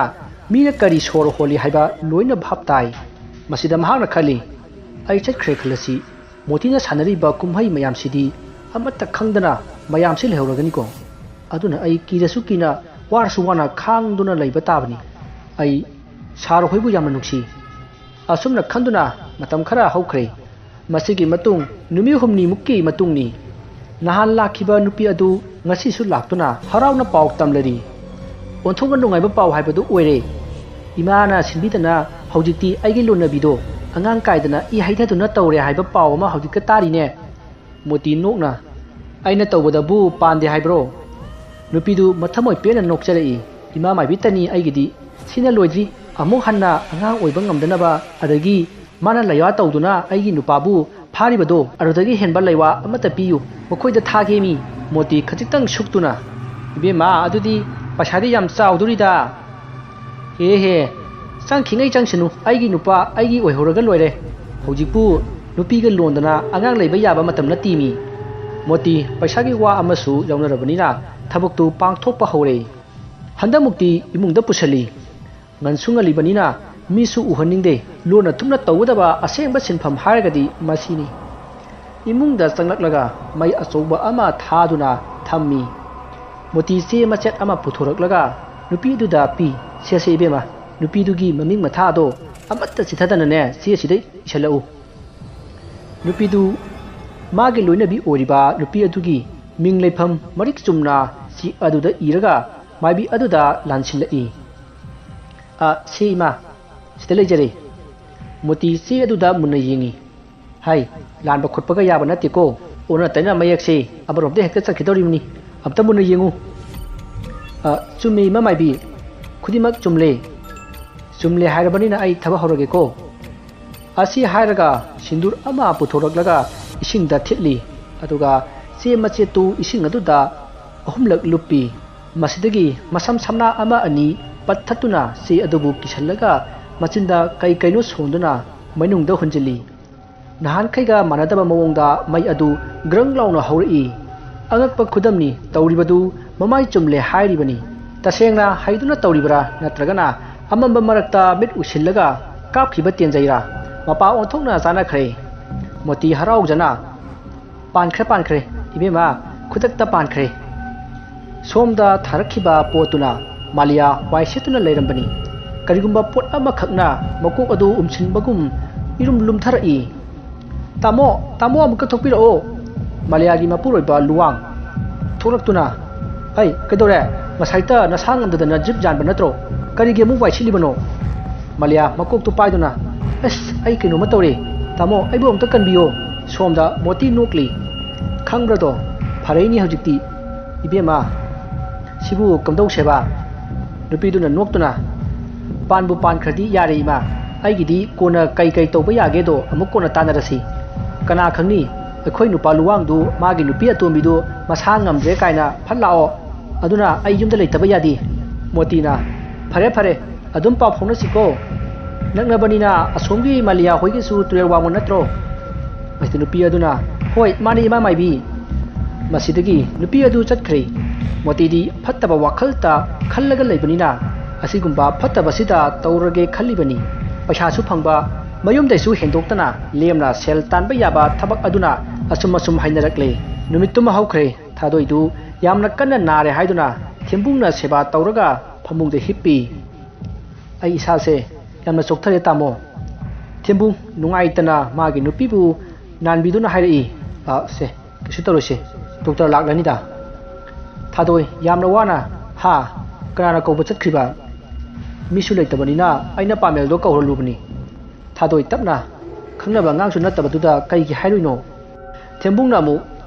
ꯃꯤꯅ ꯀꯔꯤ ꯁꯣꯔ ꯍꯣꯜꯂꯤ ꯍꯥꯏꯕ ꯂꯣꯏꯅ ꯚꯥꯞ ꯇꯥꯏ꯫ ꯃꯁꯤꯗ ꯃꯍꯥꯛꯅ ꯈꯜꯂꯤ, "ꯑꯩ ꯆꯠꯈ꯭ꯔꯦ ꯈꯜꯂꯁꯤ, ꯃꯣꯇꯤꯅ ꯁꯥꯟꯅꯔꯤꯕ ꯀꯨꯝꯍꯩ ꯃꯌꯥꯝꯁꯤꯗꯤ ꯑꯃꯠꯇ ꯈꯪꯗꯅ ꯃꯌꯥꯝꯁꯤ ꯂꯩꯍꯧꯔꯒꯅꯤꯀꯣ꯫ ꯑꯗꯨꯅ ꯑꯩ ꯀꯤꯔꯁꯨ ꯀꯤꯅ, ꯋꯥꯔꯁꯨ ꯋꯥꯅ ꯈꯥꯡꯗꯨꯅ ꯂꯩꯕ ꯇꯥꯕꯅꯤ꯫ ꯑꯩ ꯁꯥꯔ ꯍꯣꯏꯕꯨ ꯌꯥꯝꯅ ꯅꯨꯡꯁꯤ꯫" ꯑꯁꯨꯝꯅ ꯈꯟꯗꯨꯅ ꯃꯇꯝ ꯈꯔ ꯍꯧꯈ꯭ꯔꯦ꯫ ꯃꯁꯤꯒꯤ ꯃꯇꯨꯡ ꯅꯨꯃꯤꯠ ꯍꯨꯝꯅꯤꯃꯨꯛꯀꯤ ꯃꯇꯨꯡꯅꯤ꯫ ꯅꯍꯥꯟ ꯂꯥꯛꯈꯤꯕ ꯅꯨꯄꯤ ꯑꯗꯨ ꯉꯁꯤꯁꯨ ꯂꯥꯛꯇꯨꯅ ꯍꯔꯥꯎꯅ ꯄꯥꯎ ꯇꯝꯂꯔꯤ꯫ ꯑꯣꯟꯊꯣꯛꯅ ꯅꯨꯡꯉꯥꯏꯕ ꯄꯥꯎ ꯍꯥꯏꯕꯗꯨ ꯑꯣꯏꯔꯦ꯫ ꯏꯃꯥꯅ ꯁꯤꯟꯕꯤꯗꯅ ꯍꯧꯖꯤꯛꯇꯤ ꯑꯩꯒꯤ ꯂꯣꯟꯅꯕꯤꯗꯣ ꯑꯉꯥꯡ ꯀꯥꯏꯗꯅ ꯏ ꯍꯩꯊꯗꯨꯅ ꯇꯧꯔꯦ ꯍꯥꯏꯕ ꯄꯥꯎ ꯑꯃ ꯍꯧꯖꯤꯛꯇ ꯇꯥꯔꯤꯅꯦ꯫ ꯃꯣꯇꯤ ꯅꯣꯛꯅ, "ꯑꯩꯅ ꯇꯧꯕꯗꯕꯨ ꯄꯥꯟꯗꯦ ꯍꯥꯏꯕ꯭ꯔꯣ?" ꯅꯨꯄꯤꯗꯨ ꯃꯊꯃꯣꯏ ꯄꯦꯟꯅ ꯅꯣꯛꯆꯔꯛꯏ꯫ "ꯏꯃꯥ ꯃꯥꯏꯕꯤ ꯇꯅꯤ ꯑꯩꯒꯤꯗꯤ꯫ ꯁꯤꯅ ꯂꯣꯏꯗ꯭ꯔꯤ꯫ ꯑꯃꯨꯛ ꯍꯟꯅ ꯑꯉꯥꯡ ꯑꯣꯏꯕ ꯉꯝꯗꯅꯕ, ꯑꯗꯒꯤ ꯃꯥꯅ ꯂꯩꯋꯥ ꯇꯧꯗꯨꯅ ꯑꯩꯒꯤ ꯅꯨꯄꯥꯕꯨ ꯐꯥꯔꯤꯕꯗꯣ, ꯑꯗꯨꯗꯒꯤ ꯍꯦꯟꯕ ꯂꯩꯋꯥ ꯑꯃꯠꯇ ꯄꯤꯌꯨ꯫ ꯃꯈꯣꯏꯗ ꯊꯥꯒꯦ ꯃꯤ꯫" ꯃꯣꯇꯤ ꯈꯖꯤꯛꯇꯪ ꯁꯨꯛꯇꯨꯅ, "ꯏꯕꯦꯝꯃ, ꯑꯗꯨꯗꯤ ꯄꯩꯁꯥꯗꯤ ꯌꯥꯝ ꯆꯥꯎꯗꯣꯔꯤꯗ꯫" "ꯍꯦ ꯍꯦ, ꯆꯪꯈꯤꯉꯩ ꯆꯪꯁꯅꯨ, ꯑꯩꯒꯤ ꯅꯨꯄꯥ ꯑꯩꯒꯤ ꯑꯣꯏꯍꯧꯔꯒ ꯂꯣꯏꯔꯦ꯫ ꯍꯧꯖꯤꯛꯄꯨ ꯅꯨꯄꯤꯒ ꯂꯣꯟꯗꯅ ꯑꯉꯥꯡ ꯂꯩꯕ ꯌꯥꯕ ꯃꯇꯝ ꯅꯠꯇꯦꯃꯤ꯫" ꯃꯣꯇꯤ ꯄꯩꯁꯥꯒꯤ ꯋꯥ ꯑꯃꯁꯨ ꯌꯥꯎꯅꯔꯕꯅꯤꯅ ꯊꯕꯛꯇꯨ ꯄꯥꯡꯊꯣꯛꯄ ꯍꯧꯔꯦ꯫ ꯍꯟꯗꯛꯃꯨꯛꯇꯤ ꯏꯃꯨꯡꯗ ꯄꯨꯁꯜꯂꯤ꯫ ꯉꯟꯁꯨ ꯉꯜꯂꯤꯕꯅꯤꯅ ꯃꯤꯁꯨ ꯎꯍꯟꯅꯤꯡꯗꯦ꯫ ꯂꯣꯟꯅ ꯊꯨꯞꯅ ꯇꯧꯒꯗꯕ ꯑꯁꯦꯡꯕ ꯁꯤꯟꯐꯝ ꯍꯥꯏꯔꯒꯗꯤ ꯃꯁꯤꯅꯤ꯫ ꯏꯃꯨꯡꯗ ꯆꯪꯂꯛꯂꯒ ꯃꯩ ꯑꯆꯧꯕ ꯑꯃ ꯊꯥꯗꯨꯅ ꯊꯝꯃꯤ꯫ ꯃꯣꯇꯤ ꯆꯦ ꯃꯆꯦꯠ ꯑꯃ ꯄꯨꯊꯣꯔꯛꯂꯒ ꯅꯨꯄꯤꯗꯨꯗ ꯄꯤ꯫ "ꯁꯦꯁꯦ ꯏꯕꯦꯝꯃ, ꯅꯨꯄꯤꯗꯨꯒꯤ ꯃꯃꯤꯡ ꯃꯊꯥꯗꯣ ꯑꯃꯠꯇ ꯆꯤꯊꯗꯅꯅꯦ ꯆꯦꯁꯤꯗ ꯏꯁꯜꯂꯛꯎ꯫" ꯅꯨꯄꯤꯗꯨ ꯃꯥꯒꯤ ꯂꯣꯏꯅꯕꯤ ꯑꯣꯏꯔꯤꯕ ꯅꯨꯄꯤ ꯑꯗꯨꯒꯤ ꯃꯤꯡ ꯂꯩꯐꯝ ꯃꯔꯤꯛ ꯆꯨꯝꯅ ꯆꯦ ꯑꯗꯨꯗ ꯏꯔꯒ ꯃꯥꯏꯕꯤ ꯑꯗꯨꯗ ꯂꯥꯟꯁꯤꯜꯂꯛꯏ꯫ "ꯑ, ꯁꯤ ꯏꯃꯥ, ꯁꯤꯗ ꯂꯩꯖꯔꯦ꯫" ꯃꯣꯇꯤ ꯆꯦ ꯑꯗꯨꯗ ꯃꯨꯟꯅ ꯌꯦꯡꯉꯤ꯫ "ꯍꯥꯏ, ꯂꯥꯟꯕ ꯈꯣꯠꯄꯒ ꯌꯥꯕ ꯅꯠꯇꯦꯀꯣ꯫ ꯑꯣꯟꯅ ꯇꯩꯅ ꯃꯌꯦꯛꯁꯦ ꯑꯃꯔꯣꯝꯗ ꯍꯦꯛꯇ ꯆꯠꯈꯤꯗꯧꯔꯤꯕꯅꯤ꯫ ꯑꯝꯇ ꯃꯨꯟꯅ ꯌꯦꯡꯉꯨ꯫" "ꯑ, ꯆꯨꯝꯃꯦ, ꯏꯃꯥ ꯃꯥꯏꯕꯤ꯫ ꯈꯨꯗꯤꯡꯃꯛ ꯆꯨꯝꯂꯦ꯫ ꯆꯨꯝꯂꯦ ꯍꯥꯏꯔꯕꯅꯤꯅ ꯑꯩ ꯊꯕꯛ ꯍꯧꯔꯒꯦꯀꯣ꯫" ꯑꯁꯤ ꯍꯥꯏꯔꯒ ꯁꯤꯟꯗꯨꯔ ꯑꯃ ꯄꯨꯊꯣꯔꯛꯂꯒ ꯏꯁꯤꯡꯗ ꯊꯤꯠꯂꯤ꯫ ꯑꯗꯨꯒ ꯆꯦ ꯃꯆꯦꯠꯇꯨ ꯏꯁꯤꯡ ꯑꯗꯨꯗ ꯑꯍꯨꯝꯂꯛ ꯂꯨꯞꯄꯤ꯫ ꯃꯁꯤꯗꯒꯤ ꯃꯁꯝ ꯁꯝꯅꯥ ꯑꯃ ꯑꯅꯤ ꯄꯠꯊꯠꯇꯨꯅ ꯆꯦ ꯑꯗꯨꯕꯨ ꯀꯤꯁꯜꯂꯒ ꯃꯆꯤꯟꯗ ꯀꯩ ꯀꯩꯅꯣ ꯁꯣꯟꯗꯨꯅ ꯃꯩꯅꯨꯡꯗ ꯍꯨꯟꯖꯤꯜꯂꯤ꯫ ꯅꯍꯥꯟꯈꯩꯒ ꯃꯥꯟꯅꯗꯕ ꯃꯑꯣꯡꯗ ꯃꯩ ꯑꯗꯨ ꯒ꯭ꯔꯪ ꯂꯥꯎꯅ ꯍꯧꯔꯛꯏ꯫ ꯑꯉꯛꯄ ꯈꯨꯗꯝꯅꯤ ꯇꯧꯔꯤꯕꯗꯨ꯫ ꯃꯃꯥꯏ ꯆꯨꯝꯂꯦ ꯍꯥꯏꯔꯤꯕꯅꯤ꯫ ꯇꯁꯦꯡꯅ ꯍꯩꯗꯨꯅ ꯇꯧꯔꯤꯕꯔꯥ ꯅꯠꯇ꯭ꯔꯒꯅ ꯑꯃꯝꯕ ꯃꯔꯛꯇ ꯃꯤꯠ ꯎꯏꯁꯤꯜꯂꯒ ꯀꯥꯞꯈꯤꯕ ꯇꯦꯟꯖꯩꯔꯥ? ꯃꯄꯥ ꯑꯣꯟꯊꯣꯛꯅ ꯆꯥꯅꯈ꯭ꯔꯦ꯫ ꯃꯣꯇꯤ ꯍꯔꯥꯎꯖꯅ, "ꯄꯥꯟꯈ꯭ꯔꯦ, ꯄꯥꯟꯈ꯭ꯔꯦ, ꯏꯕꯦꯝꯃ, ꯈꯨꯗꯛꯇ ꯄꯥꯟꯈ꯭ꯔꯦ꯫" ꯁꯣꯝꯗ ꯊꯥꯔꯛꯈꯤꯕ ꯄꯣꯠꯇꯨꯅ ꯃꯥꯂꯤꯌꯥ ꯋꯥꯏ ꯁꯤꯠꯇꯨꯅ ꯂꯩꯔꯝꯕꯅꯤ꯫ ꯀꯔꯤꯒꯨꯝꯕ ꯄꯣꯠ ꯑꯃꯈꯛꯅ ꯃꯀꯣꯛ ꯑꯗꯨ ꯎꯝꯁꯤꯟꯕꯒꯨꯝ ꯏꯔꯨꯝ ꯂꯨꯝꯊꯔꯛꯏ꯫ "ꯇꯥꯃꯣ, ꯇꯥꯃꯣ, ꯑꯃꯨꯛꯇ ꯊꯣꯛꯄꯤꯔꯛꯑꯣ!" ꯃꯥꯂꯤꯌꯥꯒꯤ ꯃꯄꯨꯔꯣꯏꯕ ꯂꯨꯋꯥꯡ ꯊꯣꯛꯂꯛꯇꯨꯅ, "ꯍꯩ, ꯀꯩꯗꯧꯔꯦ? ꯉꯁꯥꯏꯇ ꯅꯁꯥ ꯉꯝꯗꯗꯅ ꯖꯤꯞ ꯌꯥꯟꯕ ꯅꯠꯇ꯭ꯔꯣ? ꯀꯔꯤꯒꯤ ꯑꯃꯨꯛ ꯋꯥꯏ ꯁꯤꯠꯂꯤꯕꯅꯣ?" ꯃꯥꯂꯤꯌꯥ ꯃꯀꯣꯛꯇꯨ ꯄꯥꯏꯗꯨꯅ, "ꯑꯁ, ꯑꯩ ꯀꯩꯅꯣꯝꯃ ꯇꯧꯔꯦ꯫ ꯇꯥꯃꯣ, ꯑꯩꯕꯨ ꯑꯝꯇ ꯀꯟꯕꯤꯌꯣ꯫" ꯁꯣꯝꯗ ꯃꯣꯇꯤ ꯅꯣꯛꯂꯤ꯫ "ꯈꯪꯕ꯭ꯔꯗꯣ? ꯐꯔꯦꯅꯤ ꯍꯧꯖꯤꯛꯇꯤ꯫ ꯏꯕꯦꯝꯃ, ꯁꯤꯕꯨ ꯀꯝꯗꯧꯁꯦꯕ?" ꯅꯨꯄꯤꯗꯨꯅ ꯅꯣꯛꯇꯨꯅ, "ꯄꯥꯟꯕꯨ ꯄꯥꯟꯈ꯭ꯔꯗꯤ ꯌꯥꯔꯦ ꯏꯃꯥ꯫ ꯑꯩꯒꯤꯗꯤ ꯀꯣꯟꯅ ꯀꯩ ꯀꯩ ꯇꯧꯕ ꯌꯥꯒꯦꯗꯣ ꯑꯃꯨꯛ ꯀꯣꯟꯅ ꯇꯥꯟꯅꯔꯁꯤ꯫ ꯀꯅꯥ ꯈꯪꯅꯤ, ꯑꯩꯈꯣꯏ ꯅꯨꯄꯥ ꯂꯨꯋꯥꯡꯗꯨ ꯃꯥꯒꯤ ꯅꯨꯄꯤ ꯑꯇꯣꯝꯕꯤꯗꯨ ꯃꯁꯥ ꯉꯝꯗ꯭ꯔꯦ ꯀꯥꯏꯅ ꯐꯠ ꯂꯥꯛꯑꯣ꯫ ꯑꯗꯨꯅ ꯑꯩ ꯌꯨꯝꯗ ꯂꯩꯇꯕ ꯌꯥꯗꯦ꯫" ꯃꯣꯇꯤꯅ, "ꯐꯔꯦ ꯐꯔꯦ, ꯑꯗꯨꯝ ꯄꯥꯎ ꯐꯥꯎꯅꯁꯤꯀꯣ꯫ ꯅꯛꯅꯕꯅꯤꯅ ꯑꯁꯣꯝꯒꯤ ꯃꯥꯂꯤꯌꯥ ꯍꯣꯏꯒꯤꯁꯨ ꯇꯨꯔꯦꯜ ꯋꯥꯡꯃ ꯅꯠꯇ꯭ꯔꯣ?" ꯃꯁꯤꯗ ꯅꯨꯄꯤ ꯑꯗꯨꯅ, "ꯍꯣꯏ, ꯃꯥꯅꯤ, ꯏꯃꯥ ꯃꯥꯏꯕꯤ꯫" ꯃꯁꯤꯗꯒꯤ ꯅꯨꯄꯤ ꯑꯗꯨ ꯆꯠꯈ꯭ꯔꯦ꯫ ꯃꯣꯇꯤꯗꯤ ꯐꯠꯇꯕ ꯋꯥꯈꯜꯇ ꯈꯜꯂꯒ ꯂꯩꯕꯅꯤꯅ, ꯑꯁꯤꯒꯨꯝꯕ ꯐꯠꯇꯕꯁꯤꯗ ꯇꯧꯔꯒꯦ ꯈꯜꯂꯤꯕꯅꯤ꯫ ꯄꯩꯁꯥꯁꯨ ꯐꯪꯕ, ꯃꯌꯨꯝꯗꯩꯁꯨ ꯍꯦꯟꯗꯣꯛꯇꯅ ꯂꯦꯝꯅ ꯁꯦꯜ ꯇꯥꯟꯕ ꯌꯥꯕ ꯊꯕꯛ ꯑꯗꯨꯅ ꯑꯁꯨꯝ ꯑꯁꯨꯝ ꯍꯥꯏꯅꯔꯛꯂꯦ꯫ ꯅꯨꯃꯤꯠꯇꯨꯃ ꯍꯧꯈ꯭ꯔꯦ꯫ ꯊꯥꯗꯣꯏꯗꯨ ꯌꯥꯝꯅ ꯀꯟꯅ ꯅꯥꯔꯦ ꯍꯥꯏꯗꯨꯅ ꯊꯦꯝꯕꯨꯡꯅ ꯁꯦꯕꯥ ꯇꯧꯔꯒ ꯐꯃꯨꯡꯗ ꯍꯤꯞꯄꯤ꯫ "ꯑꯩ ꯏꯁꯥꯁꯦ ꯌꯥꯝꯅ ꯆꯣꯛꯊꯔꯦ, ꯇꯥꯃꯣ꯫" ꯊꯦꯝꯕꯨꯡ ꯅꯨꯡꯉꯥꯏꯇꯅ ꯃꯥꯒꯤ ꯅꯨꯄꯤꯕꯨ ꯅꯥꯟꯕꯤꯗꯨꯅ ꯍꯥꯏꯔꯛꯏ꯫ "ꯑ, ꯁꯦ, ꯀꯩꯁꯨ ꯇꯧꯔꯣꯏꯁꯦ, ꯗꯣꯛꯇꯔ ꯂꯥꯛꯂꯅꯤꯗ꯫" ꯊꯥꯗꯣꯏ ꯌꯥꯝꯅ ꯋꯥꯅ, "ꯍꯥ? ꯀꯅꯥꯅ ꯀꯧꯕ ꯆꯠꯈ꯭ꯔꯤꯕ? ꯃꯤꯁꯨ ꯂꯩꯇꯕꯅꯤꯅ ꯑꯩꯅ ꯄꯥꯃꯦꯜꯗꯣ ꯀꯧꯔꯨꯕꯅꯤ꯫" ꯊꯥꯗꯣꯏ ꯇꯞꯅ, "ꯈꯪꯅꯕ ꯑꯉꯥꯡꯁꯨ ꯅꯠꯇꯕꯗꯨꯗ ꯀꯩꯒꯤ ꯍꯥꯏꯔꯨꯏꯅꯣ?" ꯊꯦꯝꯕꯨꯡꯅ ꯑꯃꯨꯛ,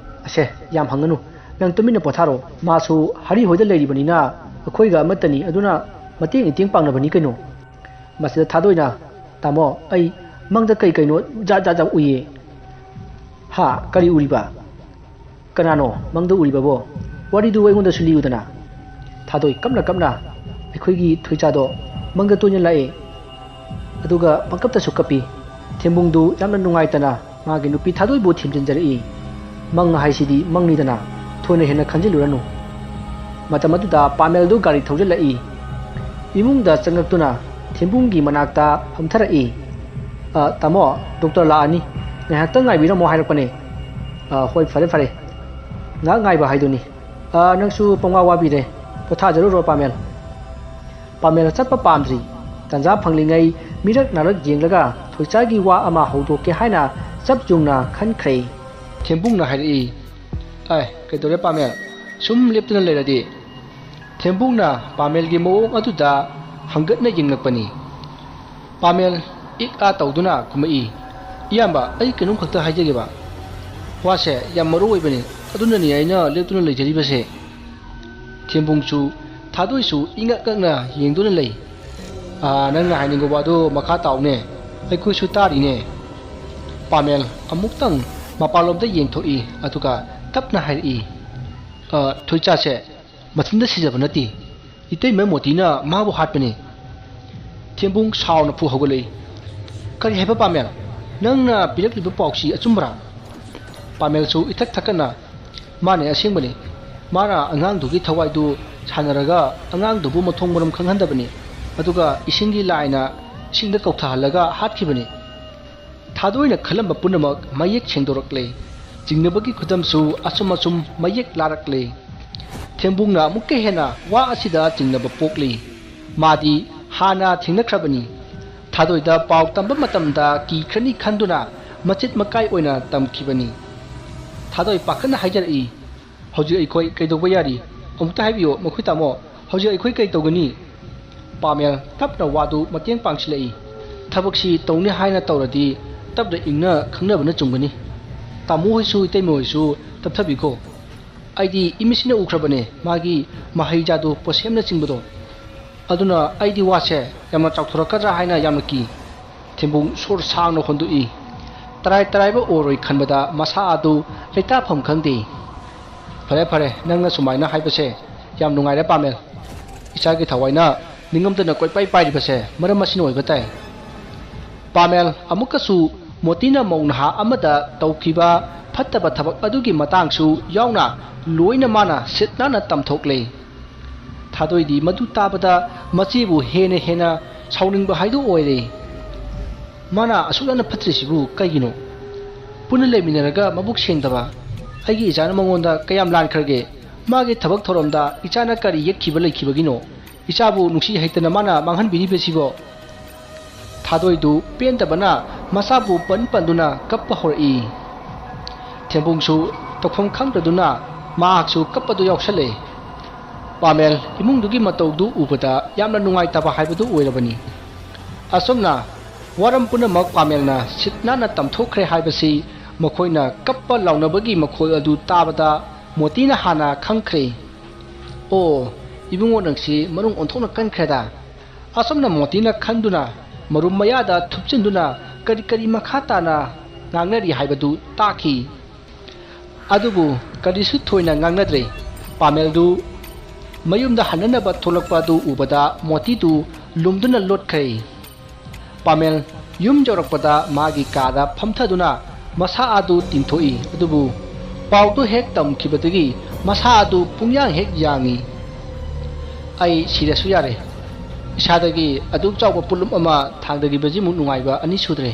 "ꯑꯁꯦ, ꯌꯥꯝ ꯍꯪꯒꯅꯨ꯫ ꯅꯪ ꯇꯨꯃꯤꯟꯅ ꯄꯣꯊꯥꯔꯣ꯫ ꯃꯥꯁꯨ ꯍꯔꯤ ꯍꯣꯏꯗ ꯂꯩꯔꯤꯕꯅꯤꯅ ꯑꯩꯈꯣꯏꯒ ꯑꯃꯠꯇꯅꯤ, ꯑꯗꯨꯅ ꯃꯇꯦꯡ ꯏꯇꯦꯡ ꯄꯥꯡꯅꯕꯅꯤ ꯀꯩꯅꯣ꯫" ꯃꯁꯤꯗ ꯊꯥꯗꯣꯏꯅ, "ꯇꯥꯃꯣ, ꯑꯩ ꯃꯪꯗ ꯀꯩ ꯀꯩꯅꯣ ꯖꯥꯠ ꯖꯥꯠ ꯌꯥꯝ ꯎꯏꯌꯦ꯫" "ꯍꯥ? ꯀꯔꯤ ꯎꯔꯤꯕ? ꯀꯅꯥꯅꯣ ꯃꯪꯗ ꯎꯔꯤꯕꯕꯣ? ꯋꯥꯔꯤꯗꯨ ꯑꯩꯉꯣꯟꯗꯁꯨ ꯂꯤꯌꯨꯗꯅ꯫" ꯊꯥꯗꯣꯏ ꯀꯞꯅ ꯀꯞꯅ, "ꯑꯩꯈꯣꯏꯒꯤ ꯊꯣꯏꯆꯥꯗꯣ ꯃꯪꯗ ꯇꯣꯏꯅ ꯂꯥꯛꯑꯦ, ꯑꯗꯨꯒ ꯄꯪꯀꯞꯇꯁꯨ ꯀꯞꯄꯤ꯫" ꯊꯦꯝꯕꯨꯡꯗꯨ ꯌꯥꯝꯅ ꯅꯨꯡꯉꯥꯏꯇꯅ ꯃꯥꯒꯤ ꯅꯨꯄꯤ ꯊꯥꯗꯣꯏꯕꯨ ꯊꯦꯝꯖꯤꯟꯖꯔꯛꯏ꯫ "ꯃꯪ ꯍꯥꯏꯁꯤꯗꯤ ꯃꯪꯅꯤꯗꯅ, ꯊꯣꯏꯅ ꯍꯦꯟꯅ ꯈꯟꯖꯤꯜꯂꯨꯔꯅꯨ꯫" ꯃꯇꯝ ꯑꯗꯨꯗ ꯄꯥꯃꯦꯜꯗꯨ ꯒꯥꯔꯤ ꯊꯧꯖꯤꯜꯂꯛꯏ꯫ ꯏꯃꯨꯡꯗ ꯆꯪꯉꯛꯇꯨꯅ ꯊꯦꯝꯕꯨꯡꯒꯤ ꯃꯅꯥꯛꯇ ꯐꯝꯊꯔꯛꯏ꯫ "ꯑ, ꯇꯥꯃꯣ, ꯗꯣꯛꯇꯔ ꯂꯥꯛꯑꯅꯤ꯫ ꯉꯥꯏꯍꯥꯛꯇꯪ ꯉꯥꯏꯕꯤꯔꯝꯃꯣ ꯍꯥꯏꯔꯛꯄꯅꯦ꯫" "ꯑ, ꯍꯣꯏ, ꯐꯔꯦ, ꯐꯔꯦ꯫ ꯉꯥꯏꯍꯥꯛ ꯉꯥꯏꯕ ꯍꯥꯏꯗꯨꯅꯤ꯫ ꯑ, ꯅꯪꯁꯨ ꯄꯪꯋꯥ ꯋꯥꯕꯤꯔꯦ꯫ ꯄꯣꯊꯥꯖꯔꯨꯔꯣ, ꯄꯥꯃꯦꯜ꯫" ꯄꯥꯃꯦꯜ ꯆꯠꯄ ꯄꯥꯝꯗ꯭ꯔꯤ꯫ ꯇꯟꯖꯥ ꯐꯪꯂꯤꯉꯩ ꯃꯤꯔꯛ ꯅꯥꯔꯛ ꯌꯦꯡꯂꯒ ꯊꯣꯏꯆꯥꯒꯤ ꯋꯥ ꯑꯃ ꯍꯧꯗꯣꯛꯀꯦ ꯍꯥꯏꯅ ꯆꯞ ꯌꯨꯡꯅ ꯈꯟꯈ꯭ꯔꯦ꯫ ꯊꯦꯝꯕꯨꯡꯅ ꯍꯥꯏꯔꯛꯏ, "ꯑꯥꯏ, ꯀꯩꯗꯧꯔꯦ ꯄꯥꯃꯦꯜ? ꯁꯨꯝ ꯂꯦꯞꯇꯨꯅ ꯂꯩꯔꯗꯤ?" ꯊꯦꯝꯕꯨꯡꯅ ꯄꯥꯃꯦꯜꯒꯤ ꯃꯑꯣꯡ ꯑꯗꯨꯗ ꯍꯪꯒꯠꯅ ꯌꯦꯡꯂꯛꯄꯅꯤ꯫ ꯄꯥꯃꯦꯜ ꯏꯛ ꯑꯥ ꯇꯧꯗꯨꯅ ꯈꯨꯝꯃꯛꯏ꯫ "ꯏꯌꯥꯝꯕ, ꯑꯩ ꯀꯩꯅꯣꯝ ꯈꯛꯇ ꯍꯥꯏꯖꯒꯦꯕ꯫ ꯋꯥꯁꯦ ꯌꯥꯝ ꯃꯔꯨ ꯑꯣꯏꯕꯅꯤ, ꯑꯗꯨꯅꯅꯤ ꯑꯩꯅ ꯂꯦꯞꯇꯨꯅ ꯂꯩꯖꯔꯤꯕꯁꯦ꯫" ꯊꯦꯝꯕꯨꯡꯁꯨ, ꯊꯥꯗꯣꯏꯁꯨ ꯏꯉꯛ ꯉꯛꯅ ꯌꯦꯡꯗꯨꯅ ꯂꯩ꯫ "ꯑꯥ, ꯅꯪꯅ ꯍꯥꯏꯅꯤꯡꯕ ꯋꯥꯗꯨ ꯃꯈꯥ ꯇꯥꯎꯅꯦ, ꯑꯩꯈꯣꯏꯁꯨ ꯇꯥꯔꯤꯅꯦ꯫" ꯄꯥꯃꯦꯜ ꯑꯃꯨꯛꯇꯪ ꯃꯄꯥꯟꯂꯣꯝꯗ ꯌꯦꯡꯊꯣꯛꯏ, ꯑꯗꯨꯒ ꯇꯞꯅ ꯍꯥꯏꯔꯛꯏ, "ꯑ, ꯊꯣꯏꯆꯥꯁꯦ ꯃꯊꯟꯇ ꯁꯤꯖꯕ ꯅꯠꯇꯦ, ꯏꯇꯩꯃ ꯃꯣꯇꯤꯅ ꯃꯥꯕꯨ ꯍꯥꯠꯄꯅꯤ꯫" ꯊꯦꯝꯕꯨꯡ ꯁꯥꯎꯅ ꯐꯨ ꯍꯧꯒꯠꯂꯛꯏ꯫ "ꯀꯔꯤ ꯍꯥꯏꯕ ꯄꯥꯃꯦꯜ? ꯅꯪꯅ ꯄꯤꯔꯛꯂꯤꯕ ꯄꯥꯎꯁꯤ ꯑꯆꯨꯝꯕꯔꯥ?" ꯄꯥꯃꯦꯜꯁꯨ ꯏꯊꯛ ꯊꯛꯀꯠꯅ, "ꯃꯥꯅꯦ, ꯑꯁꯦꯡꯕꯅꯤ꯫ ꯃꯥꯅ ꯑꯉꯥꯡꯗꯨꯒꯤ ꯊꯋꯥꯏꯗꯨ ꯁꯥꯟꯅꯔꯒ ꯑꯉꯥꯡꯗꯨꯕꯨ ꯃꯊꯣꯡ ꯃꯔꯝ ꯈꯪꯍꯟꯗꯕꯅꯤ, ꯑꯗꯨꯒ ꯏꯁꯤꯡꯒꯤ ꯂꯥꯏꯅ ꯏꯁꯤꯡꯗ ꯀꯧꯊꯍꯜꯂꯒ ꯍꯥꯠꯈꯤꯕꯅꯤ꯫" ꯊꯥꯗꯣꯏꯅ ꯈꯜꯂꯝꯕ ꯄꯨꯝꯅꯃꯛ ꯃꯌꯦꯛ ꯁꯦꯡꯗꯣꯔꯛꯂꯦ꯫ ꯆꯤꯡꯅꯕꯒꯤ ꯈꯨꯗꯝꯁꯨ ꯑꯁꯨꯝ ꯑꯁꯨꯝ ꯃꯌꯦꯛ ꯂꯥꯔꯛꯂꯦ꯫ ꯊꯦꯝꯕꯨꯡꯅ ꯑꯃꯨꯛꯀ ꯍꯦꯟꯅ ꯋꯥ ꯑꯁꯤꯗ ꯆꯤꯡꯅꯕ ꯄꯣꯛꯂꯤ꯫ ꯃꯥꯗꯤ ꯍꯥꯟꯅ ꯊꯦꯡꯅꯈ꯭ꯔꯕꯅꯤ꯫ ꯊꯥꯗꯣꯏꯗ ꯄꯥꯎ ꯇꯝꯕ ꯃꯇꯝꯗ ꯀꯤꯈ꯭ꯔꯅꯤ ꯈꯟꯗꯨꯅ ꯃꯆꯦꯠ ꯃꯀꯥꯏ ꯑꯣꯏꯅ ꯇꯝꯈꯤꯕꯅꯤ꯫ ꯊꯥꯗꯣꯏ ꯄꯥꯈꯠꯅ ꯍꯥꯏꯖꯔꯛꯏ, "ꯍꯧꯖꯤꯛ ꯑꯩꯈꯣꯏ ꯀꯩꯗꯧꯕ ꯌꯥꯔꯤ? ꯑꯃꯨꯛꯇ ꯍꯥꯏꯕꯤꯌꯨ, ꯃꯈꯣꯏ ꯇꯥꯃꯣ, ꯍꯧꯖꯤꯛ ꯑꯩꯈꯣꯏ ꯀꯩ ꯇꯧꯒꯅꯤ?" ꯄꯥꯃꯦꯜ ꯇꯞꯅ ꯋꯥꯗꯨ ꯃꯇꯦꯡ ꯄꯥꯡꯁꯤꯜꯂꯛꯏ꯫ "ꯊꯕꯛꯁꯤ ꯇꯧꯅꯤ ꯍꯥꯏꯅ ꯇꯧꯔꯗꯤ ꯇꯞꯅ ꯏꯪꯅ ꯈꯪꯅꯕꯅ ꯆꯨꯝꯒꯅꯤ꯫ ꯇꯥꯃꯣ ꯍꯣꯏꯁꯨ ꯏꯇꯩꯃ ꯍꯣꯏꯁꯨ ꯇꯞꯊꯕꯤꯈꯣ꯫ ꯑꯩꯗꯤ ꯏꯃꯤꯠꯁꯤꯅ ꯎꯈ꯭ꯔꯕꯅꯦ ꯃꯥꯒꯤ ꯃꯍꯩꯖꯥꯗꯨ ꯄꯣꯠꯁꯦꯝꯅꯆꯤꯡꯕꯗꯣ꯫ ꯑꯗꯨꯅ ꯑꯩꯗꯤ ꯋꯥꯁꯦ ꯌꯥꯝꯅ ꯆꯥꯎꯊꯣꯔꯛꯀꯗ꯭ꯔꯥ ꯍꯥꯏꯅ ꯌꯥꯝꯅ ꯀꯤ꯫" ꯊꯦꯝꯕꯨꯡ ꯁꯣꯔ ꯁꯥꯡꯅ ꯍꯣꯟꯗꯣꯛꯏ꯫ ꯇꯔꯥꯏ ꯇꯔꯥꯏꯕ ꯑꯣꯏꯔꯣꯏ ꯈꯟꯕꯗ ꯃꯁꯥ ꯑꯗꯨ ꯂꯩꯇꯥꯐꯝ ꯈꯪꯗꯦ꯫ "ꯐꯔꯦ, ꯐꯔꯦ, ꯅꯪꯅ ꯁꯨꯃꯥꯏꯅ ꯍꯥꯏꯕꯁꯦ ꯌꯥꯝ ꯅꯨꯡꯉꯥꯏꯔꯦ ꯄꯥꯃꯦꯜ꯫ ꯏꯆꯥꯒꯤ ꯊꯋꯥꯏꯅ ꯅꯤꯡꯉꯝꯗꯅ ꯀꯣꯏꯄꯥꯏ ꯄꯥꯏꯔꯤꯕꯁꯦ ꯃꯔꯝ ꯑꯁꯤꯅ ꯑꯣꯏꯕ ꯇꯥꯏ꯫" ꯄꯥꯃꯦꯜ ꯑꯃꯨꯛꯀꯁꯨ ꯃꯣꯇꯤꯅ ꯃꯧ ꯅꯍꯥ ꯑꯃꯗ ꯇꯧꯈꯤꯕ ꯐꯠꯇꯕ ꯊꯕꯛ ꯑꯗꯨꯒꯤ ꯃꯇꯥꯡꯁꯨ ꯌꯥꯎꯅ ꯂꯣꯏꯅ ꯃꯥꯅ ꯁꯤꯠ ꯅꯥꯟꯅ ꯇꯝꯊꯣꯛꯂꯦ꯫ ꯊꯥꯗꯣꯏꯗꯤ ꯃꯗꯨ ꯇꯥꯕꯗ ꯃꯆꯦꯕꯨ ꯍꯦꯟꯅ ꯍꯦꯟꯅ ꯁꯥꯎꯅꯤꯡꯕ ꯍꯥꯏꯗꯨ ꯑꯣꯏꯔꯦ꯫ "ꯃꯥꯅ ꯑꯁꯨꯛ ꯌꯥꯝꯅ ꯐꯠꯇ꯭ꯔꯤꯁꯤꯕꯨ ꯀꯩꯒꯤꯅꯣ? ꯄꯨꯟꯅ ꯂꯩꯃꯤꯟꯅꯔꯒ ꯃꯕꯨꯛ ꯁꯦꯡꯗꯕ ꯑꯩꯒꯤ ꯏꯆꯥꯅ ꯃꯉꯣꯟꯗ ꯀꯌꯥꯝ ꯂꯥꯟꯈ꯭ꯔꯒꯦ? ꯃꯥꯒꯤ ꯊꯕꯛ ꯊꯧꯔꯝꯗ ꯏꯆꯥꯅ ꯀꯔꯤ ꯌꯦꯛꯈꯤꯕ ꯂꯩꯈꯤꯕꯒꯤꯅꯣ? ꯏꯆꯥꯕꯨ ꯅꯨꯡꯁꯤ ꯍꯩꯇꯅ ꯃꯥꯅ ꯃꯥꯡꯍꯟꯕꯤꯔꯤꯕꯁꯤꯕꯣ?" ꯊꯥꯗꯣꯏꯗꯨ ꯄꯦꯟꯗꯕꯅ ꯃꯁꯥꯕꯨ ꯄꯟ ꯄꯟꯗꯨꯅ ꯀꯞꯄ ꯍꯧꯔꯛꯏ꯫ ꯊꯦꯝꯕꯨꯡꯁꯨ ꯇꯧꯐꯝ ꯈꯪꯗꯗꯨꯅ ꯃꯍꯥꯛꯁꯨ ꯀꯞꯄꯗꯨ ꯌꯥꯎꯁꯜꯂꯦ꯫ ꯄꯥꯃꯦꯜ ꯏꯃꯨꯡꯗꯨꯒꯤ ꯃꯇꯧꯗꯨ ꯎꯕꯗ ꯌꯥꯝꯅ ꯅꯨꯡꯉꯥꯏꯇꯕ ꯍꯥꯏꯕꯗꯨ ꯑꯣꯏꯔꯕꯅꯤ꯫ ꯑꯁꯨꯝꯅ ꯋꯥꯔꯝ ꯄꯨꯝꯅꯃꯛ ꯄꯥꯃꯦꯜꯅ ꯁꯤꯠ ꯅꯥꯟꯅ ꯇꯝꯊꯣꯛꯈ꯭ꯔꯦ ꯍꯥꯏꯕꯁꯤ ꯃꯈꯣꯏꯅ ꯀꯞꯄ ꯂꯥꯎꯅꯕꯒꯤ ꯃꯈꯣꯜ ꯑꯗꯨ ꯇꯥꯕꯗ ꯃꯣꯇꯤꯅ ꯍꯥꯟꯅ ꯈꯪꯈ꯭ꯔꯦ꯫ "ꯑꯣ, ꯏꯕꯨꯡꯉꯣ ꯅꯪꯁꯤ ꯃꯅꯨꯡ ꯑꯣꯟꯊꯣꯛꯅ ꯀꯟꯈ꯭ꯔꯦꯗ!" ꯑꯁꯨꯝꯅ ꯃꯣꯇꯤꯅ ꯈꯟꯗꯨꯅ ꯃꯔꯨꯝ ꯃꯌꯥꯗ ꯊꯨꯞꯆꯤꯟꯗꯨꯅ ꯀꯔꯤ ꯀꯔꯤ ꯃꯈꯥ ꯇꯥꯅ ꯉꯥꯡꯅꯔꯤ ꯍꯥꯏꯕꯗꯨ ꯇꯥꯈꯤ꯫ ꯑꯗꯨꯕꯨ ꯀꯔꯤꯁꯨ ꯊꯣꯏꯅ ꯉꯥꯡꯅꯗ꯭ꯔꯦ꯫ ꯄꯥꯃꯦꯜꯗꯨ ꯃꯌꯨꯝꯗ ꯍꯟꯅꯅꯕ ꯊꯣꯛꯂꯛꯄ ꯑꯗꯨ ꯎꯕꯗ ꯃꯣꯇꯤꯗꯨ ꯂꯨꯝꯗꯨꯅ ꯂꯣꯠꯈ꯭ꯔꯦ꯫ ꯄꯥꯃꯦꯜ ꯌꯨꯝ ꯌꯧꯔꯛꯄꯗ ꯃꯥꯒꯤ ꯀꯥꯗ ꯐꯝꯊꯗꯨꯅ ꯃꯁꯥ ꯑꯗꯨ ꯇꯤꯡꯊꯣꯛꯏ꯫ ꯑꯗꯨꯕꯨ ꯄꯥꯎꯗꯨ ꯍꯦꯛ ꯇꯝꯈꯤꯕꯗꯒꯤ ꯃꯁꯥ ꯑꯗꯨ ꯄꯨꯡꯌꯥꯡ ꯍꯦꯛ ꯌꯥꯡꯏ꯫ "ꯑꯩ ꯁꯤꯔꯁꯨ ꯌꯥꯔꯦ꯫ ꯏꯁꯥꯗꯒꯤ ꯑꯗꯨꯛ ꯆꯥꯎꯕ ꯄꯣꯠꯂꯨꯝ ꯑꯃ ꯊꯥꯡꯗꯈꯤꯕꯁꯤꯃꯨꯛ ꯅꯨꯡꯉꯥꯏꯕ ꯑꯅꯤ ꯁꯨꯗ꯭ꯔꯦ꯫"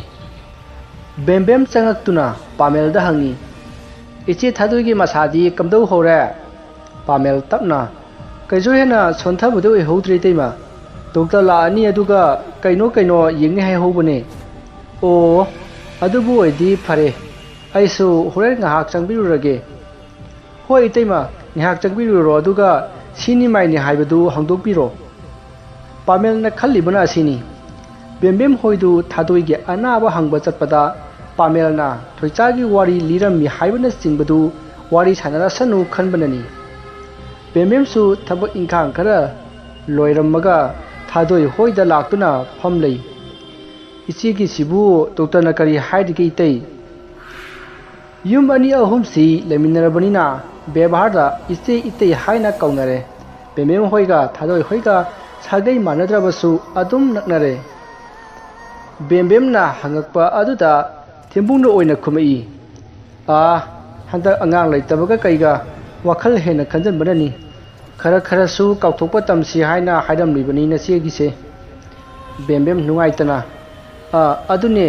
ꯕꯦꯝꯕꯦꯝ ꯆꯪꯉꯛꯇꯨꯅ ꯄꯥꯃꯦꯜꯗ ꯍꯪꯉꯤ, "ꯏꯆꯦ ꯊꯥꯗꯣꯏꯒꯤ ꯃꯁꯥꯗꯤ ꯀꯝꯗꯧ ꯍꯧꯔꯦ?" ꯄꯥꯃꯦꯜ ꯇꯞꯅ, "ꯀꯩꯁꯨ ꯍꯦꯟꯅ ꯁꯣꯟꯊꯕꯗꯤ ꯑꯣꯏꯍꯧꯗ꯭ꯔꯦ ꯏꯇꯩꯃ꯫ ꯗꯣꯛꯇꯔ ꯂꯥꯛꯑꯅꯤ, ꯑꯗꯨꯒ ꯀꯩꯅꯣ ꯀꯩꯅꯣ ꯌꯦꯡꯅꯤ ꯍꯥꯏꯍꯧꯕꯅꯦ꯫" "ꯑꯣ, ꯑꯗꯨꯕꯨ ꯑꯣꯏꯗꯤ ꯐꯔꯦ꯫ ꯑꯩꯁꯨ ꯍꯣꯔꯦꯟ ꯉꯥꯏꯍꯥꯛ ꯆꯪꯕꯤꯔꯨꯔꯒꯦ꯫" "ꯍꯣꯏ ꯏꯇꯩꯃ, ꯉꯥꯏꯍꯥꯛ ꯆꯪꯕꯤꯔꯨꯔꯣ, ꯑꯗꯨꯒ ꯁꯤꯅꯤ ꯃꯥꯏꯅꯤ ꯍꯥꯏꯕꯗꯨ ꯍꯪꯗꯣꯛꯄꯤꯔꯣ꯫" ꯄꯥꯃꯦꯜꯅ ꯈꯜꯂꯤꯕꯅ ꯑꯁꯤꯅꯤ꯫ ꯕꯦꯝꯕꯦꯝ ꯍꯣꯏꯗꯨ ꯊꯥꯗꯣꯏꯒꯤ ꯑꯅꯥꯕ ꯍꯪꯕ ꯆꯠꯄꯗ ꯄꯥꯃꯦꯜꯅ ꯊꯣꯏꯆꯥꯒꯤ ꯋꯥꯔꯤ ꯂꯤꯔꯝꯃꯤ ꯍꯥꯏꯕꯅꯆꯤꯡꯕꯗꯨ ꯋꯥꯔꯤ ꯁꯥꯟꯅꯔꯁꯅꯨ ꯈꯟꯕꯅꯅꯤ꯫ ꯕꯦꯝꯕꯦꯝꯁꯨ ꯊꯕꯛ ꯏꯪꯈꯥꯡ ꯈꯔ ꯂꯣꯏꯔꯝꯃꯒ ꯊꯥꯗꯣꯏ ꯍꯣꯏꯗ ꯂꯥꯛꯇꯨꯅ ꯐꯝ ꯂꯩ꯫ "ꯏꯆꯦꯒꯤꯁꯤꯕꯨ ꯗꯣꯛꯇꯔꯅ ꯀꯔꯤ ꯍꯥꯏꯔꯤꯒꯦ ꯏꯇꯩ?" ꯌꯨꯝ ꯑꯅꯤ ꯑꯍꯨꯝꯁꯤ ꯂꯩꯃꯤꯟꯅꯔꯕꯅꯤꯅ ꯕꯦꯕꯥꯔꯗ ꯏꯆꯦ ꯏꯇꯩ ꯍꯥꯏꯅ ꯀꯧꯅꯔꯦ꯫ ꯕꯦꯝꯕꯦꯝ ꯍꯣꯏꯒ ꯊꯥꯗꯣꯏ ꯍꯣꯏꯒ ꯁꯥꯒꯩ ꯃꯥꯟꯅꯗ꯭ꯔꯕꯁꯨ ꯑꯗꯨꯝ ꯅꯛꯅꯔꯦ꯫ ꯕꯦꯝꯕꯦꯝꯅ ꯍꯪꯉꯛꯄ ꯑꯗꯨꯗ ꯊꯦꯝꯕꯨꯡꯅ ꯑꯣꯏꯅ ꯈꯨꯝꯃꯛꯏ, "ꯑꯥ, ꯍꯟꯗꯛ ꯑꯉꯥꯡ ꯂꯩꯇꯕꯒ ꯀꯩꯒ ꯋꯥꯈꯜ ꯍꯦꯟꯅ ꯈꯟꯖꯟꯕꯅꯅꯤ꯫ ꯈꯔ ꯈꯔꯁꯨ ꯀꯥꯎꯊꯣꯛꯄ ꯇꯝꯁꯤ ꯍꯥꯏꯅ ꯍꯥꯏꯔꯝꯂꯤꯕꯅꯤ ꯅꯆꯦꯒꯤꯁꯦ꯫" ꯕꯦꯝꯕꯦꯝ ꯅꯨꯡꯉꯥꯏꯇꯅ, "ꯑꯥ, ꯑꯗꯨꯅꯦ,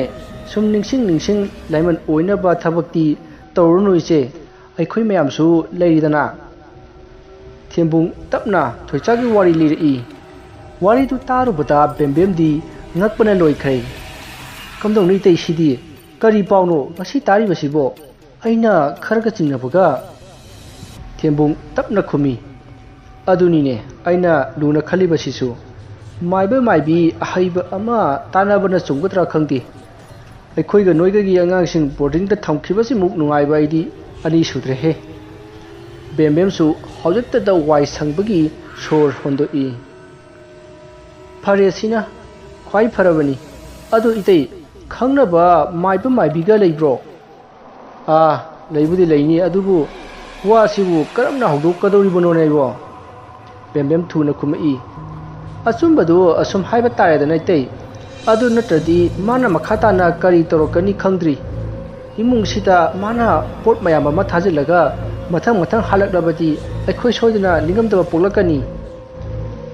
ꯁꯨꯝ ꯅꯤꯡꯁꯤꯡ ꯅꯤꯡꯁꯤꯡ ꯂꯥꯏꯃꯟ ꯑꯣꯏꯅꯕ ꯊꯕꯛꯇꯤ ꯇꯧꯔꯨꯅꯨ ꯏꯆꯦ, ꯑꯩꯈꯣꯏ ꯃꯌꯥꯝꯁꯨ ꯂꯩꯔꯤꯗꯅ꯫" ꯊꯦꯝꯕꯨꯡ ꯇꯞꯅ ꯊꯣꯏꯆꯥꯒꯤ ꯋꯥꯔꯤ ꯂꯤꯔꯛꯏ꯫ ꯋꯥꯔꯤꯗꯨ ꯇꯥꯔꯨꯕꯗ ꯕꯦꯝꯕꯦꯝꯗꯤ ꯉꯛꯄꯅ ꯂꯣꯏꯈ꯭ꯔꯦ꯫ "ꯀꯝꯗꯧꯅꯤ ꯏꯇꯩ, ꯁꯤꯗꯤ ꯀꯔꯤ ꯄꯥꯎꯅꯣ ꯉꯁꯤ ꯇꯥꯔꯤꯕꯁꯤꯕꯣ? ꯑꯩꯅ ꯈꯔꯒ ꯆꯤꯡꯅꯕꯒ?" ꯊꯦꯝꯕꯨꯡ ꯇꯞꯅ ꯈꯨꯝꯃꯤ, "ꯑꯗꯨꯅꯤꯅꯦ ꯑꯩꯅ ꯂꯨꯅ ꯈꯜꯂꯤꯕꯁꯤꯁꯨ꯫ ꯃꯥꯏꯕ ꯃꯥꯏꯕꯤ ꯑꯍꯩꯕ ꯑꯃ ꯇꯥꯟꯅꯕꯅ ꯆꯨꯝꯒꯗ꯭ꯔꯥ ꯈꯪꯗꯦ꯫ ꯑꯩꯈꯣꯏꯒ ꯅꯣꯏꯒꯒꯤ ꯑꯉꯥꯡꯁꯤꯡ ꯕꯣꯔꯗꯤꯡꯗ ꯊꯝꯈꯤꯕꯁꯤꯃꯨꯛ ꯅꯨꯡꯉꯥꯏꯕ ꯑꯩꯗꯤ ꯑꯅꯤ ꯁꯨꯗ꯭ꯔꯦꯍꯦ꯫ ꯕꯦꯝꯕꯦꯝꯁꯨ ꯍꯧꯖꯤꯛꯇꯗ ꯋꯥꯏ ꯁꯪꯕꯒꯤ ꯁꯣꯔ ꯍꯣꯟꯗꯣꯛꯏ꯫ ꯐꯔꯦ, ꯁꯤꯅ ꯈ꯭ꯋꯥꯏ ꯐꯔꯕꯅꯤ꯫ ꯑꯗꯨ ꯏꯇꯩ, ꯈꯪꯅꯕ ꯃꯥꯏꯕ ꯃꯥꯏꯕꯤꯒ ꯂꯩꯕ꯭ꯔꯣ? ꯑꯥ, ꯂꯩꯕꯨꯗꯤ ꯂꯩꯅꯤ, ꯑꯗꯨꯕꯨ ꯋꯥꯁꯤꯕꯨ ꯀꯔꯝꯅ ꯍꯧꯗꯣꯛꯀꯗꯧꯔꯤꯕꯅꯣꯅꯦ ꯑꯩꯕꯣ? ꯕꯦꯝꯕꯦꯝ ꯊꯨꯅ ꯈꯨꯝꯃꯛꯏ꯫ ꯑꯆꯨꯝꯕꯗꯨ ꯑꯁꯨꯝ ꯍꯥꯏꯕ ꯇꯥꯔꯦꯗꯅ ꯏꯇꯩ꯫ ꯑꯗꯨ ꯅꯠꯇ꯭ꯔꯗꯤ ꯃꯥꯅ ꯃꯈꯥ ꯇꯥꯅ ꯀꯔꯤ ꯇꯧꯔꯛꯀꯅꯤ ꯈꯪꯗ꯭ꯔꯤ꯫ ꯏꯃꯨꯡꯁꯤꯗ ꯃꯥꯅ ꯄꯣꯠ ꯃꯌꯥꯝ ꯑꯃ ꯊꯥꯖꯤꯜꯂꯒ ꯃꯊꯪ ꯃꯊꯪ ꯍꯥꯜꯂꯛꯂꯕꯗꯤ ꯑꯩꯈꯣꯏ ꯁꯣꯏꯗꯅ ꯅꯤꯡꯉꯝꯗꯕ ꯄꯣꯛꯂꯛꯀꯅꯤ꯫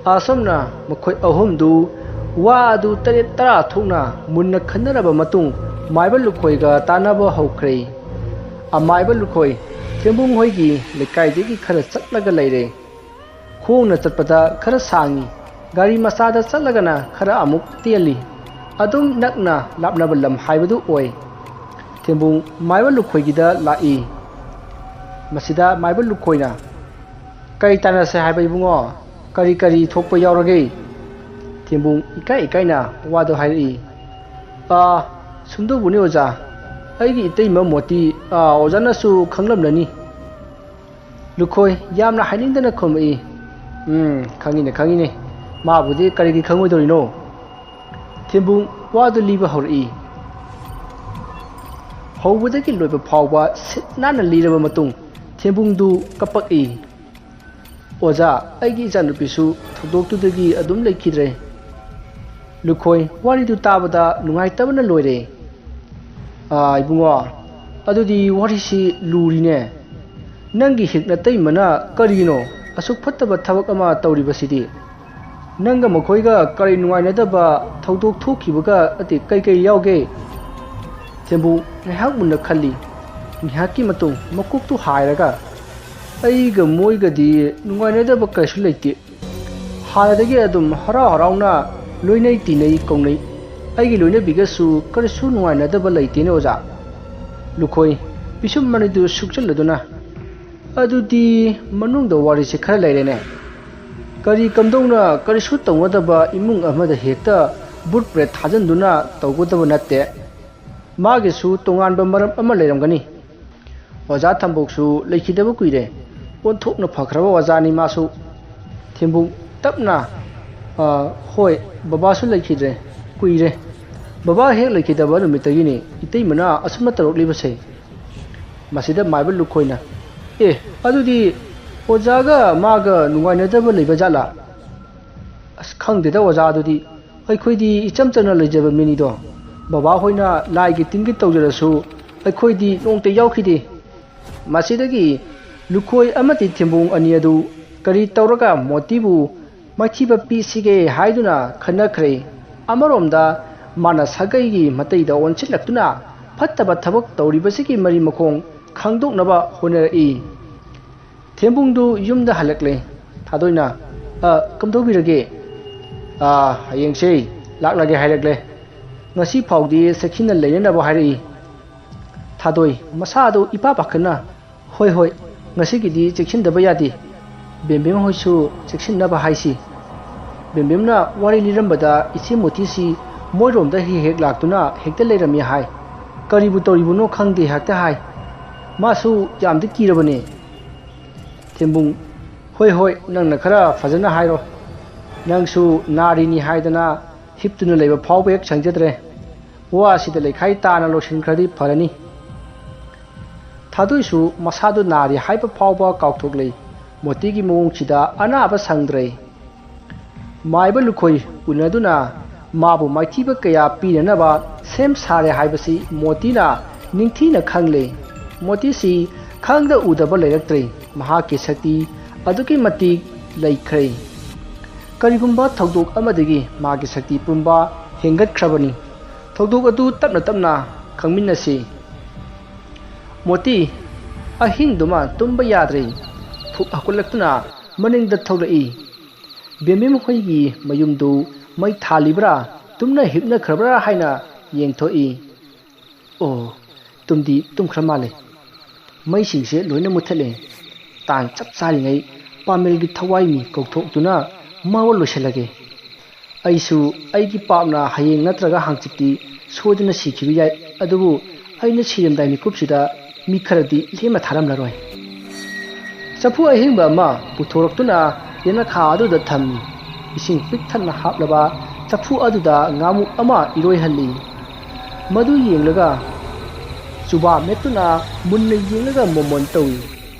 ꯑꯁꯨꯝꯅ ꯃꯈꯣꯏ ꯑꯍꯨꯝꯗꯨ ꯋꯥ ꯑꯗꯨ ꯇꯔꯦꯠ ꯇꯔꯥ ꯊꯣꯛꯅ ꯃꯨꯟꯅ ꯈꯟꯅꯔꯕ ꯃꯇꯨꯡ ꯃꯥꯏꯕ ꯂꯨꯈꯣꯏꯒ ꯇꯥꯟꯅꯕ ꯍꯧꯈ꯭ꯔꯦ꯫ ꯑꯃꯥꯏꯕ ꯂꯨꯈꯣꯏ ꯊꯦꯝꯕꯨꯡ ꯍꯣꯏꯒꯤ ꯂꯩꯀꯥꯏꯗꯒꯤ ꯈꯔ ꯆꯠꯂꯒ ꯂꯩꯔꯦ꯫ ꯈꯣꯡꯅ ꯆꯠꯄꯗ ꯈꯔ ꯁꯥꯡꯉꯤ, ꯒꯥꯔꯤ ꯃꯆꯥꯗ ꯆꯠꯂꯒꯅ ꯈꯔ ꯑꯃꯨꯛ ꯇꯦꯜꯂꯤ꯫ ꯑꯗꯨꯝ ꯅꯛꯅ ꯂꯥꯞꯅꯕ ꯂꯝ ꯍꯥꯏꯕꯗꯨ ꯑꯣꯏ꯫ ꯊꯦꯝꯕꯨꯡ ꯃꯥꯏꯕ ꯂꯨꯈꯣꯏꯒꯤꯗ ꯂꯥꯛꯏ꯫ ꯃꯁꯤꯗ ꯃꯥꯏꯕ ꯂꯨꯈꯣꯏꯅ, "ꯀꯔꯤ ꯇꯥꯟꯅꯁꯦ ꯍꯥꯏꯕ ꯏꯕꯨꯡꯉꯣ? ꯀꯔꯤ ꯀꯔꯤ ꯊꯣꯛꯄ ꯌꯥꯎꯔꯒꯦ?" ꯊꯦꯝꯕꯨꯡ ꯏꯀꯥꯏ ꯏꯀꯥꯏꯅ ꯋꯥꯗꯨ ꯍꯥꯏꯔꯛꯏ꯫ "ꯑꯥ, ꯁꯨꯝꯗꯧꯕꯅꯤ ꯑꯣꯖꯥ, ꯑꯩꯒꯤ ꯏꯇꯩꯃ ꯃꯣꯇꯤ, ꯑꯥ, ꯑꯣꯖꯥꯅꯁꯨ ꯈꯪꯂꯝꯂꯅꯤ꯫" ꯂꯨꯈꯣꯏ ꯌꯥꯝꯅ ꯍꯥꯏꯅꯤꯡꯗꯅ ꯈꯨꯝꯃꯛꯏ꯫ "ꯎꯝ, ꯈꯪꯉꯤꯅꯦ, ꯈꯪꯉꯤꯅꯦ꯫ ꯃꯥꯕꯨꯗꯤ ꯀꯔꯤꯒꯤ ꯈꯪꯉꯣꯏꯗꯧꯔꯤꯅꯣ?" ꯊꯦꯝꯕꯨꯡ ꯋꯥꯗꯨ ꯂꯤꯕ ꯍꯧꯔꯛꯏ꯫ ꯍꯧꯕꯗꯒꯤ ꯂꯣꯏꯕ ꯐꯥꯎꯕ ꯁꯤꯠ ꯅꯥꯟꯅ ꯂꯤꯔꯕ ꯃꯇꯨꯡ ꯊꯦꯝꯕꯨꯡꯗꯨ ꯀꯞꯄꯛꯏ꯫ "ꯑꯣꯖꯥ, ꯑꯩꯒꯤ ꯏꯆꯥꯅꯨꯄꯤꯁꯨ ꯊꯧꯗꯣꯛꯇꯨꯗꯒꯤ ꯑꯗꯨꯝ ꯂꯩꯈꯤꯗ꯭ꯔꯦ꯫" ꯂꯨꯈꯣꯏ ꯋꯥꯔꯤꯗꯨ ꯇꯥꯕꯗ ꯅꯨꯡꯉꯥꯏꯇꯕꯅ ꯂꯣꯏꯔꯦ꯫ "ꯑꯥ, ꯏꯕꯨꯡꯉꯣ, ꯑꯗꯨꯗꯤ ꯋꯥꯔꯤꯁꯤ ꯂꯨꯔꯤꯅꯦ꯫ ꯅꯪꯒꯤ ꯍꯦꯛ ꯅꯇꯩꯃꯅ ꯀꯔꯤꯒꯤꯅꯣ ꯑꯁꯨꯛ ꯐꯠꯇꯕ ꯊꯕꯛ ꯑꯃ ꯇꯧꯔꯤꯕꯁꯤꯗꯤ? ꯅꯪꯒ ꯃꯈꯣꯏꯒ ꯀꯔꯤ ꯅꯨꯡꯉꯥꯏꯅꯗꯕ ꯊꯧꯗꯣꯛ ꯊꯣꯛꯈꯤꯕꯒ ꯑꯗꯤ ꯀꯩꯀꯩ ꯌꯥꯎꯒꯦ?" ꯊꯦꯝꯕꯨ ꯉꯥꯏꯍꯥꯛ ꯃꯨꯟꯅ ꯈꯜꯂꯤ꯫ ꯉꯥꯏꯍꯥꯛꯀꯤ ꯃꯇꯨꯡ ꯃꯀꯣꯛꯇꯨ ꯍꯥꯏꯔꯒ, "ꯑꯩꯒ ꯃꯣꯏꯒꯗꯤ ꯅꯨꯡꯉꯥꯏꯅꯗꯕ ꯀꯩꯁꯨ ꯂꯩꯇꯦ꯫ ꯍꯥꯟꯅꯗꯒꯤ ꯑꯗꯨꯝ ꯍꯔꯥꯎ ꯍꯔꯥꯎꯅ ꯂꯣꯏꯅꯩ ꯇꯤꯟꯅꯩ ꯀꯧꯅꯩ꯫ ꯑꯩꯒꯤ ꯂꯣꯏꯅꯕꯤꯒꯁꯨ ꯀꯔꯤꯁꯨ ꯅꯨꯡꯉꯥꯏꯅꯗꯕ ꯂꯩꯇꯦꯅꯦ ꯑꯣꯖꯥ꯫" ꯂꯨꯈꯣꯏ ꯄꯤꯁꯨꯝ ꯑꯅꯤꯗꯨ ꯁꯨꯛꯆꯜꯂꯗꯨꯅ, "ꯑꯗꯨꯗꯤ ꯃꯅꯨꯡꯗ ꯋꯥꯔꯤꯁꯦ ꯈꯔ ꯂꯩꯔꯦꯅꯦ꯫" ꯀꯔꯤ ꯀꯝꯗꯧꯅ ꯀꯔꯤꯁꯨ ꯇꯧꯅꯗꯕ ꯏꯃꯨꯡ ꯑꯃꯗ ꯍꯦꯛꯇ ꯚꯨꯠ ꯄ꯭ꯔꯦꯠ ꯊꯥꯖꯤꯟꯗꯨꯅ ꯇꯧꯒꯗꯕ ꯅꯠꯇꯦ꯫ ꯃꯥꯒꯤꯁꯨ ꯇꯣꯉꯥꯟꯕ ꯃꯔꯝ ꯑꯃ ꯂꯩꯔꯝꯒꯅꯤ꯫ ꯑꯣꯖꯥ ꯊꯝꯕꯧꯁꯨ ꯂꯩꯈꯤꯗꯕ ꯀꯨꯏꯔꯦ꯫ ꯑꯣꯟꯊꯣꯛꯅ ꯐꯈ꯭ꯔꯕ ꯑꯣꯖꯥꯅꯤ ꯃꯥꯁꯨ꯫ ꯊꯦꯝꯕꯨꯡ ꯇꯞꯅ, "ꯑ, ꯍꯣꯏ, ꯕꯕꯥꯁꯨ ꯂꯩꯈꯤꯗ꯭ꯔꯦ ꯀꯨꯏꯔꯦ꯫ ꯕꯕꯥ ꯍꯦꯛ ꯂꯩꯈꯤꯗꯕ ꯅꯨꯃꯤꯠꯇꯒꯤꯅꯤ ꯏꯇꯩꯃꯅ ꯑꯁꯨꯝꯅ ꯇꯧꯔꯛꯂꯤꯕꯁꯦ꯫" ꯃꯁꯤꯗ ꯃꯥꯏꯕ ꯂꯨꯈꯣꯏꯅ, "ꯑꯦ, ꯑꯗꯨꯗꯤ ꯑꯣꯖꯥꯒ ꯃꯥꯒ ꯅꯨꯡꯉꯥꯏꯅꯗꯕ ꯂꯩꯕ ꯖꯥꯠꯂꯥ?" "ꯑꯁ, ꯈꯪꯗꯦꯗ ꯑꯣꯖꯥ, ꯑꯗꯨꯗꯤ ꯑꯩꯈꯣꯏꯗꯤ ꯏꯆꯝ ꯆꯝꯅ ꯂꯩꯖꯕ ꯃꯤꯅꯤꯗꯣ꯫ ꯕꯕꯥꯍꯣꯏꯅ ꯂꯥꯏꯒꯤ ꯇꯤꯟꯒꯤ ꯇꯧꯖꯔꯁꯨ ꯑꯩꯈꯣꯏꯗꯤ ꯅꯣꯡꯇ ꯌꯥꯎꯈꯤꯗꯦ꯫" ꯃꯁꯤꯗꯒꯤ ꯂꯨꯈꯣꯏ ꯑꯃꯗꯤ ꯊꯦꯝꯕꯨꯡ ꯑꯅꯤ ꯑꯗꯨ ꯀꯔꯤ ꯇꯧꯔꯒ ꯃꯣꯇꯤꯕꯨ ꯃꯥꯏꯊꯤꯕ ꯄꯤꯁꯤꯒꯦ ꯍꯥꯏꯗꯨꯅ ꯈꯟꯅꯈ꯭ꯔꯦ꯫ ꯑꯃꯔꯣꯝꯗ ꯃꯥꯅ ꯁꯥꯒꯩꯒꯤ ꯃꯇꯩꯗ ꯑꯣꯟꯁꯤꯜꯂꯛꯇꯨꯅ ꯐꯠꯇꯕ ꯊꯕꯛ ꯇꯧꯔꯤꯕꯁꯤꯒꯤ ꯃꯔꯤ ꯃꯈꯣꯡ ꯈꯪꯗꯣꯛꯅꯕ ꯍꯣꯠꯅꯔꯛꯏ꯫ ꯊꯦꯝꯕꯨꯡꯗꯨ ꯌꯨꯝꯗ ꯍꯜꯂꯛꯂꯦ꯫ ꯊꯥꯗꯣꯏꯅ, "ꯑ, ꯀꯝꯗꯧꯕꯤꯔꯒꯦ?" "ꯑ, ꯍꯌꯦꯡꯁꯦ ꯂꯥꯛꯂꯒꯦ ꯍꯥꯏꯔꯛꯂꯦ꯫ ꯉꯁꯤ ꯐꯥꯎꯗꯤ ꯆꯦꯛꯁꯤꯟꯅ ꯂꯩꯅꯅꯕ ꯍꯥꯏꯔꯛꯏ꯫" ꯊꯥꯗꯣꯏ, ꯃꯁꯥꯗꯨ ꯏꯄꯥ ꯄꯥꯈꯠꯅ, "ꯍꯣꯏ, ꯍꯣꯏ, ꯉꯁꯤꯒꯤꯗꯤ ꯆꯦꯛꯁꯤꯟꯗꯕ ꯌꯥꯗꯦ꯫ ꯕꯦꯝꯕꯦꯝ ꯍꯣꯏꯁꯨ ꯆꯦꯛꯁꯤꯟꯅꯕ ꯍꯥꯏꯁꯤ꯫" ꯕꯦꯝꯕꯦꯝꯅ ꯋꯥꯔꯤ ꯂꯤꯔꯝꯕꯗ ꯏꯆꯦ ꯃꯣꯇꯤꯁꯤ ꯃꯣꯏꯔꯣꯝꯗ ꯍꯦꯛ ꯍꯦꯛ ꯂꯥꯛꯇꯨꯅ ꯍꯦꯛꯇ ꯂꯩꯔꯝꯃꯤ ꯍꯥꯏ꯫ "ꯀꯔꯤꯕꯨ ꯇꯧꯔꯤꯕꯅꯣ ꯈꯪꯗꯦ" ꯍꯦꯛꯇ ꯍꯥꯏ꯫ ꯃꯥꯁꯨ ꯌꯥꯝꯗꯤ ꯀꯤꯔꯕꯅꯦ꯫ ꯊꯦꯝꯕꯨꯡ, "ꯍꯣꯏ, ꯍꯣꯏ, ꯅꯪꯅ ꯈꯔ ꯐꯖꯅ ꯍꯥꯏꯔꯣ꯫ ꯅꯪꯁꯨ ꯅꯥꯔꯤꯅꯤ ꯍꯥꯏꯗꯅ ꯍꯤꯞꯇꯨꯅ ꯂꯩꯕ ꯐꯥꯎꯕ ꯍꯦꯛ ꯁꯪꯖꯗ꯭ꯔꯦ꯫ ꯋꯥꯁꯤꯗ ꯂꯩꯈꯥꯏ ꯇꯥꯅ ꯂꯣꯏꯁꯤꯟꯈ꯭ꯔꯗꯤ ꯐꯔꯅꯤ꯫" ꯊꯥꯗꯣꯏꯁꯨ ꯃꯁꯥꯗꯨ ꯅꯥꯔꯤ ꯍꯥꯏꯕ ꯐꯥꯎꯕ ꯀꯥꯎꯊꯣꯛꯂꯦ꯫ ꯃꯣꯇꯤꯒꯤ ꯃꯑꯣꯡꯁꯤꯗ ꯑꯅꯥꯕ ꯁꯪꯗ꯭ꯔꯦ꯫ ꯃꯥꯏꯕ ꯂꯨꯈꯣꯏ ꯎꯅꯗꯨꯅ ꯃꯥꯕꯨ ꯃꯥꯏꯊꯤꯕ ꯀꯌꯥ ꯄꯤꯅꯅꯕ ꯁꯦꯝ ꯁꯥꯔꯦ ꯍꯥꯏꯕꯁꯤ ꯃꯣꯇꯤꯅ ꯅꯤꯡꯊꯤꯅ ꯈꯪꯂꯦ꯫ ꯃꯣꯇꯤꯁꯤ ꯈꯪꯗ ꯎꯗꯕ ꯂꯩꯔꯛꯇ꯭ꯔꯦ꯫ ꯃꯍꯥꯛꯀꯤ ꯁꯛꯇꯤ ꯑꯗꯨꯛꯀꯤ ꯃꯇꯤꯛ ꯂꯩꯈ꯭ꯔꯦ꯫ ꯀꯔꯤꯒꯨꯝꯕ ꯊꯧꯗꯣꯛ ꯑꯃꯗꯒꯤ ꯃꯥꯒꯤ ꯁꯛꯇꯤ ꯄꯨꯝꯕ ꯍꯦꯟꯒꯠꯈ꯭ꯔꯕꯅꯤ꯫ ꯊꯧꯗꯣꯛ ꯑꯗꯨ ꯇꯞꯅ ꯇꯞꯅ ꯈꯪꯃꯤꯟꯅꯁꯤ꯫ ꯃꯣꯇꯤ, ꯑꯍꯤꯡꯗꯨꯃ ꯇꯨꯝꯕ ꯌꯥꯗ꯭ꯔꯦ꯫ ꯐꯨꯛ ꯍꯧꯒꯠꯂꯛꯇꯨꯅ ꯃꯅꯤꯡꯗ ꯊꯣꯛꯂꯛꯏ꯫ ꯕꯦꯝꯕꯦꯝ ꯍꯣꯏꯒꯤ ꯃꯌꯨꯝꯗꯨ ꯃꯩ ꯊꯥꯜꯂꯤꯕ꯭ꯔꯥ, ꯇꯨꯝꯅ ꯍꯤꯞꯅꯈ꯭ꯔꯕ꯭ꯔꯥ ꯍꯥꯏꯅ ꯌꯦꯡꯊꯣꯛꯏ꯫ ꯑꯣ, ꯇꯨꯝꯗꯤ ꯇꯨꯝꯈ꯭ꯔ ꯃꯥꯜꯂꯦ꯫ ꯃꯩꯁꯤꯡꯁꯦ ꯂꯣꯏꯅ ꯃꯨꯠꯊꯠꯂꯦ꯫ ꯇꯥꯟ ꯆꯞ ꯆꯥꯔꯤꯉꯩ ꯄꯥꯃꯦꯜꯒꯤ ꯊꯋꯥꯏ ꯃꯤ ꯀꯧꯊꯣꯛꯇꯨꯅ ꯃꯥꯋꯣ ꯂꯣꯏꯁꯤꯜꯂꯒꯦ꯫ ꯑꯩꯁꯨ ꯑꯩꯒꯤ ꯄꯥꯞꯅ ꯍꯌꯦꯡ ꯅꯠꯇ꯭ꯔꯒ ꯍꯥꯡꯆꯤꯠꯇꯤ ꯁꯣꯏꯗꯅ ꯁꯤꯈꯤꯕ ꯌꯥꯏ, ꯑꯗꯨꯕꯨ ꯑꯩꯅ ꯁꯤꯔꯝꯗꯥꯏ ꯃꯤꯀꯨꯞꯁꯤꯗ ꯃꯤ ꯈꯔꯗꯤ ꯂꯦꯝꯅ ꯊꯥꯔꯝꯂꯔꯣꯏ꯫ ꯆꯐꯨ ꯑꯍꯤꯡꯕ ꯑꯃ ꯄꯨꯊꯣꯔꯛꯇꯨꯅ ꯌꯦꯅꯈꯥ ꯑꯗꯨꯗ ꯊꯝꯃꯤ꯫ ꯏꯁꯤꯡ ꯄꯤꯛ ꯊꯟꯅ ꯍꯥꯞꯂꯕ ꯆꯐꯨ ꯑꯗꯨꯗ ꯉꯥꯃꯨ ꯑꯃ ꯏꯔꯣꯏꯍꯜꯂꯤ꯫ ꯃꯗꯨ ꯌꯦꯡꯂꯒ ꯆꯨꯕꯥ ꯃꯦꯠꯇꯨꯅ ꯃꯨꯟꯅ ꯌꯦꯡꯂꯒ ꯃꯣꯃꯣꯟ ꯇꯧꯏ꯫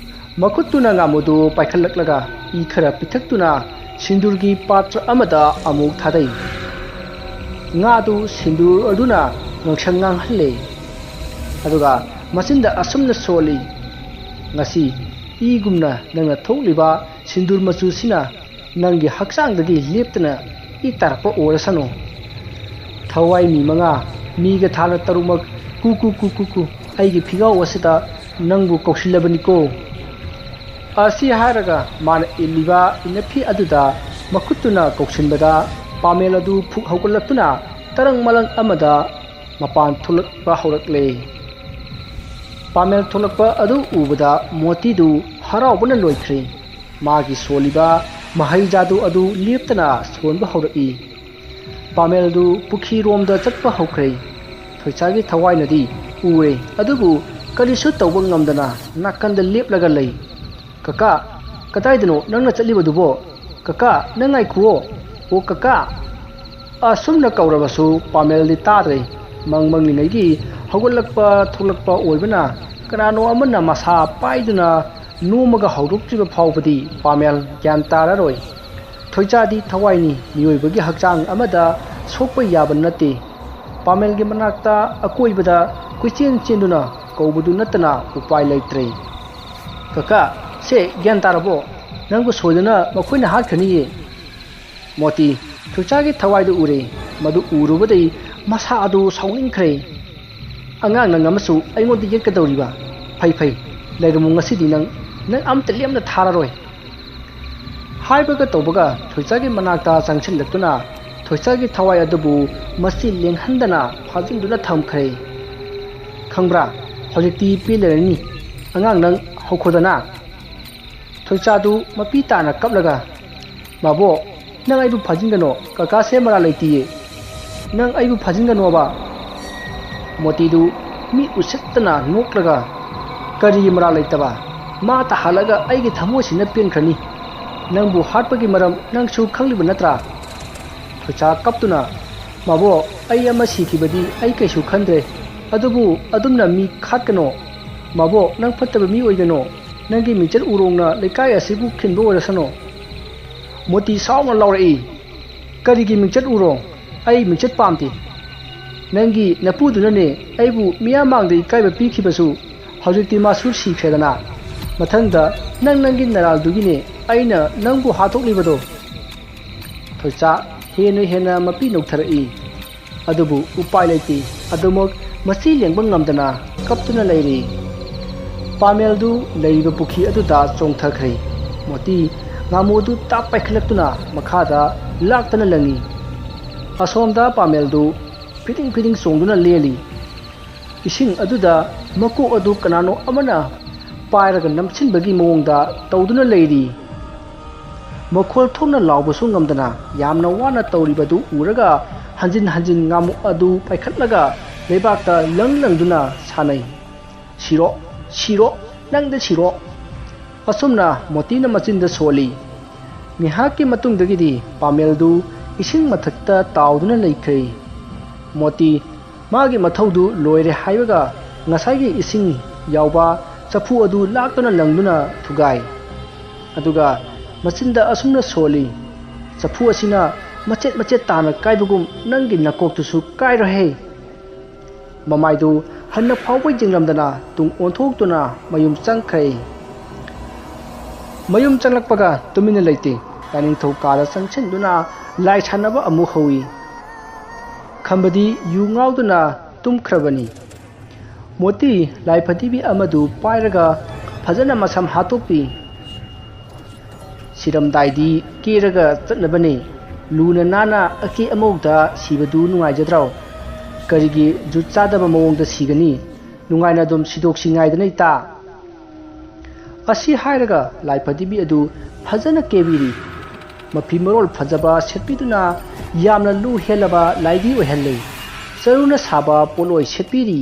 ꯃꯈꯨꯠꯇꯨꯅ ꯉꯥꯃꯨꯗꯨ ꯄꯥꯏꯈꯠꯂꯛꯂꯒ ꯏ ꯈꯔ ꯄꯤꯊꯛꯇꯨꯅ ꯁꯤꯟꯗꯨꯔꯒꯤ ꯄꯥꯇ꯭ꯔ ꯑꯃꯗ ꯑꯃꯨꯛ ꯊꯥꯗꯩ꯫ ꯉꯥꯗꯨ ꯁꯤꯟꯗꯨꯔ ꯑꯗꯨꯅ ꯉꯥꯡꯁꯪ ꯉꯥꯡꯍꯜꯂꯦ꯫ ꯑꯗꯨꯒ ꯃꯆꯤꯟꯗ ꯑꯁꯨꯝꯅ ꯁꯣꯜꯂꯤ, "ꯉꯁꯤ ꯏꯒꯨꯝꯅ ꯅꯪꯅ ꯊꯣꯛꯂꯤꯕ ꯁꯤꯟꯗꯨꯔ ꯃꯆꯨꯁꯤꯅ ꯅꯪꯒꯤ ꯍꯛꯆꯥꯡꯗꯒꯤ ꯂꯦꯞꯇꯅ ꯏ ꯇꯥꯔꯛꯄ ꯑꯣꯏꯔꯁꯅꯨ꯫ ꯊꯋꯥꯏ ꯃꯤ ꯃꯉꯥ, ꯃꯤꯒ ꯊꯥꯅ ꯇꯔꯨꯛꯃꯛ, ꯀꯨ ꯀꯨ ꯀꯨ ꯀꯨ ꯀꯨ, ꯑꯩꯒꯤ ꯐꯤꯒꯥꯎ ꯑꯁꯤꯗ ꯅꯪꯕꯨ ꯀꯧꯁꯤꯜꯂꯕꯅꯤꯀꯣ"꯫ ꯑꯁꯤ ꯍꯥꯏꯔꯒ ꯃꯥꯅ ꯏꯜꯂꯤꯕ ꯏꯅꯐꯤ ꯑꯗꯨꯗ ꯃꯈꯨꯠꯇꯨꯅ ꯀꯧꯁꯤꯟꯕꯗ ꯄꯥꯃꯦꯜ ꯑꯗꯨ ꯐꯨꯛ ꯍꯧꯒꯠꯂꯛꯇꯨꯅ ꯇꯔꯪ ꯃꯂꯪ ꯑꯃꯗ ꯃꯄꯥꯟ ꯊꯣꯛꯂꯛꯄ ꯍꯧꯔꯛꯂꯦ꯫ ꯄꯥꯃꯦꯜ ꯊꯣꯛꯂꯛꯄ ꯑꯗꯨ ꯎꯕꯗ ꯃꯣꯇꯤꯗꯨ ꯍꯔꯥꯎꯕꯅ ꯂꯣꯏꯈ꯭ꯔꯦ꯫ ꯃꯥꯒꯤ ꯁꯣꯜꯂꯤꯕ ꯃꯍꯩ ꯖꯥꯗꯨ ꯑꯗꯨ ꯂꯦꯞꯇꯅ ꯁꯣꯟꯕ ꯍꯧꯔꯛꯏ꯫ ꯄꯥꯃꯦꯜꯗꯨ ꯄꯨꯈ꯭ꯔꯤꯔꯣꯝꯗ ꯆꯠꯄ ꯍꯧꯈ꯭ꯔꯦ꯫ ꯊꯣꯏꯆꯥꯒꯤ ꯊꯋꯥꯏꯅꯗꯤ ꯎꯔꯦ, ꯑꯗꯨꯕꯨ ꯀꯔꯤꯁꯨ ꯇꯧꯕ ꯉꯝꯗꯅ ꯅꯥꯀꯟꯗ ꯂꯦꯞꯂꯒ ꯂꯩ꯫ "ꯀꯀꯥ, ꯀꯗꯥꯏꯗꯅꯣ ꯅꯪꯅ ꯆꯠꯂꯤꯕꯗꯨꯕꯣ? ꯀꯀꯥ, ꯅꯪ ꯉꯥꯏꯈꯨꯑꯣ꯫ ꯑꯣ ꯀꯀꯥ!" ꯑꯁꯨꯝꯅ ꯀꯧꯔꯕꯁꯨ ꯄꯥꯃꯦꯜꯗꯤ ꯇꯥꯗ꯭ꯔꯦ꯫ ꯃꯪ ꯃꯪꯂꯤꯉꯩꯒꯤ ꯍꯧꯒꯠꯂꯛꯄ ꯊꯣꯛꯂꯛꯄ ꯑꯣꯏꯕꯅ ꯀꯅꯥꯅꯣ ꯑꯃꯅ ꯃꯁꯥ ꯄꯥꯏꯗꯨꯅ ꯅꯣꯝꯃꯒ ꯍꯧꯗꯣꯛꯇ꯭ꯔꯤꯕ ꯐꯥꯎꯕꯗꯤ ꯄꯥꯃꯦꯜ ꯒ꯭ꯌꯥꯟ ꯇꯥꯔꯔꯣꯏ꯫ ꯊꯣꯏꯆꯥꯗꯤ ꯊꯋꯥꯏꯅꯤ, ꯃꯤꯑꯣꯏꯕꯒꯤ ꯍꯛꯆꯥꯡ ꯑꯃꯗ ꯁꯣꯛꯄ ꯌꯥꯕ ꯅꯠꯇꯦ꯫ ꯄꯥꯃꯦꯜꯒꯤ ꯃꯅꯥꯛꯇ ꯑꯀꯣꯏꯕꯗ ꯀꯣꯏꯆꯦꯟ ꯆꯦꯟꯗꯨꯅ ꯀꯧꯕꯗꯨ ꯅꯠꯇꯅ ꯎꯄꯥꯏ ꯂꯩꯇ꯭ꯔꯦ꯫ "ꯀꯀꯥ, ꯁꯦ ꯒ꯭ꯌꯥꯟ ꯇꯥꯔꯕꯣ? ꯅꯪꯕꯨ ꯁꯣꯏꯗꯅ ꯃꯈꯣꯏꯅ ꯍꯥꯠꯈ꯭ꯔꯅꯤꯌꯦ"꯫ ꯃꯣꯇꯤ ꯊꯣꯏꯆꯥꯒꯤ ꯊꯋꯥꯏꯗꯨ ꯎꯔꯦ꯫ ꯃꯗꯨ ꯎꯔꯨꯕꯗꯩ ꯃꯁꯥ ꯑꯗꯨ ꯁꯥꯎꯅꯤꯡꯈ꯭ꯔꯦ꯫ "ꯑꯉꯥꯡ ꯅꯪ ꯑꯃꯁꯨ ꯑꯩꯉꯣꯟꯗ ꯌꯦꯠꯀꯗꯧꯔꯤꯕ? ꯐꯩ ꯐꯩ, ꯂꯩꯔꯝꯃꯨ, ꯉꯁꯤꯗꯤ ꯅꯪ, ꯅꯪ ꯑꯝꯇ ꯂꯦꯝꯅ ꯊꯥꯔꯔꯣꯏ"꯫ ꯍꯥꯏꯕꯒ ꯇꯧꯕꯒ ꯊꯣꯏꯆꯥꯒꯤ ꯃꯅꯥꯛꯇ ꯆꯪꯁꯤꯜꯂꯛꯇꯨꯅ ꯊꯣꯏꯆꯥꯒꯤ ꯊꯋꯥꯏ ꯑꯗꯨꯕꯨ ꯃꯆꯤ ꯂꯦꯡꯍꯟꯗꯅ ꯐꯥꯖꯤꯟꯗꯨꯅ ꯊꯝꯈ꯭ꯔꯦ꯫ "ꯈꯪꯕ꯭ꯔꯥ, ꯍꯧꯖꯤꯛꯇꯤ ꯄꯦꯜꯂꯔꯅꯤ꯫ ꯑꯉꯥꯡ ꯅꯪ ꯍꯧꯈꯣꯗꯅ"꯫ ꯊꯣꯏꯆꯥꯗꯨ ꯃꯄꯤ ꯇꯥꯅ ꯀꯞꯂꯒ, "ꯃꯥꯕꯣꯛ, ꯅꯪ ꯑꯩꯕꯨ ꯐꯥꯖꯤꯟꯒꯅꯣ, ꯀꯀꯥꯁꯦ ꯃꯔꯥꯜ ꯂꯩꯇꯤꯌꯦ꯫ ꯅꯪ ꯑꯩꯕꯨ ꯐꯥꯖꯤꯟꯒꯅꯣꯕ꯫" ꯃꯣꯇꯤꯗꯨ ꯃꯤ ꯎꯁꯤꯠꯇꯅ ꯅꯣꯛꯂꯒ, "ꯀꯔꯤꯒꯤ ꯃꯔꯥꯜ ꯂꯩꯇꯕ? ꯃꯥ ꯇꯥꯍꯜꯂꯒ ꯑꯩꯒꯤ ꯊꯃꯣꯏꯁꯤꯅ ꯄꯦꯟꯈ꯭ꯔꯅꯤ꯫ ꯅꯪꯕꯨ ꯍꯥꯠꯄꯒꯤ ꯃꯔꯝ ꯅꯪꯁꯨ ꯈꯪꯂꯤꯕ ꯅꯠꯇ꯭ꯔꯥ?" ꯊꯣꯏꯆꯥ ꯀꯞꯇꯨꯅ, "ꯃꯥꯕꯣꯛ, ꯑꯩ ꯑꯃ ꯁꯤꯈꯤꯕꯗꯤ ꯑꯩ ꯀꯩꯁꯨ ꯈꯟꯗ꯭ꯔꯦ꯫ ꯑꯗꯨꯕꯨ ꯑꯗꯨꯝꯅ ꯃꯤ ꯈꯥꯠꯀꯅꯣ꯫ ꯃꯥꯕꯣꯛ, ꯅꯪ ꯐꯠꯇꯕ ꯃꯤ ꯑꯣꯏꯒꯅꯣ꯫ ꯅꯪꯒꯤ ꯃꯤꯡꯆꯠ ꯎꯔꯣꯡꯅ ꯂꯩꯀꯥꯏ ꯑꯁꯤꯕꯨ ꯈꯤꯟꯕ ꯑꯣꯏꯔꯁꯅꯨ꯫" ꯃꯣꯇꯤ ꯁꯥꯎꯅ ꯂꯥꯎꯔꯛꯏ, "ꯀꯔꯤꯒꯤ ꯃꯤꯡꯆꯠ ꯎꯔꯣꯡ? ꯑꯩ ꯃꯤꯡꯆꯠ ꯄꯥꯝꯗꯦ꯫ ꯅꯪꯒꯤ ꯅꯄꯨꯗꯨꯅꯅꯦ ꯑꯩꯕꯨ ꯃꯤꯌꯥꯝ ꯃꯥꯡꯗ ꯏꯀꯥꯏꯕ ꯄꯤꯈꯤꯕꯁꯨ ꯍꯧꯖꯤꯛꯇꯤ ꯃꯥꯁꯨ ꯁꯤꯈ꯭ꯔꯦꯗꯅ꯫ ꯃꯊꯪꯗ ꯅꯪ ꯅꯪꯒꯤ ꯅꯔꯥꯜꯗꯨꯒꯤꯅꯦ ꯑꯩꯅ ꯅꯪꯕꯨ ꯍꯥꯠꯇꯣꯛꯂꯤꯕꯗꯣ꯫" ꯊꯣꯏꯆꯥ ꯍꯦꯟꯅ ꯍꯦꯟꯅ ꯃꯄꯤ ꯅꯣꯛꯊꯔꯛꯏ꯫ ꯑꯗꯨꯕꯨ ꯎꯄꯥꯏ ꯂꯩꯇꯦ꯫ ꯑꯗꯨꯃꯛ ꯃꯆꯤ ꯂꯦꯡꯕ ꯉꯝꯗꯅ ꯀꯞꯇꯨꯅ ꯂꯩꯔꯤ꯫ ꯄꯥꯃꯦꯜꯗꯨ ꯂꯩꯔꯤꯕ ꯄꯨꯈ꯭ꯔꯤ ꯑꯗꯨꯗ ꯆꯣꯡꯊꯈ꯭ꯔꯦ꯫ ꯃꯣꯇꯤ ꯉꯥꯃꯨ ꯑꯗꯨ ꯇꯥꯞ ꯄꯥꯏꯈꯠꯂꯛꯇꯨꯅ ꯃꯈꯥꯗ ꯂꯥꯛꯇꯅ ꯂꯪꯉꯤ꯫ ꯑꯁꯣꯝꯗ ꯄꯥꯃꯦꯜꯗꯨ ꯐꯤꯗꯤꯡ ꯐꯤꯗꯤꯡ ꯆꯣꯡꯗꯨꯅ ꯂꯦꯜꯂꯤ꯫ ꯏꯁꯤꯡ ꯑꯗꯨꯗ ꯃꯀꯣꯛ ꯑꯗꯨ ꯀꯅꯥꯅꯣ ꯑꯃꯅ ꯄꯥꯏꯔꯒ ꯅꯝꯁꯤꯟꯕꯒꯤ ꯃꯑꯣꯡꯗ ꯇꯧꯗꯨꯅ ꯂꯩꯔꯤ꯫ ꯃꯈꯣꯜ ꯊꯣꯛꯅ ꯂꯥꯎꯕꯁꯨ ꯉꯝꯗꯅ ꯌꯥꯝꯅ ꯋꯥꯅ ꯇꯧꯔꯤꯕꯗꯨ ꯎꯔꯒ ꯍꯟꯖꯤꯟ ꯍꯟꯖꯤꯟ ꯉꯥꯃꯨ ꯑꯗꯨ ꯄꯥꯏꯈꯠꯂꯒ ꯂꯩꯕꯥꯛꯇ ꯂꯪ ꯂꯪꯗꯨꯅ ꯁꯥꯟꯅꯩ꯫ "ꯁꯤꯔꯣ, ꯁꯤꯔꯣ, ꯅꯪꯗ ꯁꯤꯔꯣ!" ꯑꯁꯨꯝꯅ ꯃꯣꯇꯤꯅ ꯃꯆꯤꯟꯗ ꯁꯣꯜꯂꯤ꯫ ꯉꯥꯏꯍꯥꯛꯀꯤ ꯃꯇꯨꯡꯗꯒꯤꯗꯤ ꯄꯥꯃꯦꯜꯗꯨ ꯏꯁꯤꯡ ꯃꯊꯛꯇ ꯇꯥꯎꯗꯨꯅ ꯂꯩꯈ꯭ꯔꯦ꯫ ꯃꯣꯇꯤ ꯃꯥꯒꯤ ꯃꯊꯧꯗꯨ ꯂꯣꯏꯔꯦ ꯍꯥꯏꯕꯒ ꯉꯁꯥꯏꯒꯤ ꯏꯁꯤꯡ ꯌꯥꯎꯕ ꯆꯐꯨ ꯑꯗꯨ ꯂꯥꯛꯇꯨꯅ ꯂꯪꯗꯨꯅ ꯊꯨꯒꯥꯏ꯫ ꯑꯗꯨꯒ ꯃꯆꯤꯟꯗ ꯑꯁꯨꯝꯅ ꯁꯣꯜꯂꯤ, "ꯆꯐꯨ ꯑꯁꯤꯅ ꯃꯆꯦꯠ ꯃꯆꯦꯠ ꯇꯥꯅ ꯀꯥꯏꯕꯒꯨꯝ ꯅꯪꯒꯤ ꯅꯀꯣꯛꯇꯨꯁꯨ ꯀꯥꯏꯔꯣꯍꯦ!" ꯃꯃꯥꯏꯗꯨ ꯍꯟꯅ ꯐꯥꯎꯕ ꯌꯦꯡꯂꯝꯗꯅ ꯇꯨꯡ ꯑꯣꯟꯊꯣꯛꯇꯨꯅ ꯃꯌꯨꯝ ꯆꯪꯈ꯭ꯔꯦ꯫ ꯃꯌꯨꯝ ꯆꯪꯂꯛꯄꯒ ꯇꯨꯃꯤꯟꯅ ꯂꯩꯇꯦ꯫ ꯂꯥꯏꯅꯤꯡꯊꯧ ꯀꯥꯗ ꯆꯪꯁꯤꯟꯗꯨꯅ ꯂꯥꯏ ꯁꯥꯟꯅꯕ ꯑꯃꯨꯛ ꯍꯧꯏ꯫ ꯈꯝꯕꯗꯤ ꯌꯨ ꯉꯥꯎꯗꯨꯅ ꯇꯨꯝꯈ꯭ꯔꯕꯅꯤ꯫ ꯃꯣꯇꯤ ꯂꯥꯏ ꯐꯗꯤꯕꯤ ꯑꯃꯗꯨ ꯄꯥꯏꯔꯒ ꯐꯖꯅ ꯃꯁꯝ ꯍꯥꯠꯇꯣꯛꯄꯤ꯫ "ꯁꯤꯔꯝꯗꯥꯏꯗꯤ ꯀꯦꯔꯒ ꯆꯠꯅꯕꯅꯤ꯫ ꯂꯨꯅ ꯅꯥꯟꯅ ꯑꯀꯦ ꯑꯃꯧꯗ ꯁꯤꯕꯗꯨ ꯅꯨꯡꯉꯥꯏꯖꯗ꯭ꯔꯣ? ꯀꯔꯤꯒꯤ ꯖꯨꯠ ꯆꯥꯗꯕ ꯃꯑꯣꯡꯗ ꯁꯤꯒꯅꯤ? ꯅꯨꯡꯉꯥꯏꯅ ꯑꯗꯨꯝ ꯁꯤꯗꯣꯛꯁꯤ ꯉꯥꯏꯗꯅ, ꯏꯇꯥ꯫" ꯑꯁꯤ ꯍꯥꯏꯔꯒ ꯂꯥꯏꯐꯗꯤꯕꯤ ꯑꯗꯨ ꯐꯖꯅ ꯀꯦꯕꯤꯔꯤ꯫ ꯃꯐꯤ ꯃꯔꯣꯜ ꯐꯖꯕ ꯁꯦꯠꯄꯤꯗꯨꯅ ꯌꯥꯝꯅ ꯂꯨ ꯍꯦꯜꯂꯕ ꯂꯥꯏꯗꯤ ꯑꯣꯏꯍꯜꯂꯤ꯫ ꯆꯔꯨꯅ ꯁꯥꯕ ꯄꯣꯠꯂꯣꯏ ꯁꯦꯠꯄꯤꯔꯤ꯫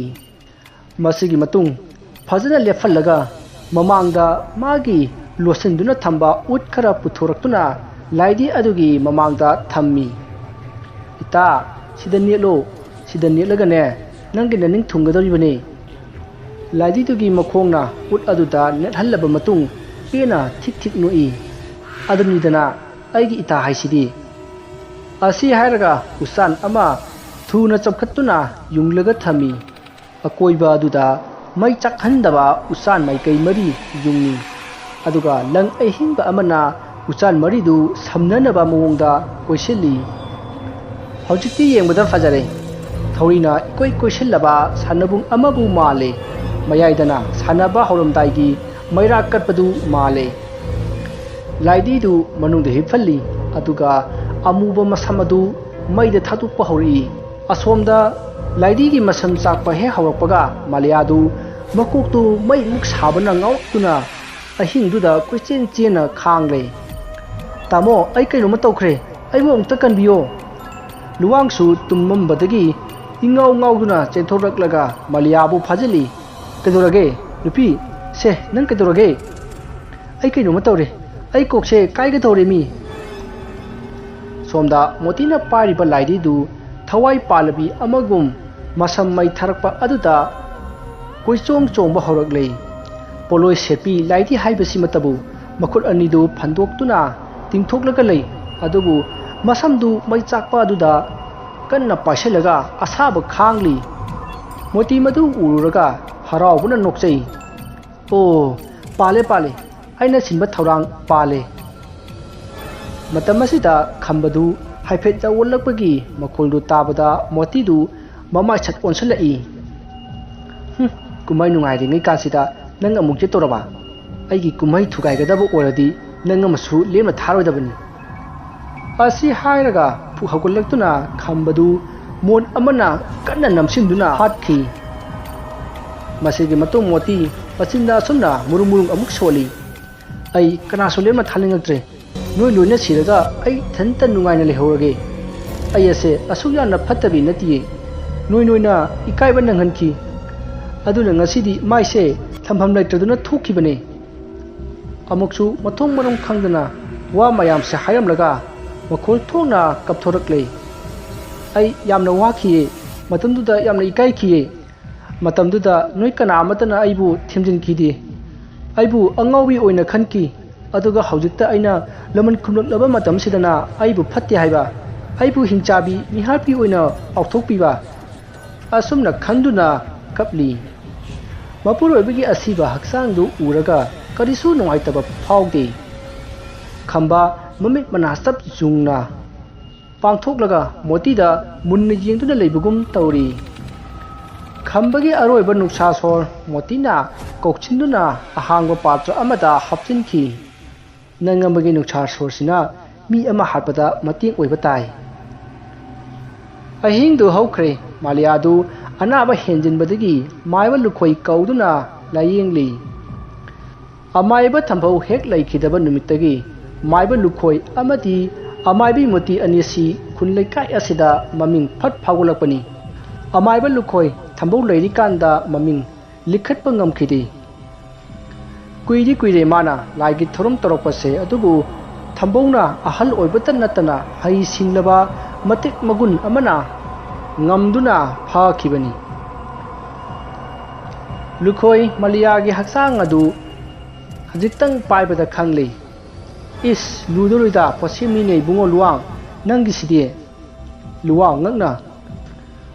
ꯃꯁꯤꯒꯤ ꯃꯇꯨꯡ ꯐꯖꯅ ꯂꯦꯞꯍꯜꯂꯒ ꯃꯃꯥꯡꯗ ꯃꯥꯒꯤ ꯂꯣꯠꯁꯤꯟꯗꯨꯅ ꯊꯝꯕ ꯎꯠ ꯈꯔ ꯄꯨꯊꯣꯔꯛꯇꯨꯅ ꯂꯥꯏꯗꯤ ꯑꯗꯨꯒꯤ ꯃꯃꯥꯡꯗ ꯊꯝꯃꯤ꯫ "ꯏꯇꯥ, ꯁꯤꯗ ꯅꯦꯠꯂꯣ, ꯁꯤꯗ ꯅꯦꯠꯂꯒꯅꯦ ꯅꯪꯒꯤ ꯅꯅꯤꯡ ꯊꯨꯡꯒꯗꯧꯔꯤꯕꯅꯤ꯫" ꯂꯥꯏꯗꯤꯗꯨꯒꯤ ꯃꯈꯣꯡꯅ ꯎꯠ ꯑꯗꯨꯗ ꯅꯦꯠꯍꯜꯂꯕ ꯃꯇꯨꯡ ꯄꯦꯟꯅ ꯊꯤꯛ ꯊꯤꯛ ꯅꯣꯛꯏ꯫ "ꯑꯗꯨꯅꯤꯗꯅ ꯑꯩꯒꯤ ꯏꯇꯥ ꯍꯥꯏꯁꯤꯗꯤ꯫" ꯑꯁꯤ ꯍꯥꯏꯔꯒ ꯎꯆꯥꯟ ꯑꯃ ꯊꯨꯅ ꯆꯞꯈꯠꯇꯨꯅ ꯌꯨꯡꯂꯒ ꯊꯝꯃꯤ꯫ ꯑꯀꯣꯏꯕ ꯑꯗꯨꯗ ꯃꯩ ꯆꯥꯛꯍꯟꯗꯕ ꯎꯆꯥꯟ ꯃꯥꯏꯀꯩ ꯃꯔꯤ ꯌꯨꯡꯏ꯫ ꯑꯗꯨꯒ ꯂꯪ ꯑꯍꯤꯡꯕ ꯑꯃꯅ ꯎꯆꯥꯟ ꯃꯔꯤꯗꯨ ꯁꯝꯅꯅꯕ ꯃꯑꯣꯡꯗ ꯀꯣꯏꯁꯤꯜꯂꯤ꯫ ꯍꯧꯖꯤꯛꯇꯤ ꯌꯦꯡꯕꯗ ꯐꯖꯔꯦ꯫ ꯊꯧꯔꯤꯅ ꯏꯀꯣꯏ ꯀꯣꯏꯁꯤꯜꯂꯕ ꯁꯥꯟꯅꯕꯨꯡ ꯑꯃꯕꯨ ꯃꯥꯜꯂꯦ꯫ ꯃꯌꯥꯏꯗꯅ ꯁꯥꯟꯅꯕ ꯍꯧꯔꯝꯗꯥꯏꯒꯤ ꯃꯩꯔꯥ ꯀꯠꯄꯗꯨ ꯃꯥꯜꯂꯦ꯫ ꯂꯥꯏꯗꯤꯗꯨ ꯃꯅꯨꯡꯗ ꯍꯤꯞꯍꯜꯂꯤ, ꯑꯗꯨꯒ ꯑꯃꯨꯕ ꯃꯁꯝ ꯑꯗꯨ ꯃꯩꯗ ꯊꯥꯗꯣꯛꯄ ꯍꯧꯔꯛꯏ꯫ ꯑꯁꯣꯝꯗ ꯂꯥꯏꯗꯤꯒꯤ ꯃꯁꯝ ꯆꯥꯛꯄ ꯍꯦꯛ ꯍꯧꯔꯛꯄꯒ ꯃꯥꯂꯤꯌꯥꯗꯨ ꯃꯀꯣꯛꯇꯨ ꯃꯩꯃꯨꯛ ꯁꯥꯕꯅ ꯉꯥꯎꯔꯛꯇꯨꯅ ꯑꯍꯤꯡꯗꯨꯗ ꯀꯣꯏꯆꯦꯟ ꯆꯦꯟꯅ ꯈꯥꯡꯂꯦ꯫ "ꯇꯥꯃꯣ, ꯑꯩ ꯀꯩꯅꯣꯝꯃ ꯇꯧꯈ꯭ꯔꯦ꯫ ꯑꯩꯕꯨ ꯑꯃꯨꯛꯇ ꯀꯟꯕꯤꯌꯣ꯫" ꯂꯨꯋꯥꯡꯁꯨ ꯇꯨꯝꯃꯝꯕꯗꯒꯤ ꯏꯉꯥꯎ ꯉꯥꯎꯗꯨꯅ ꯆꯦꯟꯊꯣꯔꯛꯂꯒ ꯃꯥꯂꯤꯌꯥꯕꯨ ꯐꯥꯖꯤꯜꯂꯤ꯫ "ꯀꯩꯗꯧꯔꯒꯦ? ꯅꯨꯄꯤ, ꯁꯦ, ꯅꯪ ꯀꯩꯗꯧꯔꯒꯦ?" "ꯑꯩ ꯀꯩꯅꯣꯝꯃ ꯇꯧꯔꯦ꯫ ꯑꯩ ꯀꯣꯛꯁꯦ ꯀꯥꯏꯒꯗꯧꯔꯦ ꯃꯤ꯫" ꯁꯣꯝꯗ ꯃꯣꯇꯤꯅ ꯄꯥꯏꯔꯤꯕ ꯂꯥꯏꯙꯤꯗꯨ ꯊꯋꯥꯏ ꯄꯥꯜꯂꯕꯤ ꯑꯃꯒꯨꯝ ꯃꯁꯝ ꯃꯩ ꯊꯥꯔꯛꯄ ꯑꯗꯨꯗ ꯀꯣꯏꯆꯣꯡ ꯆꯣꯡꯕ ꯍꯧꯔꯛꯂꯦ꯫ ꯄꯣꯠꯂꯣꯏ ꯁꯦꯠꯄꯤ ꯂꯥꯏꯙꯤ ꯍꯥꯏꯕꯁꯤꯃꯛꯇꯕꯨ ꯃꯈꯨꯠ ꯑꯅꯤꯗꯨ ꯐꯟꯗꯣꯛꯇꯨꯅ ꯇꯤꯡꯊꯣꯛꯂꯒ ꯂꯩ꯫ ꯑꯗꯨꯕꯨ ꯃꯁꯝꯗꯨ ꯃꯩ ꯆꯥꯛꯄ ꯑꯗꯨꯗ ꯀꯟꯅ ꯄꯥꯏꯁꯤꯜꯂꯒ ꯑꯁꯥꯕ ꯈꯥꯡꯂꯤ꯫ ꯃꯣꯇꯤ ꯃꯗꯨ ꯎꯔꯨꯔꯒ ꯍꯔꯥꯎꯕꯅ ꯅꯣꯛꯆꯩ꯫ "ꯑꯣ, ꯄꯥꯜꯂꯦ, ꯄꯥꯜꯂꯦ꯫ ꯑꯩꯅ ꯁꯤꯟꯕ ꯊꯧꯔꯥꯡ ꯄꯥꯜꯂꯦ꯫" ꯃꯇꯝ ꯑꯁꯤꯗ ꯈꯝꯕꯗꯨ ꯍꯥꯏꯐꯦꯠ ꯌꯥꯑꯣꯜꯂꯛꯄꯒꯤ ꯃꯈꯣꯜꯗꯨ ꯇꯥꯕꯗ ꯃꯣꯇꯤꯗꯨ ꯃꯃꯥꯏ ꯁꯠ ꯑꯣꯟꯁꯤꯜꯂꯛꯏ꯫ "ꯍꯨꯝ, ꯀꯨꯝꯍꯩ ꯅꯨꯡꯉꯥꯏꯔꯤꯉꯩ ꯀꯥꯟꯁꯤꯗ ꯅꯪ ꯑꯃꯨꯛ ꯆꯠꯇꯧꯔꯕ? ꯑꯩꯒꯤ ꯀꯨꯝꯍꯩ ꯊꯨꯒꯥꯏꯒꯗꯕ ꯑꯣꯏꯔꯗꯤ ꯅꯪ ꯑꯃꯁꯨ ꯂꯦꯝꯅ ꯊꯥꯔꯣꯏꯗꯕꯅꯤ꯫" ꯑꯁꯤ ꯍꯥꯏꯔꯒ ꯐꯨꯛ ꯍꯧꯒꯠꯂꯛꯇꯨꯅ ꯈꯝꯕꯗꯨ ꯃꯣꯟ ꯑꯃꯅ ꯀꯟꯅ ꯅꯝꯁꯤꯟꯗꯨꯅ ꯍꯥꯠꯈꯤ꯫ ꯃꯁꯤꯒꯤ ꯃꯇꯨꯡ ꯃꯣꯇꯤ ꯃꯆꯤꯟꯗ ꯑꯁꯨꯝꯅ ꯃꯨꯔꯨꯝ ꯃꯨꯔꯨꯝ ꯑꯃꯨꯛ ꯁꯣꯜꯂꯤ꯫ ꯑꯩ ꯀꯅꯥꯁꯨ ꯂꯦꯝꯅ ꯊꯥꯅꯤꯡꯉꯛꯇ꯭ꯔꯦ꯫ ꯅꯣꯏ ꯂꯣꯏꯅ ꯁꯤꯔꯒ ꯑꯩ ꯏꯊꯟꯇ ꯅꯨꯡꯉꯥꯏꯅ ꯂꯩꯍꯧꯔꯒꯦ꯫ ꯑꯩ ꯑꯁꯦ ꯑꯁꯨꯛ ꯌꯥꯝꯅ ꯐꯠꯇꯕꯤ ꯅꯠꯇꯤꯌꯦ꯫ ꯅꯣꯏ ꯅꯣꯏꯅ ꯏꯀꯥꯏꯕ ꯅꯪꯍꯟꯈꯤ꯫ ꯑꯗꯨꯅ ꯉꯁꯤꯗꯤ ꯃꯥꯏꯁꯦ ꯊꯝꯐꯝ ꯂꯩꯇ꯭ꯔꯗꯨꯅ ꯊꯣꯛꯈꯤꯕꯅꯦ꯫ ꯑꯃꯨꯛꯁꯨ ꯃꯊꯣꯡ ꯃꯔꯝ ꯈꯪꯗꯅ ꯋꯥ ꯃꯌꯥꯝꯁꯦ ꯍꯥꯏꯔꯝꯂꯒ ꯃꯈꯣꯜ ꯊꯣꯛꯅ ꯀꯞꯊꯣꯔꯛꯂꯦ꯫ ꯑꯩ ꯌꯥꯝꯅ ꯋꯥꯈꯤꯌꯦ꯫ ꯃꯇꯝꯗꯨꯗ ꯌꯥꯝꯅ ꯏꯀꯥꯏꯈꯤꯌꯦ꯫ ꯃꯇꯝꯗꯨꯗ ꯅꯣꯏ ꯀꯅꯥ ꯑꯃꯠꯇꯅ ꯑꯩꯕꯨ ꯊꯦꯝꯖꯤꯟꯈꯤꯗꯦ꯫ ꯑꯩꯕꯨ ꯑꯉꯥꯎꯕꯤ ꯑꯣꯏꯅ ꯈꯟꯈꯤ꯫ ꯑꯗꯨꯒ ꯍꯧꯖꯤꯛꯇ ꯑꯩꯅ ꯂꯃꯟ ꯈꯨꯝꯂꯛꯂꯕ ꯃꯇꯝꯁꯤꯗꯅ ꯑꯩꯕꯨ ꯐꯠꯇꯦ ꯍꯥꯏꯕ, ꯑꯩꯕꯨ ꯍꯤꯡꯆꯥꯕꯤ ꯃꯤꯍꯥꯠꯄꯤ ꯑꯣꯏꯅ ꯂꯥꯎꯊꯣꯛꯄꯤꯕ꯫ ꯑꯁꯨꯝꯅ ꯈꯟꯗꯨꯅ ꯀꯞꯂꯤ꯫ ꯃꯄꯨꯔꯣꯏꯕꯒꯤ ꯑꯁꯤꯕ ꯍꯛꯆꯥꯡꯗꯨ ꯎꯔꯒ ꯀꯔꯤꯁꯨ ꯅꯨꯡꯉꯥꯏꯇꯕ ꯐꯥꯎꯗꯦ꯫ ꯈꯝꯕ ꯃꯃꯤꯠ ꯃꯅꯥ ꯆꯞ ꯌꯨꯡꯅ ꯄꯥꯡꯊꯣꯛꯂꯒ ꯃꯣꯇꯤꯗ ꯃꯨꯟꯅ ꯌꯦꯡꯗꯨꯅ ꯂꯩꯕꯒꯨꯝ ꯇꯧꯔꯤ꯫ ꯈꯝꯕꯒꯤ ꯑꯔꯣꯏꯕ ꯅꯨꯡꯁꯥ ꯁꯣꯔ ꯃꯣꯇꯤꯅ ꯀꯧꯁꯤꯟꯗꯨꯅ ꯑꯍꯥꯡꯕ ꯄꯥꯇ꯭ꯔ ꯑꯃꯗ ꯍꯥꯞꯆꯤꯟꯈꯤ꯫ ꯅꯪ ꯑꯃꯒꯤ ꯅꯨꯡꯁꯥ ꯁꯣꯔꯁꯤꯅ ꯃꯤ ꯑꯃ ꯍꯥꯠꯄꯗ ꯃꯇꯦꯡ ꯑꯣꯏꯕ ꯇꯥꯏ꯫ ꯑꯍꯤꯡꯗꯨ ꯍꯧꯈ꯭ꯔꯦ꯫ ꯃꯥꯂꯤꯌꯥꯗꯨ ꯑꯅꯥꯕ ꯍꯦꯟꯖꯤꯟꯕꯗꯒꯤ ꯃꯥꯏꯕ ꯂꯨꯈꯣꯏ ꯀꯧꯗꯨꯅ ꯂꯥꯌꯦꯡꯂꯤ꯫ ꯑꯃꯥꯏꯕ ꯊꯝꯕꯧ ꯍꯦꯛ ꯂꯩꯈꯤꯗꯕ ꯅꯨꯃꯤꯠꯇꯒꯤ ꯃꯥꯏꯕ ꯂꯨꯈꯣꯏ ꯑꯃꯗꯤ ꯑꯃꯥꯏꯕꯤ ꯃꯣꯇꯤ ꯑꯅꯤꯁꯤ ꯈꯨꯟ ꯂꯩꯀꯥꯏ ꯑꯁꯤꯗ ꯃꯃꯤꯡ ꯐꯠ ꯐꯥꯎꯒꯠꯂꯛꯄꯅꯤ꯫ ꯑꯃꯥꯏꯕ ꯂꯨꯈꯣꯏ ꯊꯝꯕꯧ ꯂꯩꯔꯤꯀꯥꯟꯗ ꯃꯃꯤꯡ ꯂꯤꯈꯠꯄ ꯉꯝꯈꯤꯗꯦ꯫ ꯀꯨꯏꯗꯤ ꯀꯨꯏꯔꯦ ꯃꯥꯅ ꯂꯥꯏꯒꯤ ꯊꯧꯔꯝ ꯇꯧꯔꯛꯄꯁꯦ, ꯑꯗꯨꯕꯨ ꯊꯝꯕꯧꯅ ꯑꯍꯜ ꯑꯣꯏꯕꯇ ꯅꯠꯇꯅ ꯍꯩ ꯁꯤꯡꯂꯕ ꯃꯇꯤꯛ ꯃꯒꯨꯟ ꯑꯃꯅ ꯉꯝꯗꯨꯅ ꯐꯥꯈꯤꯕꯅꯤ꯫ ꯂꯨꯈꯣꯏ ꯃꯂꯤꯌꯥꯒꯤ ꯍꯛꯆꯥꯡ ꯑꯗꯨ ꯈꯖꯤꯛꯇꯪ ꯄꯥꯏꯕꯗ ꯈꯪꯂꯤ꯫ "ꯏꯁ, ꯂꯨꯗꯧꯔꯤꯗ ꯄꯣꯠꯁꯦꯝꯅꯤꯅꯦ ꯏꯕꯨꯡꯉꯣ ꯂꯨꯋꯥꯡ, ꯅꯪꯒꯤꯁꯤꯗꯤ"꯫ ꯂꯨꯋꯥꯡ ꯉꯛꯅ,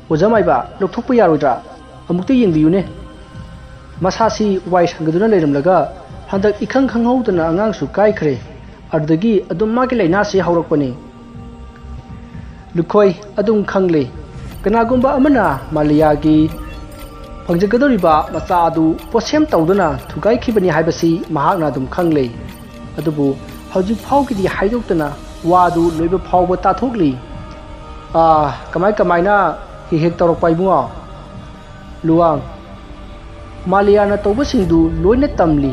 "ꯑꯣꯖꯥ ꯃꯥꯏꯕ, ꯂꯧꯊꯣꯛꯄ ꯌꯥꯔꯣꯏꯗ꯭ꯔꯥ? ꯑꯃꯨꯛꯇ ꯌꯦꯡꯕꯤꯌꯨꯅꯦ꯫ ꯃꯁꯥꯁꯤ ꯋꯥꯏ ꯁꯪꯒꯗꯨꯅ ꯂꯩꯔꯝꯂꯒ ꯍꯟꯗꯛ ꯏꯈꯪ ꯈꯪꯍꯧꯗꯅ ꯑꯉꯥꯡꯁꯨ ꯀꯥꯏꯈ꯭ꯔꯦ꯫ ꯑꯗꯨꯗꯒꯤ ꯑꯗꯨꯝ ꯃꯥꯒꯤ ꯂꯥꯏꯅꯥꯁꯤ ꯍꯧꯔꯛꯄꯅꯤ"꯫ ꯂꯨꯈꯣꯏ ꯑꯗꯨꯝ ꯈꯪꯂꯦ꯫ ꯀꯅꯥꯒꯨꯝꯕ ꯑꯃꯅ ꯃꯥꯂꯤꯌꯥꯒꯤ ꯐꯪꯖꯒꯗꯧꯔꯤꯕ ꯃꯆꯥ ꯑꯗꯨ ꯄꯣꯠꯁꯦꯝ ꯇꯧꯗꯨꯅ ꯊꯨꯒꯥꯏꯈꯤꯕꯅꯤ ꯍꯥꯏꯕꯁꯤ ꯃꯍꯥꯛꯅ ꯑꯗꯨꯝ ꯈꯪꯂꯦ꯫ ꯑꯗꯨꯕꯨ ꯍꯧꯖꯤꯛ ꯐꯥꯎꯒꯤꯗꯤ ꯍꯥꯏꯗꯣꯛꯇꯅ ꯋꯥꯗꯨ ꯂꯣꯏꯕ ꯐꯥꯎꯕ ꯇꯥꯊꯣꯛꯂꯤ꯫ "ꯑꯥ, ꯀꯃꯥꯏ ꯀꯃꯥꯏꯅ ꯍꯦꯛ ꯍꯦꯛ ꯇꯧꯔꯛꯄ ꯏꯕꯨꯡꯉꯣ?" ꯂꯨꯋꯥꯡ, ꯃꯥꯂꯤꯌꯥꯅ ꯇꯧꯕꯁꯤꯡꯗꯨ ꯂꯣꯏꯅ ꯇꯝꯂꯤ꯫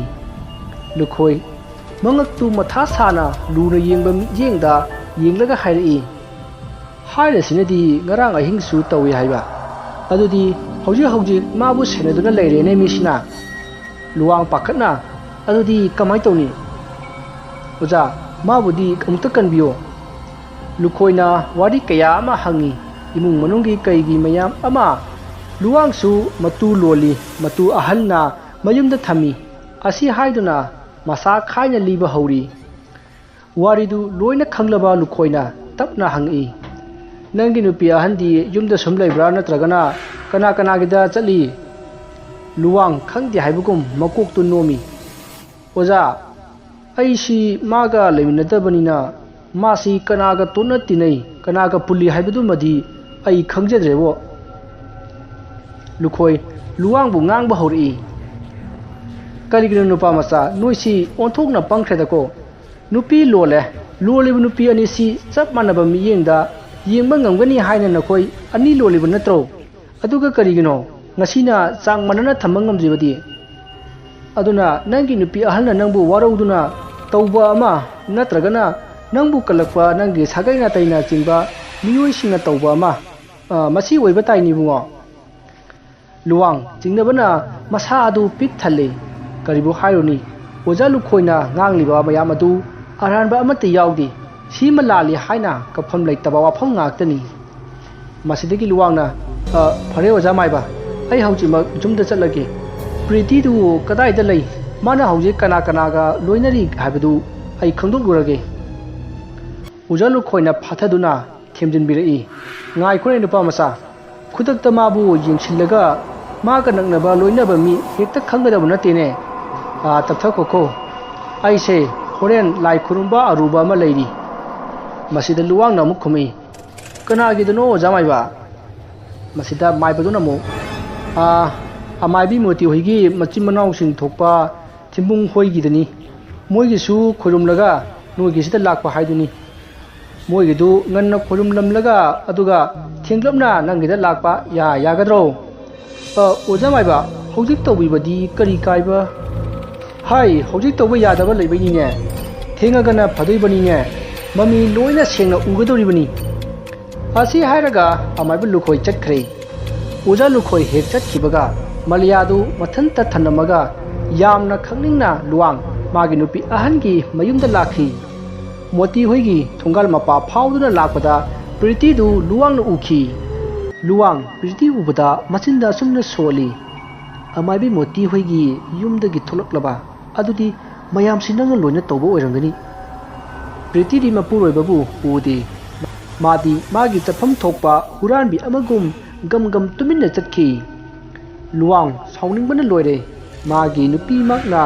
ꯂꯨꯈꯣꯏ, ꯃꯉꯛꯇꯨ ꯃꯊꯥ ꯁꯥꯅ ꯂꯨꯅ ꯌꯦꯡꯕ ꯃꯤꯠꯌꯦꯡꯗ ꯌꯦꯡꯂꯒ ꯍꯥꯏꯔꯛꯏ, "ꯍꯥꯏꯔꯤꯁꯤꯅꯗꯤ ꯉꯔꯥꯡ ꯑꯍꯤꯡꯁꯨ ꯇꯧꯏ ꯍꯥꯏꯕ꯫ ꯑꯗꯨꯗꯤ ꯍꯧꯖꯤꯛ ꯍꯧꯖꯤꯛ ꯃꯥꯕꯨ ꯁꯦꯟꯅꯗꯨꯅ ꯂꯩꯔꯦꯅꯦ ꯃꯤꯁꯤꯅ?" ꯂꯨꯋꯥꯡ ꯄꯥꯈꯠꯅ, "ꯑꯗꯨꯗꯤ ꯀꯃꯥꯏ ꯇꯧꯅꯤ?" "ꯑꯣꯖꯥ, ꯃꯥꯕꯨꯗꯤ ꯑꯃꯨꯛꯇ ꯀꯟꯕꯤꯌꯣ꯫" ꯂꯨꯈꯣꯏꯅ ꯋꯥꯔꯤ ꯀꯌꯥ ꯑꯃ ꯍꯪꯉꯤ, ꯏꯃꯨꯡ ꯃꯅꯨꯡꯒꯤ ꯀꯩꯒꯤ ꯃꯌꯥꯝ ꯑꯃ꯫ ꯂꯨꯋꯥꯡꯁꯨ ꯃꯇꯨ ꯂꯣꯜꯂꯤ, ꯃꯇꯨ ꯑꯍꯜꯅ ꯃꯌꯨꯝꯗ ꯊꯝꯃꯤ꯫ ꯑꯁꯤ ꯍꯥꯏꯗꯨꯅ ꯃꯁꯥ ꯈꯥꯏꯅ ꯂꯤꯕ ꯍꯧꯔꯤ꯫ ꯋꯥꯔꯤꯗꯨ ꯂꯣꯏꯅ ꯈꯪꯂꯕ ꯂꯨꯈꯣꯏꯅ ꯇꯞꯅ ꯍꯪꯉꯛꯏ, "ꯅꯪꯒꯤ ꯅꯨꯄꯤ ꯑꯍꯟꯗꯤ ꯌꯨꯝꯗ ꯁꯨꯝ ꯂꯩꯕ꯭ꯔꯥ, ꯅꯠꯇ꯭ꯔꯒꯅ ꯀꯅꯥ ꯀꯅꯥꯒꯤꯗ ꯆꯠꯂꯤ?" ꯂꯨꯋꯥꯡ ꯈꯪꯗꯦ ꯍꯥꯏꯕꯒꯨꯝ ꯃꯀꯣꯛꯇꯨ ꯅꯣꯝꯃꯤ꯫ "ꯑꯣꯖꯥ, ꯑꯩꯁꯤ ꯃꯥꯒ ꯂꯩꯃꯤꯟꯅꯗꯕꯅꯤꯅ ꯃꯥꯁꯤ ꯀꯅꯥꯒ ꯇꯣꯠꯅ ꯇꯤꯟꯅꯩ, ꯀꯅꯥꯒ ꯄꯨꯜꯂꯤ ꯍꯥꯏꯕꯗꯨꯃꯗꯤ ꯑꯩ ꯈꯪꯖꯗ꯭ꯔꯦꯕꯣ꯫" ꯂꯨꯈꯣꯏ, ꯂꯨꯋꯥꯡꯕꯨ ꯉꯥꯡꯕ ꯍꯧꯔꯛꯏ꯫ "ꯀꯔꯤꯒꯤꯅꯣ ꯅꯨꯄꯥ ꯃꯆꯥ, ꯅꯣꯏꯁꯤ ꯑꯣꯟꯊꯣꯛꯅ ꯄꯪꯈ꯭ꯔꯦꯗꯀꯣ꯫ ꯅꯨꯄꯤ ꯂꯣꯜꯂꯦ, ꯂꯣꯜꯂꯤꯕ ꯅꯨꯄꯤ ꯑꯅꯤꯁꯤ ꯆꯞ ꯃꯥꯟꯅꯕ ꯃꯤꯠꯌꯦꯡꯗ ꯌꯦꯡꯕ ꯉꯝꯒꯅꯤ ꯍꯥꯏꯅ ꯅꯈꯣꯏ ꯑꯅꯤ ꯂꯣꯜꯂꯤꯕ ꯅꯠꯇ꯭ꯔꯣ? ꯑꯗꯨꯒ ꯀꯔꯤꯒꯤꯅꯣ ꯉꯁꯤꯅ ꯆꯥꯡ ꯃꯥꯟꯅꯅ ꯊꯝꯕ ꯉꯝꯗ꯭ꯔꯤꯕꯗꯤ? ꯑꯗꯨꯅ ꯅꯪꯒꯤ ꯅꯨꯄꯤ ꯑꯍꯜꯅ ꯅꯪꯕꯨ ꯋꯥꯔꯧꯗꯨꯅ ꯇꯧꯕ ꯑꯃ, ꯅꯠꯇ꯭ꯔꯒꯅ ꯅꯪꯕꯨ ꯀꯜꯂꯛꯄ ꯅꯪꯒꯤ ꯁꯥꯒꯩ ꯅꯥꯇꯩꯅꯆꯤꯡꯕ ꯃꯤꯑꯣꯏꯁꯤꯡꯅ ꯇꯧꯕ ꯑꯃ, ꯑ, ꯃꯁꯤ ꯑꯣꯏꯕ ꯇꯥꯏꯅꯦ ꯏꯕꯨꯡꯉꯣ꯫" ꯂꯨꯋꯥꯡ ꯆꯤꯡꯅꯕꯅ ꯃꯁꯥ ꯑꯗꯨ ꯄꯤꯛ ꯊꯜꯂꯦ꯫ ꯀꯔꯤꯕꯨ ꯍꯥꯏꯔꯨꯅꯤ? ꯑꯣꯖꯥ ꯂꯨꯈꯣꯏꯅ ꯉꯥꯡꯂꯤꯕ ꯃꯌꯥꯝ ꯑꯗꯨ ꯑꯔꯥꯟꯕ ꯑꯃꯠꯇ ꯌꯥꯎꯗꯦ꯫ ꯁꯤꯃ ꯂꯥꯜꯂꯤ ꯍꯥꯏꯅ ꯀꯛꯐꯝ ꯂꯩꯇꯕ ꯋꯥꯐꯝ ꯉꯥꯛꯇꯅꯤ꯫ ꯃꯁꯤꯗꯒꯤ ꯂꯨꯋꯥꯡꯅ, "ꯑ, ꯐꯔꯦ ꯑꯣꯖꯥ ꯃꯥꯏꯕ, ꯑꯩ ꯍꯧꯖꯤꯛꯃꯛ ꯌꯨꯝꯗ ꯆꯠꯂꯒꯦ꯫ ꯄ꯭ꯔꯤꯇꯤꯗꯨ ꯀꯗꯥꯏꯗ ꯂꯩ? ꯃꯥꯅ ꯍꯧꯖꯤꯛ ꯀꯅꯥ ꯀꯅꯥꯒ ꯂꯣꯏꯅꯔꯤ ꯍꯥꯏꯕꯗꯨ ꯑꯩ ꯈꯪꯗꯣꯛꯂꯨꯔꯒꯦ꯫" ꯑꯣꯖꯥ ꯂꯨꯈꯣꯏꯅ ꯐꯥꯊꯗꯨꯅ ꯊꯦꯝꯖꯤꯟꯕꯤꯔꯛꯏ, "ꯉꯥꯏꯈꯣꯅꯦ ꯅꯨꯄꯥ ꯃꯆꯥ, ꯈꯨꯗꯛꯇ ꯃꯥꯕꯨ ꯌꯦꯡꯁꯤꯜꯂꯒ ꯃꯥꯒ ꯅꯛꯅꯕ ꯂꯣꯏꯅꯕ ꯃꯤ ꯍꯦꯛꯇ ꯈꯪꯒꯗꯕ ꯅꯠꯇꯦꯅꯦ꯫ ꯑꯥ, ꯇꯞꯊꯈꯣꯈꯣ, ꯑꯩꯁꯦ ꯍꯣꯔꯦꯟ ꯂꯥꯏ ꯈꯨꯔꯨꯝꯕ ꯑꯔꯨꯕ ꯑꯃ ꯂꯩꯔꯤ꯫" ꯃꯁꯤꯗ ꯂꯨꯋꯥꯡꯅ ꯑꯃꯨꯛ ꯈꯨꯝꯃꯛꯏ, "ꯀꯅꯥꯒꯤꯗꯅꯣ ꯑꯣꯖꯥ ꯃꯥꯏꯕ?" ꯃꯁꯤꯗ ꯃꯥꯏꯕꯗꯨꯅ ꯑꯃꯨꯛ, "ꯑꯥ, ꯑꯃꯥꯏꯕꯤ ꯃꯣꯇꯤ ꯍꯣꯏꯒꯤ ꯃꯆꯤꯟ ꯃꯅꯥꯎꯁꯤꯡ ꯊꯣꯛꯄ ꯊꯤꯝꯕꯨꯡ ꯍꯣꯏꯒꯤꯗꯅꯤ꯫ ꯃꯣꯏꯒꯤꯁꯨ ꯈꯣꯏꯔꯨꯝꯂꯒ ꯅꯣꯏꯒꯤꯁꯤꯗ ꯂꯥꯛꯄ ꯍꯥꯏꯗꯨꯅꯤ꯫ ꯃꯣꯏꯒꯤꯗꯨ ꯉꯟꯅ ꯈꯣꯏꯔꯨꯝꯂꯝꯂꯒ ꯑꯗꯨꯒ ꯊꯦꯡꯂꯞꯅ ꯅꯪꯒꯤꯗ ꯂꯥꯛꯄ ꯌꯥ-, ꯌꯥꯒꯗ꯭ꯔꯣ?" "ꯑ, ꯑꯣꯖꯥ ꯃꯥꯏꯕ, ꯍꯧꯖꯤꯛ ꯇꯧꯕꯤꯕꯗꯤ ꯀꯔꯤ ꯀꯥꯏꯕ? ꯍꯥꯏ, ꯍꯧꯖꯤꯛ ꯇꯧꯕ ꯌꯥꯗꯕ ꯂꯩꯕꯩꯅꯤꯅꯦ꯫ ꯊꯦꯡꯉꯒꯅ ꯐꯗꯣꯏꯕꯅꯤꯅꯦ꯫ ꯃꯃꯤ ꯂꯣꯏꯅ ꯁꯦꯡꯅ ꯎꯒꯗꯧꯔꯤꯕꯅꯤ꯫ ꯑꯁꯤ ꯍꯥꯏꯔꯒ ꯑꯃꯥꯏꯕ ꯂꯨꯈꯣꯏ ꯆꯠꯈ꯭ꯔꯦ꯫ ꯑꯣꯖꯥ ꯂꯨꯈꯣꯏ ꯍꯦꯛ ꯆꯠꯈꯤꯕꯒ ꯃꯂꯤꯌꯥꯗꯨ ꯃꯊꯟꯇ ꯊꯝꯂꯝꯃꯒ ꯌꯥꯝꯅ ꯈꯪꯅꯤꯡꯅ ꯂꯨꯋꯥꯡ ꯃꯥꯒꯤ ꯅꯨꯄꯤ ꯑꯍꯟꯒꯤ ꯃꯌꯨꯝꯗ ꯂꯥꯛꯈꯤ꯫ ꯃꯣꯇꯤ ꯍꯣꯏꯒꯤ ꯊꯣꯡꯒꯥꯜ ꯃꯄꯥ ꯐꯥꯎꯗꯨꯅ ꯂꯥꯛꯄꯗ ꯄ꯭ꯔꯤꯇꯤꯗꯨ ꯂꯨꯋꯥꯡꯅ ꯎꯈꯤ꯫ ꯂꯨꯋꯥꯡ ꯄ꯭ꯔꯤꯇꯤ ꯎꯕꯗ ꯃꯆꯤꯟꯗ ꯑꯁꯨꯝꯅ ꯁꯣꯜꯂꯤ, "ꯑꯃꯥꯏꯕꯤ ꯃꯣꯇꯤ ꯍꯣꯏꯒꯤ ꯌꯨꯝꯗꯒꯤ ꯊꯣꯛꯂꯛꯂꯕ? ꯑꯗꯨꯗꯤ ꯃꯌꯥꯝꯁꯤ ꯅꯪꯅ ꯂꯣꯏꯅ ꯇꯧꯕ ꯑꯣꯏꯔꯝꯒꯅꯤ꯫" ꯄ꯭ꯔꯤꯇꯤꯗꯤ ꯃꯄꯨꯔꯣꯏꯕꯕꯨ ꯎꯗꯦ꯫ ꯃꯥꯗꯤ ꯃꯥꯒꯤ ꯆꯠꯐꯝ ꯊꯣꯛꯄ ꯍꯨꯔꯥꯟꯕꯤ ꯑꯃꯒꯨꯝ ꯒꯝ ꯒꯝ ꯇꯨꯃꯤꯟꯅ ꯆꯠꯈꯤ꯫ ꯂꯨꯋꯥꯡ ꯁꯥꯎꯅꯤꯡꯕꯅ ꯂꯣꯏꯔꯦ꯫ ꯃꯥꯒꯤ ꯅꯨꯄꯤꯃꯛꯅ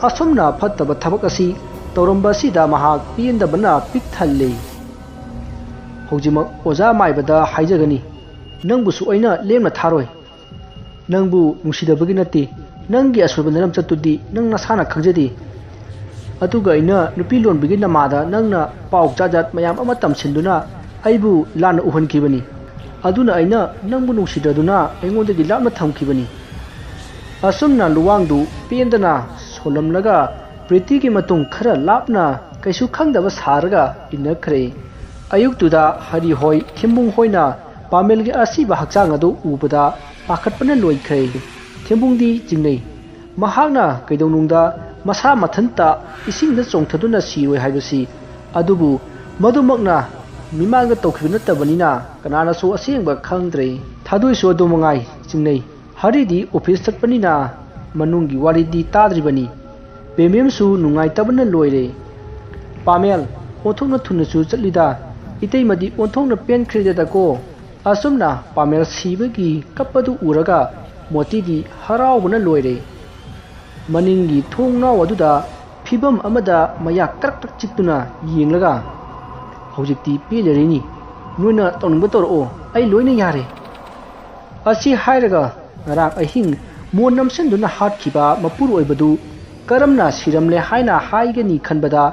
ꯑꯁꯨꯝꯅ ꯐꯠꯇꯕ ꯊꯕꯛ ꯑꯁꯤ ꯇꯧꯔꯝꯕ ꯑꯁꯤꯗ ꯃꯍꯥꯛ ꯄꯦꯟꯗꯕꯅ ꯄꯤꯛ ꯊꯜꯂꯦ꯫ ꯍꯧꯖꯤꯛꯃꯛ ꯑꯣꯖꯥ ꯃꯥꯏꯕꯗ ꯍꯥꯏꯖꯒꯅꯤ꯫ ꯅꯪꯕꯨꯁꯨ ꯑꯩꯅ ꯂꯦꯝꯅ ꯊꯥꯔꯣꯏ꯫ ꯅꯪꯕꯨ ꯅꯨꯡꯁꯤꯗꯕꯒꯤ ꯅꯠꯇꯦ꯫ ꯅꯪꯒꯤ ꯑꯁꯣꯏꯕ ꯅꯔꯝꯆꯠꯇꯨꯗꯤ ꯅꯪ ꯅꯁꯥꯅ ꯈꯪꯖꯗꯦ꯫ ꯑꯗꯨꯒ ꯑꯩꯅ ꯅꯨꯄꯤ ꯂꯣꯟꯕꯤꯒꯤ ꯅꯃꯥꯗ ꯅꯪꯅ ꯄꯥꯎ ꯖꯥꯠ ꯖꯥꯠ ꯃꯌꯥꯝ ꯑꯃ ꯇꯝꯁꯤꯟꯗꯨꯅ ꯑꯩꯕꯨ ꯂꯥꯟꯅ ꯎꯍꯟꯈꯤꯕꯅꯤ꯫ ꯑꯗꯨꯅ ꯑꯩꯅ ꯅꯪꯕꯨ ꯅꯨꯡꯁꯤꯗ꯭ꯔꯗꯨꯅ ꯑꯩꯉꯣꯟꯗꯒꯤ ꯂꯥꯞꯅ ꯊꯝꯈꯤꯕꯅꯤ꯫ ꯑꯁꯨꯝꯅ ꯂꯨꯋꯥꯡꯗꯨ ꯄꯦꯟꯗꯅ ꯁꯣꯜꯂꯝꯂꯒ ꯄ꯭ꯔꯤꯇꯤꯒꯤ ꯃꯇꯨꯡ ꯈꯔ ꯂꯥꯞꯅ ꯀꯩꯁꯨ ꯈꯪꯗꯕ ꯁꯥꯔꯒ ꯏꯟꯅꯈ꯭ꯔꯦ꯫ ꯑꯌꯨꯛꯇꯨꯗ ꯍꯔꯤ ꯍꯣꯏ, ꯊꯤꯝꯕꯨꯡ ꯍꯣꯏꯅ ꯄꯥꯃꯦꯜꯒꯤ ꯑꯁꯤꯕ ꯍꯛꯆꯥꯡ ꯑꯗꯨ ꯎꯕꯗ ꯄꯥꯈꯠꯄꯅ ꯂꯣꯏꯈ꯭ꯔꯦ꯫ ꯊꯤꯝꯕꯨꯡꯗꯤ ꯆꯤꯡꯅꯩ꯫ ꯃꯍꯥꯛꯅ ꯀꯩꯗꯧꯅꯨꯡꯗ ꯃꯁꯥ ꯃꯊꯟꯇ ꯏꯁꯤꯡꯗ ꯆꯣꯡꯊꯗꯨꯅ ꯁꯤꯔꯣꯏ ꯍꯥꯏꯕꯁꯤ꯫ ꯑꯗꯨꯕꯨ ꯃꯗꯨꯃꯛꯅ ꯃꯤꯃꯥꯡꯗ ꯇꯧꯈꯤꯕ ꯅꯠꯇꯕꯅꯤꯅ ꯀꯅꯥꯅꯁꯨ ꯑꯁꯦꯡꯕ ꯈꯪꯗ꯭ꯔꯦ꯫ ꯊꯥꯗꯣꯏꯁꯨ ꯑꯗꯨ ꯃꯉꯥꯏ ꯆꯤꯡꯅꯩ꯫ ꯍꯔꯤꯗꯤ ꯑꯣꯐꯤꯁ ꯆꯠꯄꯅꯤꯅ ꯃꯅꯨꯡꯒꯤ ꯋꯥꯔꯤꯗꯤ ꯇꯥꯗ꯭ꯔꯤꯕꯅꯤ꯫ ꯄꯦꯃꯦꯝꯁꯨ ꯅꯨꯡꯉꯥꯏꯇꯕꯅ ꯂꯣꯏꯔꯦ꯫ "ꯄꯥꯃꯦꯜ, ꯑꯣꯟꯊꯣꯛꯅ ꯊꯨꯅꯁꯨ ꯆꯠꯂꯤꯗ꯫ ꯏꯇꯩꯃꯗꯤ ꯑꯣꯟꯊꯣꯛꯅ ꯄꯦꯟꯈ꯭ꯔꯦꯗꯀꯣ꯫" ꯑꯁꯨꯝꯅ ꯄꯥꯃꯦꯜ ꯁꯤꯕꯒꯤ ꯀꯞꯄꯗꯨ ꯎꯔꯒ ꯃꯣꯇꯤꯗꯤ ꯍꯔꯥꯎꯕꯅ ꯂꯣꯏꯔꯦ꯫ ꯃꯅꯤꯡꯒꯤ ꯊꯣꯡꯅꯥꯎ ꯑꯗꯨꯗ ꯐꯤꯕꯝ ꯑꯃꯗ ꯃꯌꯥ ꯀ꯭ꯔꯛ ꯀ꯭ꯔꯛ ꯆꯤꯛꯇꯨꯅ ꯌꯦꯡꯂꯒ, "ꯍꯧꯖꯤꯛꯇꯤ ꯄꯦꯜꯂꯔꯤꯅꯤ꯫ ꯅꯣꯏꯅ ꯇꯧꯅꯤꯡꯕ ꯇꯧꯔꯛꯑꯣ, ꯑꯩ ꯂꯣꯏꯅ ꯌꯥꯔꯦ꯫" ꯑꯁꯤ ꯍꯥꯏꯔꯒ ꯉꯔꯥꯡ ꯑꯍꯤꯡ ꯃꯣꯟ ꯅꯝꯁꯤꯟꯗꯨꯅ ꯍꯥꯠꯈꯤꯕ ꯃꯄꯨꯔꯣꯏꯕꯗꯨ ꯀꯔꯝꯅ ꯁꯤꯔꯝꯂꯦ ꯍꯥꯏꯅ ꯍꯥꯏꯒꯅꯤ ꯈꯟꯕꯗ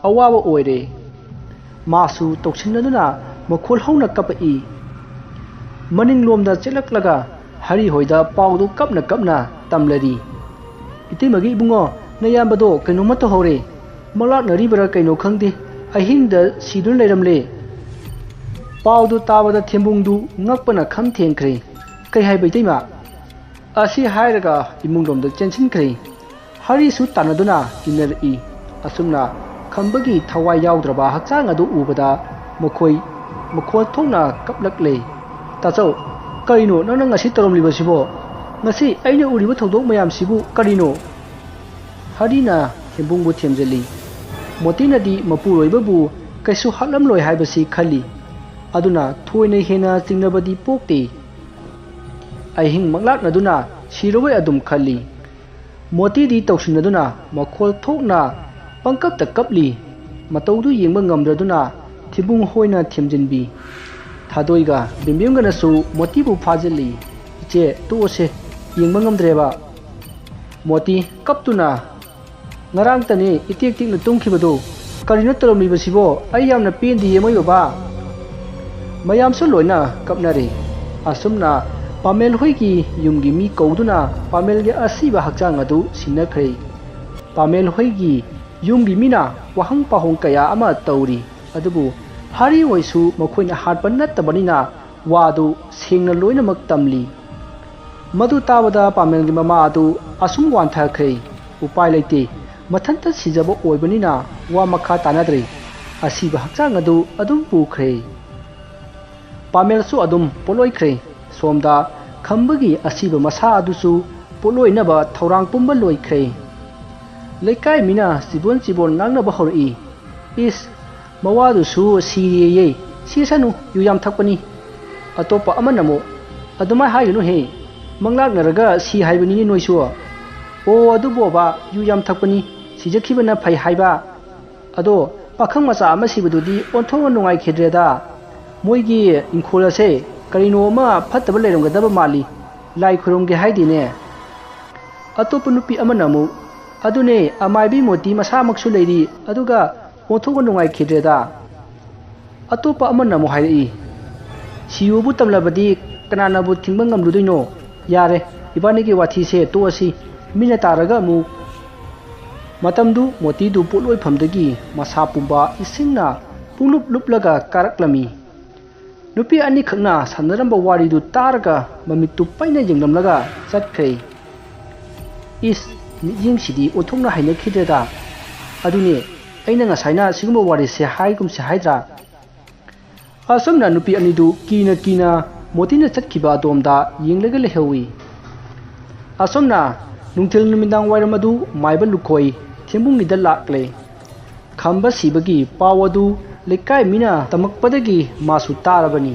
ꯑꯋꯥꯕ ꯑꯣꯏꯔꯦ꯫ ꯃꯥꯁꯨ ꯇꯧꯁꯤꯟꯅꯗꯨꯅ ꯃꯈꯣꯜ ꯍꯧꯅ ꯀꯞꯄꯛꯏ꯫ ꯃꯅꯤꯡꯂꯣꯝꯗ ꯆꯦꯜꯂꯛꯂꯒ ꯍꯔꯤ ꯍꯣꯏꯗ ꯄꯥꯎꯗꯨ ꯀꯞꯅ ꯀꯞꯅ ꯇꯝꯂꯔꯤ꯫ "ꯏꯇꯩꯃꯒꯤ ꯏꯕꯨꯡꯉꯣ, ꯅꯌꯥꯝꯕꯗꯣ ꯀꯩꯅꯣꯝꯃ ꯇꯧꯍꯧꯔꯦ꯫ ꯃꯪꯂꯥꯛꯅꯔꯤꯕꯔꯥ ꯀꯩꯅꯣ ꯈꯪꯗꯦ, ꯑꯍꯤꯡꯗ ꯁꯤꯗꯨꯅ ꯂꯩꯔꯝꯂꯦ꯫" ꯄꯥꯎꯗꯨ ꯇꯥꯕꯗ ꯊꯦꯝꯕꯨꯡꯗꯨ ꯉꯛꯄꯅ ꯈꯝ ꯊꯦꯡꯈ꯭ꯔꯦ꯫ "ꯀꯩ ꯍꯥꯏꯕ, ꯏꯇꯩꯃ?" ꯑꯁꯤ ꯍꯥꯏꯔꯒ ꯏꯃꯨꯡꯂꯣꯝꯗ ꯆꯦꯟꯁꯤꯟꯈ꯭ꯔꯦ꯫ ꯍꯔꯤꯁꯨ ꯇꯥꯟꯅꯗꯨꯅ ꯏꯟꯅꯔꯛꯏ꯫ ꯑꯁꯨꯝꯅ ꯈꯝꯕꯒꯤ ꯊꯋꯥꯏ ꯌꯥꯎꯗ꯭ꯔꯕ ꯍꯛꯆꯥꯡ ꯑꯗꯨ ꯎꯕꯗ ꯃꯈꯣꯏ ꯃꯈꯣꯜ ꯊꯣꯛꯅ ꯀꯞꯂꯛꯂꯦ꯫ "ꯇꯥꯆꯧ, ꯀꯔꯤꯅꯣ ꯅꯪꯅ ꯉꯁꯤ ꯇꯧꯔꯝꯂꯤꯕꯁꯤꯕꯣ? ꯉꯁꯤ ꯑꯩꯅ ꯎꯔꯤꯕ ꯊꯧꯗꯣꯛ ꯃꯌꯥꯝꯁꯤꯕꯨ ꯀꯔꯤꯅꯣ?" ꯍꯔꯤꯅ ꯊꯦꯝꯕꯨꯡꯕꯨ ꯊꯦꯝꯖꯤꯜꯂꯤ꯫ ꯃꯣꯇꯤꯅꯗꯤ ꯃꯄꯨꯔꯣꯏꯕꯕꯨ ꯀꯩꯁꯨ ꯍꯥꯠꯂꯝꯂꯣꯏ ꯍꯥꯏꯕꯁꯤ ꯈꯜꯂꯤ꯫ ꯑꯗꯨꯅ ꯊꯣꯏꯅ ꯍꯦꯟꯅ ꯆꯤꯡꯅꯕꯗꯤ ꯄꯣꯛꯇꯦ꯫ ꯑꯍꯤꯡ ꯃꯪꯂꯥꯛꯅꯗꯨꯅ ꯁꯤꯔꯕꯣꯏ ꯑꯗꯨꯝ ꯈꯜꯂꯤ꯫ ꯃꯣꯇꯤꯗꯤ ꯇꯧꯁꯤꯟꯅꯗꯨꯅ ꯃꯈꯣꯜ ꯊꯣꯛꯅ ꯄꯪꯀꯞꯇ ꯀꯞꯂꯤ꯫ ꯃꯇꯧꯗꯨ ꯌꯦꯡꯕ ꯉꯝꯗ꯭ꯔꯗꯨꯅ ꯊꯤꯕꯨꯡ ꯍꯣꯏꯅ ꯊꯦꯝꯖꯤꯟꯕꯤ꯫ ꯊꯥꯗꯣꯏꯒ ꯕꯦꯝꯕꯦꯝꯒꯅꯁꯨ ꯃꯣꯇꯤꯕꯨ ꯐꯥꯖꯤꯜꯂꯤ꯫ "ꯏꯆꯦ, ꯇꯣꯛꯑꯁꯦ, ꯌꯦꯡꯕ ꯉꯝꯗ꯭ꯔꯦꯕ꯫" ꯃꯣꯇꯤ ꯀꯞꯇꯨꯅ, "ꯉꯔꯥꯡꯇꯅꯤ ꯏꯇꯦꯛ ꯇꯦꯛꯅ ꯇꯨꯝꯈꯤꯕꯗꯨ꯫ ꯀꯔꯤꯅꯣ ꯇꯧꯔꯝꯂꯤꯕꯁꯤꯕꯣ? ꯑꯩ ꯌꯥꯝꯅ ꯄꯦꯟꯗꯤꯌꯦ ꯃꯣꯏ ꯕꯕꯥ꯫" ꯃꯌꯥꯝꯁꯨ ꯂꯣꯏꯅ ꯀꯞꯅꯔꯦ꯫ ꯑꯁꯨꯝꯅ ꯄꯥꯃꯦꯜ ꯍꯣꯏꯒꯤ ꯌꯨꯝꯒꯤ ꯃꯤ ꯀꯧꯗꯨꯅ ꯄꯥꯃꯦꯜꯒꯤ ꯑꯁꯤꯕ ꯍꯛꯆꯥꯡ ꯑꯗꯨ ꯁꯤꯟꯅꯈ꯭ꯔꯦ꯫ ꯄꯥꯃꯦꯜ ꯍꯣꯏꯒꯤ ꯌꯨꯝꯒꯤ ꯃꯤꯅ ꯋꯥꯍꯪ ꯄꯥꯎꯍꯪ ꯀꯌꯥ ꯑꯃ ꯇꯧꯔꯤ, ꯑꯗꯨꯕꯨ ꯍꯥꯔꯤ ꯍꯣꯏꯁꯨ ꯃꯈꯣꯏꯅ ꯍꯥꯠꯄ ꯅꯠꯇꯕꯅꯤꯅ ꯋꯥꯗꯨ ꯁꯦꯡꯅ ꯂꯣꯏꯅꯃꯛ ꯇꯝꯂꯤ꯫ ꯃꯗꯨ ꯇꯥꯕꯗ ꯄꯥꯃꯦꯜꯒꯤ ꯃꯃꯥ ꯑꯗꯨ ꯑꯁꯨꯝ ꯋꯥꯟꯊꯈ꯭ꯔꯦ꯫ ꯎꯄꯥꯏ ꯂꯩꯇꯦ, ꯃꯊꯟꯇ ꯁꯤꯖꯕ ꯑꯣꯏꯕꯅꯤꯅ ꯋꯥ ꯃꯈꯥ ꯇꯥꯅꯗ꯭ꯔꯦ꯫ ꯑꯁꯤꯕ ꯍꯛꯆꯥꯡ ꯑꯗꯨ ꯑꯗꯨꯝ ꯄꯨꯈ꯭ꯔꯦ꯫ ꯄꯥꯃꯦꯜꯁꯨ ꯑꯗꯨꯝ ꯄꯣꯠꯂꯣꯏꯈ꯭ꯔꯦ꯫ ꯁꯣꯝꯗ ꯈꯝꯕꯒꯤ ꯑꯁꯤꯕ ꯃꯁꯥ ꯑꯗꯨꯁꯨ ꯄꯣꯠꯂꯣꯏꯅꯕ ꯊꯧꯔꯥꯡ ꯄꯨꯝꯕ ꯂꯣꯏꯈ꯭ꯔꯦ꯫ ꯂꯩꯀꯥꯏ ꯃꯤꯅ ꯆꯤꯕꯣꯟ ꯆꯤꯕꯣꯟ ꯉꯥꯡꯅꯕ ꯍꯧꯔꯛꯏ꯫ "ꯏꯁ, ꯃꯋꯥꯗꯨꯁꯨ ꯁꯤꯔꯦꯌꯦ꯫ ꯁꯤꯁꯅꯨ, ꯌꯨ ꯌꯥꯝ ꯊꯛꯄꯅꯤ꯫" ꯑꯇꯣꯞꯄ ꯑꯃꯅ ꯑꯃꯨꯛ, "ꯑꯗꯨꯃꯥꯏ ꯍꯥꯏꯒꯅꯨꯍꯦ, ꯃꯪꯂꯥꯛꯅꯔꯒ ꯁꯤ ꯍꯥꯏꯕꯅꯤꯅꯦ ꯅꯣꯏꯁꯨ꯫" "ꯑꯣ, ꯑꯗꯨꯕꯣꯕ, ꯌꯨ ꯌꯥꯝ ꯊꯛꯄꯅꯤ, ꯁꯤꯖꯈꯤꯕꯅ ꯐꯩ ꯍꯥꯏꯕ꯫ ꯑꯗꯣ ꯄꯥꯈꯪ ꯃꯆꯥ ꯑꯃ ꯁꯤꯕꯗꯨꯗꯤ ꯑꯣꯟꯊꯣꯛꯅ ꯅꯨꯡꯉꯥꯏꯈꯤꯗ꯭ꯔꯦꯗ꯫ ꯃꯣꯏꯒꯤ ꯏꯪꯈꯣꯜ ꯑꯁꯦ ꯀꯔꯤꯅꯣ ꯑꯃ ꯐꯠꯇꯕ ꯂꯩꯔꯝꯒꯗꯕ ꯃꯥꯜꯂꯤ, ꯂꯥꯏ ꯈꯨꯔꯨꯝꯒꯦ ꯍꯥꯏꯗꯤꯅꯦ꯫" ꯑꯇꯣꯞꯄ ꯅꯨꯄꯤ ꯑꯃꯅ ꯑꯃꯨꯛ, "ꯑꯗꯨꯅꯦ, ꯑꯃꯥꯏꯕꯤ ꯃꯣꯇꯤ ꯃꯁꯥꯃꯛꯁꯨ ꯂꯩꯔꯤ, ꯑꯗꯨꯒ ꯑꯣꯟꯊꯣꯛꯅ ꯅꯨꯡꯉꯥꯏꯈꯤꯗ꯭ꯔꯦꯗ꯫" ꯑꯇꯣꯞꯄ ꯑꯃꯅ ꯑꯃꯨꯛ ꯍꯥꯏꯔꯛꯏ, "ꯁꯤꯌꯨꯕꯨ ꯇꯝꯂꯕꯗꯤ ꯀꯅꯥꯅꯕꯨ ꯊꯤꯡꯕ ꯉꯝꯂꯨꯗꯣꯏꯅꯣ? ꯌꯥꯔꯦ, ꯏꯕꯥꯅꯤꯒꯤ ꯋꯥꯊꯤꯁꯦ ꯇꯣꯛꯑꯁꯤ, ꯃꯤꯅ ꯇꯥꯔꯒ ꯑꯃꯨꯛ꯫ ꯃꯇꯝꯗꯨ ꯃꯣꯇꯤꯗꯨ ꯄꯣꯠꯂꯣꯏꯐꯝꯗꯒꯤ ꯃꯁꯥ ꯄꯨꯝꯕ ꯏꯁꯤꯡꯅ ꯄꯨꯡꯂꯨꯞ ꯂꯨꯞꯂꯒ ꯀꯥꯔꯛꯂꯝꯃꯤ꯫ ꯅꯨꯄꯤ ꯑꯅꯤꯈꯛꯅ ꯁꯥꯟꯅꯔꯝꯕ ꯋꯥꯔꯤꯗꯨ ꯇꯥꯔꯒ ꯃꯃꯤꯠꯇꯨ ꯄꯩꯅ ꯌꯦꯡꯂꯝꯂꯒ ꯆꯠꯈ꯭ꯔꯦ꯫ "ꯏꯁ, ꯃꯤꯠꯌꯦꯡꯁꯤꯗꯤ ꯑꯣꯟꯊꯣꯛꯅ ꯍꯩꯅꯈꯤꯗ꯭ꯔꯦꯗ꯫ ꯑꯗꯨꯅꯦ, ꯑꯩꯅ ꯉꯁꯥꯏꯅ ꯁꯤꯒꯨꯝꯕ ꯋꯥꯔꯤꯁꯦ ꯍꯥꯏꯒꯨꯝꯁꯦ ꯍꯥꯏꯗ꯭ꯔꯥ?" ꯑꯁꯨꯝꯅ ꯅꯨꯄꯤ ꯑꯅꯤꯗꯨ ꯀꯤꯅ ꯀꯤꯅ ꯃꯣꯇꯤꯅ ꯆꯠꯈꯤꯕ ꯑꯗꯣꯝꯗ ꯌꯦꯡꯂꯒ ꯂꯩꯍꯧꯏ꯫ ꯑꯁꯨꯝꯅ ꯅꯨꯡꯊꯤꯜ ꯅꯨꯃꯤꯗꯥꯡ ꯋꯥꯏꯔꯝ ꯑꯗꯨ ꯃꯥꯏꯕ ꯂꯨꯈꯣꯏ ꯊꯦꯝꯕꯨꯡꯒꯤꯗ ꯂꯥꯛꯂꯦ꯫ ꯈꯝꯕ ꯁꯤꯕꯒꯤ ꯄꯥꯎ ꯑꯗꯨ ꯂꯩꯀꯥꯏ ꯃꯤꯅ ꯇꯝꯃꯛꯄꯗꯒꯤ ꯃꯥꯁꯨ ꯇꯥꯔꯕꯅꯤ꯫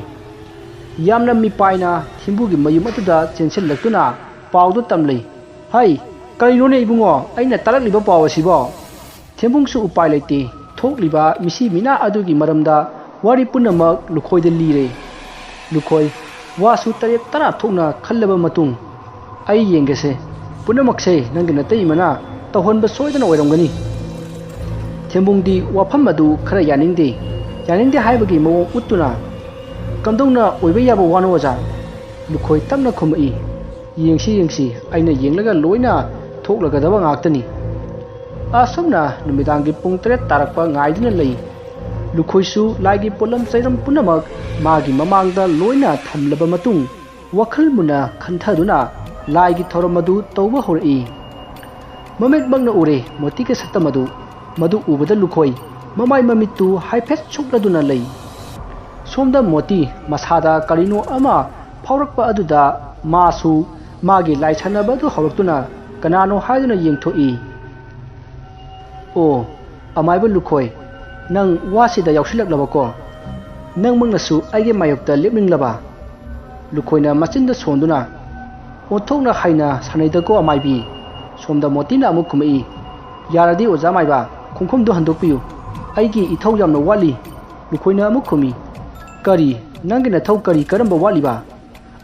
ꯌꯥꯝꯅ ꯃꯤꯄꯥꯏꯅ ꯊꯦꯝꯕꯨꯒꯤ ꯃꯌꯨꯝ ꯑꯗꯨꯗ ꯆꯦꯟꯁꯤꯜꯂꯛꯇꯨꯅ ꯄꯥꯎꯗꯨ ꯇꯝꯂꯤ꯫ "ꯍꯩ, ꯀꯔꯤꯅꯣꯅꯦ ꯏꯕꯨꯡꯉꯣ, ꯑꯩꯅ ꯇꯥꯔꯛꯂꯤꯕ ꯄꯥꯎ ꯑꯁꯤꯕꯣ?" ꯊꯦꯝꯕꯨꯡꯁꯨ ꯎꯄꯥꯏ ꯂꯩꯇꯦ꯫ ꯊꯣꯛꯂꯤꯕ ꯃꯤꯁꯤ ꯃꯤꯅꯥ ꯑꯗꯨꯒꯤ ꯃꯔꯝꯗ ꯋꯥꯔꯤ ꯄꯨꯝꯅꯃꯛ ꯂꯨꯈꯣꯏꯗ ꯂꯤꯔꯦ꯫ ꯂꯨꯈꯣꯏ ꯋꯥꯁꯨ ꯇꯔꯦꯠ ꯇꯔꯥ ꯊꯣꯛꯅ ꯈꯜꯂꯕ ꯃꯇꯨꯡ, "ꯑꯩ ꯌꯦꯡꯒꯦꯁꯦ, ꯄꯨꯝꯅꯃꯛꯁꯦ ꯅꯪꯒꯤ ꯅꯇꯩꯃꯅ ꯇꯧꯍꯟꯕ ꯁꯣꯏꯗꯅ ꯑꯣꯏꯔꯝꯒꯅꯤ꯫" ꯊꯦꯝꯕꯨꯡꯗꯤ ꯋꯥꯐꯝ ꯑꯗꯨ ꯈꯔ ꯌꯥꯅꯤꯡꯗꯦ꯫ ꯌꯥꯅꯤꯡꯗꯦ ꯍꯥꯏꯕꯒꯤ ꯃꯑꯣꯡ ꯎꯠꯇꯨꯅ, "ꯀꯝꯗꯧꯅ ꯑꯣꯏꯕ ꯌꯥꯕ ꯋꯥꯅꯣ ꯑꯣꯖꯥ?" ꯂꯨꯈꯣꯏ ꯇꯞꯅ ꯈꯨꯝꯃꯛꯏ꯫ "ꯌꯦꯡꯁꯤ ꯌꯦꯡꯁꯤ, ꯑꯩꯅ ꯌꯦꯡꯂꯒ ꯂꯣꯏꯅ ꯊꯣꯛꯂꯒꯗꯕ ꯉꯥꯛꯇꯅꯤ꯫" ꯑꯁꯨꯝꯅ ꯅꯨꯃꯤꯗꯥꯡꯒꯤ ꯄꯨꯡ ꯇꯔꯦꯠ ꯇꯥꯔꯛꯄ ꯉꯥꯏꯗꯨꯅ ꯂꯩ꯫ ꯂꯨꯈꯣꯏꯁꯨ ꯂꯥꯏꯒꯤ ꯄꯣꯠꯂꯝ ꯆꯩꯔꯝ ꯄꯨꯝꯅꯃꯛ ꯃꯥꯒꯤ ꯃꯃꯥꯡꯗ ꯂꯣꯏꯅ ꯊꯝꯂꯕ ꯃꯇꯨꯡ, ꯋꯥꯈꯜ ꯃꯨꯟꯅ ꯈꯟꯊꯗꯨꯅ ꯂꯥꯏꯒꯤ ꯊꯧꯔꯝ ꯑꯗꯨ ꯇꯧꯕ ꯍꯧꯔꯛꯏ꯫ ꯃꯃꯤꯠꯃꯛꯅ ꯎꯔꯦ ꯃꯣꯇꯤꯒꯤ ꯁꯛꯇꯝ ꯑꯗꯨ꯫ ꯃꯗꯨ ꯎꯕꯗ ꯂꯨꯈꯣꯏ ꯃꯃꯥꯏ ꯃꯃꯤꯠꯇꯨ ꯍꯥꯏꯐꯦꯠ ꯁꯨꯛꯂꯗꯨꯅ ꯂꯩ꯫ ꯁꯣꯝꯗ ꯃꯣꯇꯤ ꯃꯁꯥꯗ ꯀꯔꯤꯅꯣ ꯑꯃ ꯐꯥꯎꯔꯛꯄ ꯑꯗꯨꯗ ꯃꯥꯁꯨ ꯃꯥꯒꯤ ꯂꯥꯏ ꯁꯥꯟꯅꯕ ꯑꯗꯨ ꯍꯧꯔꯛꯇꯨꯅ ꯀꯅꯥꯅꯣ ꯍꯥꯏꯗꯨꯅ ꯌꯦꯡꯊꯣꯛꯏ꯫ "ꯑꯣ, ꯑꯃꯥꯏꯕ ꯂꯨꯈꯣꯏ, ꯅꯪ ꯋꯥꯁꯤꯗ ꯌꯥꯎꯁꯤꯜꯂꯛꯂꯕꯀꯣ? ꯅꯪꯃꯛꯅꯁꯨ ꯑꯩꯒꯤ ꯃꯥꯌꯣꯛꯇ ꯂꯦꯞꯅꯤꯡꯂꯕ?" ꯂꯨꯈꯣꯏꯅ ꯃꯆꯤꯟꯗ ꯁꯣꯟꯗꯨꯅ ꯑꯣꯟꯊꯣꯛꯅ ꯍꯩꯅ ꯁꯥꯟꯅꯩꯗꯀꯣ ꯑꯃꯥꯏꯕꯤ꯫ ꯁꯣꯝꯗ ꯃꯣꯇꯤꯅ ꯑꯃꯨꯛ ꯈꯨꯝꯃꯛꯏ꯫ "ꯌꯥꯔꯗꯤ ꯑꯣꯖꯥ ꯃꯥꯏꯕ, ꯈꯣꯡꯐꯝꯗꯨ ꯍꯟꯗꯣꯛꯄꯤꯌꯨ꯫ ꯑꯩꯒꯤ ꯏꯊꯧ ꯌꯥꯝꯅ ꯋꯥꯠꯂꯤ꯫" ꯂꯨꯈꯣꯏꯅ ꯑꯃꯨꯛ ꯈꯨꯝꯃꯤ꯫ "ꯀꯔꯤ? ꯅꯪꯒꯤ ꯅꯊꯧ ꯀꯔꯤ ꯀꯔꯝꯕ ꯋꯥꯠꯂꯤꯕ?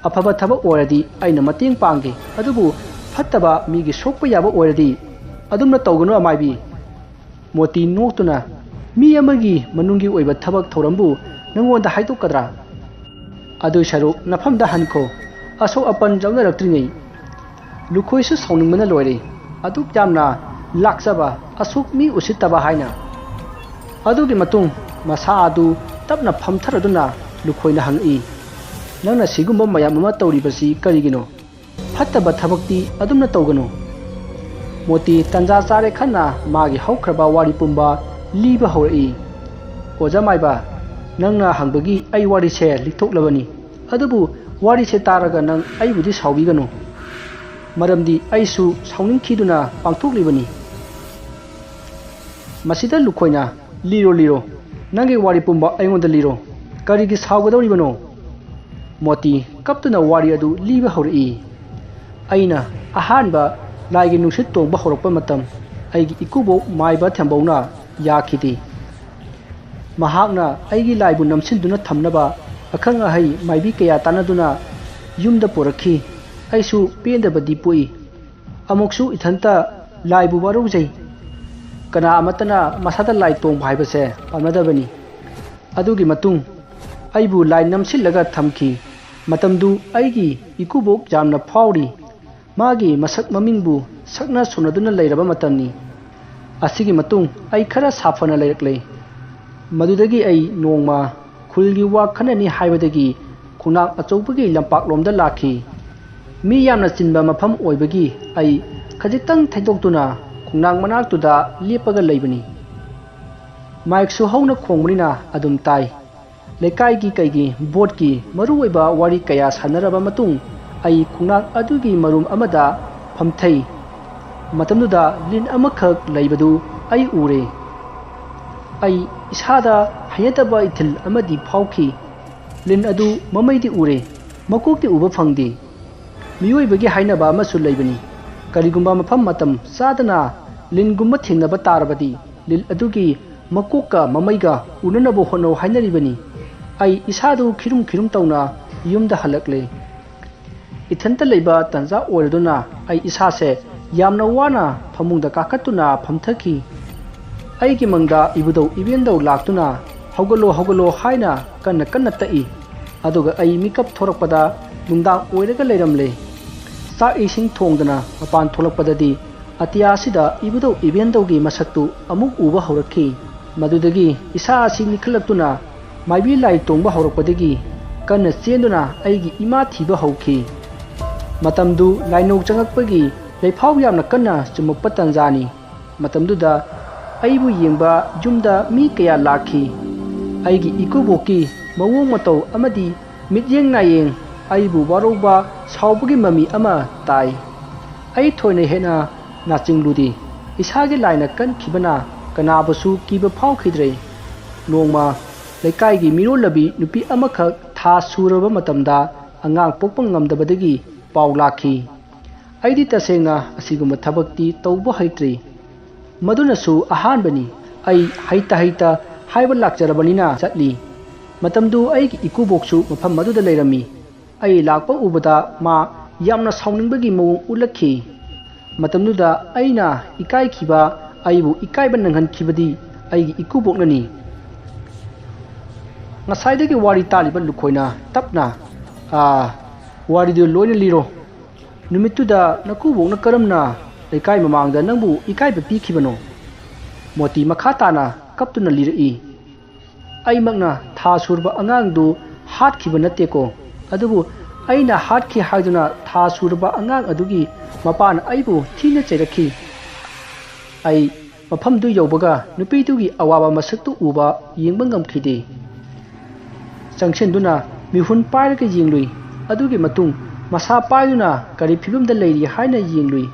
ꯑꯐꯕ ꯊꯕꯛ ꯑꯣꯏꯔꯗꯤ ꯑꯩꯅ ꯃꯇꯦꯡ ꯄꯥꯡꯒꯦ, ꯑꯗꯨꯕꯨ ꯐꯠꯇꯕ ꯃꯤꯒꯤ ꯁꯣꯛꯄ ꯌꯥꯕ ꯑꯣꯏꯔꯗꯤ ꯑꯗꯨꯝꯅ ꯇꯧꯒꯅꯨ ꯑꯃꯥꯏꯕꯤ꯫" ꯃꯣꯇꯤ ꯅꯣꯛꯇꯨꯅ, "ꯃꯤ ꯑꯃꯒꯤ ꯃꯅꯨꯡꯒꯤ ꯑꯣꯏꯕ ꯊꯕꯛ ꯊꯧꯔꯝꯕꯨ ꯅꯪꯉꯣꯟꯗ ꯍꯥꯏꯗꯣꯛꯀꯗ꯭ꯔꯥ? ꯑꯗꯨ ꯁꯔꯨꯛ ꯅꯐꯝꯗ ꯍꯟꯈꯣ, ꯑꯁꯣꯛ ꯑꯄꯟ ꯌꯥꯎꯅꯔꯛꯇ꯭ꯔꯤꯉꯩ꯫ ꯂꯨꯈꯣꯏꯁꯨ ꯁꯥꯎꯅꯤꯡꯕꯅ ꯂꯣꯏꯔꯦ꯫ ꯑꯗꯨꯛ ꯌꯥꯝꯅ ꯂꯥꯛꯆꯕ, ꯑꯁꯨꯛ ꯃꯤ ꯎꯁꯤꯠꯇꯕ ꯍꯥꯏꯅ꯫ ꯑꯗꯨꯒꯤ ꯃꯇꯨꯡ ꯃꯁꯥ ꯑꯗꯨ ꯇꯞꯅ ꯐꯝꯊꯔꯗꯨꯅ ꯂꯨꯈꯣꯏꯅ ꯍꯪꯉꯛꯏ, "ꯅꯪꯅ ꯁꯤꯒꯨꯝꯕ ꯃꯌꯥꯝ ꯑꯃ ꯇꯧꯔꯤꯕꯁꯤ ꯀꯔꯤꯒꯤꯅꯣ? ꯐꯠꯇꯕ ꯊꯕꯛꯇꯤ ꯑꯗꯨꯝꯅ ꯇꯧꯒꯅꯨ꯫" ꯃꯣꯇꯤ ꯇꯟꯖꯥ ꯆꯥꯔꯦ ꯈꯟꯅ ꯃꯥꯒꯤ ꯍꯧꯈ꯭ꯔꯕ ꯋꯥꯔꯤ ꯄꯨꯝꯕ ꯂꯤꯕ ꯍꯧꯔꯛꯏ꯫ "ꯑꯣꯖꯥ ꯃꯥꯏꯕ, ꯅꯪꯅ ꯍꯪꯕꯒꯤ ꯑꯩ ꯋꯥꯔꯤꯁꯦ ꯂꯤꯊꯣꯛꯂꯕꯅꯤ꯫ ꯑꯗꯨꯕꯨ ꯋꯥꯔꯤꯁꯦ ꯇꯥꯔꯒ ꯅꯪ ꯑꯩꯕꯨꯗꯤ ꯁꯥꯎꯕꯤꯒꯅꯨ꯫ ꯃꯔꯝꯗꯤ ꯑꯩꯁꯨ ꯁꯥꯎꯅꯤꯡꯈꯤꯗꯨꯅ ꯄꯥꯡꯊꯣꯛꯂꯤꯕꯅꯤ꯫" ꯃꯁꯤꯗ ꯂꯨꯈꯣꯏꯅ, "ꯂꯤꯔꯣ, ꯂꯤꯔꯣ, ꯅꯪꯒꯤ ꯋꯥꯔꯤ ꯄꯨꯝꯕ ꯑꯩꯉꯣꯟꯗ ꯂꯤꯔꯣ꯫ ꯀꯔꯤꯒꯤ ꯁꯥꯎꯒꯗꯧꯔꯤꯕꯅꯣ?" ꯃꯣꯇꯤ ꯀꯞꯇꯨꯅ ꯋꯥꯔꯤ ꯑꯗꯨ ꯂꯤꯕ ꯍꯧꯔꯛꯏ꯫ "ꯑꯩꯅ ꯑꯍꯥꯟꯕ ꯂꯥꯏꯒꯤ ꯅꯨꯡꯁꯤꯠ ꯇꯣꯡꯕ ꯍꯧꯔꯛꯄ ꯃꯇꯝ, ꯑꯩꯒꯤ ꯏꯀꯨꯕꯣꯛ ꯃꯥꯏꯕ ꯊꯦꯝꯕꯧꯅ ꯌꯥꯈꯤꯗꯦ꯫ ꯃꯍꯥꯛꯅ ꯑꯩꯒꯤ ꯂꯥꯏꯕꯨ ꯅꯝꯁꯤꯟꯗꯨꯅ ꯊꯝꯅꯕ ꯑꯈꯪ ꯑꯍꯩ ꯃꯥꯏꯕꯤ ꯀꯌꯥ ꯇꯥꯟꯅꯗꯨꯅ ꯌꯨꯝꯗ ꯄꯨꯔꯛꯈꯤ꯫ ꯑꯩꯁꯨ ꯄꯦꯟꯗꯕꯗꯤ ꯄꯣꯛꯏ꯫ ꯑꯃꯨꯛꯁꯨ ꯏꯊꯟꯇ ꯂꯥꯏꯕꯨ ꯋꯥꯔꯧꯖꯩ꯫ ꯀꯅꯥ ꯑꯃꯠꯇꯅ ꯃꯁꯥꯗ ꯂꯥꯏ ꯇꯣꯡꯕ ꯍꯥꯏꯕꯁꯦ ꯄꯥꯝꯅꯗꯕꯅꯤ꯫ ꯑꯗꯨꯒꯤ ꯃꯇꯨꯡ ꯑꯩꯕꯨ ꯂꯥꯏ ꯅꯝꯁꯤꯜꯂꯒ ꯊꯝꯈꯤ꯫ ꯃꯇꯝꯗꯨ ꯑꯩꯒꯤ ꯏꯀꯨꯕꯣꯛ ꯌꯥꯝꯅ ꯐꯥꯎꯔꯤ꯫ ꯃꯥꯒꯤ ꯃꯁꯛ ꯃꯃꯤꯡꯕꯨ ꯁꯛꯅ ꯁꯣꯟꯅꯗꯨꯅ ꯂꯩꯔꯕ ꯃꯇꯝꯅꯤ꯫ ꯑꯁꯤꯒꯤ ꯃꯇꯨꯡ ꯑꯩ ꯈꯔ ꯁꯥꯐꯅ ꯂꯩꯔꯛꯂꯦ꯫ ꯃꯗꯨꯗꯒꯤ ꯑꯩ ꯅꯣꯡꯃ ꯈꯨꯜꯒꯤ ꯋꯥ ꯈꯟꯅꯅꯤ ꯍꯥꯏꯕꯗꯒꯤ ꯈꯣꯡꯅꯥꯡ ꯑꯆꯧꯕꯒꯤ ꯂꯝꯄꯥꯛꯂꯣꯝꯗ ꯂꯥꯛꯈꯤ꯫ ꯃꯤ ꯌꯥꯝꯅ ꯆꯤꯟꯕ ꯃꯐꯝ ꯑꯣꯏꯕꯒꯤ ꯑꯩ ꯈꯖꯤꯛꯇꯪ ꯊꯩꯗꯣꯛꯇꯨꯅ ꯈꯣꯡꯅꯥꯡ ꯃꯅꯥꯛꯇꯨꯗ ꯂꯦꯞꯄꯒ ꯂꯩꯕꯅꯤ꯫ ꯃꯥꯏꯛꯁꯨ ꯍꯧꯅ ꯈꯣꯡꯕꯅꯤꯅ ꯑꯗꯨꯝ ꯇꯥꯏ꯫ ꯂꯩꯀꯥꯏꯒꯤ ꯀꯩꯒꯤ ꯕꯣꯠꯀꯤ ꯃꯔꯨꯑꯣꯏꯕ ꯋꯥꯔꯤ ꯀꯌꯥ ꯁꯥꯟꯅꯔꯕ ꯃꯇꯨꯡ ꯑꯩ ꯈꯣꯡꯅꯥꯡ ꯑꯗꯨꯒꯤ ꯃꯔꯨꯝ ꯑꯃꯗ ꯐꯝꯊꯩ꯫ ꯃꯇꯝꯗꯨꯗ ꯂꯤꯟ ꯑꯃꯈꯛ ꯂꯩꯕꯗꯨ ꯑꯩ ꯎꯔꯦ꯫ ꯑꯩ ꯏꯁꯥꯗ ꯍꯩꯅꯗꯕ ꯏꯊꯤꯜ ꯑꯃꯗꯤ ꯐꯥꯎꯈꯤ꯫ ꯂꯤꯟ ꯑꯗꯨ ꯃꯃꯩꯗꯤ ꯎꯔꯦ, ꯃꯀꯣꯛꯇꯤ ꯎꯕ ꯐꯪꯗꯦ꯫ ꯃꯤꯑꯣꯏꯕꯒꯤ ꯍꯥꯏꯅꯕ ꯑꯃꯁꯨ ꯂꯩꯕꯅꯤ, ꯀꯔꯤꯒꯨꯝꯕ ꯃꯐꯝ ꯃꯇꯝ ꯆꯥꯗꯅ ꯂꯤꯟꯒꯨꯝꯕ ꯊꯦꯡꯅꯕ ꯇꯥꯔꯕꯗꯤ ꯂꯤꯟ ꯑꯗꯨꯒꯤ ꯃꯀꯣꯛꯀ ꯃꯃꯩꯒ ꯎꯅꯅꯕ ꯍꯣꯠꯅꯧ ꯍꯥꯏꯅꯔꯤꯕꯅꯤ꯫ ꯑꯩ ꯏꯁꯥꯗꯨ ꯈꯤꯔꯨꯝ ꯈꯤꯔꯨꯝ ꯇꯧꯅ ꯌꯨꯝꯗ ꯍꯜꯂꯛꯂꯦ꯫ ꯏꯊꯟꯇ ꯂꯩꯕ ꯇꯟꯖꯥ ꯑꯣꯏꯔꯗꯨꯅ ꯑꯩ ꯏꯁꯥꯁꯦ ꯌꯥꯝꯅ ꯋꯥꯅ ꯐꯃꯨꯡꯗ ꯀꯥꯈꯠꯇꯨꯅ ꯐꯝꯊꯈꯤ꯫ ꯑꯩꯒꯤ ꯃꯪꯗ ꯏꯕꯨꯙꯧ ꯏꯕꯦꯟꯗꯧ ꯂꯥꯛꯇꯨꯅ "ꯍꯧꯒꯠꯂꯣ, ꯍꯧꯒꯠꯂꯣ" ꯍꯥꯏꯅ ꯀꯟꯅ ꯀꯟꯅ ꯇꯛꯏ꯫ ꯑꯗꯨꯒ ꯑꯩ ꯃꯤꯀꯞ ꯊꯣꯔꯛꯄꯗ ꯅꯨꯡꯗꯥꯡ ꯑꯣꯏꯔꯒ ꯂꯩꯔꯝꯂꯦ꯫ ꯆꯥꯛ ꯏꯁꯤꯡ ꯊꯣꯡꯗꯅ ꯃꯄꯥꯟ ꯊꯣꯛꯂꯛꯄꯗꯗꯤ ꯑꯇꯤꯌꯥꯁꯤꯗ ꯏꯕꯨꯙꯧ ꯏꯕꯦꯟꯗꯧꯒꯤ ꯃꯁꯛꯇꯨ ꯑꯃꯨꯛ ꯎꯕ ꯍꯧꯔꯛꯈꯤ꯫ ꯃꯗꯨꯗꯒꯤ ꯏꯁꯥ ꯑꯁꯤ ꯅꯤꯛꯈꯠꯂꯛꯇꯨꯅ ꯃꯥꯏꯕꯤ ꯂꯥꯏ ꯇꯣꯡꯕ ꯍꯧꯔꯛꯄꯗꯒꯤ ꯀꯟꯅ ꯆꯦꯟꯗꯨꯅ ꯑꯩꯒꯤ ꯏꯃꯥ ꯊꯤꯕ ꯍꯧꯈꯤ꯫ ꯃꯇꯝꯗꯨ ꯂꯥꯏꯅꯧ ꯆꯪꯉꯛꯄꯒꯤ ꯂꯩꯐꯥꯎ ꯌꯥꯝꯅ ꯀꯟꯅ ꯆꯨꯝꯃꯛꯄ ꯇꯥꯟꯖꯥꯅꯤ꯫ ꯃꯇꯝꯗꯨꯗ ꯑꯩꯕꯨ ꯌꯦꯡꯕ ꯌꯨꯝꯗ ꯃꯤ ꯀꯌꯥ ꯂꯥꯛꯈꯤ꯫ ꯑꯩꯒꯤ ꯏꯀꯨꯕꯣꯛꯀꯤ ꯃꯑꯣꯡ ꯃꯇꯧ ꯑꯃꯗꯤ ꯃꯤꯠꯌꯦꯡ ꯅꯥꯌꯦꯡ ꯑꯩꯕꯨ ꯋꯥꯔꯧꯕ, ꯁꯥꯎꯕꯒꯤ ꯃꯃꯤ ꯑꯃ ꯇꯥꯏ꯫ ꯑꯩ ꯊꯣꯏꯅ ꯍꯦꯟꯅ ꯅꯥꯆꯤꯡꯂꯨꯗꯦ꯫ ꯏꯁꯥꯒꯤ ꯂꯥꯏꯅ ꯀꯟꯈꯤꯕꯅ ꯀꯅꯥꯕꯨꯁꯨ ꯀꯤꯕ ꯐꯥꯎꯈꯤꯗ꯭ꯔꯦ꯫ ꯅꯣꯡꯃ ꯂꯩꯀꯥꯏꯒꯤ ꯃꯤꯔꯣꯜꯂꯕꯤ ꯅꯨꯄꯤ ꯑꯃꯈꯛ ꯊꯥ ꯁꯨꯔꯕ ꯃꯇꯝꯗ ꯑꯉꯥꯡ ꯄꯣꯛꯄ ꯉꯝꯗꯕꯗꯒꯤ ꯄꯥꯎ ꯂꯥꯛꯈꯤ꯫ ꯑꯩꯗꯤ ꯇꯁꯦꯡꯅ ꯑꯁꯤꯒꯨꯝꯕ ꯊꯕꯛꯇꯤ ꯇꯧꯕ ꯍꯩꯇ꯭ꯔꯤ꯫ ꯃꯗꯨꯅꯁꯨ ꯑꯍꯥꯟꯕꯅꯤ꯫ ꯑꯩ ꯍꯩꯇ ꯍꯩꯇ ꯍꯥꯏꯕ ꯂꯥꯛꯆꯔꯕꯅꯤꯅ ꯆꯠꯂꯤ꯫ ꯃꯇꯝꯗꯨ ꯑꯩꯒꯤ ꯏꯀꯨꯕꯣꯛꯁꯨ ꯃꯐꯝ ꯑꯗꯨꯗ ꯂꯩꯔꯝꯃꯤ꯫ ꯑꯩ ꯂꯥꯛꯄ ꯎꯕꯗ ꯃꯥ ꯌꯥꯝꯅ ꯁꯥꯎꯅꯤꯡꯕꯒꯤ ꯃꯑꯣꯡ ꯎꯠꯂꯛꯈꯤ꯫ ꯃꯇꯝꯗꯨꯗ ꯑꯩꯅ ꯏꯀꯥꯏꯈꯤꯕ, ꯑꯩꯕꯨ ꯏꯀꯥꯏꯕ ꯅꯪꯍꯟꯈꯤꯕꯗꯤ ꯑꯩꯒꯤ ꯏꯀꯨꯕꯣꯛꯅꯅꯤ꯫ ꯉꯁꯥꯏꯗꯒꯤ ꯋꯥꯔꯤ ꯇꯥꯔꯤꯕ ꯂꯨꯈꯣꯏꯅ ꯇꯞꯅ, "ꯑꯥ, ꯋꯥꯔꯤꯗꯨ ꯂꯣꯏꯅ ꯂꯤꯔꯣ꯫ ꯅꯨꯃꯤꯠꯇꯨꯗ ꯅꯀꯨꯕꯣꯛꯅ ꯀꯔꯝꯅ ꯂꯩꯀꯥꯏ ꯃꯃꯥꯡꯗ ꯅꯪꯕꯨ ꯏꯀꯥꯏꯕ ꯄꯤꯈꯤꯕꯅꯣ?" ꯃꯣꯇꯤ ꯃꯈꯥ ꯇꯥꯅ ꯀꯞꯇꯨꯅ ꯂꯤꯔꯛꯏ꯫ ꯑꯩꯃꯛꯅ ꯊꯥ ꯁꯨꯔꯕ ꯑꯉꯥꯡꯗꯨ ꯍꯥꯠꯈꯤꯕ ꯅꯠꯇꯦꯀꯣ, ꯑꯗꯨꯕꯨ ꯑꯩꯅ ꯍꯥꯠꯈꯤ ꯍꯥꯏꯗꯨꯅ ꯊꯥ ꯁꯨꯔꯕ ꯑꯉꯥꯡ ꯑꯗꯨꯒꯤ ꯃꯄꯥꯅ ꯑꯩꯕꯨ ꯊꯤꯅ ꯆꯩꯔꯛꯈꯤ꯫ ꯑꯩ ꯃꯐꯝꯗꯨ ꯌꯧꯕꯒ ꯅꯨꯄꯤꯗꯨꯒꯤ ꯑꯋꯥꯕ ꯃꯁꯛꯇꯨ ꯎꯕ ꯌꯦꯡꯕ ꯉꯝꯈꯤꯗꯦ꯫ ꯆꯪꯁꯤꯟꯗꯨꯅ ꯃꯤꯍꯨꯟ ꯄꯥꯏꯔꯒ ꯌꯦꯡꯂꯨꯏ꯫ ꯑꯗꯨꯒꯤ ꯃꯇꯨꯡ ꯃꯁꯥ ꯄꯥꯏꯗꯨꯅ ꯀꯔꯤ ꯐꯤꯕꯝꯗ ꯂꯩꯔꯤ ꯍꯥꯏꯅ ꯌꯦꯡꯂꯨꯏ꯫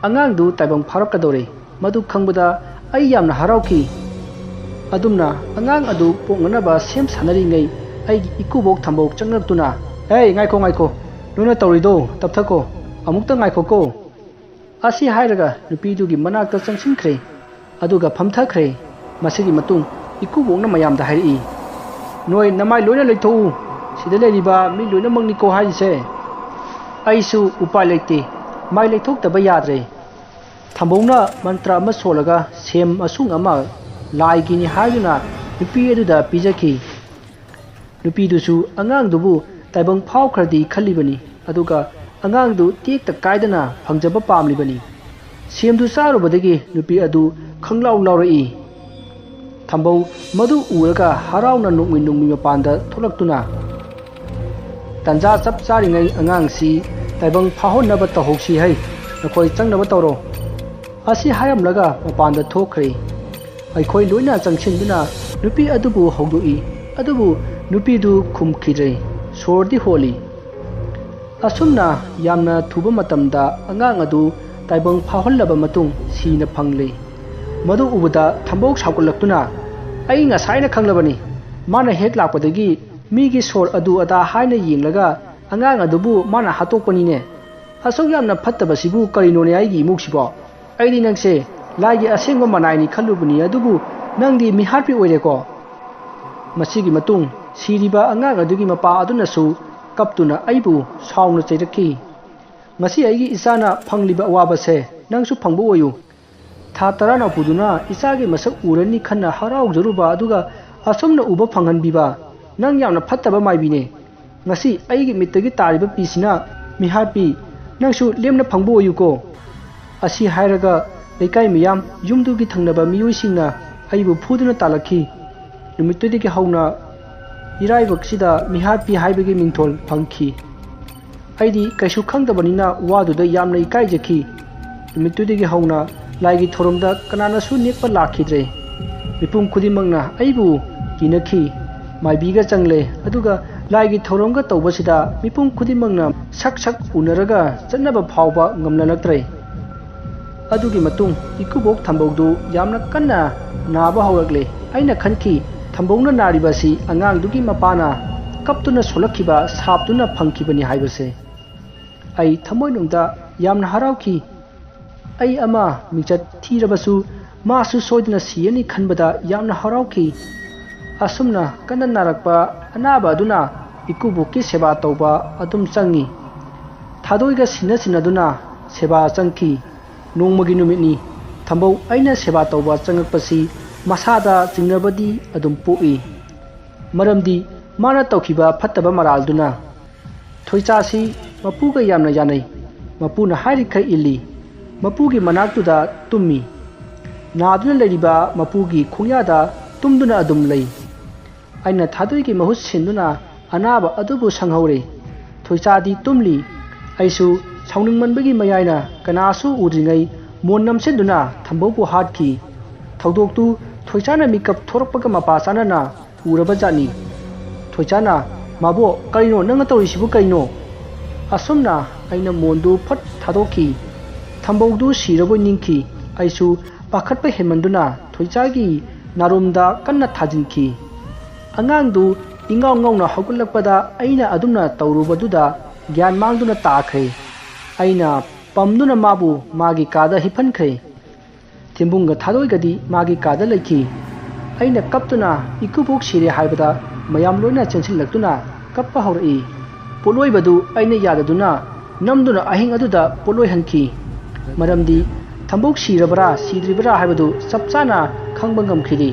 ꯑꯉꯥꯡꯗꯨ ꯇꯥꯏꯕꯪ ꯐꯥꯔꯛꯀꯗꯧꯔꯦ꯫ ꯃꯗꯨ ꯈꯪꯕꯗ ꯑꯩ ꯌꯥꯝꯅ ꯍꯔꯥꯎꯈꯤ꯫ ꯑꯗꯨꯝꯅ ꯑꯉꯥꯡ ꯑꯗꯨ ꯄꯣꯛꯅꯅꯕ ꯁꯦꯝ ꯁꯥꯅꯔꯤꯉꯩ ꯑꯩꯒꯤ ꯏꯀꯨꯕꯣꯛ ꯊꯝꯕꯧ ꯆꯪꯂꯛꯇꯨꯅ, "ꯍꯦ, ꯉꯥꯏꯈꯣ, ꯉꯥꯏꯈꯣ, ꯅꯣꯏꯅ ꯇꯧꯔꯤꯗꯣ ꯇꯞꯊꯈꯣ, ꯑꯃꯨꯛꯇ ꯉꯥꯏꯈꯣꯀꯣ"꯫ ꯑꯁꯤ ꯍꯥꯏꯔꯒ ꯅꯨꯄꯤꯗꯨꯒꯤ ꯃꯅꯥꯛꯇ ꯆꯪꯁꯤꯟꯈ꯭ꯔꯦ꯫ ꯑꯗꯨꯒ ꯐꯝꯊꯈ꯭ꯔꯦ꯫ ꯃꯁꯤꯒꯤ ꯃꯇꯨꯡ ꯏꯀꯨꯕꯣꯛꯅ ꯃꯌꯥꯝꯗ ꯍꯥꯏꯔꯛꯏ, "ꯅꯣꯏ ꯅꯃꯥꯏ ꯂꯣꯏꯅ ꯂꯩꯊꯣꯛꯎ꯫ ꯁꯤꯗ ꯂꯩꯔꯤꯕ ꯃꯤ ꯂꯣꯏꯅꯃꯛꯅꯤꯀꯣ ꯍꯥꯏꯔꯤꯁꯦ"꯫ ꯑꯩꯁꯨ ꯎꯄꯥꯏ ꯂꯩꯇꯦ꯫ ꯃꯥꯏ ꯂꯩꯊꯣꯛꯇꯕ ꯌꯥꯗ꯭ꯔꯦ꯫ ꯊꯝꯕꯧꯅ ꯃꯟꯇ꯭ꯔ ꯑꯃ ꯁꯣꯜꯂꯒ ꯁꯦꯝ ꯃꯁꯨꯡ ꯑꯃ ꯂꯥꯏꯒꯤꯅꯤ ꯍꯥꯏꯗꯨꯅ ꯅꯨꯄꯤ ꯑꯗꯨꯗ ꯄꯤꯖꯈꯤ꯫ ꯅꯨꯄꯤꯗꯨꯁꯨ ꯑꯉꯥꯡꯗꯨꯕꯨ ꯇꯥꯏꯕꯪ ꯐꯥꯎꯈ꯭ꯔꯗꯤ ꯈꯜꯂꯤꯕꯅꯤ, ꯑꯗꯨꯒ ꯑꯉꯥꯡꯗꯨ ꯇꯦꯛꯇ ꯀꯥꯏꯗꯅ ꯐꯪꯖꯕ ꯄꯥꯝꯂꯤꯕꯅꯤ꯫ ꯁꯦꯝꯗꯨ ꯆꯥꯔꯨꯕꯗꯒꯤ ꯅꯨꯄꯤ ꯑꯗꯨ ꯈꯪꯂꯥꯎ ꯂꯥꯎꯔꯛꯏ꯫ ꯊꯝꯕꯧ ꯃꯗꯨ ꯎꯔꯒ ꯍꯔꯥꯎꯅ ꯅꯣꯡꯃꯩ ꯅꯣꯡꯃꯩ ꯃꯄꯥꯟꯗ ꯊꯣꯛꯂꯛꯇꯨꯅ, "ꯇꯟꯖꯥ ꯆꯞ ꯆꯥꯔꯤꯉꯩ ꯑꯉꯥꯡꯁꯤ ꯇꯥꯏꯕꯪ ꯐꯥꯍꯣꯟꯅꯕ ꯇꯧꯍꯧꯁꯤ ꯍꯩ, ꯅꯈꯣꯏ ꯆꯪꯅꯕ ꯇꯧꯔꯣ" ꯑꯁꯤ ꯍꯥꯏꯔꯝꯂꯒ ꯃꯄꯥꯟꯗ ꯊꯣꯛꯈ꯭ꯔꯦ꯫ ꯑꯩꯈꯣꯏ ꯂꯣꯏꯅ ꯆꯪꯁꯤꯟꯗꯨꯅ ꯅꯨꯄꯤ ꯑꯗꯨꯕꯨ ꯍꯧꯗꯣꯛꯏ, ꯑꯗꯨꯕꯨ ꯅꯨꯄꯤꯗꯨ ꯈꯨꯝꯈꯤꯗ꯭ꯔꯦ꯫ ꯁꯣꯔꯗꯤ ꯍꯣꯜꯂꯤ꯫ ꯑꯁꯨꯝꯅ ꯌꯥꯝꯅ ꯊꯨꯕ ꯃꯇꯝꯗ ꯑꯉꯥꯡ ꯑꯗꯨ ꯇꯥꯏꯕꯪ ꯐꯥꯎꯍꯜꯂꯕ ꯃꯇꯨꯡ ꯁꯤꯅ ꯐꯪꯂꯦ꯫ ꯃꯗꯨ ꯎꯕꯗ ꯊꯝꯕꯧ ꯁꯥꯎꯒꯠꯂꯛꯇꯨꯅ, "ꯑꯩ ꯉꯁꯥꯏꯅ ꯈꯪꯂꯕꯅꯤ, ꯃꯥꯅ ꯍꯦꯛ ꯂꯥꯛꯄꯗꯒꯤ ꯃꯤꯒꯤ ꯁꯣꯔ ꯑꯗꯨ ꯑꯗꯥ ꯍꯥꯏꯅ ꯌꯦꯡꯂꯒ ꯑꯉꯥꯡ ꯑꯗꯨꯕꯨ ꯃꯥꯅ ꯍꯥꯠꯇꯣꯛꯄꯅꯤꯅꯦ꯫ ꯑꯁꯨꯛ ꯌꯥꯝꯅ ꯐꯠꯇꯕꯁꯤꯕꯨ ꯀꯔꯤꯅꯣꯅꯦ ꯑꯩꯒꯤ ꯏꯃꯨꯡꯁꯤꯕꯣ? ꯑꯩꯗꯤ ꯅꯪꯁꯦ ꯂꯥꯏꯒꯤ ꯑꯁꯦꯡꯕ ꯃꯅꯥꯏꯅꯤ ꯈꯜꯂꯨꯕꯅꯤ, ꯑꯗꯨꯕꯨ ꯅꯪꯗꯤ ꯃꯤꯍꯥꯠꯄꯤ ꯑꯣꯏꯔꯦꯀꯣ"꯫ ꯃꯁꯤꯒꯤ ꯃꯇꯨꯡ ꯁꯤꯔꯤꯕ ꯑꯉꯥꯡ ꯑꯗꯨꯒꯤ ꯃꯄꯥ ꯑꯗꯨꯅꯁꯨ ꯀꯞꯇꯨꯅ ꯑꯩꯕꯨ ꯁꯥꯎꯅ ꯆꯩꯔꯛꯈꯤ꯫ "ꯉꯁꯤ ꯑꯩꯒꯤ ꯏꯆꯥꯅ ꯐꯪꯂꯤꯕ ꯑꯋꯥꯕꯁꯦ ꯅꯪꯁꯨ ꯐꯪꯕ ꯑꯣꯏꯌꯨ꯫ ꯊꯥ ꯇꯔꯥꯅ ꯄꯨꯗꯨꯅ ꯏꯆꯥꯒꯤ ꯃꯁꯛ ꯎꯔꯅꯤ ꯈꯟꯅ ꯍꯔꯥꯎꯖꯔꯨꯕ ꯑꯗꯨꯒ ꯑꯁꯨꯝꯅ ꯎꯕ ꯐꯪꯍꯟꯕꯤꯕ ꯅꯪ ꯌꯥꯝꯅ ꯐꯠꯇꯕ ꯃꯥꯏꯕꯤꯅꯦ꯫ ꯉꯁꯤ ꯑꯩꯒꯤ ꯃꯤꯠꯇꯒꯤ ꯇꯥꯔꯤꯕ ꯄꯤꯁꯤꯅ ꯃꯤꯍꯥꯠꯄꯤ, ꯅꯪꯁꯨ ꯂꯦꯝꯅ ꯐꯪꯕ ꯑꯣꯏꯌꯨꯀꯣ"꯫ ꯑꯁꯤ ꯍꯥꯏꯔꯒ ꯂꯩꯀꯥꯏ ꯃꯤꯌꯥꯝ, ꯌꯨꯝꯗꯨꯒꯤ ꯊꯪꯅꯕ ꯃꯤꯑꯣꯏꯁꯤꯡꯅ ꯑꯩꯕꯨ ꯐꯨꯗꯨꯅ ꯇꯥꯜꯂꯛꯈꯤ꯫ ꯅꯨꯃꯤꯠꯇꯨꯗꯒꯤ ꯍꯧꯅ ꯏꯔꯥꯏꯕꯛꯁꯤꯗ ꯃꯤꯍꯥꯠꯄꯤ ꯍꯥꯏꯕꯒꯤ ꯃꯤꯡꯊꯣꯜ ꯐꯪꯈꯤ꯫ ꯑꯩꯗꯤ ꯀꯩꯁꯨ ꯈꯪꯗꯕꯅꯤꯅ ꯋꯥꯗꯨꯗ ꯌꯥꯝꯅ ꯏꯀꯥꯏꯖꯈꯤ꯫ ꯅꯨꯃꯤꯠꯇꯨꯗꯒꯤ ꯍꯧꯅ ꯂꯥꯏꯒꯤ ꯊꯧꯔꯝꯗ ꯀꯅꯥꯅꯁꯨ ꯅꯦꯛꯄ ꯂꯥꯛꯈꯤꯗ꯭ꯔꯦ꯫ ꯃꯤꯄꯨꯝ ꯈꯨꯗꯤꯡꯃꯛꯅ ꯑꯩꯕꯨ ꯀꯤꯅꯈꯤ꯫ ꯃꯥꯏꯕꯤꯒ ꯆꯪꯂꯦ, ꯑꯗꯨꯒ ꯂꯥꯏꯒꯤ ꯊꯧꯔꯝꯒ ꯇꯧꯕꯁꯤꯗ ꯃꯤꯄꯨꯝ ꯈꯨꯗꯤꯡꯃꯛꯅ ꯁꯛ ꯁꯛ ꯎꯅꯔꯒ ꯆꯠꯅꯕ ꯐꯥꯎꯕ ꯉꯝꯅꯔꯛꯇ꯭ꯔꯦ꯫ ꯑꯗꯨꯒꯤ ꯃꯇꯨꯡ ꯏꯀꯨꯕꯣꯛ ꯊꯝꯕꯧꯗꯨ ꯌꯥꯝꯅ ꯀꯟꯅ ꯅꯥꯕ ꯍꯧꯔꯛꯂꯦ꯫ ꯑꯩꯅ ꯈꯟꯈꯤ, ꯊꯝꯕꯧꯅ ꯅꯥꯔꯤꯕ ꯑꯁꯤ ꯑꯉꯥꯡꯗꯨꯒꯤ ꯃꯄꯥꯅ ꯀꯞꯇꯨꯅ ꯁꯣꯜꯂꯛꯈꯤꯕ ꯁꯥꯞꯇꯨꯅ ꯐꯪꯈꯤꯕꯅꯤ ꯍꯥꯏꯕꯁꯦ꯫ ꯑꯩ ꯊꯃꯣꯏꯅꯨꯡꯗ ꯌꯥꯝꯅ ꯍꯔꯥꯎꯈꯤ꯫ ꯑꯩ ꯑꯃ ꯃꯤꯡꯆꯠ ꯊꯤꯔꯕꯁꯨ ꯃꯥꯁꯨ ꯁꯣꯏꯗꯅ ꯁꯤꯔꯅꯤ ꯈꯟꯕꯗ ꯌꯥꯝꯅ ꯍꯔꯥꯎꯈꯤ꯫ ꯑꯁꯨꯝꯅ ꯀꯟꯅ ꯅꯥꯔꯛꯄ ꯑꯅꯥꯕ ꯑꯗꯨꯅ ꯏꯀꯨꯕꯣꯛꯀꯤ ꯁꯦꯕꯥ ꯇꯧꯕ ꯑꯗꯨꯝ ꯆꯪꯉꯤ꯫ ꯊꯥꯗꯣꯏꯒ ꯁꯤꯟꯅ ꯁꯤꯟꯅꯗꯨꯅ ꯁꯦꯕꯥ ꯆꯪꯈꯤ꯫ ꯅꯣꯡꯃꯒꯤ ꯅꯨꯃꯤꯠꯅꯤ꯫ ꯊꯝꯕꯧ ꯑꯩꯅ ꯁꯦꯕꯥ ꯇꯧꯕ ꯆꯪꯉꯛꯄꯁꯤ ꯃꯁꯥꯗ ꯆꯤꯡꯅꯕꯗꯤ ꯑꯗꯨꯝ ꯄꯣꯛꯏ꯫ ꯃꯔꯝꯗꯤ ꯃꯥꯅ ꯇꯧꯈꯤꯕ ꯐꯠꯇꯕ ꯃꯔꯥꯜꯗꯨꯅ꯫ ꯊꯣꯏꯆꯥꯁꯤ ꯃꯄꯨꯒ ꯌꯥꯝꯅ ꯌꯥꯅꯩ꯫ ꯃꯄꯨꯅ ꯍꯥꯏꯔꯤꯈꯩ ꯏꯜꯂꯤ꯫ ꯃꯄꯨꯒꯤ ꯃꯅꯥꯛꯇꯨꯗ ꯇꯨꯝꯃꯤ꯫ ꯅꯥꯗꯨꯅ ꯂꯩꯔꯤꯕ ꯃꯄꯨꯒꯤ ꯈꯣꯡꯌꯥꯗ ꯇꯨꯝꯗꯨꯅ ꯑꯗꯨꯝ ꯂꯩ꯫ ꯑꯩꯅ ꯊꯥꯗꯣꯏꯒꯤ ꯃꯍꯨꯠ ꯁꯤꯟꯗꯨꯅ ꯑꯅꯥꯕ ꯑꯗꯨꯕꯨ ꯁꯪꯍꯧꯔꯦ꯫ ꯊꯣꯏꯆꯥꯗꯤ ꯇꯨꯝꯂꯤ꯫ ꯑꯩꯁꯨ ꯁꯥꯎꯅꯤꯡꯃꯟꯕꯒꯤ ꯃꯌꯥꯏꯅ ꯀꯅꯥꯁꯨ ꯎꯗ꯭ꯔꯤꯉꯩ ꯃꯣꯟ ꯅꯝꯁꯤꯟꯗꯨꯅ ꯊꯝꯕꯧꯕꯨ ꯍꯥꯠꯈꯤ꯫ ꯊꯧꯗꯣꯛꯇꯨ ꯊꯣꯏꯆꯥꯅ ꯃꯤꯀꯞ ꯊꯣꯔꯛꯄꯒ ꯃꯄꯥ ꯆꯥꯅꯅ ꯎꯔꯕ ꯖꯥꯠꯅꯤ꯫ ꯊꯣꯏꯆꯥꯅ, "ꯃꯥꯕꯣꯛ, ꯀꯔꯤꯅꯣ? ꯅꯪꯅ ꯇꯧꯔꯤꯁꯤꯕꯨ ꯀꯔꯤꯅꯣ?" ꯑꯁꯨꯝꯅ ꯑꯩꯅ ꯃꯣꯟꯗꯨ ꯐꯠ ꯊꯥꯗꯣꯛꯈꯤ꯫ ꯊꯝꯕꯧꯗꯨ ꯁꯤꯔꯕꯣꯏ ꯅꯤꯡꯈꯤ꯫ ꯑꯩꯁꯨ ꯄꯥꯈꯠꯄ ꯍꯦꯟꯃꯟꯗꯨꯅ ꯊꯣꯏꯆꯥꯒꯤ ꯅꯥꯔꯨꯝꯗ ꯀꯟꯅ ꯊꯥꯖꯤꯟꯈꯤ꯫ ꯑꯉꯥꯡꯗꯨ ꯏꯉꯥꯎ ꯉꯥꯎꯅ ꯍꯧꯒꯠꯂꯛꯄꯗ ꯑꯩꯅ ꯑꯗꯨꯝꯅ ꯇꯧꯔꯨꯕꯗꯨꯗ ꯒ꯭ꯌꯥꯟ ꯃꯥꯡꯗꯨꯅ ꯇꯥꯈ꯭ꯔꯦ꯫ ꯑꯩꯅ ꯄꯝꯗꯨꯅ ꯃꯥꯕꯨ ꯃꯥꯒꯤ ꯀꯥꯗ ꯍꯤꯞꯍꯟꯈ꯭ꯔꯦ꯫ ꯊꯦꯝꯕꯨꯡꯒ ꯊꯥꯗꯣꯏꯒꯗꯤ ꯃꯥꯒꯤ ꯀꯥꯗ ꯂꯩꯈꯤ꯫ ꯑꯩꯅ ꯀꯞꯇꯨꯅ ꯏꯀꯨꯕꯣꯛ ꯁꯤꯔꯦ ꯍꯥꯏꯕꯗ ꯃꯌꯥꯝ ꯂꯣꯏꯅ ꯆꯦꯟꯁꯤꯜꯂꯛꯇꯨꯅ ꯀꯞꯄ ꯍꯧꯔꯛꯏ꯫ ꯄꯣꯠꯂꯣꯏꯕꯗꯨ ꯑꯩꯅ ꯌꯥꯗꯗꯨꯅ ꯅꯝꯗꯨꯅ ꯑꯍꯤꯡ ꯑꯗꯨꯗ ꯄꯣꯠꯂꯣꯏꯍꯟꯈꯤ꯫ ꯃꯔꯝꯗꯤ ꯊꯝꯕꯧ ꯁꯤꯔꯕ꯭ꯔꯥ ꯁꯤꯗ꯭ꯔꯤꯕ꯭ꯔꯥ ꯍꯥꯏꯕꯗꯨ ꯆꯞ ꯆꯥꯅ ꯈꯪꯕ ꯉꯝꯈꯤꯗꯦ꯫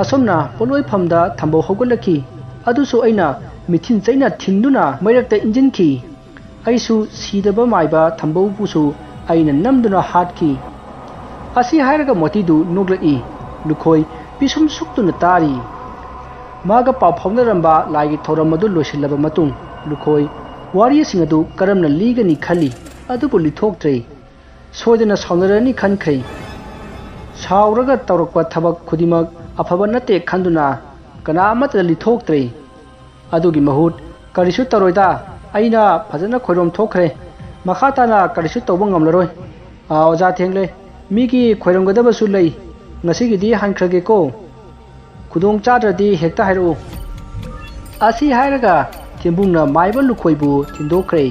ꯑꯁꯨꯝꯅ ꯄꯣꯠꯂꯣꯏꯐꯝꯗ ꯊꯝꯕꯧ ꯍꯧꯒꯠꯂꯛꯈꯤ꯫ ꯑꯗꯨꯁꯨ ꯑꯩꯅ ꯃꯤꯊꯤꯟ ꯆꯩꯅ ꯊꯤꯟꯗꯨꯅ ꯃꯩꯔꯛꯇ ꯏꯟꯖꯤꯟꯈꯤ꯫ ꯑꯩꯁꯨ ꯁꯤꯗꯕ ꯃꯥꯏꯕ ꯊꯝꯕꯧꯕꯨꯁꯨ ꯑꯩꯅ ꯅꯝꯗꯨꯅ ꯍꯥꯠꯈꯤ꯫ ꯑꯁꯤ ꯍꯥꯏꯔꯒ ꯃꯣꯇꯤꯗꯨ ꯅꯣꯛꯂꯛꯏ꯫ ꯂꯨꯈꯣꯏ ꯄꯤꯁꯨꯝ ꯁꯨꯛꯇꯨꯅ ꯇꯥꯔꯤ꯫ ꯃꯥꯒ ꯄꯥꯎ ꯐꯥꯎꯅꯔꯝꯕ ꯂꯥꯏꯒꯤ ꯊꯧꯔꯝ ꯑꯗꯨ ꯂꯣꯏꯁꯤꯜꯂꯕ ꯃꯇꯨꯡ ꯂꯨꯈꯣꯏ ꯋꯥꯔꯤꯁꯤꯡ ꯑꯗꯨ ꯀꯔꯝꯅ ꯂꯤꯒꯅꯤ ꯈꯜꯂꯤ, ꯑꯗꯨꯕꯨ ꯂꯤꯊꯣꯛꯇ꯭ꯔꯦ꯫ ꯁꯣꯏꯗꯅ ꯁꯥꯎꯅꯔꯅꯤ ꯈꯟꯈ꯭ꯔꯦ꯫ ꯁꯥꯎꯔꯒ ꯇꯧꯔꯛꯄ ꯊꯕꯛ ꯈꯨꯗꯤꯡꯃꯛ ꯑꯐꯕ ꯅꯠꯇꯦ ꯈꯟꯗꯨꯅ ꯀꯅꯥ ꯑꯃꯠꯇꯗ ꯂꯤꯊꯣꯛꯇ꯭ꯔꯦ꯫ ꯑꯗꯨꯒꯤ ꯃꯍꯨꯠ ꯀꯔꯤꯁꯨ ꯇꯧꯔꯣꯏꯗ, ꯑꯩꯅ ꯐꯖꯅ ꯈꯣꯏꯔꯣꯝ ꯊꯣꯛꯈ꯭ꯔꯦ꯫ ꯃꯈꯥ ꯇꯥꯅ ꯀꯔꯤꯁꯨ ꯇꯧꯕ ꯉꯝꯂꯔꯣꯏ꯫ ꯑꯥ, ꯑꯣꯖꯥ ꯊꯦꯡꯂꯦ, ꯃꯤꯒꯤ ꯈꯣꯏꯔꯝꯒꯗꯕꯁꯨ ꯂꯩ꯫ ꯉꯁꯤꯒꯤꯗꯤ ꯍꯟꯈ꯭ꯔꯒꯦꯀꯣ꯫ ꯈꯨꯗꯣꯡ ꯆꯥꯗ꯭ꯔꯗꯤ ꯍꯦꯛꯇ ꯍꯥꯏꯔꯛꯎ꯫ ꯑꯁꯤ ꯍꯥꯏꯔꯒ ꯊꯦꯝꯕꯨꯡꯅ ꯃꯥꯏꯕ ꯂꯨꯈꯣꯏꯕꯨ ꯊꯤꯟꯗꯣꯛꯈ꯭ꯔꯦ꯫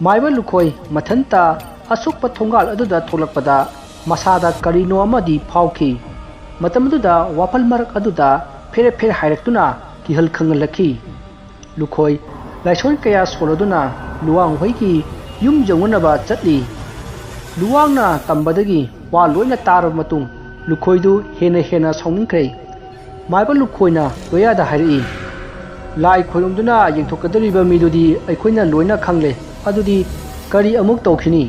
ꯃꯥꯏꯕ ꯂꯨꯈꯣꯏ ꯃꯊꯟꯇ ꯑꯁꯨꯛꯄ ꯊꯣꯡꯒꯥꯜ ꯑꯗꯨꯗ ꯊꯣꯛꯂꯛꯄꯗ ꯃꯁꯥꯗ ꯀꯔꯤꯅꯣ ꯑꯃꯗꯤ ꯐꯥꯎꯈꯤ꯫ ꯃꯇꯝ ꯑꯗꯨꯗ ꯋꯥꯄꯜ ꯃꯔꯛ ꯑꯗꯨꯗ ꯐꯦꯔꯦ ꯐꯦꯔꯦ ꯍꯥꯏꯔꯛꯇꯨꯅ ꯀꯤꯍꯜ ꯈꯪꯍꯜꯂꯛꯈꯤ꯫ ꯂꯨꯈꯣꯏ ꯂꯥꯏꯁꯣꯟ ꯀꯌꯥ ꯁꯣꯜꯂꯗꯨꯅ ꯂꯨꯋꯥꯡ ꯍꯣꯏꯒꯤ ꯌꯨꯝ ꯌꯧꯅꯅꯕ ꯆꯠꯂꯤ꯫ ꯂꯨꯋꯥꯡꯅ ꯇꯝꯕꯗꯒꯤ ꯋꯥ ꯂꯣꯏꯅ ꯇꯥꯔꯕ ꯃꯇꯨꯡ ꯂꯨꯈꯣꯏꯗꯨ ꯍꯦꯟꯅ ꯍꯦꯟꯅ ꯁꯥꯎꯅꯤꯡꯈ꯭ꯔꯦ꯫ ꯃꯥꯏꯕ ꯂꯨꯈꯣꯏꯅ ꯂꯣꯌꯥꯗ ꯍꯥꯏꯔꯛꯏ, ꯂꯥꯏ ꯈꯣꯏꯔꯨꯝꯗꯨꯅ ꯌꯦꯡꯊꯣꯛꯀꯗꯧꯔꯤꯕ ꯃꯤꯗꯨꯗꯤ ꯑꯩꯈꯣꯏꯅ ꯂꯣꯏꯅ ꯈꯪꯂꯦ꯫ ꯑꯗꯨꯗꯤ ꯀꯔꯤ ꯑꯃꯨꯛ ꯇꯧꯈꯤꯅꯤ?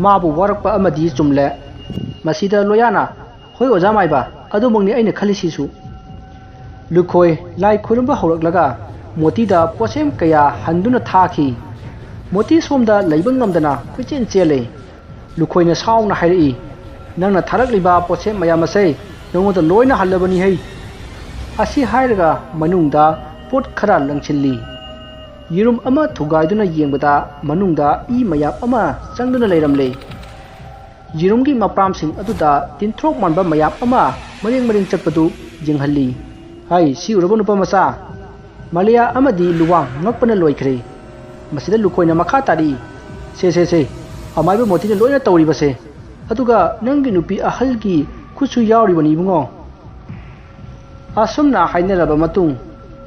ꯃꯥꯕꯨ ꯋꯥꯔꯛꯄ ꯑꯃꯗꯤ ꯆꯨꯝꯂꯦ꯫ ꯃꯁꯤꯗ ꯂꯣꯌꯥꯅ "ꯍꯣꯏ ꯑꯣꯖꯥ ꯃꯥꯏꯕ, ꯑꯗꯨꯃꯛꯅꯤ ꯑꯩꯅ ꯈꯜꯂꯤꯁꯤꯁꯨ"꯫ ꯂꯨꯈꯣꯏ ꯂꯥꯏ ꯈꯣꯏꯔꯨꯝꯕ ꯍꯧꯔꯛꯂꯒ ꯃꯣꯇꯤꯗ ꯄꯣꯠꯁꯦꯝ ꯀꯌꯥ ꯍꯟꯗꯨꯅ ꯊꯥꯈꯤ꯫ ꯃꯣꯇꯤ ꯁꯣꯝꯗ ꯂꯩꯕ ꯉꯝꯗꯅ ꯀꯣꯏꯆꯦꯟ ꯆꯦꯜꯂꯦ꯫ ꯂꯨꯈꯣꯏꯅ ꯁꯥꯎꯅ ꯍꯥꯏꯔꯛꯏ, "ꯅꯪꯅ ꯊꯥꯔꯛꯂꯤꯕ ꯄꯣꯠꯁꯦꯝ ꯃꯌꯥꯝ ꯑꯁꯦ ꯅꯉꯣꯟꯗ ꯂꯣꯏꯅ ꯍꯜꯂꯕꯅꯤ ꯍꯩ"꯫ ꯑꯁꯤ ꯍꯥꯏꯔꯒ ꯃꯅꯨꯡꯗ ꯄꯣꯠ ꯈꯔ ꯂꯪꯁꯤꯜꯂꯤ꯫ ꯌꯦꯔꯨꯝ ꯑꯃ ꯊꯨꯒꯥꯏꯗꯨꯅ ꯌꯦꯡꯕꯗ ꯃꯅꯨꯡꯗ ꯏ ꯃꯌꯥꯝ ꯑꯃ ꯆꯪꯗꯨꯅ ꯂꯩꯔꯝꯂꯦ꯫ ꯌꯦꯔꯨꯝꯒꯤ ꯃꯄ꯭ꯔꯥꯝꯁꯤꯡ ꯑꯗꯨꯗ ꯇꯤꯟꯊ꯭ꯔꯣꯛ ꯃꯥꯟꯕ ꯃꯌꯥꯝ ꯑꯃ ꯃꯔꯦꯡ ꯃꯔꯦꯡ ꯆꯠꯄꯗꯨ ꯌꯦꯡꯍꯜꯂꯤ꯫ ꯍꯥꯏ, ꯁꯤ ꯎꯔꯕ ꯅꯨꯄꯥ ꯃꯆꯥ? ꯃꯂꯤꯌꯥ ꯑꯃꯗꯤ ꯂꯨꯋꯥꯡ ꯉꯛꯄꯅ ꯂꯣꯏꯈ꯭ꯔꯦ꯫ ꯃꯁꯤꯗ ꯂꯨꯈꯣꯏꯅ ꯃꯈꯥ ꯇꯥꯔꯛꯏ, "ꯁꯦ, ꯁꯦ, ꯁꯦ, ꯑꯃꯥꯏꯕ ꯃꯣꯇꯤꯅ ꯂꯣꯏꯅ ꯇꯧꯔꯤꯕꯁꯦ꯫ ꯑꯗꯨꯒ ꯅꯪꯒꯤ ꯅꯨꯄꯤ ꯑꯍꯜꯒꯤ ꯈꯨꯠꯁꯨ ꯌꯥꯎꯔꯤꯕꯅꯤ ꯏꯕꯨꯡꯉꯣ"꯫ ꯑꯁꯨꯝꯅ ꯍꯥꯏꯅꯔꯕ ꯃꯇꯨꯡ,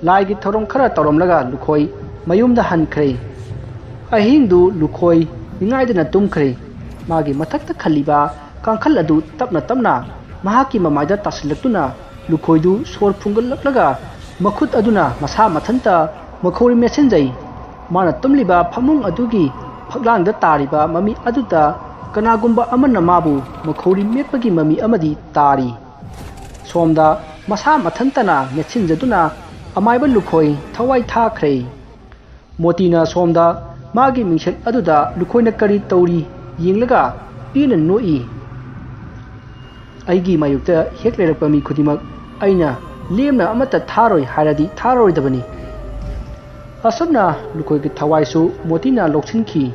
ꯂꯥꯏꯒꯤ ꯊꯧꯔꯝ ꯈꯔ ꯇꯧꯔꯝꯂꯒ ꯂꯨꯈꯣꯏ ꯃꯌꯨꯝꯗ ꯍꯟꯈ꯭ꯔꯦ꯫ ꯑꯍꯤꯡꯗꯨ ꯂꯨꯈꯣꯏ ꯅꯤꯡꯉꯥꯏꯗꯅ ꯇꯨꯝꯈ꯭ꯔꯦ꯫ ꯃꯥꯒꯤ ꯃꯊꯛꯇ ꯈꯜꯂꯤꯕ ꯀꯥꯡꯈꯜ ꯑꯗꯨ ꯇꯞꯅ ꯇꯞꯅ ꯃꯍꯥꯛꯀꯤ ꯃꯃꯥꯏꯗ ꯇꯥꯁꯤꯜꯂꯛꯇꯨꯅ ꯂꯨꯈꯣꯏꯗꯨ ꯁꯣꯔ ꯐꯨꯡꯒꯠꯂꯛꯂꯒ ꯃꯈꯨꯠ ꯑꯗꯨꯅ ꯃꯁꯥ ꯃꯊꯟꯇ ꯃꯈꯧꯔꯤ ꯃꯦꯠꯁꯤꯟꯖꯩ꯫ ꯃꯥꯅ ꯇꯨꯝꯂꯤꯕ ꯐꯃꯨꯡ ꯑꯗꯨꯒꯤ ꯐꯛꯂꯥꯡꯗ ꯇꯥꯔꯤꯕ ꯃꯃꯤ ꯑꯗꯨꯗ ꯀꯅꯥꯒꯨꯝꯕ ꯑꯃꯅ ꯃꯥꯕꯨ ꯃꯈꯧꯔꯤ ꯃꯦꯠꯄꯒꯤ ꯃꯃꯤ ꯑꯃꯗꯤ ꯇꯥꯔꯤ꯫ ꯁꯣꯝꯗ ꯃꯁꯥ ꯃꯊꯟꯇꯅ ꯃꯦꯠꯁꯤꯟꯖꯗꯨꯅ ꯑꯃꯥꯏꯕ ꯂꯨꯈꯣꯏ ꯊꯋꯥꯏ ꯊꯥꯈ꯭ꯔꯦ꯫ ꯃꯣꯇꯤꯅ ꯁꯣꯝꯗ ꯃꯥꯒꯤ ꯃꯤꯡꯁꯦꯜ ꯑꯗꯨꯗ ꯂꯨꯈꯣꯏꯅ ꯀꯔꯤ ꯇꯧꯔꯤ ꯌꯦꯡꯂꯒ ꯄꯦꯟꯅ ꯅꯣꯛꯏ꯫ "ꯑꯩꯒꯤ ꯃꯥꯌꯣꯛꯇ ꯍꯦꯛ ꯂꯩꯔꯛꯄ ꯃꯤ ꯈꯨꯗꯤꯡꯃꯛ ꯑꯩꯅ ꯂꯦꯝꯅ ꯑꯃꯠꯇ ꯊꯥꯔꯣꯏ ꯍꯥꯏꯔꯗꯤ ꯊꯥꯔꯔꯣꯏꯗꯕꯅꯤ"꯫ ꯑꯁꯨꯝꯅ ꯂꯨꯈꯣꯏꯒꯤ ꯊꯋꯥꯏꯁꯨ ꯃꯣꯇꯤꯅ ꯂꯧꯁꯤꯟꯈꯤ꯫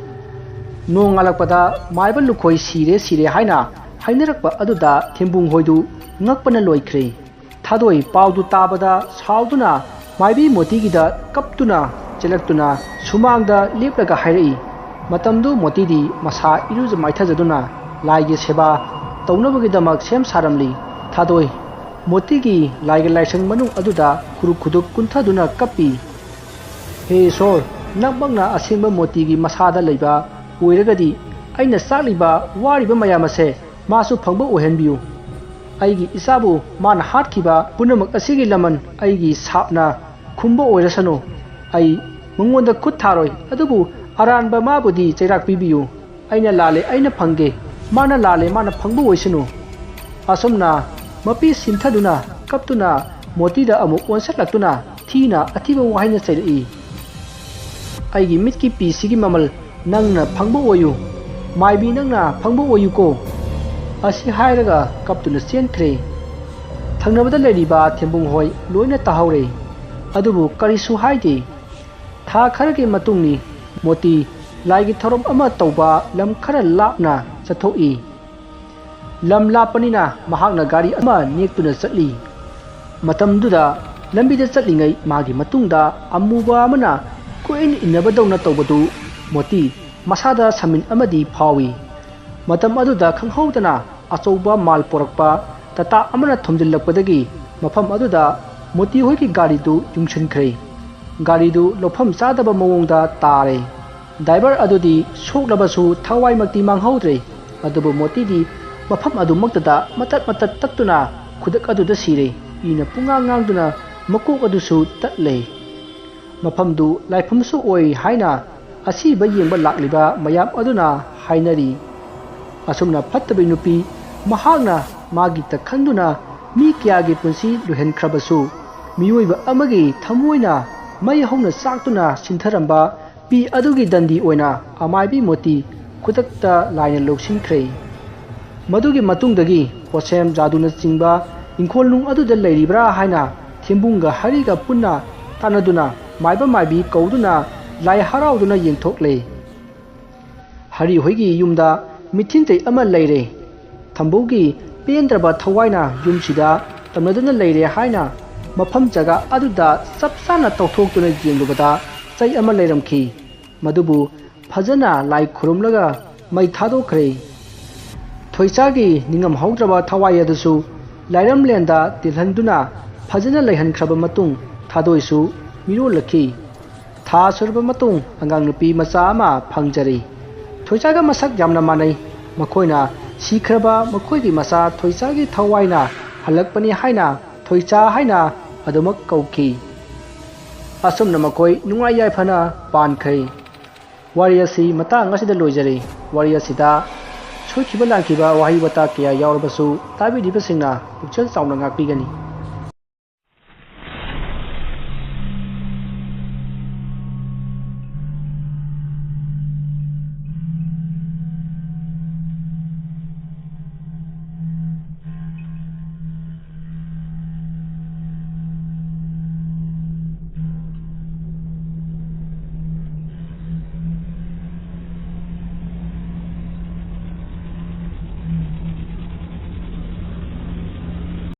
ꯅꯣꯡꯉꯥꯜꯂꯛꯄꯗ ꯃꯥꯏꯕ ꯂꯨꯈꯣꯏ ꯁꯤꯔꯦ ꯁꯤꯔꯦ ꯍꯥꯏꯅ ꯍꯥꯏꯅꯔꯛꯄ ꯑꯗꯨꯗ ꯊꯦꯝꯕꯨꯡ ꯍꯣꯏꯗꯨ ꯉꯛꯄꯅ ꯂꯣꯏꯈ꯭ꯔꯦ꯫ ꯊꯥꯗꯣꯏ ꯄꯥꯎꯗꯨ ꯇꯥꯕꯗ ꯁꯥꯎꯗꯨꯅ ꯃꯥꯏꯕꯤ ꯃꯣꯇꯤꯒꯤꯗ ꯀꯞꯇꯨꯅ ꯆꯦꯜꯂꯛꯇꯨꯅ ꯁꯨꯃꯥꯡꯗ ꯂꯦꯞꯂꯒ ꯍꯥꯏꯔꯛꯏ꯫ ꯃꯇꯝꯗꯨ ꯃꯣꯇꯤꯗꯤ ꯃꯁꯥ ꯏꯔꯨꯖ ꯃꯥꯏꯊꯖꯗꯨꯅ ꯂꯥꯏꯒꯤ ꯁꯦꯕꯥ ꯇꯧꯅꯕꯒꯤꯗꯃꯛ ꯁꯦꯝ ꯁꯥꯔꯝꯂꯤ꯫ ꯊꯥꯗꯣꯏ ꯃꯣꯇꯤꯒꯤ ꯂꯥꯏꯒꯤ ꯂꯥꯏꯁꯪ ꯃꯅꯨꯡ ꯑꯗꯨꯗ ꯈꯨꯔꯨꯛ ꯈꯨꯗꯨꯛ ꯀꯨꯟꯊꯗꯨꯅ ꯀꯞꯄꯤ꯫ "ꯍꯦ ꯏꯁꯣꯔ, ꯅꯪꯃꯛꯅ ꯑꯁꯦꯡꯕ ꯃꯣꯇꯤꯒꯤ ꯃꯁꯥꯗ ꯂꯩꯕ ꯑꯣꯏꯔꯒꯗꯤ ꯑꯩꯅ ꯆꯥꯛꯂꯤꯕ ꯋꯥꯔꯤꯕ ꯃꯌꯥꯝ ꯑꯁꯦ ꯃꯥꯁꯨ ꯐꯪꯕ ꯑꯣꯏꯍꯟꯕꯤꯌꯨ꯫ ꯑꯩꯒꯤ ꯏꯆꯥꯕꯨ ꯃꯥꯅ ꯍꯥꯠꯈꯤꯕ ꯄꯨꯝꯅꯃꯛ ꯑꯁꯤꯒꯤ ꯂꯃꯟ ꯑꯩꯒꯤ ꯁꯥꯞꯅ ꯈꯨꯝꯕ ꯑꯣꯏꯔꯁꯅꯨ꯫ ꯑꯩ ꯃꯉꯣꯟꯗ ꯈꯨꯠ ꯊꯥꯔꯣꯏ, ꯑꯗꯨꯕꯨ ꯑꯔꯥꯟꯕ ꯃꯥꯕꯨꯗꯤ ꯆꯩꯔꯥꯛ ꯄꯤꯕꯤꯌꯨ꯫ ꯑꯩꯅ ꯂꯥꯜꯂꯦ, ꯑꯩꯅ ꯐꯪꯒꯦ, ꯃꯥꯅ ꯂꯥꯜꯂꯦ, ꯃꯥꯅ ꯐꯪꯕ ꯑꯣꯏꯁꯅꯨ꯫ ꯑꯁꯨꯝꯅ ꯃꯄꯤ ꯁꯤꯟꯊꯗꯨꯅ ꯀꯞꯇꯨꯅ ꯃꯣꯇꯤꯗ ꯑꯃꯨꯛ ꯑꯣꯟꯁꯤꯜꯂꯛꯇꯨꯅ ꯊꯤꯅ ꯑꯊꯤꯕ ꯋꯥꯍꯩꯅ ꯆꯩꯔꯛꯏ꯫ "ꯑꯩꯒꯤ ꯃꯤꯠꯀꯤ ꯄꯤꯁꯤꯒꯤ ꯃꯃꯜ ꯅꯪꯅ ꯐꯪꯕ ꯑꯣꯏꯌꯨ, ꯃꯥꯏꯕꯤ ꯅꯪꯅ ꯐꯪꯕ ꯑꯣꯏꯌꯨꯀꯣ" ꯑꯁꯤ ꯍꯥꯏꯔꯒ ꯀꯞꯇꯨꯅ ꯆꯦꯟꯈ꯭ꯔꯦ꯫ ꯊꯪꯅꯕꯗ ꯂꯩꯔꯤꯕ ꯊꯦꯝꯕꯨꯡ ꯍꯣꯏ ꯂꯣꯏꯅ ꯇꯥꯍꯧꯔꯦ꯫ ꯑꯗꯨꯕꯨ ꯀꯔꯤꯁꯨ ꯍꯥꯏꯗꯦ꯫ ꯊꯥ ꯈꯔꯒꯤ ꯃꯇꯨꯡꯅꯤ꯫ ꯃꯣꯇꯤ ꯂꯥꯏꯒꯤ ꯊꯧꯔꯝ ꯑꯃ ꯇꯧꯕ ꯂꯝ ꯈꯔ ꯂꯥꯞꯅ ꯆꯠꯊꯣꯛꯏ꯫ ꯂꯝ ꯂꯥꯞꯄꯅꯤꯅ ꯃꯍꯥꯛꯅ ꯒꯥꯔꯤ ꯑꯃ ꯅꯦꯛꯇꯨꯅ ꯆꯠꯂꯤ꯫ ꯃꯇꯝꯗꯨꯗ ꯂꯝꯕꯤꯗ ꯆꯠꯂꯤꯉꯩ ꯃꯥꯒꯤ ꯃꯇꯨꯡꯗ ꯑꯃꯨꯕ ꯑꯃꯅ ꯀꯣꯏꯏꯟ ꯏꯟꯅꯕꯗꯧꯅ ꯇꯧꯕꯗꯨ ꯃꯣꯇꯤ ꯃꯁꯥꯗ ꯁꯃꯤꯟ ꯑꯃꯗꯤ ꯐꯥꯎꯏ꯫ ꯃꯇꯝ ꯑꯗꯨꯗ ꯈꯪꯍꯧꯗꯅ ꯑꯆꯧꯕ ꯃꯥꯜ ꯄꯣꯔꯛꯄ ꯇꯥꯇꯥ ꯑꯃꯅ ꯊꯣꯝꯖꯤꯜꯂꯛꯄꯗꯒꯤ ꯃꯐꯝ ꯑꯗꯨꯗ ꯃꯣꯇꯤ ꯍꯣꯏꯒꯤ ꯒꯥꯔꯤꯗꯨ ꯌꯨꯡꯁꯤꯟꯈ꯭ꯔꯦ꯫ ꯒꯥꯔꯤꯗꯨ ꯂꯧꯐꯝ ꯆꯥꯗꯕ ꯃꯑꯣꯡꯗ ꯇꯥꯔꯦ꯫ ꯗ꯭ꯔꯥꯏꯚꯔ ꯑꯗꯨꯗꯤ ꯁꯣꯛꯂꯕꯁꯨ ꯊꯋꯥꯏꯃꯛꯇꯤ ꯃꯥꯡꯍꯧꯗ꯭ꯔꯦ, ꯑꯗꯨꯕꯨ ꯃꯣꯇꯤꯗꯤ ꯃꯐꯝ ꯑꯗꯨꯃꯛꯇꯗ ꯃꯇꯠ ꯃꯇꯠ ꯇꯠꯇꯨꯅ ꯈꯨꯗꯛ ꯑꯗꯨꯗ ꯁꯤꯔꯦ꯫ ꯏꯅ ꯄꯨꯡꯉꯥꯡ ꯉꯥꯡꯗꯨꯅ ꯃꯀꯣꯛ ꯑꯗꯨꯁꯨ ꯇꯠꯂꯦ꯫ ꯃꯐꯝꯗꯨ ꯂꯥꯏꯐꯝꯁꯨ ꯑꯣꯏ ꯍꯥꯏꯅ ꯑꯁꯤꯕ ꯌꯦꯡꯕ ꯂꯥꯛꯂꯤꯕ ꯃꯌꯥꯝ ꯑꯗꯨꯅ ꯍꯥꯏꯅꯔꯤ꯫ ꯑꯁꯨꯝꯅ ꯐꯠꯇꯕꯤ ꯅꯨꯄꯤ ꯃꯍꯥꯛꯅ ꯃꯥꯒꯤꯇ ꯈꯟꯗꯨꯅ ꯃꯤ ꯀꯌꯥꯒꯤ ꯄꯨꯟꯁꯤ ꯂꯣꯏꯍꯟꯈ꯭ꯔꯕꯁꯨ, ꯃꯤꯑꯣꯏꯕ ꯑꯃꯒꯤ ꯊꯃꯣꯏꯅ ꯃꯩ ꯍꯧꯅ ꯆꯥꯛꯇꯨꯅ ꯁꯤꯟꯊꯔꯝꯕ ꯄꯤ ꯑꯗꯨꯒꯤ ꯗꯟꯗꯤ ꯑꯣꯏꯅ ꯑꯃꯥꯏꯕꯤ ꯃꯣꯇꯤ ꯈꯨꯗꯛꯇ ꯂꯥꯏꯅ ꯂꯧꯁꯤꯟꯈ꯭ꯔꯦ꯫ ꯃꯗꯨꯒꯤ ꯃꯇꯨꯡꯗꯒꯤ ꯄꯣꯠꯁꯦꯝ ꯖꯥꯗꯨꯅꯆꯤꯡꯕ ꯏꯪꯈꯣꯜꯅꯨꯡ ꯑꯗꯨꯗ ꯂꯩꯔꯤꯕ꯭ꯔꯥ ꯍꯥꯏꯅ ꯊꯦꯝꯕꯨꯡꯒ ꯍꯔꯤꯒ ꯄꯨꯟꯅ ꯇꯥꯟꯅꯗꯨꯅ ꯃꯥꯏꯕ ꯃꯥꯏꯕꯤ ꯀꯧꯗꯨꯅ ꯂꯥꯏ ꯍꯔꯥꯎꯗꯨꯅ ꯌꯦꯡꯊꯣꯛꯂꯦ꯫ ꯍꯔꯤ ꯍꯣꯏꯒꯤ ꯌꯨꯝꯗ ꯃꯤꯊꯤꯟ ꯆꯩ ꯑꯃ ꯂꯩꯔꯦ꯫ ꯊꯝꯕꯧꯒꯤ ꯄꯦꯟꯗ꯭ꯔꯕ ꯊꯋꯥꯏꯅ ꯌꯨꯝꯁꯤꯗ ꯇꯝꯅꯗꯨꯅ ꯂꯩꯔꯦ ꯍꯥꯏꯅ ꯃꯐꯝ ꯖꯒꯥ ꯑꯗꯨꯗ ꯆꯞ ꯆꯥꯅ ꯇꯧꯊꯣꯛꯇꯨꯅ ꯌꯦꯡꯂꯨꯕꯗ ꯆꯩ ꯑꯃ ꯂꯩꯔꯝꯈꯤ꯫ ꯃꯗꯨꯕꯨ ꯐꯖꯅ ꯂꯥꯏ ꯈꯨꯔꯨꯝꯂꯒ ꯃꯩ ꯊꯥꯗꯣꯛꯈ꯭ꯔꯦ꯫ ꯊꯣꯏꯆꯥꯒꯤ ꯅꯤꯡꯉꯝꯍꯧꯗ꯭ꯔꯕ ꯊꯋꯥꯏ ꯑꯗꯨꯁꯨ ꯂꯥꯏꯔꯝꯂꯦꯟꯗ ꯇꯤꯜꯍꯟꯗꯨꯅ ꯐꯖꯅ ꯂꯩꯍꯟꯈ꯭ꯔꯕ ꯃꯇꯨꯡ ꯊꯥꯗꯣꯏꯁꯨ ꯃꯤꯔꯣꯜꯂꯛꯈꯤ꯫ ꯊꯥ ꯁꯨꯔꯕ ꯃꯇꯨꯡ ꯑꯉꯥꯡ ꯅꯨꯄꯤ ꯃꯆꯥ ꯑꯃ ꯐꯪꯖꯔꯦ꯫ ꯊꯣꯏꯆꯥꯒ ꯃꯁꯛ ꯌꯥꯝꯅ ꯃꯥꯟꯅꯩ꯫ ꯃꯈꯣꯏꯅ ꯁꯤꯈ꯭ꯔꯕ ꯃꯈꯣꯏꯒꯤ ꯃꯆꯥ ꯊꯣꯏꯆꯥꯒꯤ ꯊꯋꯥꯏꯅ ꯍꯜꯂꯛꯄꯅꯤ ꯍꯥꯏꯅ ꯊꯣꯏꯆꯥ ꯍꯥꯏꯅ ꯑꯗꯨꯃꯛ ꯀꯧꯈꯤ꯫ ꯑꯁꯨꯝꯅ ꯃꯈꯣꯏ ꯅꯨꯡꯉꯥꯏ ꯌꯥꯏꯐꯅ ꯄꯥꯟꯈ꯭ꯔꯦ꯫ ꯋꯥꯔꯤ ꯑꯁꯤ ꯃꯇꯥꯡ ꯑꯁꯤꯗ ꯂꯣꯏꯖꯔꯦ꯫ ꯋꯥꯔꯤ ꯑꯁꯤꯗ ꯁꯣꯏꯈꯤꯕ ꯂꯥꯟꯈꯤꯕ ꯋꯥꯍꯩ ꯋꯥꯇꯥ ꯀꯌꯥ ꯌꯥꯎꯔꯕꯁꯨ ꯇꯥꯕꯤꯔꯤꯕꯁꯤꯡꯅ ꯄꯨꯛꯆꯦꯜ ꯆꯥꯎꯅ ꯉꯥꯛꯄꯤꯒꯅꯤ꯫